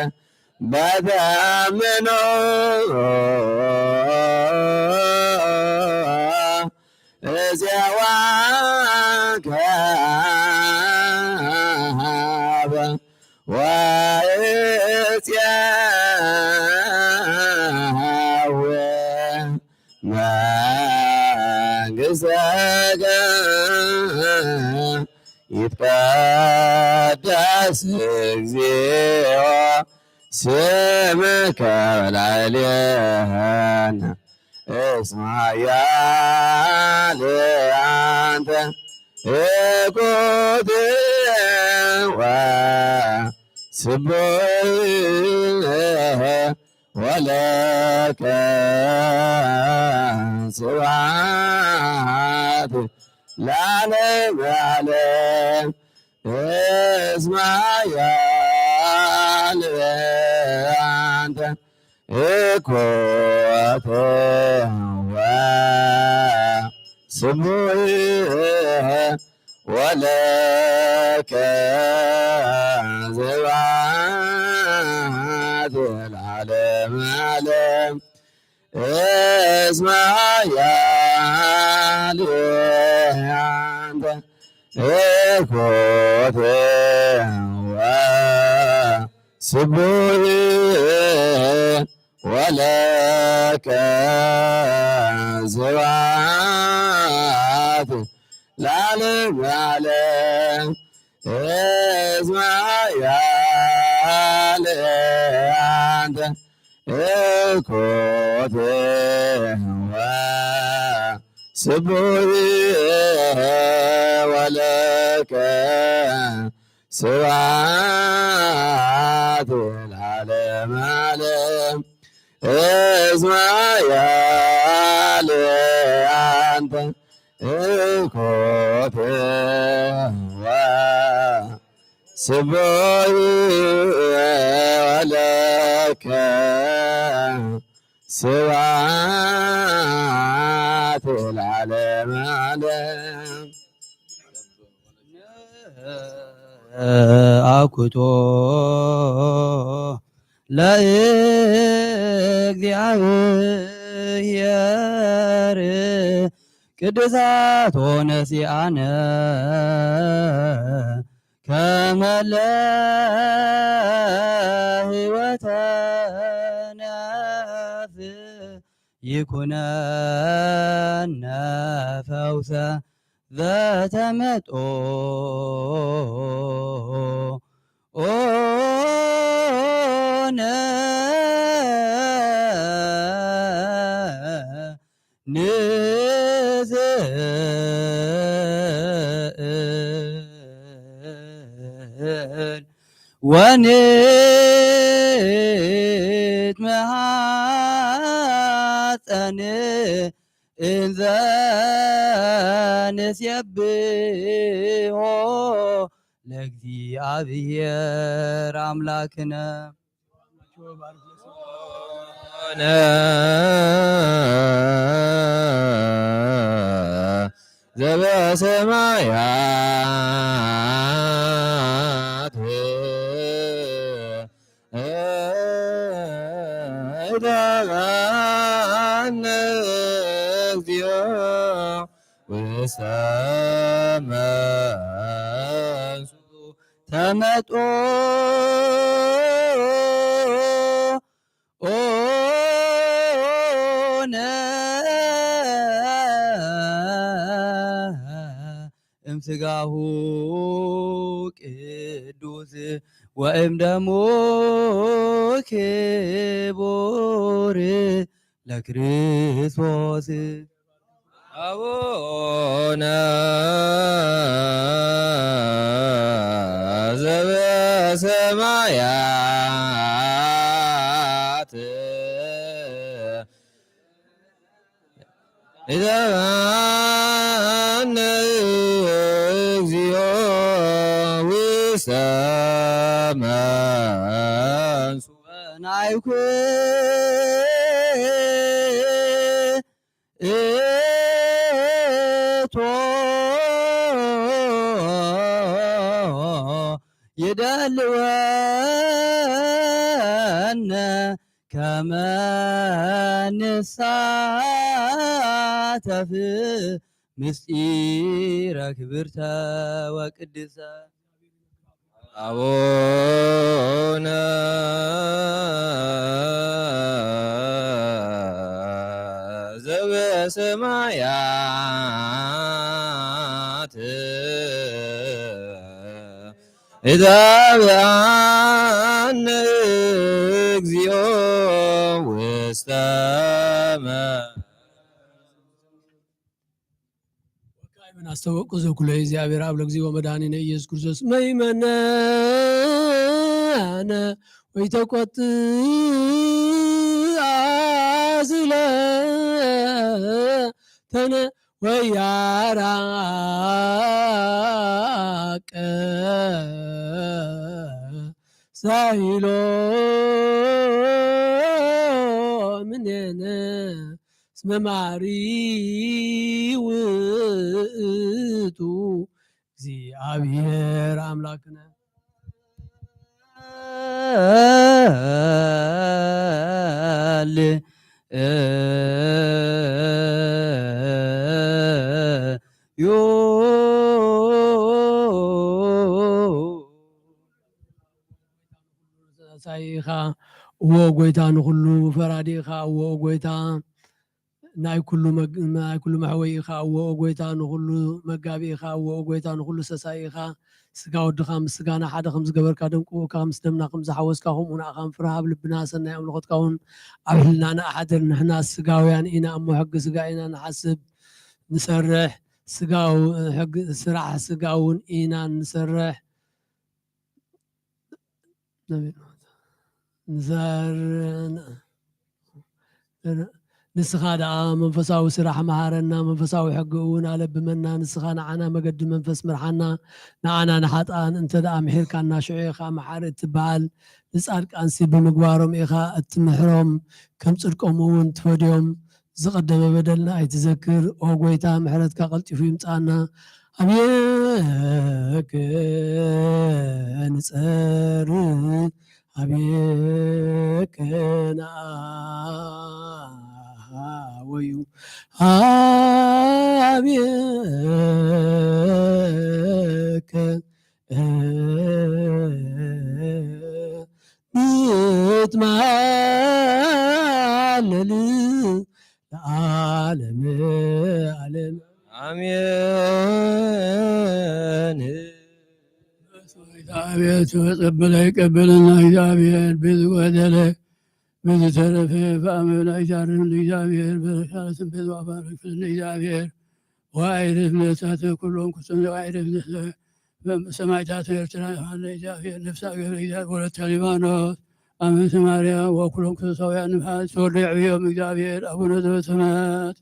በተአምኖ እዜዋ ከሀበ ወእዜዋ መንግሥትከ ይትቀደስ እግዚኦ ስምከ በላዕሌነ እስመ ኃያል አንተ ኮትወ ስቡሕ ወለከ ስብሐት ለዓለመ ዓለም። እስመ ኃያል አንተ ኮትወ ስቡሕ ወለከ ስብሐት ለዓለመ ዓለም። እስመ ኃያል አንተ ኮትወ ስቡሕ ወለከ ስብሐት ለዓለመ ዓለም። እስመ ኃያል አንተ ኮትወ ስቡሕ ወለከ ስብሐት ለዓለመ ዓለም። እስመ ኃያል አንተ ኮትወ ስቡሕ ወለከ ስብሐት ለዓለመ ዓለም። አኩቶ ለእግዚአብሔር ቅድሳት ሆነ ሲአነ ከመለ ህይወተ ነፍስ ይኩነነ ፈውሰ ዘተመጦ ኦነ ንዝእል ወንትመሃጸን እንዘ ንሴብሖ ለእግዚአብሔር አምላክነ። ዘበሰማያት ይትባረክ ስምከ ውስተ መንሱ ተመጦ ኦነ እምስጋሁ ቅዱስ ወእምደሙ ክቡር ለክርስቶስ። አቡነ ዘበሰማያት ይትባረክ ስምከ እግዚኦ ውስተ መንሱ ናይኩ እቶ ይደልወነ ከመ ንሳተፍ ምስጢረ ክብርተ ወቅድስተ። አቡነ ዘበሰማያት ይትባረክ ስምከ እግዚኦ ውስተ መ- ወካዕብን አስተውቅዘ ኩሎ እግዚአብሔር አብ ለእግዚእ ወመድኃኒነ ኢየሱስ ክርስቶስ መይመነ ወኢተቆጥእ አዝለተነ ወያራቀ ሳይሎ ምኔነ እስመ ማሪ ውእቱ እግዚአብሔር አምላክነ። ሳይ ኢኻ እወ ጎይታ፣ ንኹሉ ፈራዲ ኢኻ እወ ጎይታ። ናይ ኩሉ መግ-፣ ናይ ኩሉ መሕወይ ኢኻ እወ ጎይታ፣ ንኹሉ መጋቢ ኢኻ እወ ጎይታ፣ ንኹሉ ሰሳይ ኢኻ። ስጋ ወድኻ ምስ ስጋና ሓደ ከም ዝገበርካ፣ ደም ቅቡእካ ምስ ደምና ከም ዝሓወስካ፣ ከምኡ ንኣኻ ንፍርህ። ኣብ ልብና ሰናይ ኣምልኾትካ እውን ኣብ ህልናና ኣሕድር። ንሕና ስጋውያን ኢና እሞ፣ ሕጊ ስጋ ኢና ንሓስብ ንሰርሕ፣ ስጋው-፣ ሕጊ ስራሕ ስጋ እውን ኢና ንሰርሕ። ንዘር-፣ ንስኻ ደኣ መንፈሳዊ ስራሕ መሃረና፣ መንፈሳዊ ሕጊ እውን ኣለብመና። ንስኻ ንዓና መገዲ መንፈስ ምርሓና፣ ንዓና ንሓጥኣን እንተ ደኣ ምሒርካና፣ ሽዑ ኢኻ መሓሪ እትበሃል። ንጻድቃንሲ ብምግባሮም ኢኻ እትምሕሮም፣ ከም ጽድቆም እውን ትፈድዮም። ዝቐደመ በደልና ኣይትዘክር። ኦ ጐይታ፣ ምሕረትካ ቀልጢፉ ይምጽኣና። ኣብየከ ንጸሪ፣ ኣብየከ ንኣወዩ፣ ኣብየከ ንትማለል ለዓለመ ዓለም። አሜን። አቤቱ ተቀበለ ይቀበልና። እግዚአብሔር በዝጎደለ በዝተረፈ በአመና ይዛርን። እግዚአብሔር በረከትን በዝዋ ባርክልን። እግዚአብሔር ወአይርፍ ነፍሳተ ኩሎም ቅዱሳን ወአይርፍ ነፍሳተ ሰማዕታት ኤርትራ። ዮሐንስ እግዚአብሔር ነፍሳ ገብረ እግዚአብሔር ወለተ ሊባኖስ አመንተ ማርያም ወኩሎም ቅዱሳውያን ንፍዓት ተወልደ የዕብዮም እግዚአብሔር አቡነ ዘበሰማያት።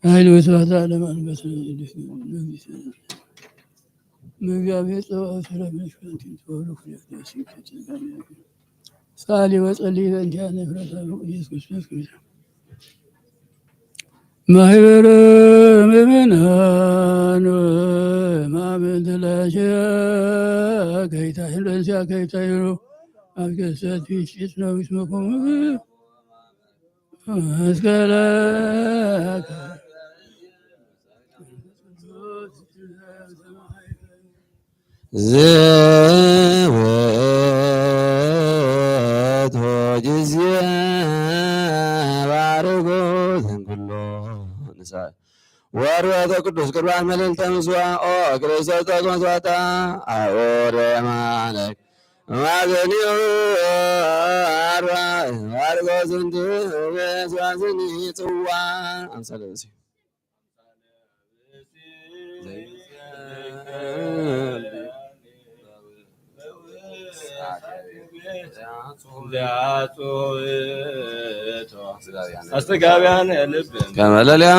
ኃይል ወስብሐት ለዓለመ ዓለም። በእግዚአብሔር ጸባኦት ሰላም ለኪ አንትም ተወሉ ፍሬ ከርሥኪ ጸጋ። ሳሊ ወጸሊ በእንቲአነ ፍረታ ኢየሱስ ክርስቶስ። ማህበረ ምእመናን ማመንት ለሸ ከይታይሉ ለንሲያ ከይታይሉ አብገሰት ፊሽጭት ነው ይስመኩም እስከ ለከ ዘወትወ ጊዜ ባርኮ ዘንኩሎ ንሳ ወርወተ ቅዱስ ቁርባን መልዕልተ ምስዋ ኦ ክርስቶስ ተቆምጦታ አውደ ማለክ ማዘኒዮ አርባ ባርኮ ዝንቱ ምስዋ ዝኒ ጽዋ አምሳለ ብሲ አስተጋቢያን ልብ ከመለልያ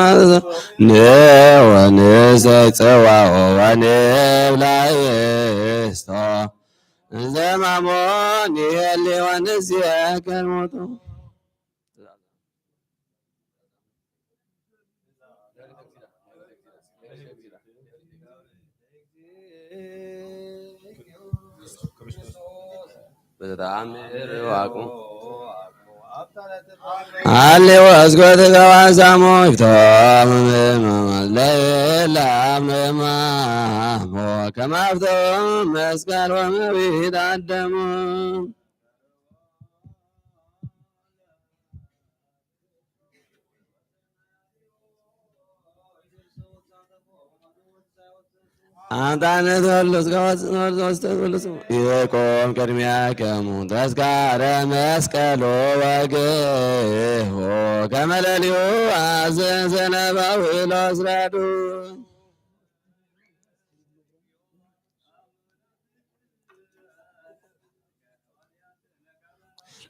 ንወንሰ ጸዋኦ ወንብላ ይስቶ እንዘ ማሞን ይሄሊ ወንዝየከር ሞቶ። በተአምር ዋቁ አሌ ወስጎት ገባዛሞ ይፍቶም ለላም ለማሞ ከማፍቶም መስቀል ወመዊት አደሙ። አንተ ነህ ተወልዶ ሥጋ ወነፍስ ተወልዶ ስም ይቆም ቅድሚያከሙ ተስካረ መስቀሎ ወግሆ ከመ ለሊሁ አዘዘ ለባዊሎ ስራዱ።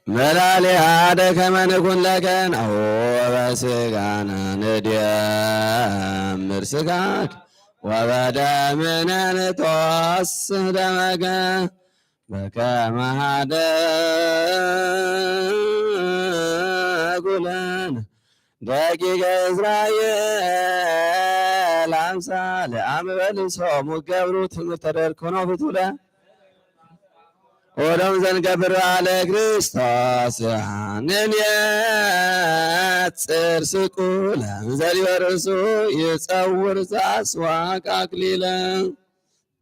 መላሊሃ ደከመ ንኩን ለከ ናሁ በስጋነ ንድምር ስጋክ ወበደምነ ንትወስህ ደመከ በከመ ሀደጉ ለነ ደቂቀ እስራኤል አምሳለ አመ በልሶሙ ገብሩ ትምህርተ ደርኮኖ ፍቱለ ወደም ዘንገብር አለ ክርስቶስ ንንየጽር ስቁለ ዘሊወርሱ ይጸውር ዛስዋክ አክሊለ።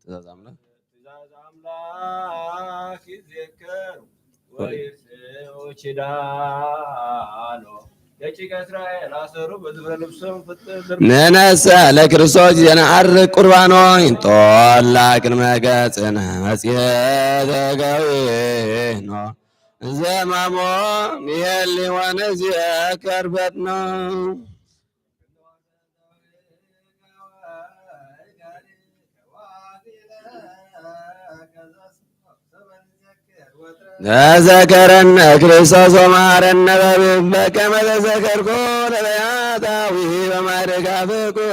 ትእዛዝ አምላክ። ትእዛዝ አምላክ ይዘከሩ ወይርሰው ኪዳኖ ደቂቀ እስራኤል አሰሩ በዝብረ ልብሶም ፍጥር። ንነሰ ለክርስቶስ ጊዜ ነዐርግ ቁርባኖ ይንጦላ ቅድመ ገጽነ መጽሔተ ገዊኖ ዘማሞ ንሄሊ ወንዝከር በድኖ። ተዘከረነ ክርስቶስ ወመሐረነ በብእሲት በከመ ተዘከርኮ ለነቢያት ሐዊረ ማዕርግ ፍቁር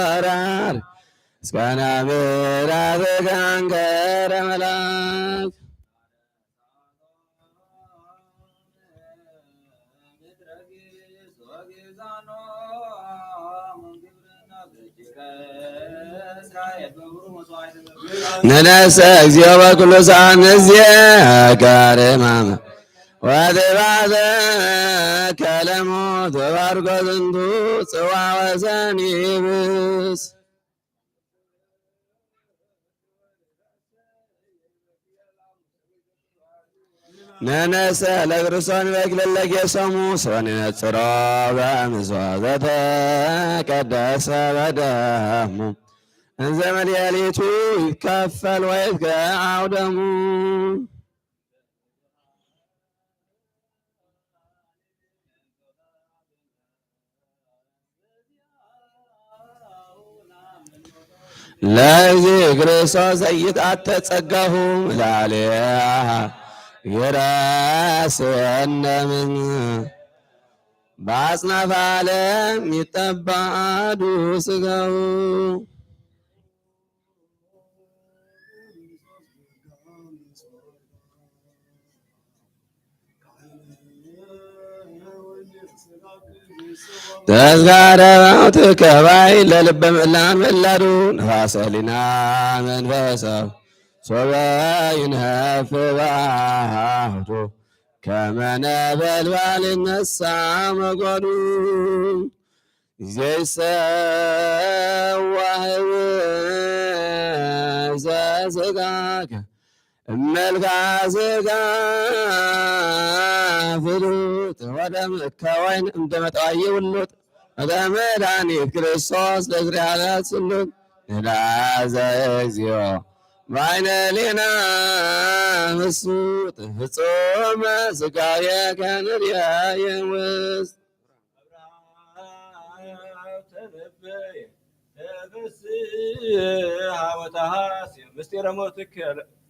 አርያም እስከ ናምር አፍከ አንከረ መልአክ። ንነሰ እግዚኦ በኩሉ ሰዓት ንዜከር ሕማመ ወትብዓተ ከለሞት ወባርኮ ዝንቱ ጽዋ ወሰኒ ብእስ። ንነሰ ለክርስቶስ ንበክለለ ጌሰሙ ሰው ንነጽሮ በምስዋ ዘተቀደሰ በደሙ እንዘ መሌሊቱ ይትከፈል ወይትከዐው ደሙ። ለእግዚእ ክርስቶስ ዘይትአተ ጸጋሁ ላዕሌሃ ይራስየነ ምን በአጽናፈ ዓለም ይትበዐዱ ስጋሁ። ተዝካረ ሞትከ ባይ ለልበ ምእላን መላዱ ነፋሰ ሊና መንፈሰ ሶበ ይንሀፍ ባህቱ ከመ ነበልባል ይነሳ መጎዱ። ዘይሰዋህው ዘስጋከ እመልካ ስጋ ፍሉጥ ወደምከ ወይን እምደመ ጠዋይ ውሉጥ ወደመ መድኃኒት ክርስቶስ ለዝርያ ለስሉጥ ንላዘ እግዚኦ በዓይነ ሊና ምስሉጥ ፍጹም ስጋዌከ ንርአይ ውስጥ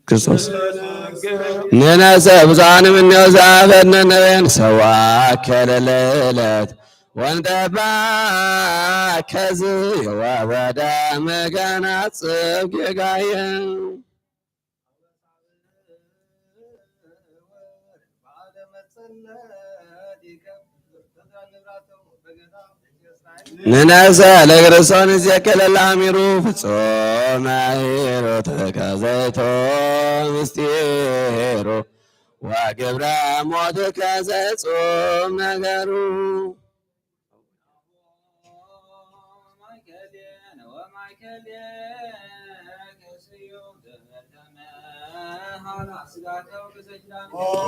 ክርስቶስ። ንነሰ ብዙኃን እምኔሁ ዘአፈድነ ነቤን ሰዋከ ለለይለት ወንተባከ ዝየ ወበደምከ ናጽብ ጌጋየ። ንነሰ ለክርስቶስ ንዜከ ለለአሚሩ ፍጹመ ሂሩትከ ዘይቶ ምስጢሩ ወግብረ ሞትከ ዘይጹም ነገሩ።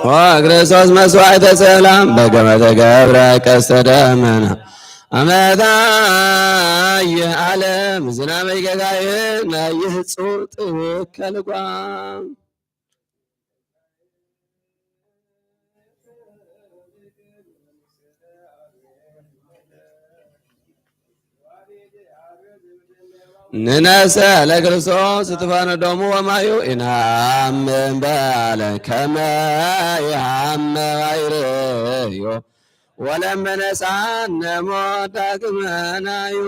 ኦ ክርስቶስ መስዋዕተ ሰላም በከመ ተገብረ ቀስተ ደመና አመ ታየ ዓለም ዝናመ ጌጋየነ ይህጹ ጥብብ ከልጓም። ንነሰ ለክርስቶስ እትፋነ ደሙ ወማዩ ኢናምን በለ ከመ ይሃመ ባይርዮ ወለመነሳነ ሞት ዳግመ ናዩ።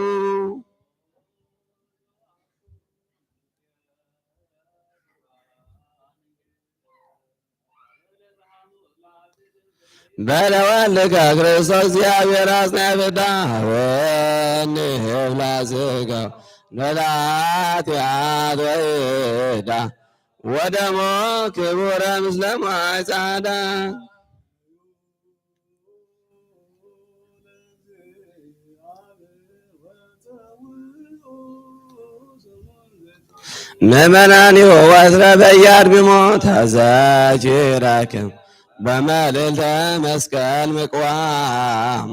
በለ ወልድከ ክርስቶስ እግዚአብሔር አጽናፈ ፍዳ ወንህብ ለስጋ ለኃጢአት ወዕዳ ወደሞ ክቡረ ምስለ ማይ ጻዕዳ። ምእመናኒሁ ወትረ በያድ ቢሞ ተዘኪረክሙ በመልዕልተ መስቀል ምቅዋሙ።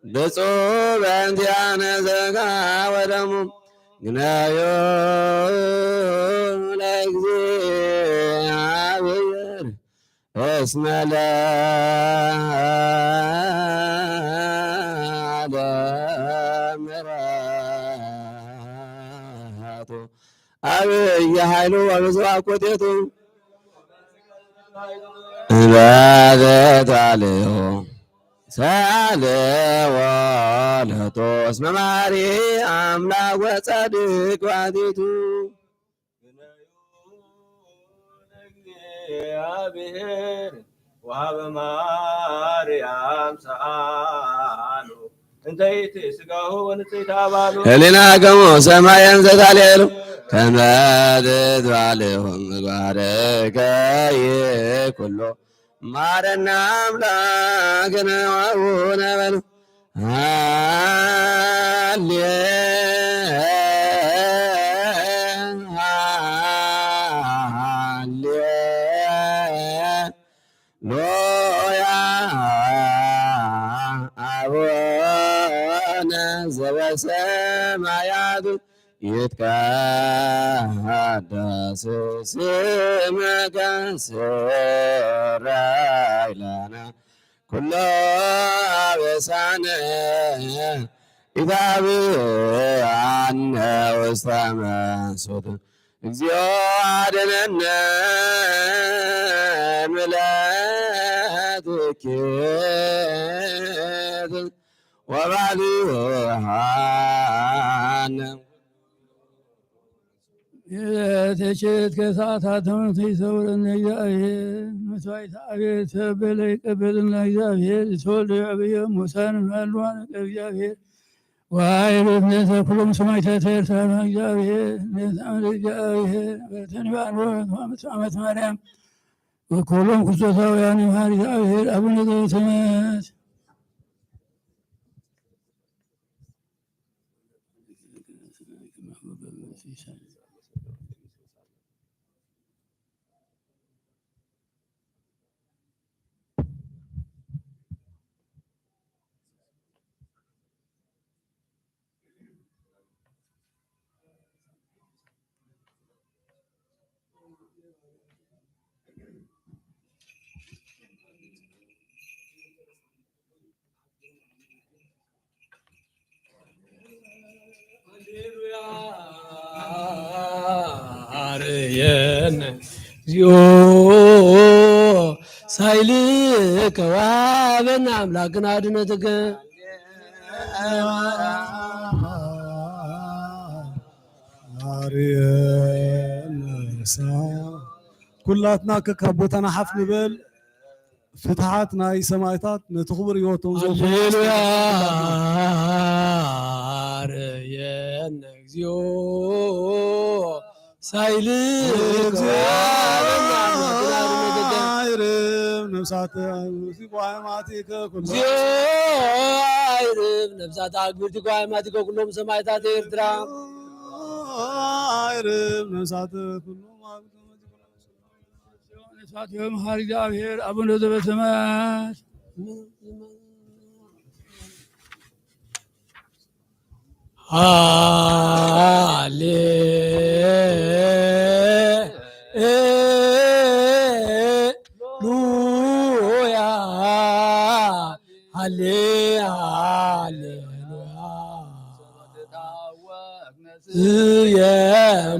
ብፁዕ በእንቲአነ ሥጋ ወደሙ ግነዩ ለእግዚአብሔር እስመ ለዓለም ምሕረቱ አብይ ኃይሉ ወብዙ አኮቴቱ። እምበትአሌሁ ሰአለ ወለቱ እስመ መሐሪ አምላክ ወጻድቅ ባሕቲቱ። እግዚአብሔር ወሀበ ማርያም ሰአሉ እንተ ይእቲ ሥጋሁ ወንጽሕት አባሉ። ህሊናክሙ ሰማየ እንዘ ታሌሉ ከመ ትትባሌሁ ምግባርከ ይኩሎ ማረነ አምላክነ ወአቡነ በሉ። ሃሌ ሃሌሉያ አቡነ ዘበሰማያት ይትቀደስ ስምከ ትስረይ ለነ ኩሎ አበሳነ ኢታብአነ ውስተ መንሱት። እግዚኦ አድነነ እምለ ትኪት ወባልሃነ። የትችት ከሰዓታት ትምህርት ይሰውረን እግዚአብሔር። መስዋዕት አቤል ተበለ ይቀበልና እግዚአብሔር የተወልደ አብየ ሙሳን ማልዋን እግዚአብሔር ወአይሩት ነተ ኩሎም ሰማዕታት ኤርትራ እግዚአብሔር ነተ አምደ እግዚአብሔር በተንባን ወመት አመት ማርያም ወኩሎም ክርስቶሳውያን ይምሃር እግዚአብሔር አቡነ ዘበሰማያት። አርየነ እግዚኦ ሳይልከ ወሀበነ አምላክነ አድነትከ። አርየነ ሳ-፣ ኩላትና ከካቦታና ሐፍ ንበል። ፍትሓት ናይ ሰማእታት ነቲ ክቡር ህይወቶም ዘውፈዩ ሃሌሉያ። ኣርእየነ እግዚኦ ሳይልከ እግዚኦ። ኣይርም ነፍሳተ ኣግብርቲከ ወአሕዋቲከ ኩሎም። እግዚኦ ኣይርም ነፍሳተ ኣግብርቲከ ወአሕዋቲከ ኩሎም ሰማእታት ኤርትራ። ኣይርም ነፍሳተ ኩሎም። ነፍሳት ይምሃር እግዚአብሔር አቡነ ዘበሰማያት። ሃሌሉያ፣ ሃሌ፣ ሃሌሉያ። እየ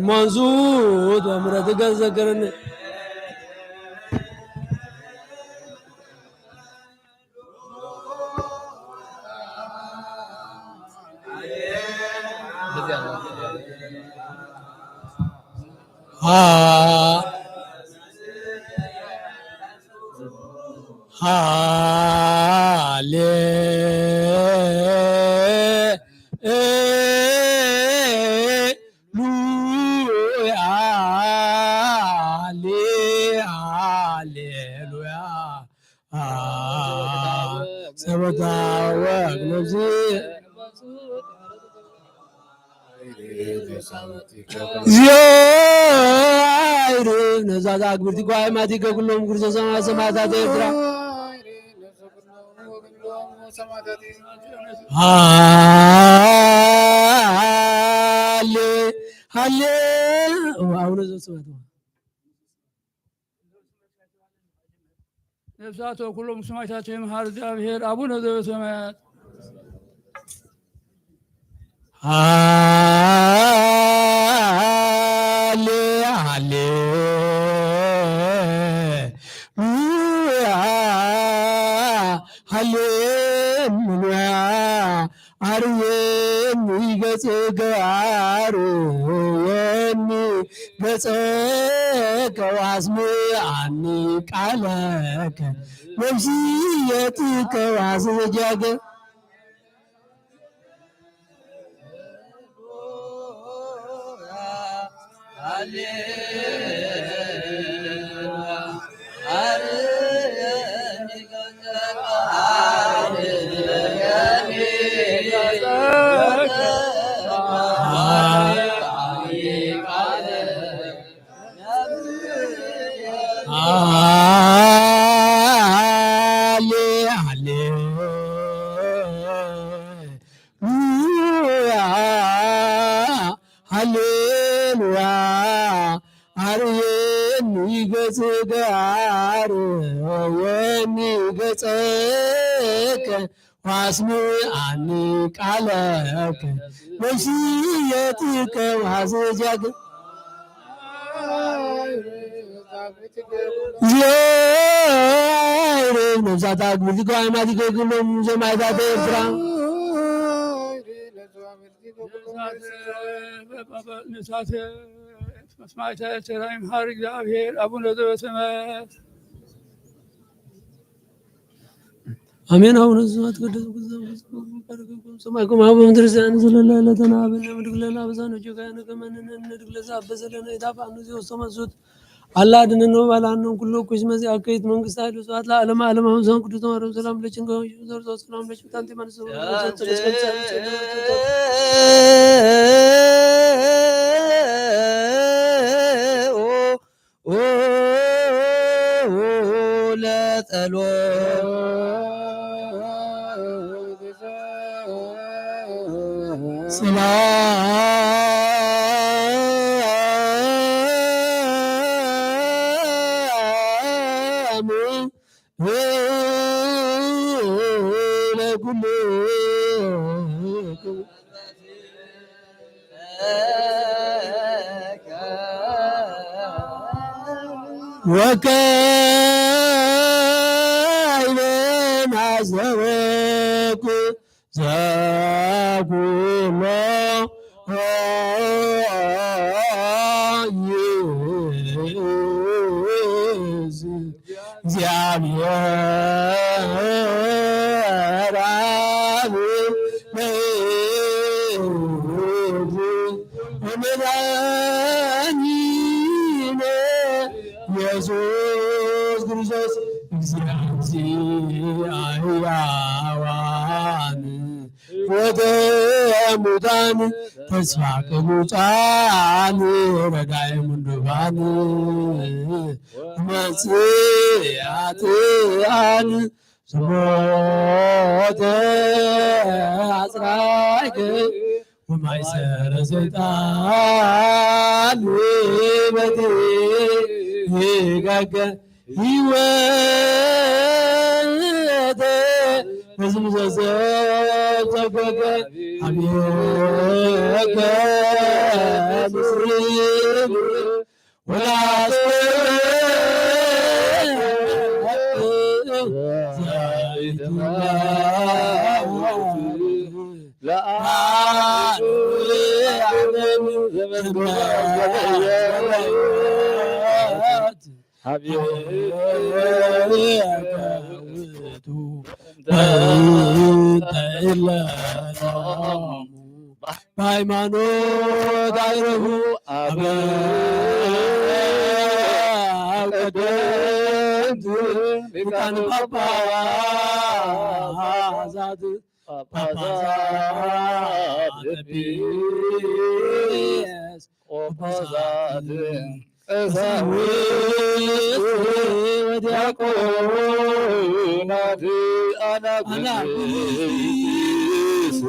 መንሱት በምሕረትከ ዘክረኒ። ሃ-፣ ሃሌ ሉያ፣ ሃሌ፣ ሃሌሉያ። አ፣ ሰበታ ወግ ነፍሲ። እግዚኦ አይርም ነፍሳተ አግብርቲከ ወአሕዋቲከ ኩሎም ቅዱሳን ሰማዕታት ኤርትራ። ሃሌ፣ ሃሌ፣ አቡነ ዘበሰማያት። ነፍሳት ወኩሉ ሙስሊማት ቸም ሀር እግዚአብሔር አቡነ ዘበሰማያት። ሃሌ ሃሌ ሉያ፣ ሃሌ ሉያ። አርየኒ ገጽከ፣ አርየኒ ገጽከ ወአስምዓኒ ቃለከ፣ ነፍስየ ቲከ ዋስጀከ። ሃሌ ሃሌ ሉያ፣ ሃሌ ሉያ። አርየኒ ገጽከ፣ አርየኒ ገጽከ ወአስምዓኒ ቃለከ፣ ነፍስየ ቲከ ዋስጀከ። እግዚአብሔር ነፍሳት አክብር ዲጎ አይማት ይገግሎም ዘማይታት ኤርትራ። መስማዕተ ቸራይም ሀር እግዚአብሔር አቡነ ዘበሰማያት። አሜን። አቡነ ዘበሰማያት ይትቀደስ ስምከ ወትምጻእ መንግሥትከ ወይኩን ፈቃድከ በከመ በሰማይ ከማሁ በምድር። ሲሳየነ ዘለለ ዕለትነ ሀበነ ዮም ወኅድግ ለነ አበሳነ ወጌጋየነ ከመ ንሕነኒ ንኅድግ ለዘአበሰ ለነ። ኢታብአነ እግዚኦ ውስተ መንሱት አላ አድኅነነ ወባልዓነ እምኩሉ እኩይ። እስመ ዚአከ ይእቲ መንግሥት ኃይል ወስብሐት ለዓለመ ዓለም። አሜን። ሰላም ቅዱስ ማርያም ሰላም ለኪ ሰላም ለኩልክሙ ወካዕበ ማሰረኩ ዘኩሎ ይእዝ እግዚአብሔር አብ ለወልድ ወመድኃኒነ ኢየሱስ ክርስቶስ እግዚአ ሕያዋን ወሙታን ተስፋ ቅኑዓን ረዳኢ ምንዱባን መጽእ ኃጥኣን ስሞተ አጽናዕከ ወማእሰረ ሰይጣን በትእዛዝከ ሕይወት በዝምዘዘ ተገገ አብየከ ምስል ወላስወ ዛይትማ ለዓለም ዘመን በሃይማኖት አይረፉ አበው ቀደምት ሊቃነ ጳጳሳት ጳጳሳት፣ ኤጲስ ቆጶሳት፣ ቀሳውስት ወዲያቆናት፣ አናጉንስት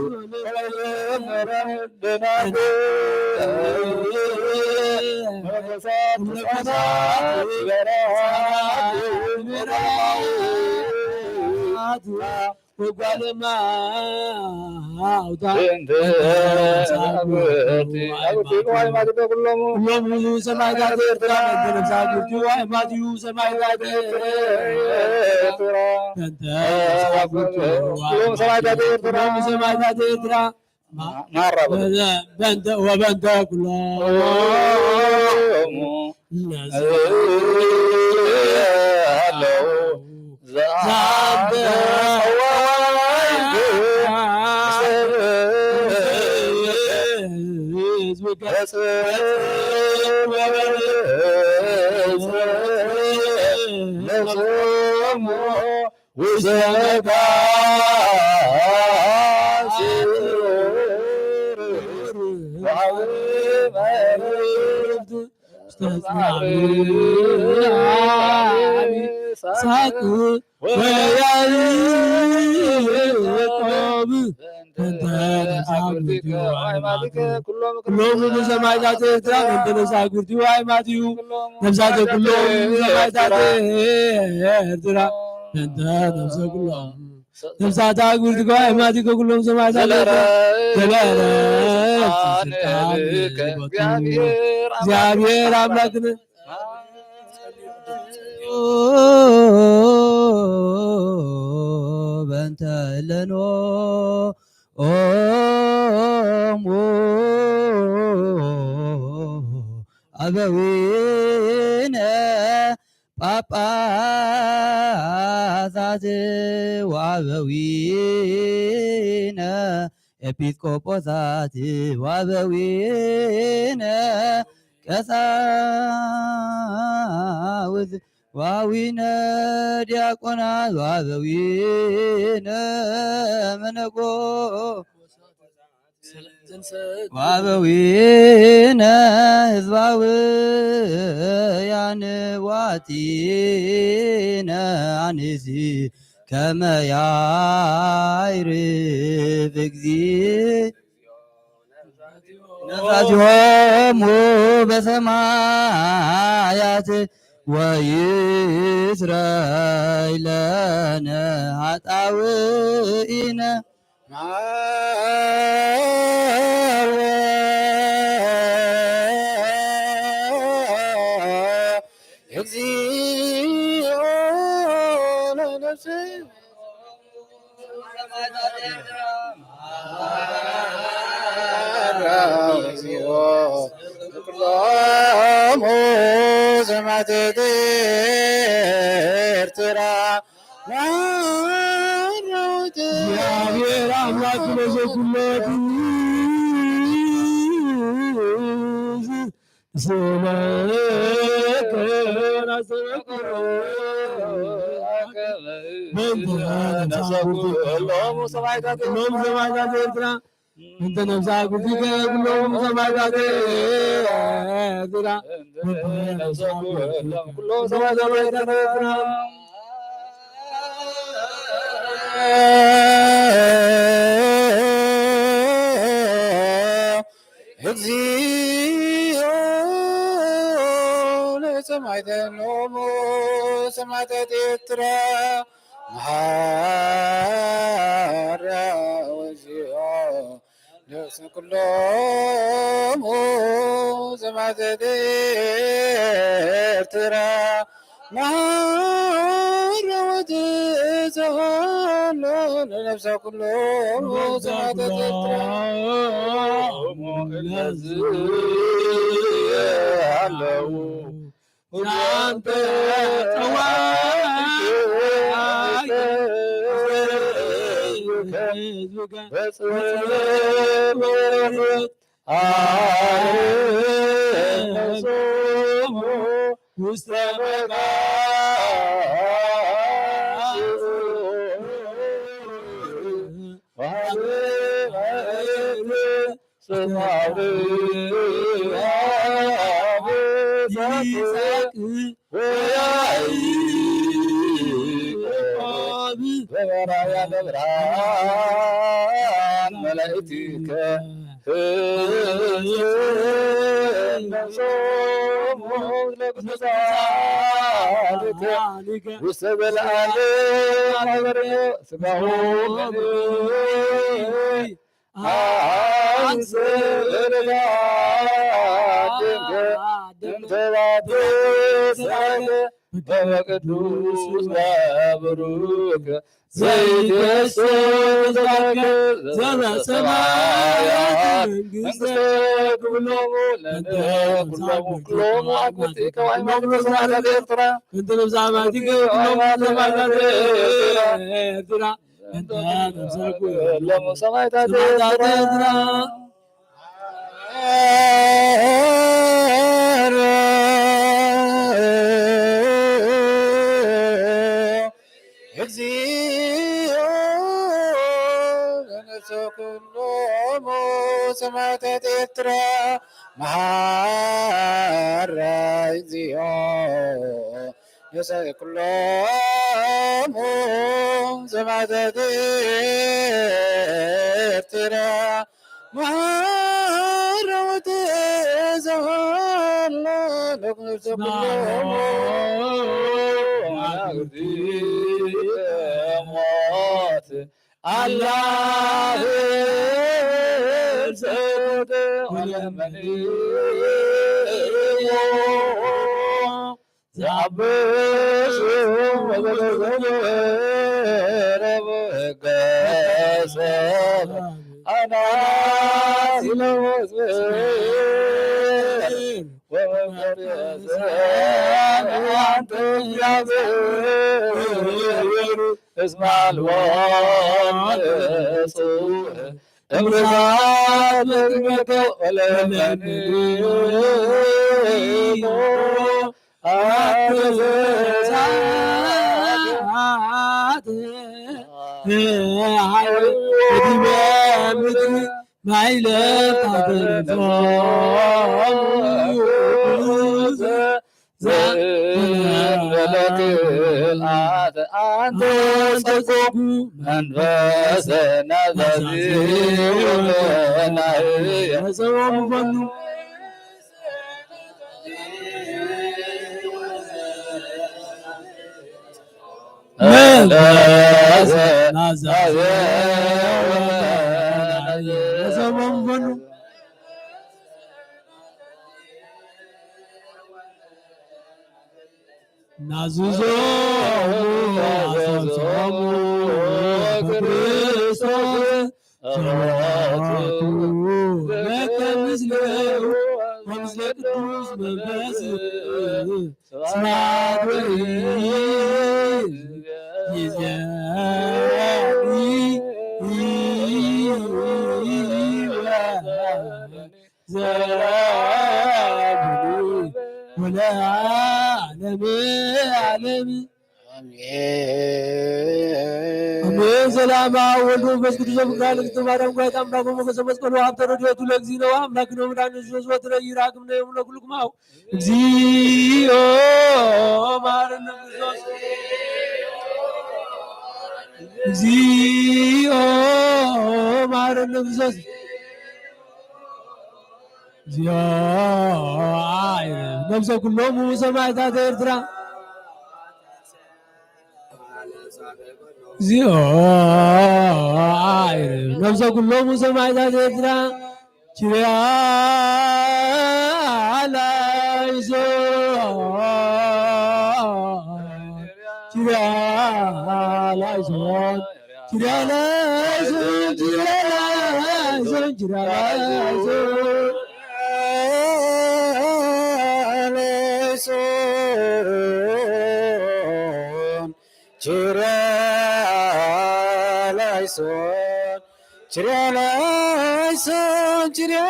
ወመዘምራን፣ ደናግል መነኮሳት፣ ማራ በል። በንተ ወበንተ ኩሎሙ ለዘለዓለሙ ዘአንተ ጸዋዕት ለጽድቅ ለጾሙ ውስተ መቃብር ወአውዕየ ማዕረግት ውስተ ጽናዕት ሳቅ ወያዕቆብ በንተ ነፍሳት ኩሎሙ ሰማዕታት ኤርትራ በንተ ነፍሳት ኩሎሙ ነፍሳት ኩሎሙ ሰማዕታት ኤርትራ በንተ ነፍሳት ኩሎሙ ነፍሳት አጉርት ጓይ ማቲከ ኩሎም ሰማዕታት ዘበረ ስልጣን ስልጣን ለልከ ለልከ እግዚአብሔር አምላክነ። በእንተ እለኖ ኦሙ አበዊነ ጳጳሳት ወአበዊነ ኤጲስቆጶሳት ወአበዊነ ቀሳውስት ወአበዊነ ዲያቆናት ወአበዊነ መነኮ ወአበዊነ ህዝባውያን ዋቲነ አንስት ከመ ያዕርፍ እግዚእ ነፍሳቲሆሙ በሰማያት ወይስረይ ለነ ኃጣውኢነ እግዚኦ ለነፍስነ እግዚኦ ኩሎሙ ሰማዕታት ኤርትራ። እግዚአብሔር አምላክ ለዘኩሎ ግእዝ ስመከ ናስተበክሮ በእንተ ነፍሳት ኩሎሙ ሰማዕታት ኤርትራ። እንተ ነፍሳት ኩልከ ኩሎም ሰማዕታት ኤርትራ። እንተ ነፍሳት ኩልከ ኩሎም ሰማዕታት ኤርትራ። እግዚኦ ለሰማዕታቲሆሙ ሰማዕታት ኤርትራ። መሐረ ወእግዚኦ ለነፍስነ ኩሎሙ ሰማዕታት ኤርትራ። መሐረ ወትስሃሎ ለነፍስነ ኩሎሙ ሰማዕታት ኤርትራ። ለዘለዓለሙ ዛንተ ጸዋዕት ለሕዝብከ በጸሎት አርዕዮሙ ውስተ መቃብር ወሀበ ማዕረግት ወያዕቆብ በበራያ ለብርሃን መላእክትከ በቅዱስ ወበቡሩክ ዘይትከሰት ዘበሰማያት መንግስተ ኩሎሙ ለነ ኩሎሙ ኩሎሙ አግብርቲከ ወአዕማዲከ ሰማዕታት ኤርትራ። እንተ ነብሳማቲከ ኩሎሙ ሰማዕታት ኤርትራ። እንተ ነብሳኩ ኩሎሙ ሰማዕታት ኤርትራ። እግዚኦ ለነፍሰ ኩሎሙ ሰማዕታት ኤርትራ መሐረነ እግዚኦ። ነፍሰ ኩሎሙ ሰማዕታት ኤርትራ መሐረነ ወተዘሃላ ነፍሰ ኩሎሙ መናግርቲ ሞት አላህ ዘውደ ወለመኒ ዘአብስ ወዘተዘመረ ወገሰ አናዚ ለወዘ ወመንፈስ አንተ እግዚአብሔር እስመ አልቦ ንጹሕ እምርታት በቅድሜከ ወለመኒ አትዘሳት እድሜ ምድር ማይለፍ ታደርሶ ዘእንበለክልአት አንተ ጸጉ መንፈስ ናዛዚ ወመናህየ ሰው በሉ። ናዝዞሙ አሳብሶሙ በክርስቶስ ጸሎቱ ለከ ምስሌሁ ወምስለ ቅዱስ መንፈስ ስብሐት ወይእቲ ይእዜኒ ወለዓለመ ዓለምን ወለዓለመ ዓለምን። አሜን። አሜን። ሰላም አብ ወልድ ወመንፈስ ቅዱስ ወፍቅር ለእግዝእትነ ማርያም ၵዋይት አምላክ ወሞገሰ መስቀሉ ሀብተ ረድኤቱ ለእግዚእነ ወአምላክነ ወመድኃኒነ ኢየሱስ ወትረ ይራክምነ ዮም ለኩልክሙ። እግዚኦ መሐረነ ክርስቶስ። እግዚኦ መሐረነ ክርስቶስ። እግዚኦ። አይ፣ ነፍሰ ኩሎሙ ሰማዕታት ኤርትራ። እግዚኦ። አይ፣ ነፍሰ ኩሎሙ ሰማዕታት ኤርትራ። ችርያ ላይሶን፣ ችርያ ላይሶን፣ ችርያ ላይሶን፣ ችርያ ላይሶን፣ ችርያ ላይሶን፣ ላይሶን፣ ችርያ ላይሶን፣ ችርያ ላይሶን፣ ችርያ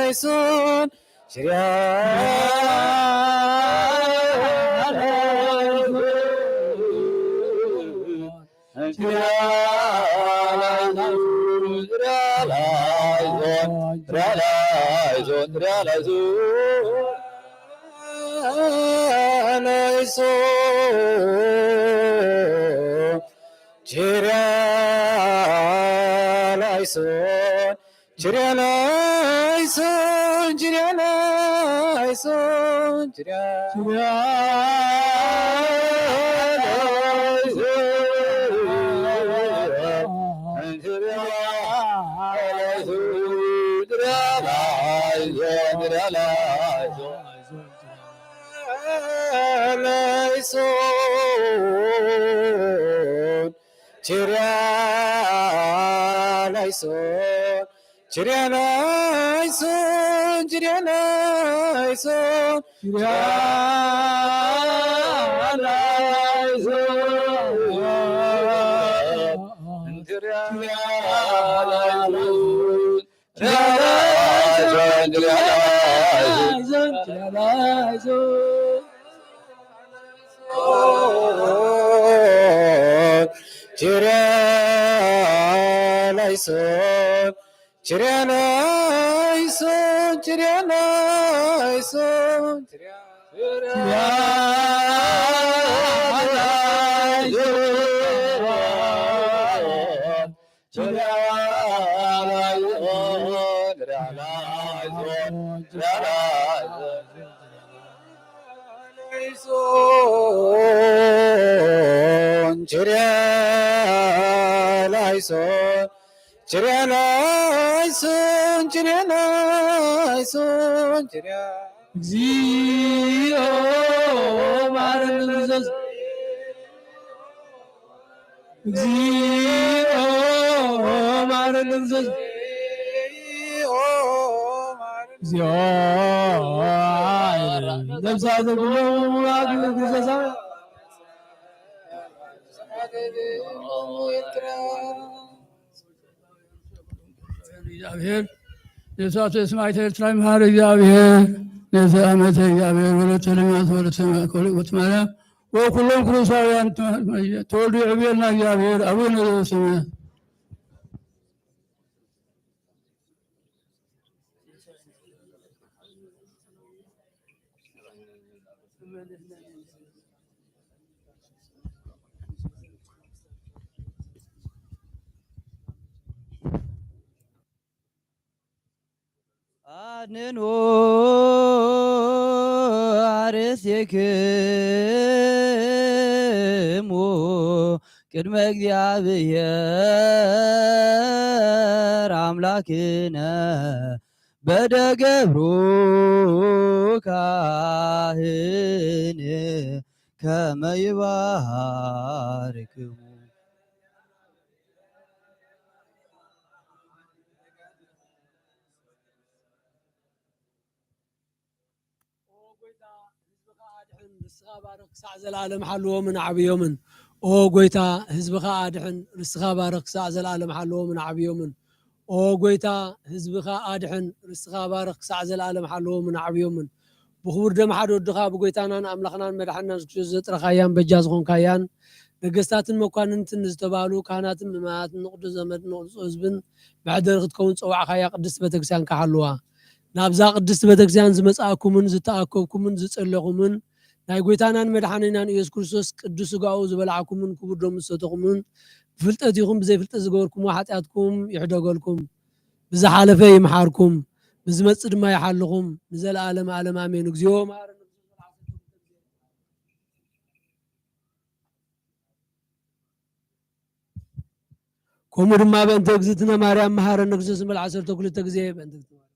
ላይሶን፣ ችርያ ላይሶን፣ ችርያ ላይሶን፣ ችርያ ላይሶን፣ ችርያ ላይሶን፣ ችርያ ላይሶን፣ ችርያ ላይሶን፣ ችርያ ላይሶን፣ እግዚኦ መሐረነ ክርስቶስ። እግዚኦ መሐረነ ክርስቶስ። እግዚኦ ነፍሳተ ኩሎሙ አግብር ክርስቶስ። እግዚአብሔር ነፍሳተ ሰማዕተ ኤርትራ ይምሐር። እግዚአብሔር ነፍሳተ ሰማዕተ እግዚአብሔር ወለተ ለሚያት ወለተ ሰማዕት ወለተ ማርያም ወኩሎም ክርስቲያን ተወልዶ ይዕብየልና እግዚአብሔር አቡነ ዘበሰማያት። አድንኑ አርሴክሙ ቅድመ እግዚአብሔር አምላክነ በደገብሩ ካህን ከመ ይባርክሙ። ኦ ጎይታ፣ ህዝብኻ ኣድሕን፣ ርስኻ ባርኽ፣ ክሳዕ ዘለኣለም ሓልዎምን ኣዕብዮምን። ኦ ጎይታ፣ ህዝብኻ ኣድሕን፣ ርስኻ ባርኽ፣ ክሳዕ ዘለኣለም ሓልዎምን ኣዕብዮምን። ኦ ጎይታ፣ ህዝብኻ ኣድሕን፣ ርስኻ ባርኽ፣ ክሳዕ ዘለኣለም ሓልዎምን ኣዕብዮምን። ብኽቡር ደም ሓደ ወድኻ፣ ብጎይታናን ኣምላኽናን መድሓኒናን የሱስ ክርስቶስ ዘጥረኻያን በጃ ዝኾንካያን፣ ነገስታትን መኳንንትን ንዝተባህሉ ካህናትን ምእመናትን ንቅዱስ ዘመድን ንቅዱስ ህዝብን መሕደሪ ክትከውን ዝጸዋዕካያ ቅድስቲ ቤተክርስትያን ክሓልዋ። ናብዛ ቅድስቲ ቤተክርስትያን ዝመጻእኩምን ዝተኣከብኩምን ዝጸለኹምን ናይ ጎይታናን መድሓኒናን ኢየሱስ ክርስቶስ ቅዱስ ስጋኡ ዝበላዕኩምን ክቡር ደሙ ዝሰተኹምን ብፍልጠት ይኹን ብዘይፍልጠት ዝገበርኩምዎ ሓጢኣትኩም ይሕደገልኩም፣ ብዝሓለፈ ይምሓርኩም፣ ብዝመጽእ ድማ ይሓልኹም፣ ንዘለኣለም ኣለም ኣሜን። እግዚኦ መሐረነ። ከምኡ ድማ በእንተ እግዝእትነ ማርያም መሐረነ ክርስቶስ ንብል ዓሰርተ ክልተ ግዜ በእንተ እግዝእትነ ማርያም።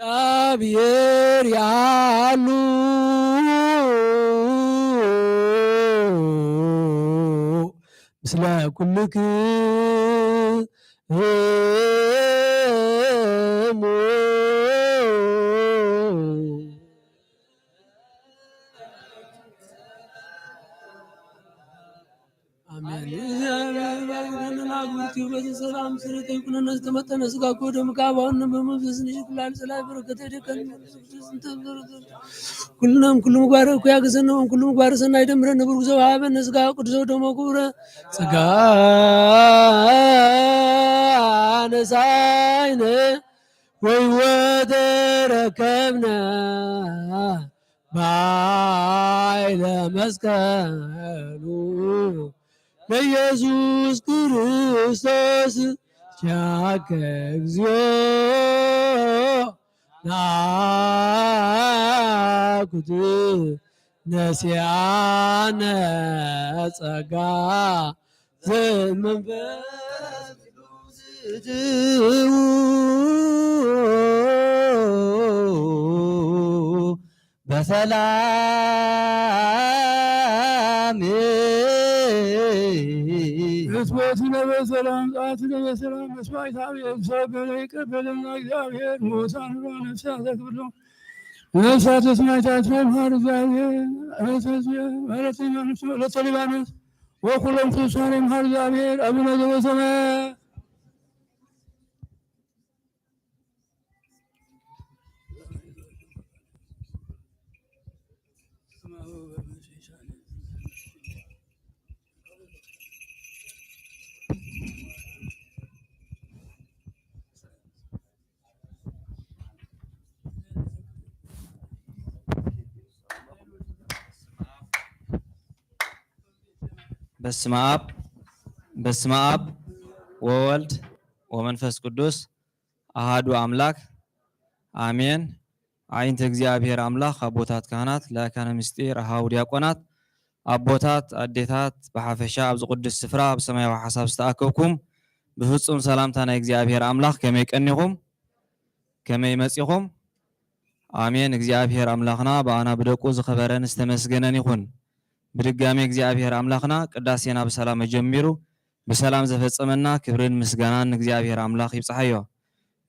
እግዚኣብሔር ያሉ ምስለ ኩልክሙ። አሜን። እግዚአብሔር ባርኮን አግብርቲው በዚህ ሰላም ስርት ይኩነነ ዝተመጠነ ስጋኮ ደምካ ባሁን በመንፈስ ንሽ ኩላል ጸላይ በረከተ ደቀን ኩልነም ኩሉ ምግባር እኩይ ያግዘነ ወም ኩሉ ምግባር ሰናይ ደምረነ ብሩክ ዘወሃበነ ስጋ ቅዱስ ወደሙ ክቡረ ጸጋ ነሳይነ ወሕይወት ተረከብነ ባይለ መስቀሉ ለኢየሱስ ክርስቶስ ቻከ እግዚኦ ናኩት ነሲአነ ጸጋ ዘመንፈስ ቅዱስ በሰላም። እትወትነ በሰላም ጸአትነ በሰላም። መስዋዕተ አብየ ተቀበለ ይቀበለና እግዚአብሔር። ሙታን ነፍሳት ዘክብር ነው። ነፍሳት ሰማዕታት መሐር እግዚአብሔር። እሰስ መረተኛ ነፍስ ለተሊባኖስ ወኩሎም ፍጹማን መሐር እግዚአብሔር አቡነ ዘበሰማያት። በስመ አብ፣ በስመ አብ ወወልድ ወመንፈስ ቅዱስ አሃዱ አምላክ አሜን። አይንተ እግዚአብሔር አምላክ፣ አቦታት ካህናት፣ ለካህነ ምስጢር፣ አሃው ዲያቆናት፣ አቦታት፣ አዴታት፣ በሐፈሻ ኣብዚ ቅዱስ ስፍራ፣ ኣብ ሰማያዊ ሐሳብ ዝተኣከብኩም፣ ብፍጹም ሰላምታ ናይ እግዚኣብሔር ኣምላኽ ከመይ ቀኒኹም? ከመይ መጺኹም? ኣሜን። እግዚኣብሔር ኣምላኽና ብኣና ብደቁ ዝኸበረን ዝተመስገነን ይኹን። ብድጋሜ እግዚኣብሔር ኣምላኽና ቅዳሴና ብሰላም ኣጀሚሩ ብሰላም ዘፈጸመና ክብርን ምስጋናን ንእግዚኣብሔር ኣምላኽ ይብጽሓዮ።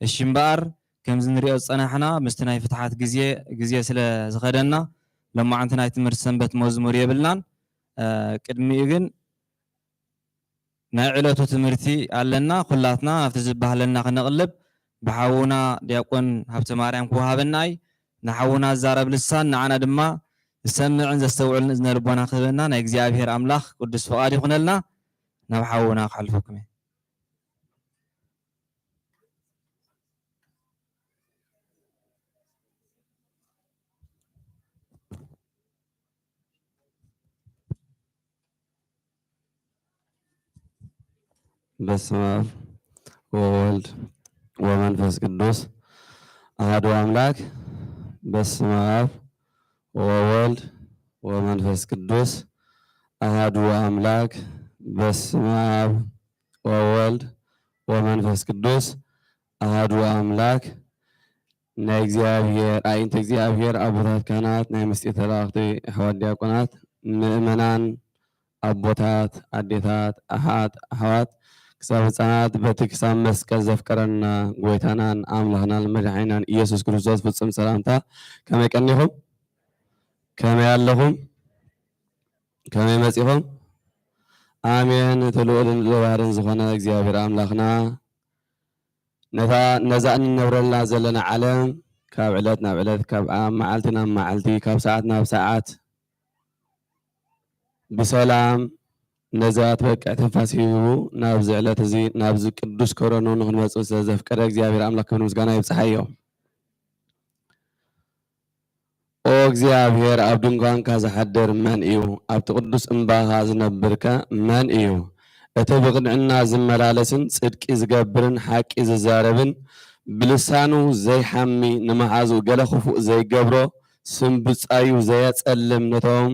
እሺ እምበኣር፣ ከምዚ ንሪኦ ዝጸናሕና፣ ምስቲ ናይ ፍትሓት ግዜ፣ ግዜ ስለ ዝኸደና፣ ሎማዓንቲ ናይ ትምህርቲ ሰንበት መዝሙር የብልናን። እ፣ ቅድሚኡ ግን ናይ ዕለቱ ትምህርቲ ኣለና። ኩላትና ናብቲ ዝበሃለና ክነቕልብ፣ ብሓውና ዲያቆን ሃብተማርያም ክወሃበና እይ። ንሓውና ዝዛረብ ልሳን፣ ንዓና ድማ ዝሰምዕን ዘስተውዕልን እዝነ ልቦና ክህበና ናይ እግዚኣብሔር ኣምላኽ ቅዱስ ፍቓድ ይኹነልና። ናብ ሓውና ክሓልፈኩም እየ። በስመ አብ ወወልድ ወመንፈስ ቅዱስ አሐዱ አምላክ። በስመ አብ ወወልድ ወመንፈስ ቅዱስ አሐዱ አምላክ። በስመ አብ ወወልድ ወመንፈስ ቅዱስ አሐዱ አምላክ። ናይ እግዚኣብሔር፣ ኣዒንቲ እግዚኣብሔር፣ ኣቦታት ካህናት፣ ናይ ምስጢር ተላእኽቲ፣ ኣሕዋት ዲያቆናት፣ ምእመናን፣ ኣቦታት፣ ኣዴታት፣ ኣሓት፣ ኣሕዋት፣ ክሳብ ህጻናት፣ በቲ ክሳብ መስቀል ዘፍቀረና ጎይታናን ኣምላኽናን መድሓኒናን ኢየሱስ ክርስቶስ ፍጹም ሰላምታ ከመይ ቀኒኹም? ከመይ ኣለኹም? ከመይ መጺኹም? ኣሜን። እቲ ልዑልን ልዑል ባህርን ዝኾነ እግዚኣብሔር ኣምላኽና ነታ፣ ነዛ እንነብረላ ዘለና ዓለም ካብ ዕለት ናብ ዕለት፣ ካብ መዓልቲ ናብ መዓልቲ፣ ካብ ሰዓት ናብ ሰዓት ብሰላም ነዛ ትበቅዕ ትንፋስ ሂቡ ናብዚ ዕለት እዚ፣ ናብዚ ቅዱስ ከረኑ ንኽንመጽእ ስለ ዘፍቀደ እግዚኣብሔር ኣምላኽ ክብሪ ምስጋና ይብጽሓዮ። ኦ እግዚኣብሔር፣ ኣብ ድንኳንካ ዝሓድር መን እዩ? ኣብቲ ቅዱስ እምባኻ ዝነብርከ መን እዩ? እቲ ብቕንዕና ዝመላለስን ጽድቂ ዝገብርን ሓቂ ዝዛረብን፣ ብልሳኑ ዘይሓሚ፣ ንመሓዝኡ ገለ ክፉእ ዘይገብሮ፣ ስም ብጻዩ ዘየጸልም፣ ነቶም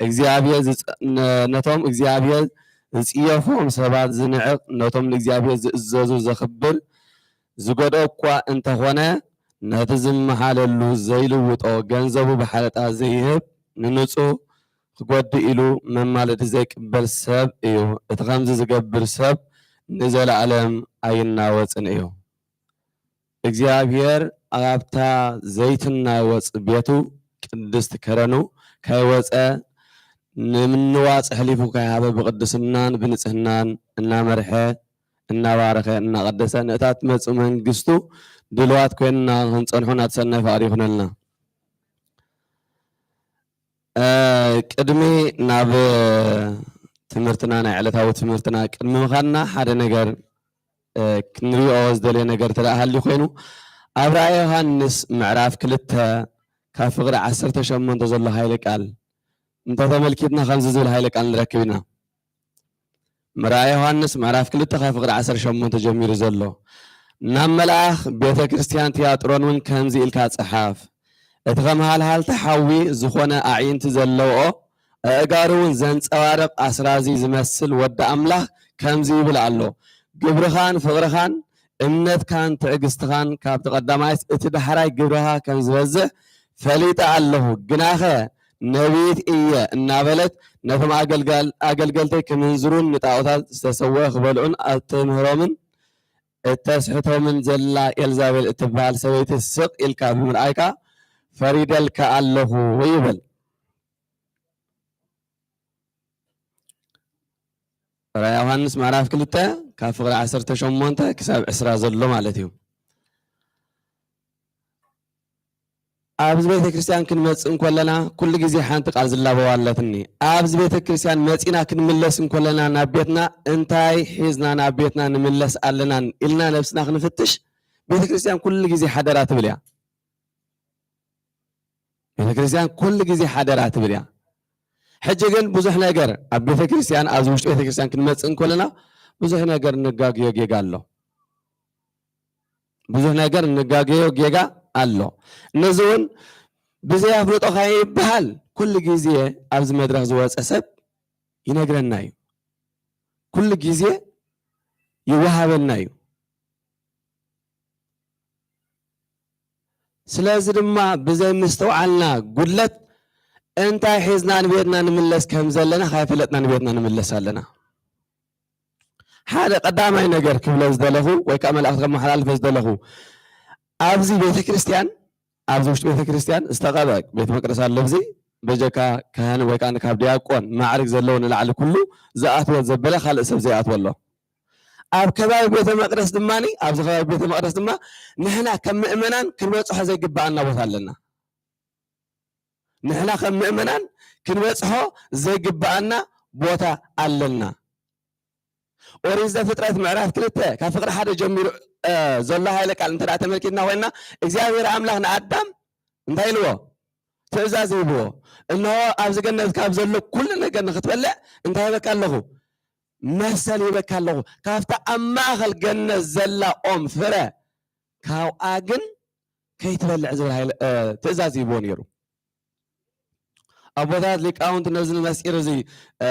እግዚኣብሔር ዝጸ-፣ ነ-፣ ነቶም እግዚኣብሔር ዝጽየፎም ሰባት ዝንዕቕ፣ ነቶም ንእግዚኣብሔር ዝእዘዙ ዘኽብር፣ ዝጎድኦ እኳ እንተኾነ፣ ነቲ ዝመሓለሉ ዘይልውጦ፣ ገንዘቡ ብሓለጣ ዘይህብ፣ ንንጹህ ክጎድእ ኢሉ መማለዲ ዘይቅበል ሰብ እዩ። እቲ ከምዚ ዝገብር ሰብ ንዘለኣለም ኣይናወጽን እዩ። እግዚኣብሔር ኣብታ ዘይትናወጽ ቤቱ ቅድስት ከረኑ ካይወጸ፣ ንምንዋጽ ኣሕሊፉ ካይሃበ፣ ብቅድስናን ብንጽህናን እናመርሐ፣ እናባረኸ፣ እናቀደሰ፣ ንእታ ትመጽእ መንግስቱ ድልዋት ኮይንና ክንጸንሖ ናቲ ሰናይ ፍቃድ ይኹነልና። እ፣ ቅድሚ ናብ ትምህርትና፣ ናይ ዕለታዊ ትምህርትና ቅድሚ ምኻድና፣ ሓደ ነገር፣ እ፣ ክንሪኦ ዝደልዮ ነገር ተደኣ ሃልዩ ኮይኑ፣ ኣብ ራእየ ዮሃንስ ምዕራፍ ክልተ ካብ ፍቕሪ ዓሰርተ ሸሞንተ ዘሎ ሃይለ ቃል እንተተመልኪትና ከምዚ ዝብል ሃይለ ቃል ንረክብ ኢና። መርኣያ ዮሃንስ ምዕራፍ ክልተ ካብ ፍቕሪ ዓሰርተ ሸሞንተ ጀሚሩ ዘሎ። ናብ መልኣኽ ቤተ ክርስቲያን ትያጥሮን እውን ከምዚ ኢልካ ጸሓፍ። እቲ ከም ሃልሃልታ ሓዊ ዝኾነ ኣዒንቲ ዘለውኦ፣ ኣእጋሩ እውን ዘንጸባርቕ ኣስራዚ ዝመስል ወዲ ኣምላኽ ከምዚ ይብል ኣሎ፣ ግብርኻን ፍቕርኻን እምነትካን ትዕግስትኻን ካብቲ ቀዳማይስ እቲ ዳሕራይ ግብርኻ ከም ዝበዝሕ ፈሊጠ ኣለኹ። ግናኸ ነቢይት እየ እናበለት ነቶም ኣገልጋል-፣ ኣገልገልተይ ክምንዝሩን ንጣኦታት ዝተሰወ ክበልዑን እትምህሮምን እተስሕቶምን ዘላ ኤልዛቤል እትበሃል ሰበይቲ ስቕ ኢልካ ብምርኣይካ ፈሪደልካ ኣለኹ ይብል። ራእይ ዮሃንስ ምዕራፍ ክልተ ካብ ፍቕሪ ዓሰርተ ሸሞንተ ክሳብ ዕስራ ዘሎ ማለት እዩ። ኣብዚ ቤተ ክርስቲያን ክንመጽእ እንኮለና ኩሉ ግዜ ሓንቲ ቃል ዝላበዋ ኣለትኒ። ኣብዚ ቤተ ክርስቲያን መጺና ክንምለስ እንኮለና ናብ ቤትና እንታይ ሒዝና ናብ ቤትና ንምለስ ኣለና ኢልና ነብስና ክንፍትሽ ቤተ ክርስቲያን ኩሉ ግዜ ሓደራ ትብል እያ። ቤተ ክርስቲያን ኩሉ ግዜ ሓደራ ትብል እያ። ሕጂ ግን ብዙሕ ነገር ኣብ ቤተ ክርስቲያን፣ ኣብዚ ውሽጢ ቤተ ክርስቲያን ክንመጽእ እንኮለና ብዙሕ ነገር እንጋግዮ ጌጋ ኣሎ። ብዙሕ ነገር እንጋግዮ ጌጋ ኣሎ። ነዚ እውን ብዘይ ኣፍልጦ ከይበሃል ኩሉ ግዜ ኣብዚ መድረኽ ዝወጸ ሰብ ይነግረና እዩ። ኩሉ ግዜ ይወሃበና እዩ። ስለዚ ድማ ብዘይ ምስትውዓልና ጉድለት እንታይ ሒዝና ንቤትና ንምለስ ከም ዘለና ከይፈለጥና ንቤትና ንምለስ ኣለና። ሓደ ቀዳማይ ነገር ክብሎ ዝደለኹ ወይ ከዓ መልእኽቲ ከመሓላልፈ ዝደለኹ፣ ኣብዚ ቤተ ክርስቲያን፣ ኣብዚ ውሽጢ ቤተ ክርስቲያን ዝተቐብአ ቤተ መቅደስ ኣሎ። ኣብዚ በጀካ ካህን ወይ ከዓ ካብ ዲያቆን ማዕርግ ዘለዎ ንላዕሊ ኩሉ ዝኣትዎ ዘበለ ካልእ ሰብ ዘይኣትዎ ኣሎ። ኣብ ከባቢ ቤተ መቅደስ ድማ፣ ኣብዚ ከባቢ ቤተ መቅደስ ድማ ንሕና ከም ምእመናን ክንበጽሖ ዘይግብኣና ቦታ ኣለና። ንሕና ከም ምእመናን ክንበጽሖ ዘይግብኣና ቦታ ኣለና። ኦሪት ዘፍጥረት ምዕራፍ ክልተ ካብ ፍቕሪ ሓደ ጀሚሩ፣ እ፣ ዘሎ ሃይለ ቃል እንተ ደኣ ተመልኪትና ኮይንና፣ እግዚኣብሔር ኣምላኽ ንኣዳም እንታይ ኢልዎ? ትእዛዝ ሂብዎ። እንሆ፣ ኣብዚ ገነት ካብ ዘሎ ኩሉ ነገር ንኽትበልዕ እንታይ ሂበካ ኣለኹ? መሰል ሂበካ ኣለኹ። ካብታ ኣብ ማእከል ገነት ዘላ ኦም ፍረ፣ ካብኣ ግን ከይትበልዕ ዝብል ሃይለ፣ እ፣ ትእዛዝ ሂብዎ ነይሩ። ኣቦታት ሊቃውንት ነዚ መስጢር እዚ፣ እ፣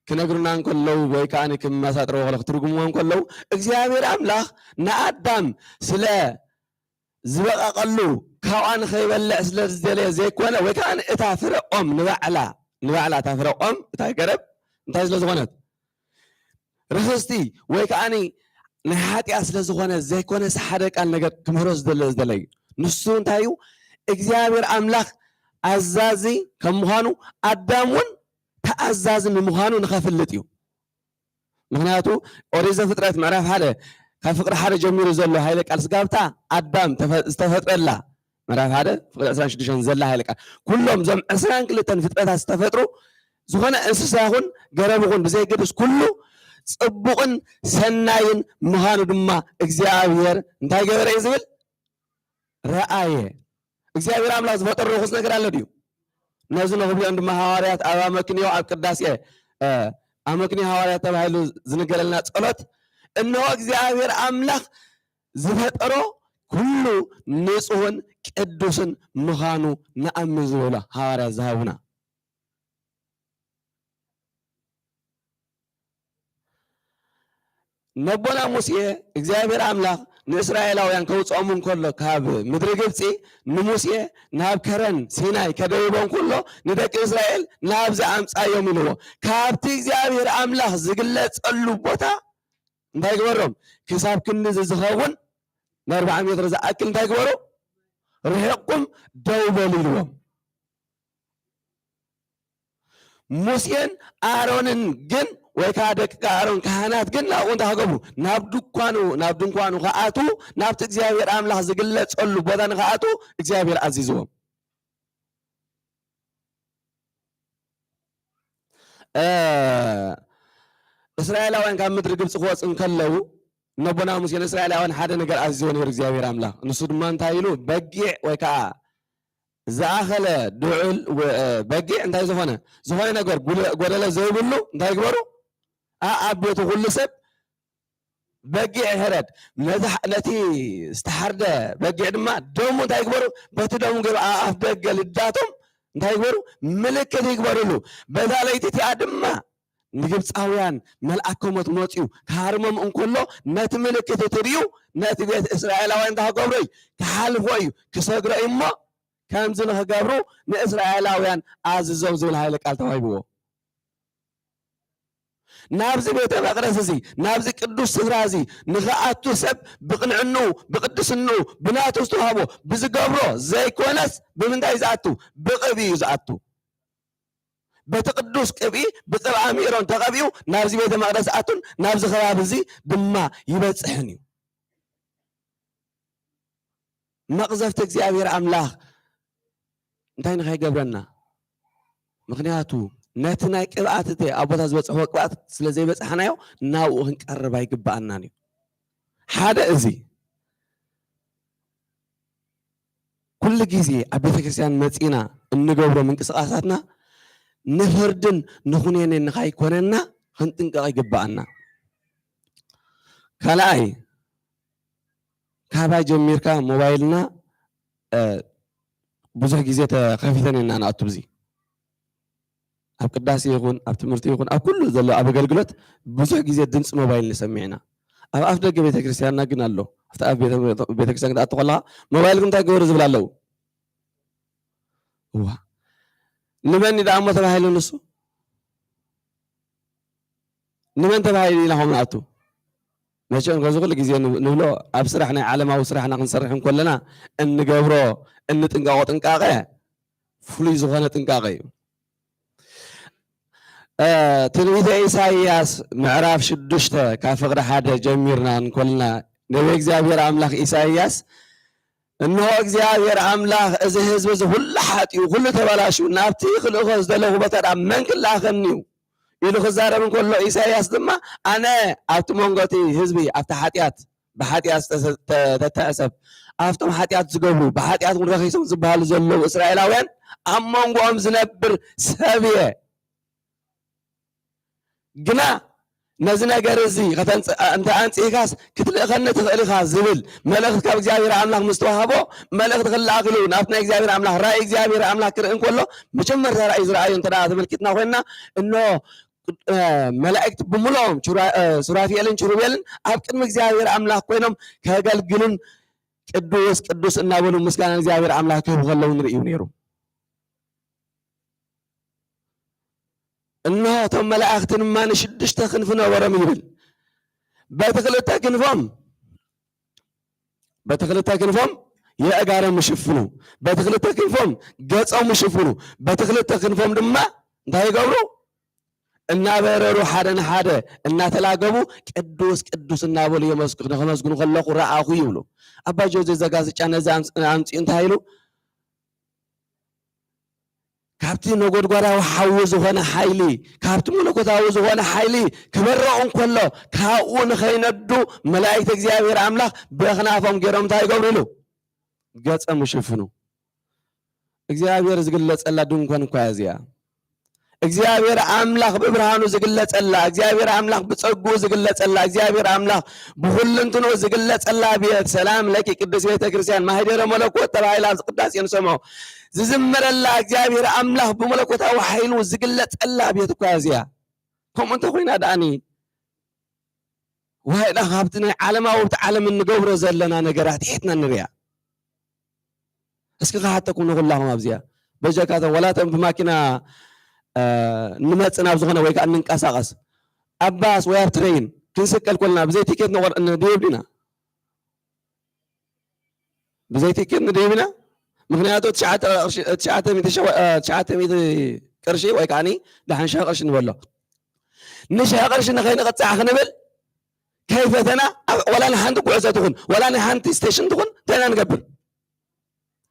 ክነግሩና እንከለዉ ወይ ከኣ ክመሳጥርዎ ከለዉ፣ ክትርጉምዎ እንከለዉ፣ እግዚኣብሔር ኣምላኽ ንኣዳም ስለ ዝበቐቐሉ፣ ካብኣ ንኸይበልዕ ስለ ዝደለየ ዘይኮነ፣ ወይ ከኣ እታ ፍረ ኦም ንባዕላ፣ ንባዕላ እታ ፍረ ኦም፣ እታ ገረብ እንታይ ስለ ዝኾነት? ርኽስቲ ወይ ከኣ ናይ ሓጢኣት ስለ ዝኾነ ዘይኮነስ ሓደ ቃል ነገር ክምህሮ ዝደለ፣ ዝደለዩ። ንሱ እንታይ እዩ? እግዚኣብሔር ኣምላኽ ኣዛዚ ከም ምዃኑ ኣዳም እውን ተኣዛዚ ንምዃኑ ንኸፍልጥ እዩ። ምኽንያቱ ኦሪት ዘፍጥረት ምዕራፍ ሓደ ካብ ፍቕሪ ሓደ ጀሚሩ ዘሎ ሃይለ ቃል ስጋብታ ኣዳም ተፈ-፣ ዝተፈጥረላ ምዕራፍ ሓደ ፍቕሪ ዕስራን ሽዱሽተን ዘላ ሃይለ ቃል። ኩሎም እዞም ዕስራን ክልተን ፍጥረታት ዝተፈጥሩ፣ ዝኾነ እንስሳ ይኹን ገረብ ይኹን ብዘይገድስ ኩሉ ጽቡቕን ሰናይን ምዃኑ ድማ እግዚኣብሔር እንታይ ገበረ እዩ ዝብል? ረኣየ። እግዚኣብሔር ኣምላኽ ዝፈጠሮ ርኹስ ነገር ኣሎ ድዩ? ነዚ ንኽብልኦም ድማ ሃዋርያት ኣብ ኣመክንዮ ኣብ ቅዳሴ፣ እ፣ ኣመክንዮ ሃዋርያት ተባሂሉ ዝንገረልና ጸሎት፣ እንሆ እግዚኣብሔር ኣምላኽ ዝፈጠሮ ኩሉ ንጹህን ቅዱስን ምዃኑ ንኣምን ዝበሉ ሃዋርያት ዝሃቡና። ነቦና ሙሴ እግዚኣብሔር ኣምላኽ ንእስራኤላውያን ከውጽኦም እንከሎ ካብ ምድሪ ግብጺ ንሙሴ ናብ ከረን ሲናይ ከደይቦ እንከሎ ንደቂ እስራኤል ናብዚ ኣምጻዮም ኢልዎ። ካብቲ እግዚኣብሔር ኣምላኽ ዝግለጸሉ ቦታ እንታይ ግበሮም? ክሳብ ክንድዚ ዝኸውን ንኣርብዓ ሜትር ዝኣክል እንታይ ግበሩ? ርሒቕኩም ደው በሉ ኢልዎም። ሙሴን ኣሮንን ግን ወይ ከዓ ደቂ ኣሮን ካህናት ግን ናብኡ እንታይ ክገብሩ? ናብ ድኳኑ፣ ናብ ድንኳኑ ክኣትዉ፣ ናብቲ እግዚኣብሔር ኣምላኽ ዝግለጸሉ ቦታ ንክኣትዉ እግዚኣብሔር ኣዚዝዎም። እ፣ እስራኤላውያን ካብ ምድሪ ግብጺ ክወጹ እንከለዉ ነቦና ሙሴ ንእስራኤላውያን ሓደ ነገር ኣዚዝዎ ነይሩ እግዚኣብሔር ኣምላኽ። ንሱ ድማ እንታይ ኢሉ? በጊዕ ወይ ከዓ ዝኣኸለ ድዑል ወ-፣ እ፣ በጊዕ እንታይ ዝኾነ፣ ዝኾነ ነገር ጉለ-፣ ጎደለ ዘይብሉ እንታይ ይግበሩ? ኣ-፣ ኣብ ቤቱ ኩሉ ሰብ በጊዕ ይሕረድ። ነቲ፣ ነቲ ዝተሓርደ በጊዕ ድማ ደሙ እንታይ ይግበሩ? በቲ ደሙ ገይሩ ኣብ ኣፍ ደገ ልዳቶም እንታይ ይግበሩ? ምልክት ይግበሩሉ። በዛ ለይቲ እቲኣ ድማ ንግብፃውያን መልኣከ ሞት መፂኡ ክሃርሞም እንከሎ፣ ነቲ ምልክት እቲ ርእዩ፣ ነቲ ቤት እስራኤላውያን እንታይ ክገብሮ እዩ? ክሓልፎ እዩ፣ ክሰግሮ እዩ። እሞ ከምዚ ንኽገብሩ ንእስራኤላውያን ኣዝዞም ዝብል ኃይለ ቃል ተዋሂብዎ። ናብዚ ቤተ መቅደስ እዚ፣ ናብዚ ቅዱስ ስፍራ እዚ ንኽኣቱ ሰብ ብቅንዕንኡ፣ ብቅድስንኡ፣ ብናቱ ዝተዋህቦ ብዝገብሮ ዘይኮነስ ብምንታይ እዩ ዝኣቱ? ብቅብኢ እዩ ዝኣቱ። በቲ ቅዱስ ቅብኢ፣ ብቅብኣ ሜሮን ተቀቢኡ ናብዚ ቤተ መቅደስ ኣቱን ናብዚ ከባቢ እዚ ድማ ይበጽሕን እዩ። መቕዘፍቲ እግዚኣብሔር ኣምላኽ እንታይ ንኸይገብረና? ምኽንያቱ ነቲ ናይ ቅብኣት፣ እቲ ኣቦታት ዝበጽሕዎ ቅብኣት ስለ ዘይበጽሓናዮ ናብኡ ክንቀርብ ኣይግብኣናን እዩ። ሓደ እዚ ኩሉ ግዜ ኣብ ቤተክርስትያን መጺና እንገብሮ ምንቅስቃሳትና ንፍርድን ንኹነኔን ንኸይኮነና ክንጥንቀቕ ይግብኣና። ካልኣይ፣ ካባይ ጀሚርካ ሞባይልና፣ እ፣ ብዙሕ ግዜ ተኸፊተን ኢና ንኣቱ። ብዚ ኣብ ቅዳሴ ይኹን፣ ኣብ ትምህርቲ ይኹን፣ ኣብ ኩሉ ዘሎ ኣብ ኣገልግሎት ብዙሕ ግዜ ድምፂ ሞባይል ንሰምዕ ኢና። ኣብ ኣፍ ደገ ቤተክርስትያንና ግን ኣሎ። ኣብቲ ኣብ ቤተ-፣ ቤተክርስትያን ክትኣቱ ከለኻ ሞባይልኩም እንታይ ገበሩ ዝብል ኣለዉ። እዋ፣ ንመን ደኣ እሞ ተባሂሉ ንሱ? ንመን ተባሂሉ ኢና ከምኡ ንኣቱ? መቸም ከምዚ ኩሉ ግዜ ንብ-፣ ንብሎ፣ ኣብ ስራሕ፣ ናይ ዓለማዊ ስራሕና ክንሰርሕ እንከለና እንገብሮ፣ እንጥንቀቆ ጥንቃቄ ፍሉይ ዝኾነ ጥንቃቄ እዩ። እ፣ ትንቢተ ኢሳይያስ ምዕራፍ ሽዱሽተ ካብ ፍቕዲ ሓደ ጀሚርና እንከልና፣ ነቢይ እግዚኣብሔር ኣምላኽ ኢሳይያስ፣ "እንሆ፣ እግዚኣብሔር ኣምላኽ፣ እዚ ህዝቢ እዚ ኩሉ ሓጢኡ፣ ኩሉ ተበላሽዩ፣ ናብቲ ክልእኾ ዝደለኹ ቦታ ደኣ መን ክለኣኸኒ እዩ?" ኢሉ ክዛረብ እንከሎ፣ ኢሳይያስ ድማ፣ "ኣነ ኣብቲ መንጎ እቲ ህዝቢ፣ ኣብቲ ሓጢኣት፣ ብሓጢኣት ዝተሰ-፣ ተ-፣ ተተሐሰብ፣ ኣብቶም ሓጢኣት ዝገብሩ፣ ብሓጢኣት እውን ረኺሶም ዝበሃሉ ዘለዉ እስራኤላውያን ኣብ መንጎኦም ዝነብር ሰብ እየ። ግና ነዚ ነገር እዚ ከተንጽ-፣ እንተ ኣንጺህካስ ክትልእኸኒ ትኽእል ኢኻ" ዝብል መልእኽቲ ካብ እግዚኣብሔር ኣምላኽ ምስ ተዋህቦ፣ መልእኽቲ ክለኣኽ ኢሉ ናብቲ ናይ እግዚኣብሔር ኣምላኽ ራእይ እግዚኣብሔር ኣምላኽ ክርኢ እንከሎ፣ መጀመርታ ራእይ ዝረኣዮ እንተ ደኣ ተመልኪትና ኮይንና፣ እንሆ፣ እ፣ መላእክት ብምልኦም ቹራ-፣ እ፣ ሱራፊኤልን ቹሩቤልን ኣብ ቅድሚ እግዚኣብሔር ኣምላኽ ኮይኖም ከገልግሉን ቅዱስ ቅዱስ እናበሉ ምስጋና ንእግዚኣብሔር ኣምላኽ ክህቡ ከለዉ ንርእዩ ነይሩ። እንሆ፣ እቶም መላእኽቲ ድማ ሽዱሽተ ክንፊ ነበሮም ይብል። በቲ ክልተ ክንፎም፣ በቲ ክልተ ክንፎም የእጋሮም ይሽፍኑ፣ በቲ ክልተ ክንፎም ገጾም ይሽፍኑ፣ በቲ ክልተ ክንፎም ድማ እንታይ ይገብሩ? እናበረሩ ሓደ ንሓደ እናተላገቡ ቅዱስ ቅዱስ እናበሉ የመስግ-፣ ከመስግኑ ከለኹ ረኣኹ ይብሉ። ኣባ ጆዜ ዘጋስጫ ነዚ ኣምጽ-፣ ኣምጺኡ እንታይ ኢሉ? ካብቲ ነጎድጓዳዊ ሓዊ ዝኾነ ሓይሊ፣ ካብቲ መለኮታዊ ዝኾነ ሓይሊ ክበርቕ እንከሎ፣ ካብኡ ንኸይነዱ መላእክት እግዚኣብሔር ኣምላኽ ብኣኽናፎም ገይሮም እንታይ ይገብሩ ኢሉ? ገጾም ይሽፍኑ። እግዚኣብሔር ዝግለጸላ ድንኳን እኳ እያ እዚኣ። እግዚኣብሔር ኣምላኽ ብብርሃኑ ዝግለጸላ፣ እግዚኣብሔር ኣምላኽ ብጸግኡ ዝግለጸላ፣ እግዚኣብሔር ኣምላኽ ብኹልንትንኡ ዝግለጸላ ቤት፣ ሰላም ለኪ ቅድስት ቤተ ክርስቲያን፣ ማህደረ መለኮት ተባሂላ ኣብዚ ቅዳሴ እንሰምዖ ዝዝመረላ፣ እግዚኣብሔር ኣምላኽ ብመለኮታዊ ሓይሉ ዝግለጸላ ቤት እኳ እያ እዚኣ። ከምኡ እንተኾይና ደኣኒ፣ ዋይ ደኣ ካብቲ ናይ ዓለማዊ፣ ኣብቲ ዓለም እንገብሮ ዘለና ነገራት ኣትሒትና ንሪኣ። እስኪ ክሓተኩም ንኹላኹም ኣብዚኣ። በጃካቶም፣ ዋላ እቶም ብማኪና፣ እ፣ እንመጽእ ናብ ዝኾነ ወይ ከዓ እንንቀሳቐስ፣ ኣብ ባስ ወይ ኣብ ትሬን ክንስቀል ከለና ብዘይ ቲኬት ንቆር-፣ ንድይብ ዲና? ብዘይ ቲኬት ንድይብ ኢና? ምኽንያቱ ትሽዓተ ቅርሺ፣ ትሽዓተ ሚእቲ ሸወ-፣ እ፣ ትሽዓተ ሚእቲ ቅርሺ ወይ ከዓኒ ደሓን ሽሕ ቅርሺ ንበሎ። ንሽሕ ቅርሺ ንኸይንቕጻዕ ክንብል ከይፈተና፣ ኣብ፣ ዋላ ንሓንቲ ጉዕዞ ትኹን፣ ዋላ ንሓንቲ ስቴሽን ትኹን፣ እንታይ ኢና ንገብር?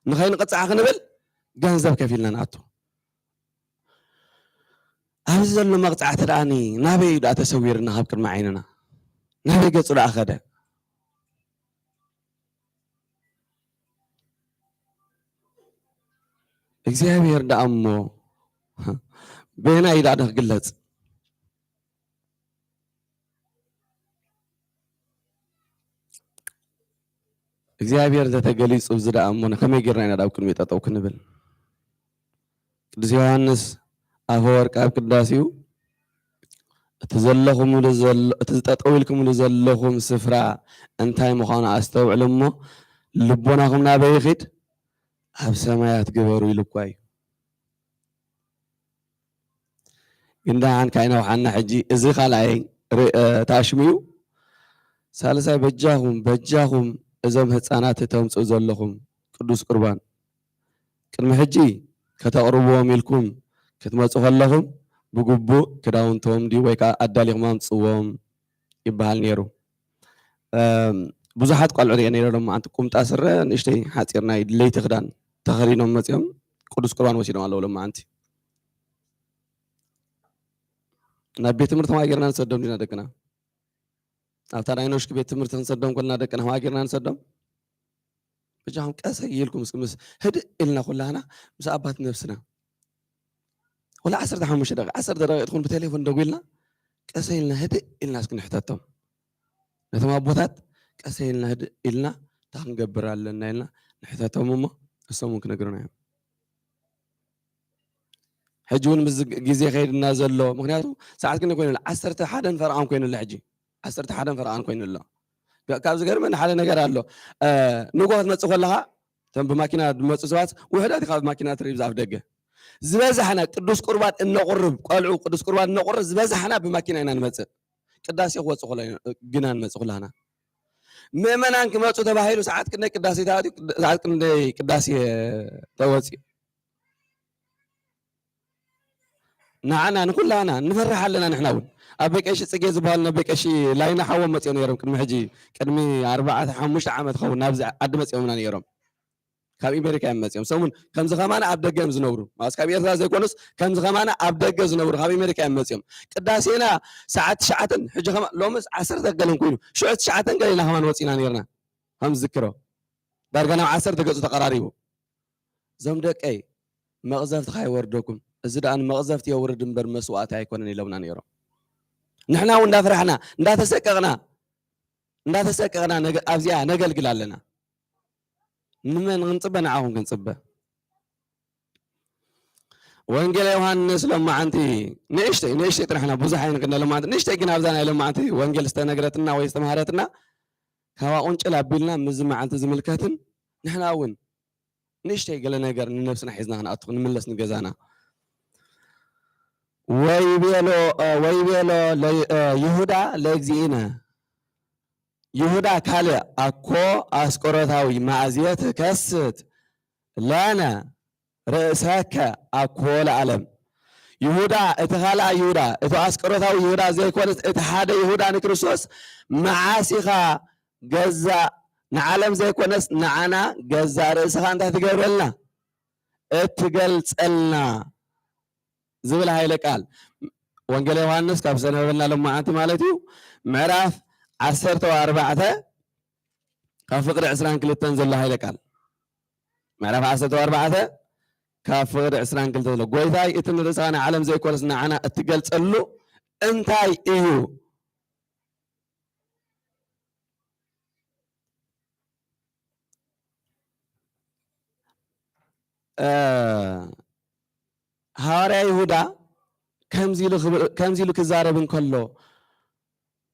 ንኸይንቕጻዕ ክንብል ገንዘብ ከፊልና ንኣቱ። ኣብዚ ዘሎ መቕጻዕቲ ደኣኒ ናበይ እዩ ደኣ ተሰዊርና ካብ ቅድሚ ዓይንና? ናበይ ገጹ ደኣ ከደ? እግዚኣብሔር ደኣ እሞ በየናይ ደኣ ዶ ክግለጽ? እግዚኣብሔር ዘተገሊጹ ብዚ ደኣ እሞ ከመይ ጌርና ኢና ደኣ ኣብ ቅድሚኡ ጠጠው ክንብል? ቅዱስ ዮሃንስ ኣፈወርቅ ኣብ ቅዳሴኡ እቲ ዘለኹምሉ ዘሎ-፣ እቲ ጠጠው ኢልኩምሉ ዘለኹም ስፍራ እንታይ ምዃኑ ኣስተውዕሉ እሞ ልቦናኹም ናበይ ይኺድ? ኣብ ሰማያት ግበሩ ኢሉ እኳ እዩ። ግን ደሓን ካይነውሓና ሕጂ፣ እዚ ካልኣይ ር-፣ እ፣ ታሽሙ እዩ። ሳልሳይ፣ በጃኹም፣ በጃኹም እዞም ህጻናት እተምጽኡ ዘለኹም ቅዱስ ቁርባን ቅድሚ ሕጂ ከተቕርብዎም ኢልኩም ክትመጹ ከለኹም ብግቡእ ክዳውንቶም ድዩ ወይ ከኣ ኣዳሊኹም ኣምጽዎም ይበሃል ነይሩ። እም፣ ብዙሓት ቆልዑ ርእየ ነይረ። ሎማዓንቲ ቁምጣ ስረ፣ ንእሽተይ ሓጺር ናይ ለይቲ ክዳን ተኸዲኖም መጺኦም ቅዱስ ቁርባን ወሲዶም ኣለዉ። ሎማዓንቲ ናብ ቤት ትምህርቲ ከመይ ጌርና ንሰዶም ዲና ደቅና? ኣብታ ናይ ኖሽክ ቤት ትምህርቲ ክንሰዶም ከለና ደቅና ከመይ ጌርና ንሰዶም? በጃኹም ቀሰይ ኢልኩም እስኪ ምስ ህድእ ኢልና ኩላህና ምስ ኣባት ነብስና ወላ ዓሰርተ ሓሙሽተ ደቂቕ፣ ዓሰርተ ደቂቕ ትኹን ብቴሌፎን ደዊልና ቀሰይ ኢልና ህድእ ኢልና እስኪ ንሕተቶም። ነቶም ኣቦታት ቀሰይ ኢልና ህድእ ኢልና እንታይ ክንገብር ኣለና ኢልና ንሕተቶም እሞ እሶም እውን ክነግሩና እዮም። ሕጂ እውን ምስ ግዜ ይኸይድ እና ዘሎ፣ ምኽንያቱ ሰዓት ክንደይ ኮይኑ ኣሎ? ዓሰርተ ሓደን ፈረቓን ኮይኑ ኣሎ ሕጂ። ዓሰርተ ሓደን ፈረቓን ኮይኑ ኣሎ። ጋ-፣ ካብ ዝገርመኒ ሓደ ነገር ኣሎ። እ፣ ንግሆ ክትመጽእ ከለኻ፣ እቶም ብማኪና ዝመጹ ሰባት ውሑዳት ኢኻ ብማኪና ትርኢ ብዛ ኣፍ ደገ። ዝበዛሕና ቅዱስ ቁርባን እነቑርብ፣ ቆልዑ ቅዱስ ቁርባን እነቑርብ፣ ዝበዛሕና ብማኪና ኢና ንመጽእ። ቅዳሴ ክወጽእ ከሎ ኢና ግና ንመጽእ ኩላህና። ምእመናን ክመጹ ተባሂሉ ሰዓት ክንደይ ቅዳሴ ተኣትዩ፣ ሰዓት ክንደይ ቅዳሴ ተወጽዩ? ንዓና ንኹላና ንፈርሕ ኣለና። ንሕና እውን ኣቦይ ቀሺ ጽጌ ዝበሃሉ ኣቦይ ቀሺ ላይነ ሓዎም መጺኦም ነይሮም ቅድሚ ሕጂ፣ ቅድሚ ኣርባዕተ ሓሙሽተ ዓመት ክኸውን ናብዚ ዓዲ መጺኦምና ነይሮም። ካብ ኣሜሪካ እዮም መጺኦም። ሰሙን ከምዚ ከማና ኣብ ደገ እዮም ዝነብሩ። ማለት ካብ ኤርትራ ዘይኮኑስ ከምዚ ከማና ኣብ ደገ ዝነብሩ ካብ ኣሜሪካ እዮም መጺኦም። ቅዳሴና ሰዓት ትሽዓተን፣ ሕጂ ከማ-፣ ሎምስ ዓሰርተ ገለን ኮይኑ፣ ሽዑ ትሽዓተን ገለ ኢና ከማን ወጺና ነይርና። ከም ዝዝክሮ ዳርጋ ናብ ዓሰርተ ገጹ ተቐራሪቡ። እዞም ደቀይ መቕዘፍቲ ካይወርደኩም፣ እዚ ደኣ ንመቕዘፍቲ የውርድ እምበር መስዋእቲ ኣይኮነን ኢሎምና ነይሮም። ንሕና እውን እንዳፈራሕና፣ እንዳተሰቀቕና፣ እንዳተሰቀቕና ነገ-፣ ኣብዚኣ ነገልግል ኣለና። ንመን ክንጽበ? ንዓኹም ክንጽበ። ወንጌል ዮሃንስ ሎማዓንቲ ንእሽተይ፣ ንእሽተይ ጥራሕ ኢና፣ ብዙሕ ኣይንቅነ ሎማዓንቲ፣ ንእሽተይ ግን ኣብዛ ናይ ሎማዓንቲ ወንጌል ዝተነግረትና ወይ ዝተምሃረትና፣ ካብኣ ቁንጭል ኣቢልና ምስዚ መዓልቲ ዝምልከትን ንሕና እውን ንእሽተይ ገለ ነገር ንነብስና ሒዝና ክንኣቱ ክንምለስ ንገዛና። ወይቤሎ፣ እ፣ ወይቤሎ ለ-፣ እ፣ ይሁዳ ለእግዚእነ፣ ይሁዳ ካልእ ኣኮ ኣስቆሮታዊ ማእዜ ትከስት ለነ ርእሰከ ኣኮ ለዓለም። ይሁዳ፣ እቲ ካልኣይ ይሁዳ፣ እቲ ኣስቆሮታዊ ይሁዳ ዘይኮነስ፣ እቲ ሓደ ይሁዳ ንክርስቶስ መዓስ ኢኻ ገዛእ ንዓለም ዘይኮነስ ንዓና ገዛእ ርእስኻ እንታይ ትገብረልና? እትገልጸልና ዝብል ሃይለ ቃል ወንጌል ዮሃንስ ካብ ዘነበበልና ሎማዓንቲ ማለት እዩ፣ ምዕራፍ ዓሰርተ ወኣርባዕተ ካብ ፍቕዲ ዕስራን ክልተን ዘሎ ሃይለ ቃል። ምዕራፍ ዓሰርተ ወኣርባዕተ ካብ ፍቕዲ ዕስራን ክልተን ዘሎ፣ ጎይታይ፣ እቲ ንርእስኻ ንዓለም ዘይኮነስ ንዓና እትገልጸሉ እንታይ እዩ? እ፣ ሃዋርያ ይሁዳ ከምዚ ኢሉ ክብ-፣ ከምዚ ኢሉ ክዛረብ እንከሎ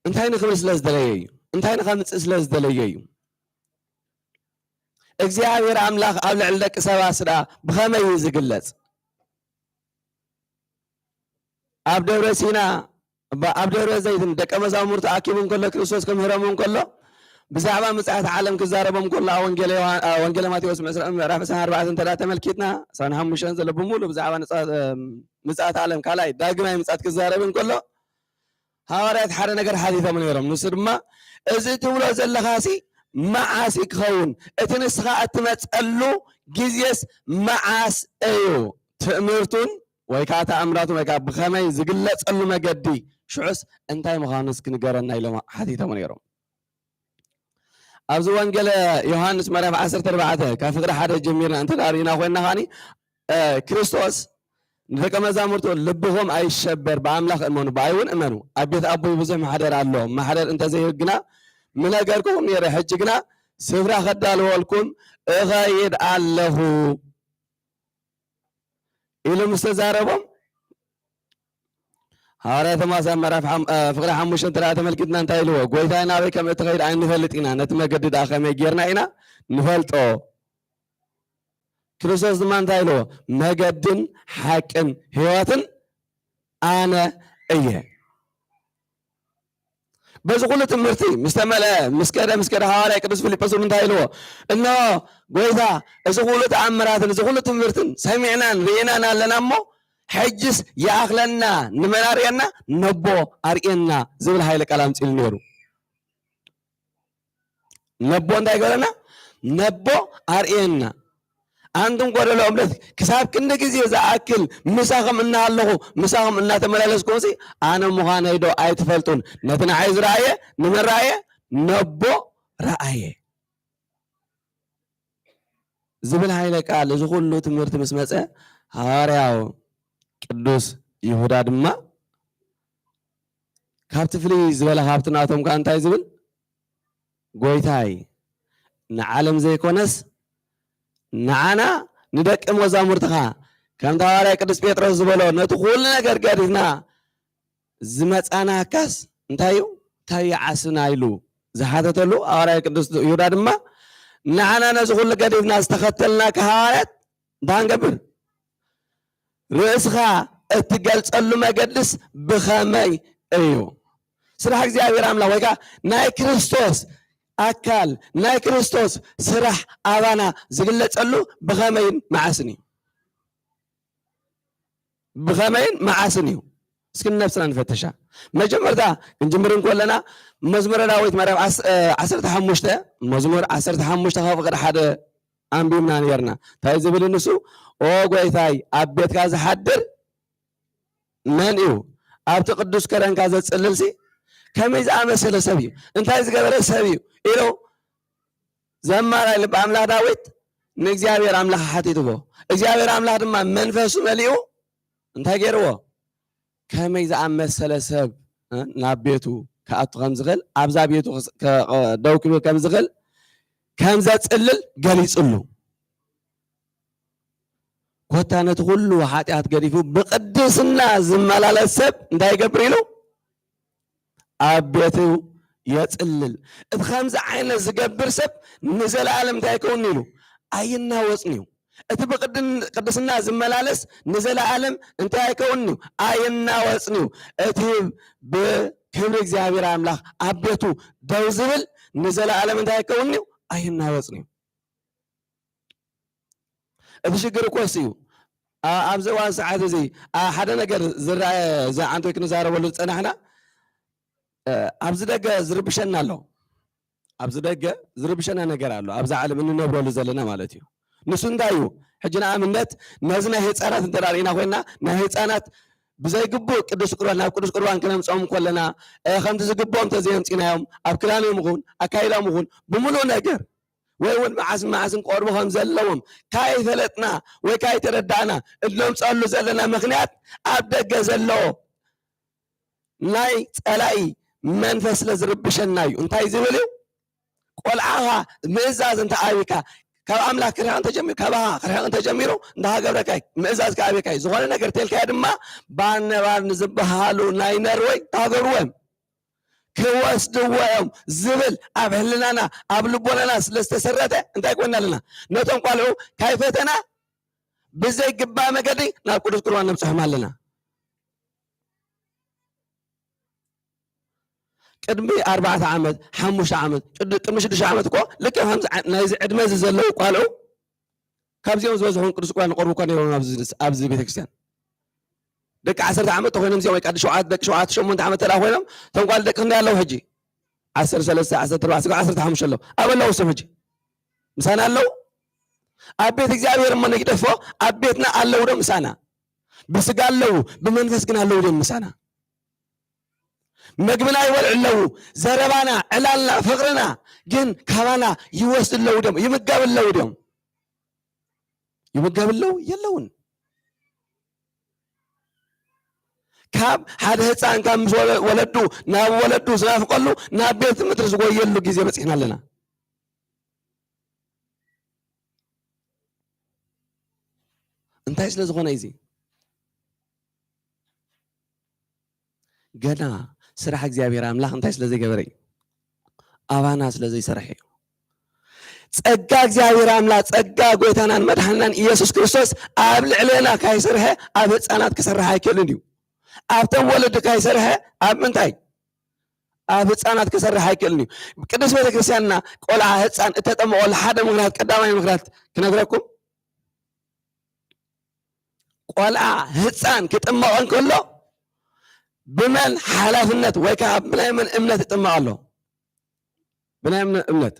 እንታይ ንክብል ስለ ዝደለየ እዩ? እንታይ ንኸምጽእ ስለ ዝደለየ እዩ? እግዚኣብሔር ኣምላኽ ኣብ ልዕሊ ደቂ ሰባትስ ደኣ ብኸመይ እዩ ዝግለጽ? ኣብ ደብረ ሲና እባ ኣብ ደብረ ዘይት ደቀ መዛሙርቱ ኣኪቡ እንከሎ፣ ክርስቶስ ክምህሮም እንከሎ፣ ብዛዕባ ምጽኣት ዓለም ክዛረቦም እንከሎ፣ ኣብ ወንጌል ዮሃ-፣ ኣብ ወንጌል ማቴዎስ ምዕስራ-፣ ምዕራፍ ዕስራን ኣርባዕተን እንተ ደኣ ተመልኪትና፣ ዕስራን ሓሙሽተን ዘሎ ብምሉእ ብዛዕባ ንጻ-፣ እም፣ ምጽኣት ዓለም፣ ካልኣይ ዳግማይ ምጽኣት ክዛረብ እንከሎ፣ ሃዋርያት ሓደ ነገር ሓቲቶም ነይሮም። ንሱ ድማ፣ "እዚ ትብሎ ዘለኻሲ መዓስ እዩ ክኸውን? እቲ ንስኻ እትመጸሉ ግዜስ መዓስ እዩ?" ትእምርቱን ወይ ከዓ ተኣምራቱን ወይ ከዓ ብኸመይ ዝግለጸሉ መገዲ፣ ሽዑስ እንታይ ምዃኑ እስኪ ንገረና ኢሎም ሓቲቶም ነይሮም። ኣብዚ ወንጌለ ዮሃንስ ምዕራፍ ዓሰርተ ኣርባዕተ ካብ ፍቕዲ ሓደ ጀሚርና እንተ ደኣ ርኢና ኮይንና ከዓኒ፣ እ፣ ክርስቶስ ንደቀ መዛሙርቱ ልብኹም ኣይሸበር፣ ብኣምላኽ እመኑ፣ ብኣይ እውን እመኑ። ኣብ ቤት ኣቦይ ብዙሕ ማሕደር ኣሎ። ማሕደር እንተዘይህሉ ግና ምነገርኩኹም ነይረ። ሕጂ ግና ስፍራ ከዳልወልኩም እኸይድ ኣለኹ ኢሉ ምስ ተዛረቦም፣ ሃዋርያ ቶማስ ኣብ ምዕራፍ ሓም-፣ እ፣ ፍቕሪ ሓሙሽተ እንተ ደኣ ተመልኪትና እንታይ ኢልዎ? ጎይታይ ናበይ ከም እትኸይድ ኣይንፈልጥ ኢና፣ ነቲ መገዲ ደኣ ከመይ ጌርና ኢና ንፈልጦ? ክርስቶስ ድማ እንታይ ኢልዎ? መገድን ሓቅን ህይወትን ኣነ እየ። በዚ ኩሉ ትምህርቲ ምስ ተመልአ፣ ምስ ከደ፣ ምስ ከደ ሃዋርያ ቅዱስ ፊልጶስ እውን እንታይ ኢልዎ? እነሆ ጎይታ፣ እዚ ኩሉ ተኣምራትን እዚ ኩሉ ትምህርትን ሰሚዕናን ርኢናን ኣለና እሞ፣ ሕጅስ ይኣኽለና፣ ንመን ኣርእየና? ነቦ ኣርእየና ዝብል ኃይለ ቃል ኣምጺኡ ነይሩ። ነቦ እንታይ ገረና? ነቦ ኣርእየና። ኣንቱም ጎደሎ እምነት፣ ክሳብ ክንዲ ግዜ ዝኣክል ምሳኹም እናሃለኹ፣ ምሳኹም እናተመላለስኩምሲ፣ ኣነ ምዃነይ ዶ ኣይትፈልጡን? ነቲ ንዓይ ዝረኣየ፣ ንመን ረኣየ? ነቦ ረኣየ። ዝብል ኃይለ ቃል፣ እዚ ኩሉ ትምህርቲ ምስ መጸ፣ ሃዋርያው ቅዱስ ይሁዳ ድማ ካብቲ ፍልይ ዝበለ ሃብቲ ናቶም ከኣ እንታይ ዝብል? ጎይታይ፣ ንዓለም ዘይኮነስ ንዓና ንደቀ መዛሙርትኻ፣ ከምቲ ሃዋርያ ቅዱስ ጴጥሮስ ዝበሎ፣ ነቲ ኩሉ ነገር ገዲፍና ዝመጻናካስ እንታይ እዩ? እንታይ ይዓስና ኢሉ ዝሓተተሉ ሃዋርያ ቅዱስ ይሁዳ ድማ፣ ንዓና ነዚ ኩሉ ገዲፍና ዝተኸተልናካ ሃዋርያት እንታይ ንገብር? ርእስኻ እትገልጸሉ መገድስ ብኸመይ እዩ? ስራሕ እግዚኣብሔር ኣምላኽ ወይ ከኣ ናይ ክርስቶስ ኣካል፣ ናይ ክርስቶስ ስራሕ ኣባና ዝግለጸሉ ብኸመይን መዓስን እዩ? ብኸመይን መዓስን እዩ? እስኪ ንነብስና ንፈትሻ። መጀመርታ ክንጅምር እንኮለና መዝሙረ ዳዊት ምዕራፍ ዓስ-፣ እ፣ ዓሰርተ ሓሙሽተ፣ መዝሙር ዓሰርተ ሓሙሽተ ካብ ፍቕሪ ሓደ ኣንቢብና ነይርና። እንታይ ዝብል ንሱ? ኦ ጎይታይ፣ ኣብ ቤትካ ዝሓድር መን እዩ? ኣብቲ ቅዱስ ከረንካ ዘጽልልሲ ከመይ ዝኣመሰለ ሰብ እዩ? እንታይ ዝገበረ ሰብ እዩ? ኢሉ ዘማራይ ልበ ኣምላኽ ዳዊት ንእግዚኣብሔር ኣምላኽ ሓቲትዎ። እግዚኣብሔር ኣምላኽ ድማ መንፈሱ መሊኡ እንታይ ገይርዎ? ከመይ ዝኣመሰለ ሰብ፣ እ፣ ናብ ቤቱ ክኣቱ ከም ዝኽእል፣ ኣብዛ ቤቱ ክስ-፣ ከ-፣ ደው ክብል ከም ዝኽእል፣ ከም ዘጽልል ገሊጽሉ። ኮታ ነቲ ኩሉ ሓጢኣት ገዲፉ ብቅድስና ዝመላለስ ሰብ እንታይ ይገብር ኢሉ? ኣብ ቤቱ የጽልል። እቲ ከምዚ ዓይነት ዝገብር ሰብ ንዘለኣለም እንታይ ኣይከውንን ኢሉ? ኣይናወጽን እዩ። እቲ ብቅድን-፣ ቅድስና ዝመላለስ ንዘለኣለም እንታይ ኣይከውንን እዩ? ኣይናወጽን እዩ። እቲ ብክብሪ እግዚኣብሔር ኣምላኽ ኣብ ቤቱ ደው ዝብል ንዘለኣለም እንታይ ኣይከውንን እዩ? ኣይናወጽን እዩ። እቲ ሽግር እኮ እሱ እዩ። ኣ-፣ ኣብዚ እዋን ሰዓት እዚ፣ ኣ-፣ ሓደ ነገር ዝረኣየ፣ እዚ ዓንቶይ ክንዛረበሉ ዝጸናሕና፣ እ፣ ኣብዚ ደገ ዝርብሸና ኣሎ። ኣብዚ ደገ ዝርብሸና ነገር ኣሎ። ኣብዛ ዓለም እንነብረሉ ዘለና ማለት እዩ። ንሱ እንታይ እዩ? ሕጂ ንኣብነት ነዚ ናይ ህጻናት እንተ ርኢና ኮይና፣ ናይ ህጻናት ብዘይግቡእ ቅዱስ ቁርባን፣ ናብ ቅዱስ ቁርባን ክነምጽኦም ከለና፣ እ፣ ከምቲ ዝግብኦም እንተዘየምጺናዮም፣ ኣብ ክዳኖም ይኹን፣ ኣካይዳኦም ይኹን፣ ብምሉእ ነገር ወይ እውን መዓስ መዓስ እንቀርቡ ከም ዘለዎም ካይፈለጥና ወይ ካይተረዳእና፣ እነምጸሉ ዘለና ምኽንያት ኣብ ደገ ዘሎ ናይ ጸላኢ መንፈስ ስለ ዝርብሸና እዩ። እንታይ ዝብል እዩ? ቆልዓኻ ምእዛዝ እንተ ኣቢካ፣ ካብ ኣምላኽ ክርሕቕ እንተጀሚሩ፣ ካባኻ ክርሕቕ እንተጀሚሩ፣ እንዳሃገብረካ እዩ። ምእዛዝ ከኣቢካ እዩ። ዝኾነ ነገር ተልካዮ ድማ፣ ባር ነባር ንዝበሃሉ ናይ ነርወይ ታገብርዎም። ክወስድዎ እዮም ዝብል ኣብ ህልናና፣ ኣብ ልቦናና ስለ ዝተሰረተ እንታይ ኮይና ኣለና? ነቶም ቆልዑ ካይፈተና ብዘይግባእ መገዲ ናብ ቅዱስ ቁርባን ነብጽሖም ኣለና። ቅድሚ ኣርባዕተ ዓመት፣ ሓሙሽተ ዓመት፣ ቅድ-፣ ቅድሚ ሽዱሽተ ዓመት እኮ ልክዕ ከምዚ ዓ-፣ ናይዚ ዕድመ እዚ ዘለዉ ቆልዑ ካብዚኦም ዝበዝሑ ቅዱስ ቁርባን ይቐርቡ እኳ ነይሮም ኣብዚ፣ ኣብዚ ቤተክርስትያን። ደቂ ዓሰርተ ዓመት ተኾይኖም እዚኦም ወይ ከዓ ሸውዓተ፣ ደቂ ሸውዓተ ሸሞንተ ዓመት ተደኣ ኮይኖም፣ እቶም ጓል ደቂ ክንደይ ኣለዉ ሕጂ? ዓሰርተ ሰለስተ፣ ዓሰርተ ኣርባዕተ፣ ዓሰርተ ሓሙሽተ ኣለዉ። ኣበይ ኣለዉ እሶም ሕጂ? ምሳና ኣለዉ? ኣብ ቤት እግዚኣብሔር እሞ ንግደፎ፣ ኣብ ቤትና ኣለዉ ዶ ምሳና? ብስጋ ኣለዉ፣ ብመንፈስ ግን ኣለዉ ዶ ምሳና? መግብና ይበልዑ ኣለዉ፣ ዘረባና፣ ዕላልና፣ ፍቕርና ግን ካባና ይወስዱ ኣለዉ ድዮም? ይምገቡ ኣለዉ ድዮም? ይምገቡ ኣለዉ? የለዉን። ካብ ሓደ ህጻን ካብ ምስ ወለ-፣ ወለዱ ናብ ወለዱ ዝናፍቀሉ፣ ናብ ቤት ትምህርቲ ዝጎየሉ ግዜ በጺሕና ኣለና። እንታይ ስለ ዝኾነ እዩ እዚ? ገና ስራሕ እግዚኣብሔር ኣምላኽ እንታይ ስለ ዘይገበረ እዩ? ኣባና ስለ ዘይሰርሐ እዩ። ጸጋ እግዚኣብሔር ኣምላኽ፣ ጸጋ ጎይታናን መድሓንናን ኢየሱስ ክርስቶስ ኣብ ልዕሌና ካይሰርሐ ኣብ ህጻናት ክሰርሕ ኣይክእልን እዩ። ኣብቶም ወለዲ ካይሰርሐ ኣብ ምንታይ? ኣብ ህጻናት ክሰርሕ ኣይክእልን እዩ። ቅድስት ቤተክርስትያንና ቆልዓ ህጻን እተጠምቐሉ ሓደ ምኽንያት፣ ቀዳማይ ምኽንያት ክነግረኩም፣ ቆልዓ ህጻን ክጥመቕ እንከሎ ብመን ሓላፍነት ወይ ከዓ ብናይ መን እምነት ይጥመቕ ኣሎ? ብናይ እምነ-፣ እምነት፣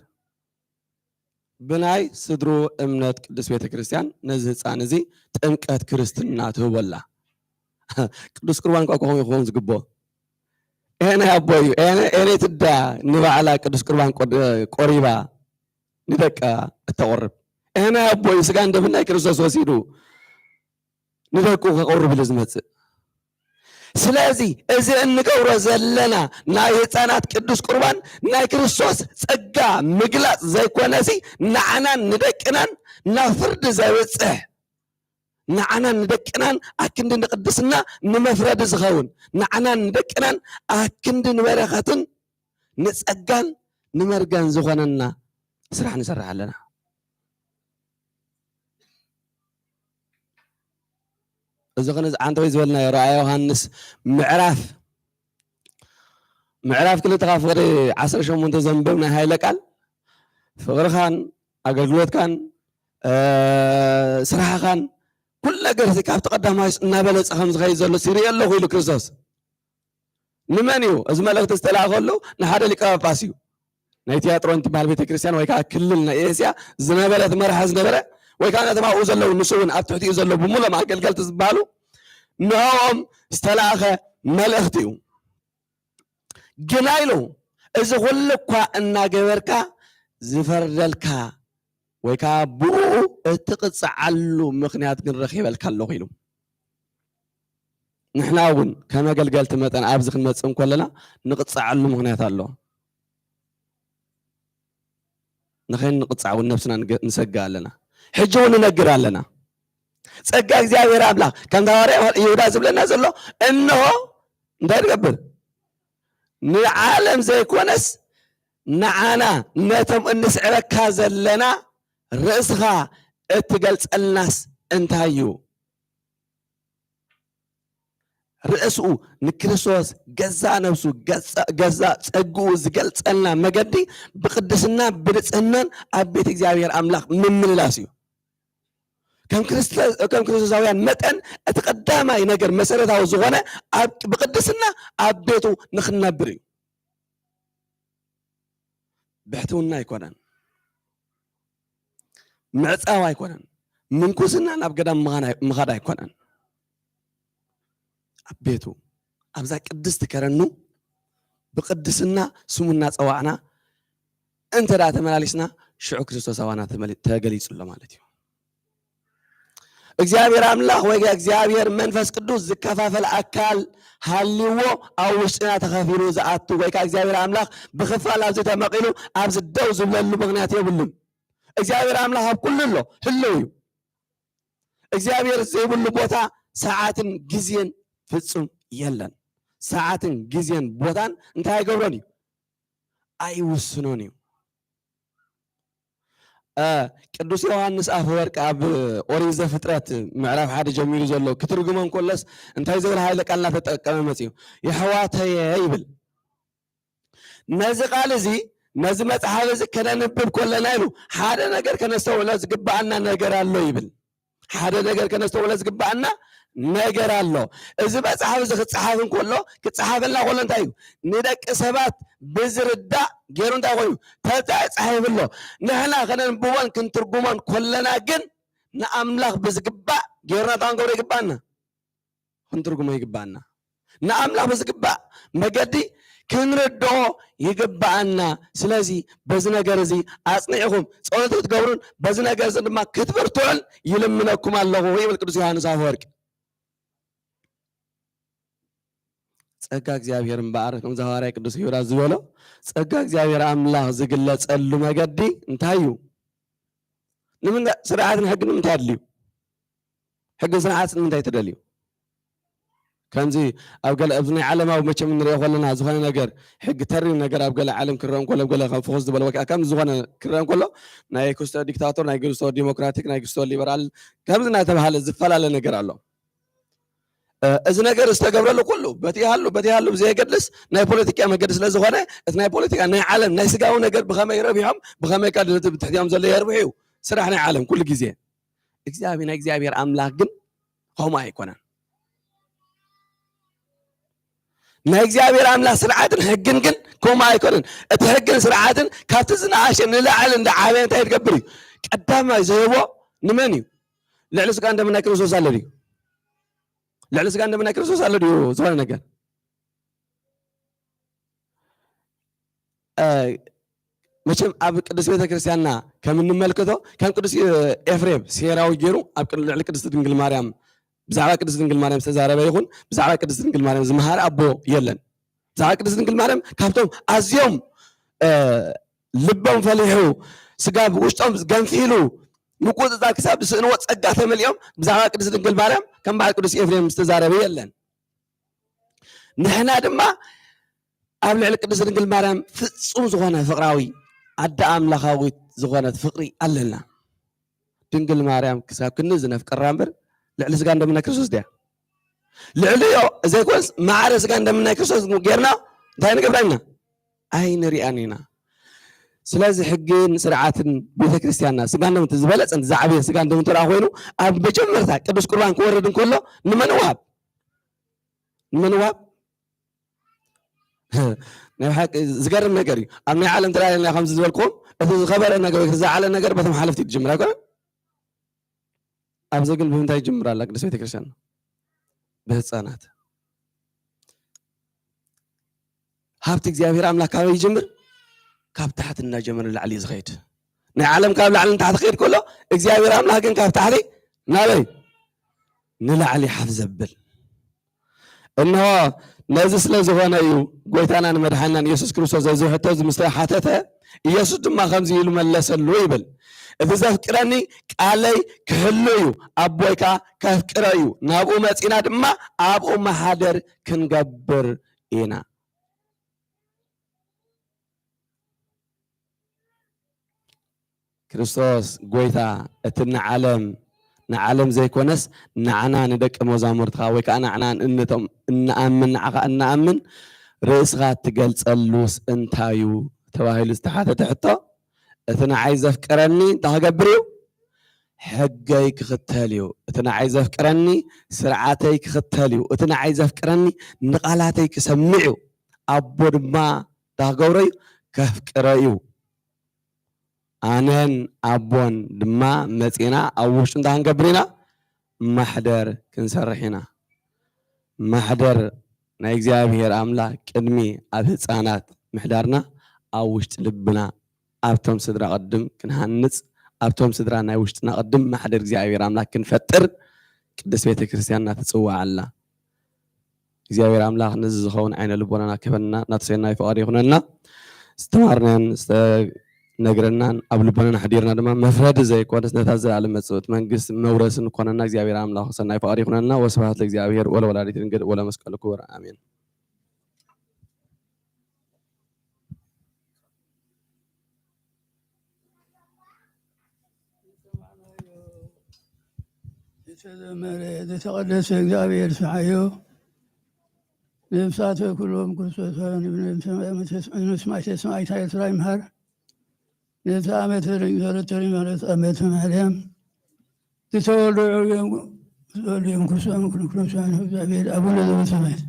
ብናይ ስድርኡ እምነት ቅድስት ቤተክርስትያን ነዚ ህጻን እዚ ጥምቀት ክርስትና ትህቦ ኣላ። ቅዱስ ቁርባን እኳ ክኸውን፣ ክኸውን ዝግብኦ። ኤነ ኣቦዩ፣ ኤነ፣ ኤነ ትዳ ንባዕላ ቅዱስ ቁርባን ቆድ-፣ ቆሪባ ንደቃ እተቆርብ። ኤነ ኣቦዩ ስጋን ደምን ናይ ክርስቶስ ወሲዱ ንደቁ ከቆርብ ኢሉ ዝመጽእ። ስለዚ እዚ እንገብሮ ዘለና ናይ ህጻናት ቅዱስ ቁርባን ናይ ክርስቶስ ጸጋ ምግላጽ ዘይኮነሲ፣ ንዓናን ንደቅናን ናብ ፍርዲ ዘብጽሕ፣ ንዓናን ንደቅናን ኣክንዲ ንቅድስና ንመፍረዲ ዝኸውን፣ ንዓናን ንደቅናን ኣክንዲ ንበረኸትን ንጸጋን ንመርገን ዝኾነና ስራሕ ንሰርሕ ኣለና። እዚ ኸነ እዚ ዓንተወይ ዝበልናዮ ራእየ ዮሃንስ ምዕራፍ፣ ምዕራፍ ክልተ ካብ ፍቕሪ ዓሰርተ ሸሞንተ ዘንበብናዮ ሃይለ ቃል፣ ፍቕርኻን ኣገልግሎትካን፣ እ፣ ስራሕኻን፣ ኩሉ ነገር እዚ ካብቲ ቀዳማይስ እናበለጸ ከም ዝኸይድ ዘሎ ሲርኢ ኣለኹ ኢሉ ክርስቶስ። ንመን እዩ እዚ መልእኽቲ ዝተላእኸሉ? ንሓደ ሊቀ ጳጳስ እዩ። ናይ ትያጥሮን ትበሃል ቤተክርስትያን ወይ ከዓ ክልል ናይ ኤስያ ዝነበረ፣ ትመርሓ ዝነበረ፣ ወይ ከዓ ነቶም ኣብኡ ዘለዉ፣ ንሱ እውን ኣብ ትሕቲኡ ዘለዉ ብምሉኦም ኣገልገልቲ ዝበሃሉ፣ ንዕኦም ዝተላእኸ መልእኽቲ እዩ። ግና ኢሉ፣ እዚ ኩሉ እኳ እናገበርካ ዝፈርደልካ ወይ ከዓ ብኡ እትቕጻዓሉ ምኽንያት ግን ረኺበልካ ኣለኹ ኢሉ። ንሕና እውን ከም ኣገልገልቲ መጠን ኣብዚ ክንመጽእ እንከለና ንቕጻዓሉ ምኽንያት ኣሎ። ንኸይንቕጻዕ እውን ነብስና ንገ-፣ ንሰግእ ኣለና። ሕጂ እውን ንነግር ኣለና። ጸጋ እግዚኣብሔር ኣምላኽ ከምቲ ሃዋርያ ይሁዳ ዝብለና ዘሎ፣ እንሆ እንታይ ትገብር? ንዓለም ዘይኮነስ ንዓና ነቶም እንስዕበካ ዘለና ርእስኻ እትገልጸልናስ እንታይ እዩ? ርእስኡ ንክርስቶስ ገዛእ ነብሱ፣ ገዛእ፣ ገዛእ ጸግኡ ዝገልጸልና መገዲ ብቅድስና ብንጽህናን ኣብ ቤት እግዚኣብሔር ኣምላኽ ምምልላስ እዩ። ከም ክርስተ-፣ ከም ክርስቶሳውያን መጠን እቲ ቀዳማይ ነገር መሰረታዊ ዝኾነ ኣብ፣ ብቅድስና ኣብ ቤቱ ንኽንነብር እዩ። ብሕትውና ኣይኮነን። ምዕጻው ኣይኮነን። ምንኩስና ናብ ገዳም ምኻን ኣይ-፣ ምኻድ ኣይኮነን። ኣብ ቤቱ፣ ኣብዛ ቅድስቲ ከረኑ ብቅድስና ስሙ እናጸዋዕና እንተ ደኣ ተመላሊስና፣ ሽዑ ክርስቶስ ኣባና ተመሊ-፣ ተገሊጹ ኣሎ ማለት እዩ። እግዚኣብሔር ኣምላኽ ወይ እግዚኣብሔር መንፈስ ቅዱስ ዝከፋፈል ኣካል ሃልይዎ ኣብ ውሽጥና ተኸፊሉ ዝኣቱ ወይ ከኣ እግዚኣብሔር ኣምላኽ ብኽፋል ኣብዚ ተመቒሉ ኣብዚ ደው ዝብለሉ ምኽንያት የብሉን። እግዚኣብሔር ኣምላኽ ኣብ ኩሉ ኣሎ፣ ህልው እዩ። እግዚኣብሔር ዘይብሉ ቦታ ሰዓትን ግዜን ፍጹም የለን። ሰዓትን ግዜን ቦታን እንታይ ኣይገብሮን እዩ? ኣይውስኖን እዩ። እ፣ ቅዱስ ዮሃንስ ኣፈወርቅ ኣብ ኦሪት ዘፍጥረት ምዕራፍ ሓደ ጀሚሩ ዘሎ ክትርጉሞ እንከሎስ እንታይ ዝብል ኃይለ ቃል እናተጠቀመ መጺኡ? የሕዋተየ ይብል። ነዚ ቃል እዚ፣ ነዚ መጽሓፍ እዚ ከነንብብ ከለና ኢሉ ሓደ ነገር ከነስተውዕሎ ዝግብኣና ነገር ኣሎ ይብል። ሓደ ነገር ከነስተውዕሎ ዝግብኣና ነገር ኣሎ። እዚ መጽሓፍ እዚ ክጸሓፍ እንከሎ፣ ክጸሓፈልና ከሎ እንታይ እዩ? ንደቂ ሰባት ብዝርዳእ ገይሩ እንታይ ኮይኑ? ተጻሒፉ ኣሎ። ንሕና ከነንብቦን ክንትርጉሞን ከለና ግን ንኣምላኽ ብዝግባእ ገይርና እንታይ ክንገብሮ ይግብኣና? ክንትርጉሞ ይግብኣና። ንኣምላኽ ብዝግባእ መገዲ ክንርድኦ ይግብኣና። ስለዚ በዚ ነገር እዚ ኣጽኒዕኩም ጸሎት ክትገብሩን በዚ ነገር እዚ ድማ ክትብርትዑን ይልምነኩም ኣለኹ ይብል ቅዱስ ዮሃንስ ኣፈወርቂ። ጸጋ እግዚኣብሔር እምበኣር፣ ከምዚ ሃዋርያ ቅዱስ ሂወዳ ዝበሎ፣ ጸጋ እግዚኣብሔር ኣምላኽ ዝግለጸሉ መገዲ እንታይ እዩ? ንምንታይ ስርዓትን ሕግን ንምንታይ ኣድልዩ? ሕግን ስርዓትን ንምንታይ ተደልዩ? ከምዚ ኣብ ገለ፣ ኣብዚ ናይ ዓለማዊ መቸም እንሪኦ ከለና፣ ዝኾነ ነገር ሕጊ ተሪር ነገር ኣብ ገለ ዓለም ክረአ እንከሎ፣ ኣብ ገለ ከም ፍኹስ ዝበለ ወይ ከዓ ከምዚ ዝኾነ ክረአ እንከሎ፣ ናይ ክስቶ ዲክታቶር፣ ናይ ክስቶ ዲሞክራቲክ፣ ናይ ክስቶ ሊበራል፣ ከምዚ እናተባሃለ ዝፈላለ ነገር ኣሎ። እ፣ እዚ ነገር ዝተገብረሉ ኩሉ በቲ ይሃሉ፣ በቲ ይሃሉ ብዘየገድስ ናይ ፖለቲካ መገዲ ስለ ዝኾነ፣ እቲ ናይ ፖለቲካ ናይ ዓለም ናይ ስጋዊ ነገር ብኸመይ ረቢሖም፣ ብኸመይ ከኣ ነቲ ብትሕቲኦም ዘሎ የርብሑ እዩ ስራሕ ናይ ዓለም ኩሉ ግዜ። እግዚኣብሔር፣ ናይ እግዚኣብሔር ኣምላኽ ግን ከምኡ ኣይኮነን። ናይ እግዚኣብሔር ኣምላኽ ስርዓትን ሕግን ግን ከምኡ ኣይኮነን። እቲ ሕግን ስርዓትን ካብቲ ዝነኣሸ ንላዕሊ እንዳዓበየ እንታይ ይገብር እዩ? ቀዳማይ ዝህቦ ንመን እዩ? ልዕሊ ስጋን ደምን ናይ ክርስቶስ ኣሎ ድዩ? ልዕሊ ስጋን ደምን ናይ ክርስቶስ ኣሎ ድዩ ዝኾነ ነገር? እ፣ መቸም ኣብ ቅድስት ቤተ ክርስቲያንና ከም እንመልከቶ፣ ከም ቅዱስ ኤፍሬም ሴራዊ ገይሩ ኣብ ቅድ-፣ ልዕሊ ቅድስት ድንግል ማርያም፣ ብዛዕባ ቅድስት ድንግል ማርያም ዝተዛረበ ይኹን ብዛዕባ ቅድስት ድንግል ማርያም ዝመሃረ ኣቦ የለን። ብዛዕባ ቅድስት ድንግል ማርያም ካብቶም ኣዝዮም፣ እ፣ ልቦም ፈሊሑ፣ ስጋ ብውሽጦም ገንፊሉ፣ ምቁጽጻር ክሳብ ዝስእንዎ ጸጋ ተመሊኦም፣ ብዛዕባ ቅድስት ድንግል ማርያም ከም በዓል ቅዱስ ኤፍሬም ዝተዛረበ የለን። ንሕና ድማ ኣብ ልዕሊ ቅድስት ድንግል ማርያም ፍጹም ዝኾነ ፍቕራዊ፣ ኣደ ኣምላኻዊት ዝኾነት ፍቕሪ ኣለና። ድንግል ማርያም ክሳብ ክንድዚ ነፍቅራ እምበር፣ ልዕሊ ስጋን ደምን ናይ ክርስቶስ ድያ? ልዕሊኡ ዘይኮነስ፣ ማዕረ ስጋን ደምን ናይ ክርስቶስ ጌርና እንታይ ንገብራ ኢና? ኣይንሪኣን ኢና። ስለዚ ሕግን ስርዓትን ቤተ ክርስቲያንና፣ ስጋን ደምን ዝበለጸን ዝዓበየ ስጋን ደምን እንተ ደኣ ኮይኑ፣ ኣብ መጀመርታ ቅዱስ ቁርባን ክወርድ እንከሎ ንመን ይወሃብ? ንመን ይወሃብ? ናይ ብሓቂ ዝገርም ነገር እዩ። ኣብ ናይ ዓለም ተላዒልና ከምዚ ዝበልኩም፣ እቲ ዝኸበረ ነገር ወይ ዝዓለ ነገር በቶም ሓለፍቲ ትጅምር ኣይኮነን? ኣብዚ ግን ብምንታይ ይጅምር ኣላ ቅድስት ቤተክርስትያን? ብህፃናት። ሃብቲ እግዚኣብሔር ኣምላክ ካበይ ይጅምር? ካብ ታሕቲ እናጀመረ ንላዕሊ እዩ ዝኸይድ። ናይ ዓለም ካብ ላዕሊ ንታሕቲ ክኸይድ ከሎ፣ እግዚኣብሔር ኣምላክ ግን ካብ ታሕቲ ናበይ? ንላዕሊ ሓፍ ዘብል። እንሆ፣ ነዚ ስለ ዝኾነ እዩ ጐይታናን መድሓኒናን ኢየሱስ ክርስቶስ እዚ ሕቶ እዚ ምስ ተሓተተ፣ ኢየሱስ ድማ ከምዚ ኢሉ መለሰሉ ይብል፣ "እቲ ዘፍቅረኒ ቃለይ ክሕሉ እዩ፣ ኣቦይ ከኣ ከፍቅሮ እዩ፣ ናብኡ መጺእና ድማ ኣብኡ ማሕደር ክንገብር ኢና።" ክርስቶስ ጐይታ፣ እቲ ንዓለም፣ ንዓለም ዘይኮነስ ንዓና ንደቀ መዛሙርትኻ ወይ ከኣ ንዓና ንእነቶም እንኣምን፣ ንዓኻ እንኣምን ርእስኻ እትገልጸሉስ እንታይ እዩ? ተባሂሉ ዝተሓተተ ሕቶ፣ እቲ ንዓይ ዘፍቅረኒ እንታይ ክገብር እዩ? ሕገይ ክኽተል እዩ። እቲ ንዓይ ዘፍቅረኒ ስርዓተይ ክኽተል እዩ። እቲ ንዓይ ዘፍቅረኒ ንቓላተይ ክሰምዕ እዩ። ኣቦ ድማ እንታይ ክገብሮ እዩ? ከፍቅሮ እዩ። ኣነን ኣቦን ድማ መጺእና ኣብ ውሽጡ እንታይ ክንገብር ኢና? ማሕደር ክንሰርሕ ኢና። ማሕደር ናይ እግዚኣብሔር ኣምላክ ቅድሚ ኣብ ህጻናት ምሕዳርና ኣብ ውሽጢ ልብና ኣብቶም ስድራ ቅድም ክንሃንጽ፣ ኣብቶም ስድራ ናይ ውሽጥና ቅድም ማሕደር እግዚኣብሔር ኣምላክ ክንፈጥር ቅድስት ቤተ ክርስቲያንና ትጽውዕ ኣላ። እግዚኣብሔር ኣምላክ ነዚ ዝኸውን ዓይነ ልቦናና ክህበና ናቱ ሰናይ ፍቃዱ ይኹነልና። ዝተማርናዮን ዝተነግረናን ኣብ ልቦናና ኣሕዲርና ድማ መፍረዲ ዘይኮነስ ነታ ዘላለም መጽውዕቲ መንግስቲ መውረሲ ንኮነና እግዚኣብሔር ኣምላክ ሰናይ ፍቃዱ ይኹነልና። ወስብሐት ለእግዚኣብሔር ወለወላዲቱ ድንግል ወለመስቀሉ ክቡር፣ ኣሜን። የተዘመረ የተቀደሰ እግዚአብሔር ስብሐዮ። ነፍሳተ ኩሎም ክርስቶሳውያን እብነ ሰማይ ሰማይታ ኤርትራ ይምሐር። ነፍስ ዓመተ ርግዘ ተሪመ ዓመተ ማርያም። ዝተወልዱ ዕውዮም፣ ዝተወልዱ እዮም ክርስቲያን፣ ኩሉ ክርስቲያን፣ እግዚአብሔር አቡነ ዘበሰማያት።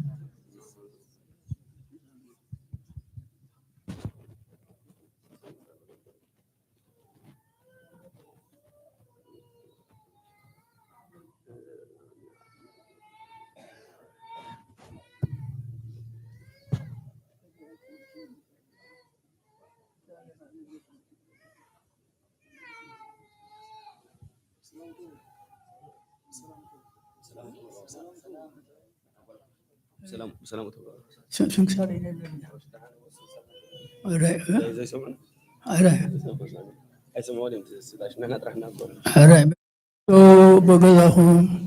سلام، سلامة. سم-، سمك ساري. أرى، أرى. أرى. تو بقول لهم،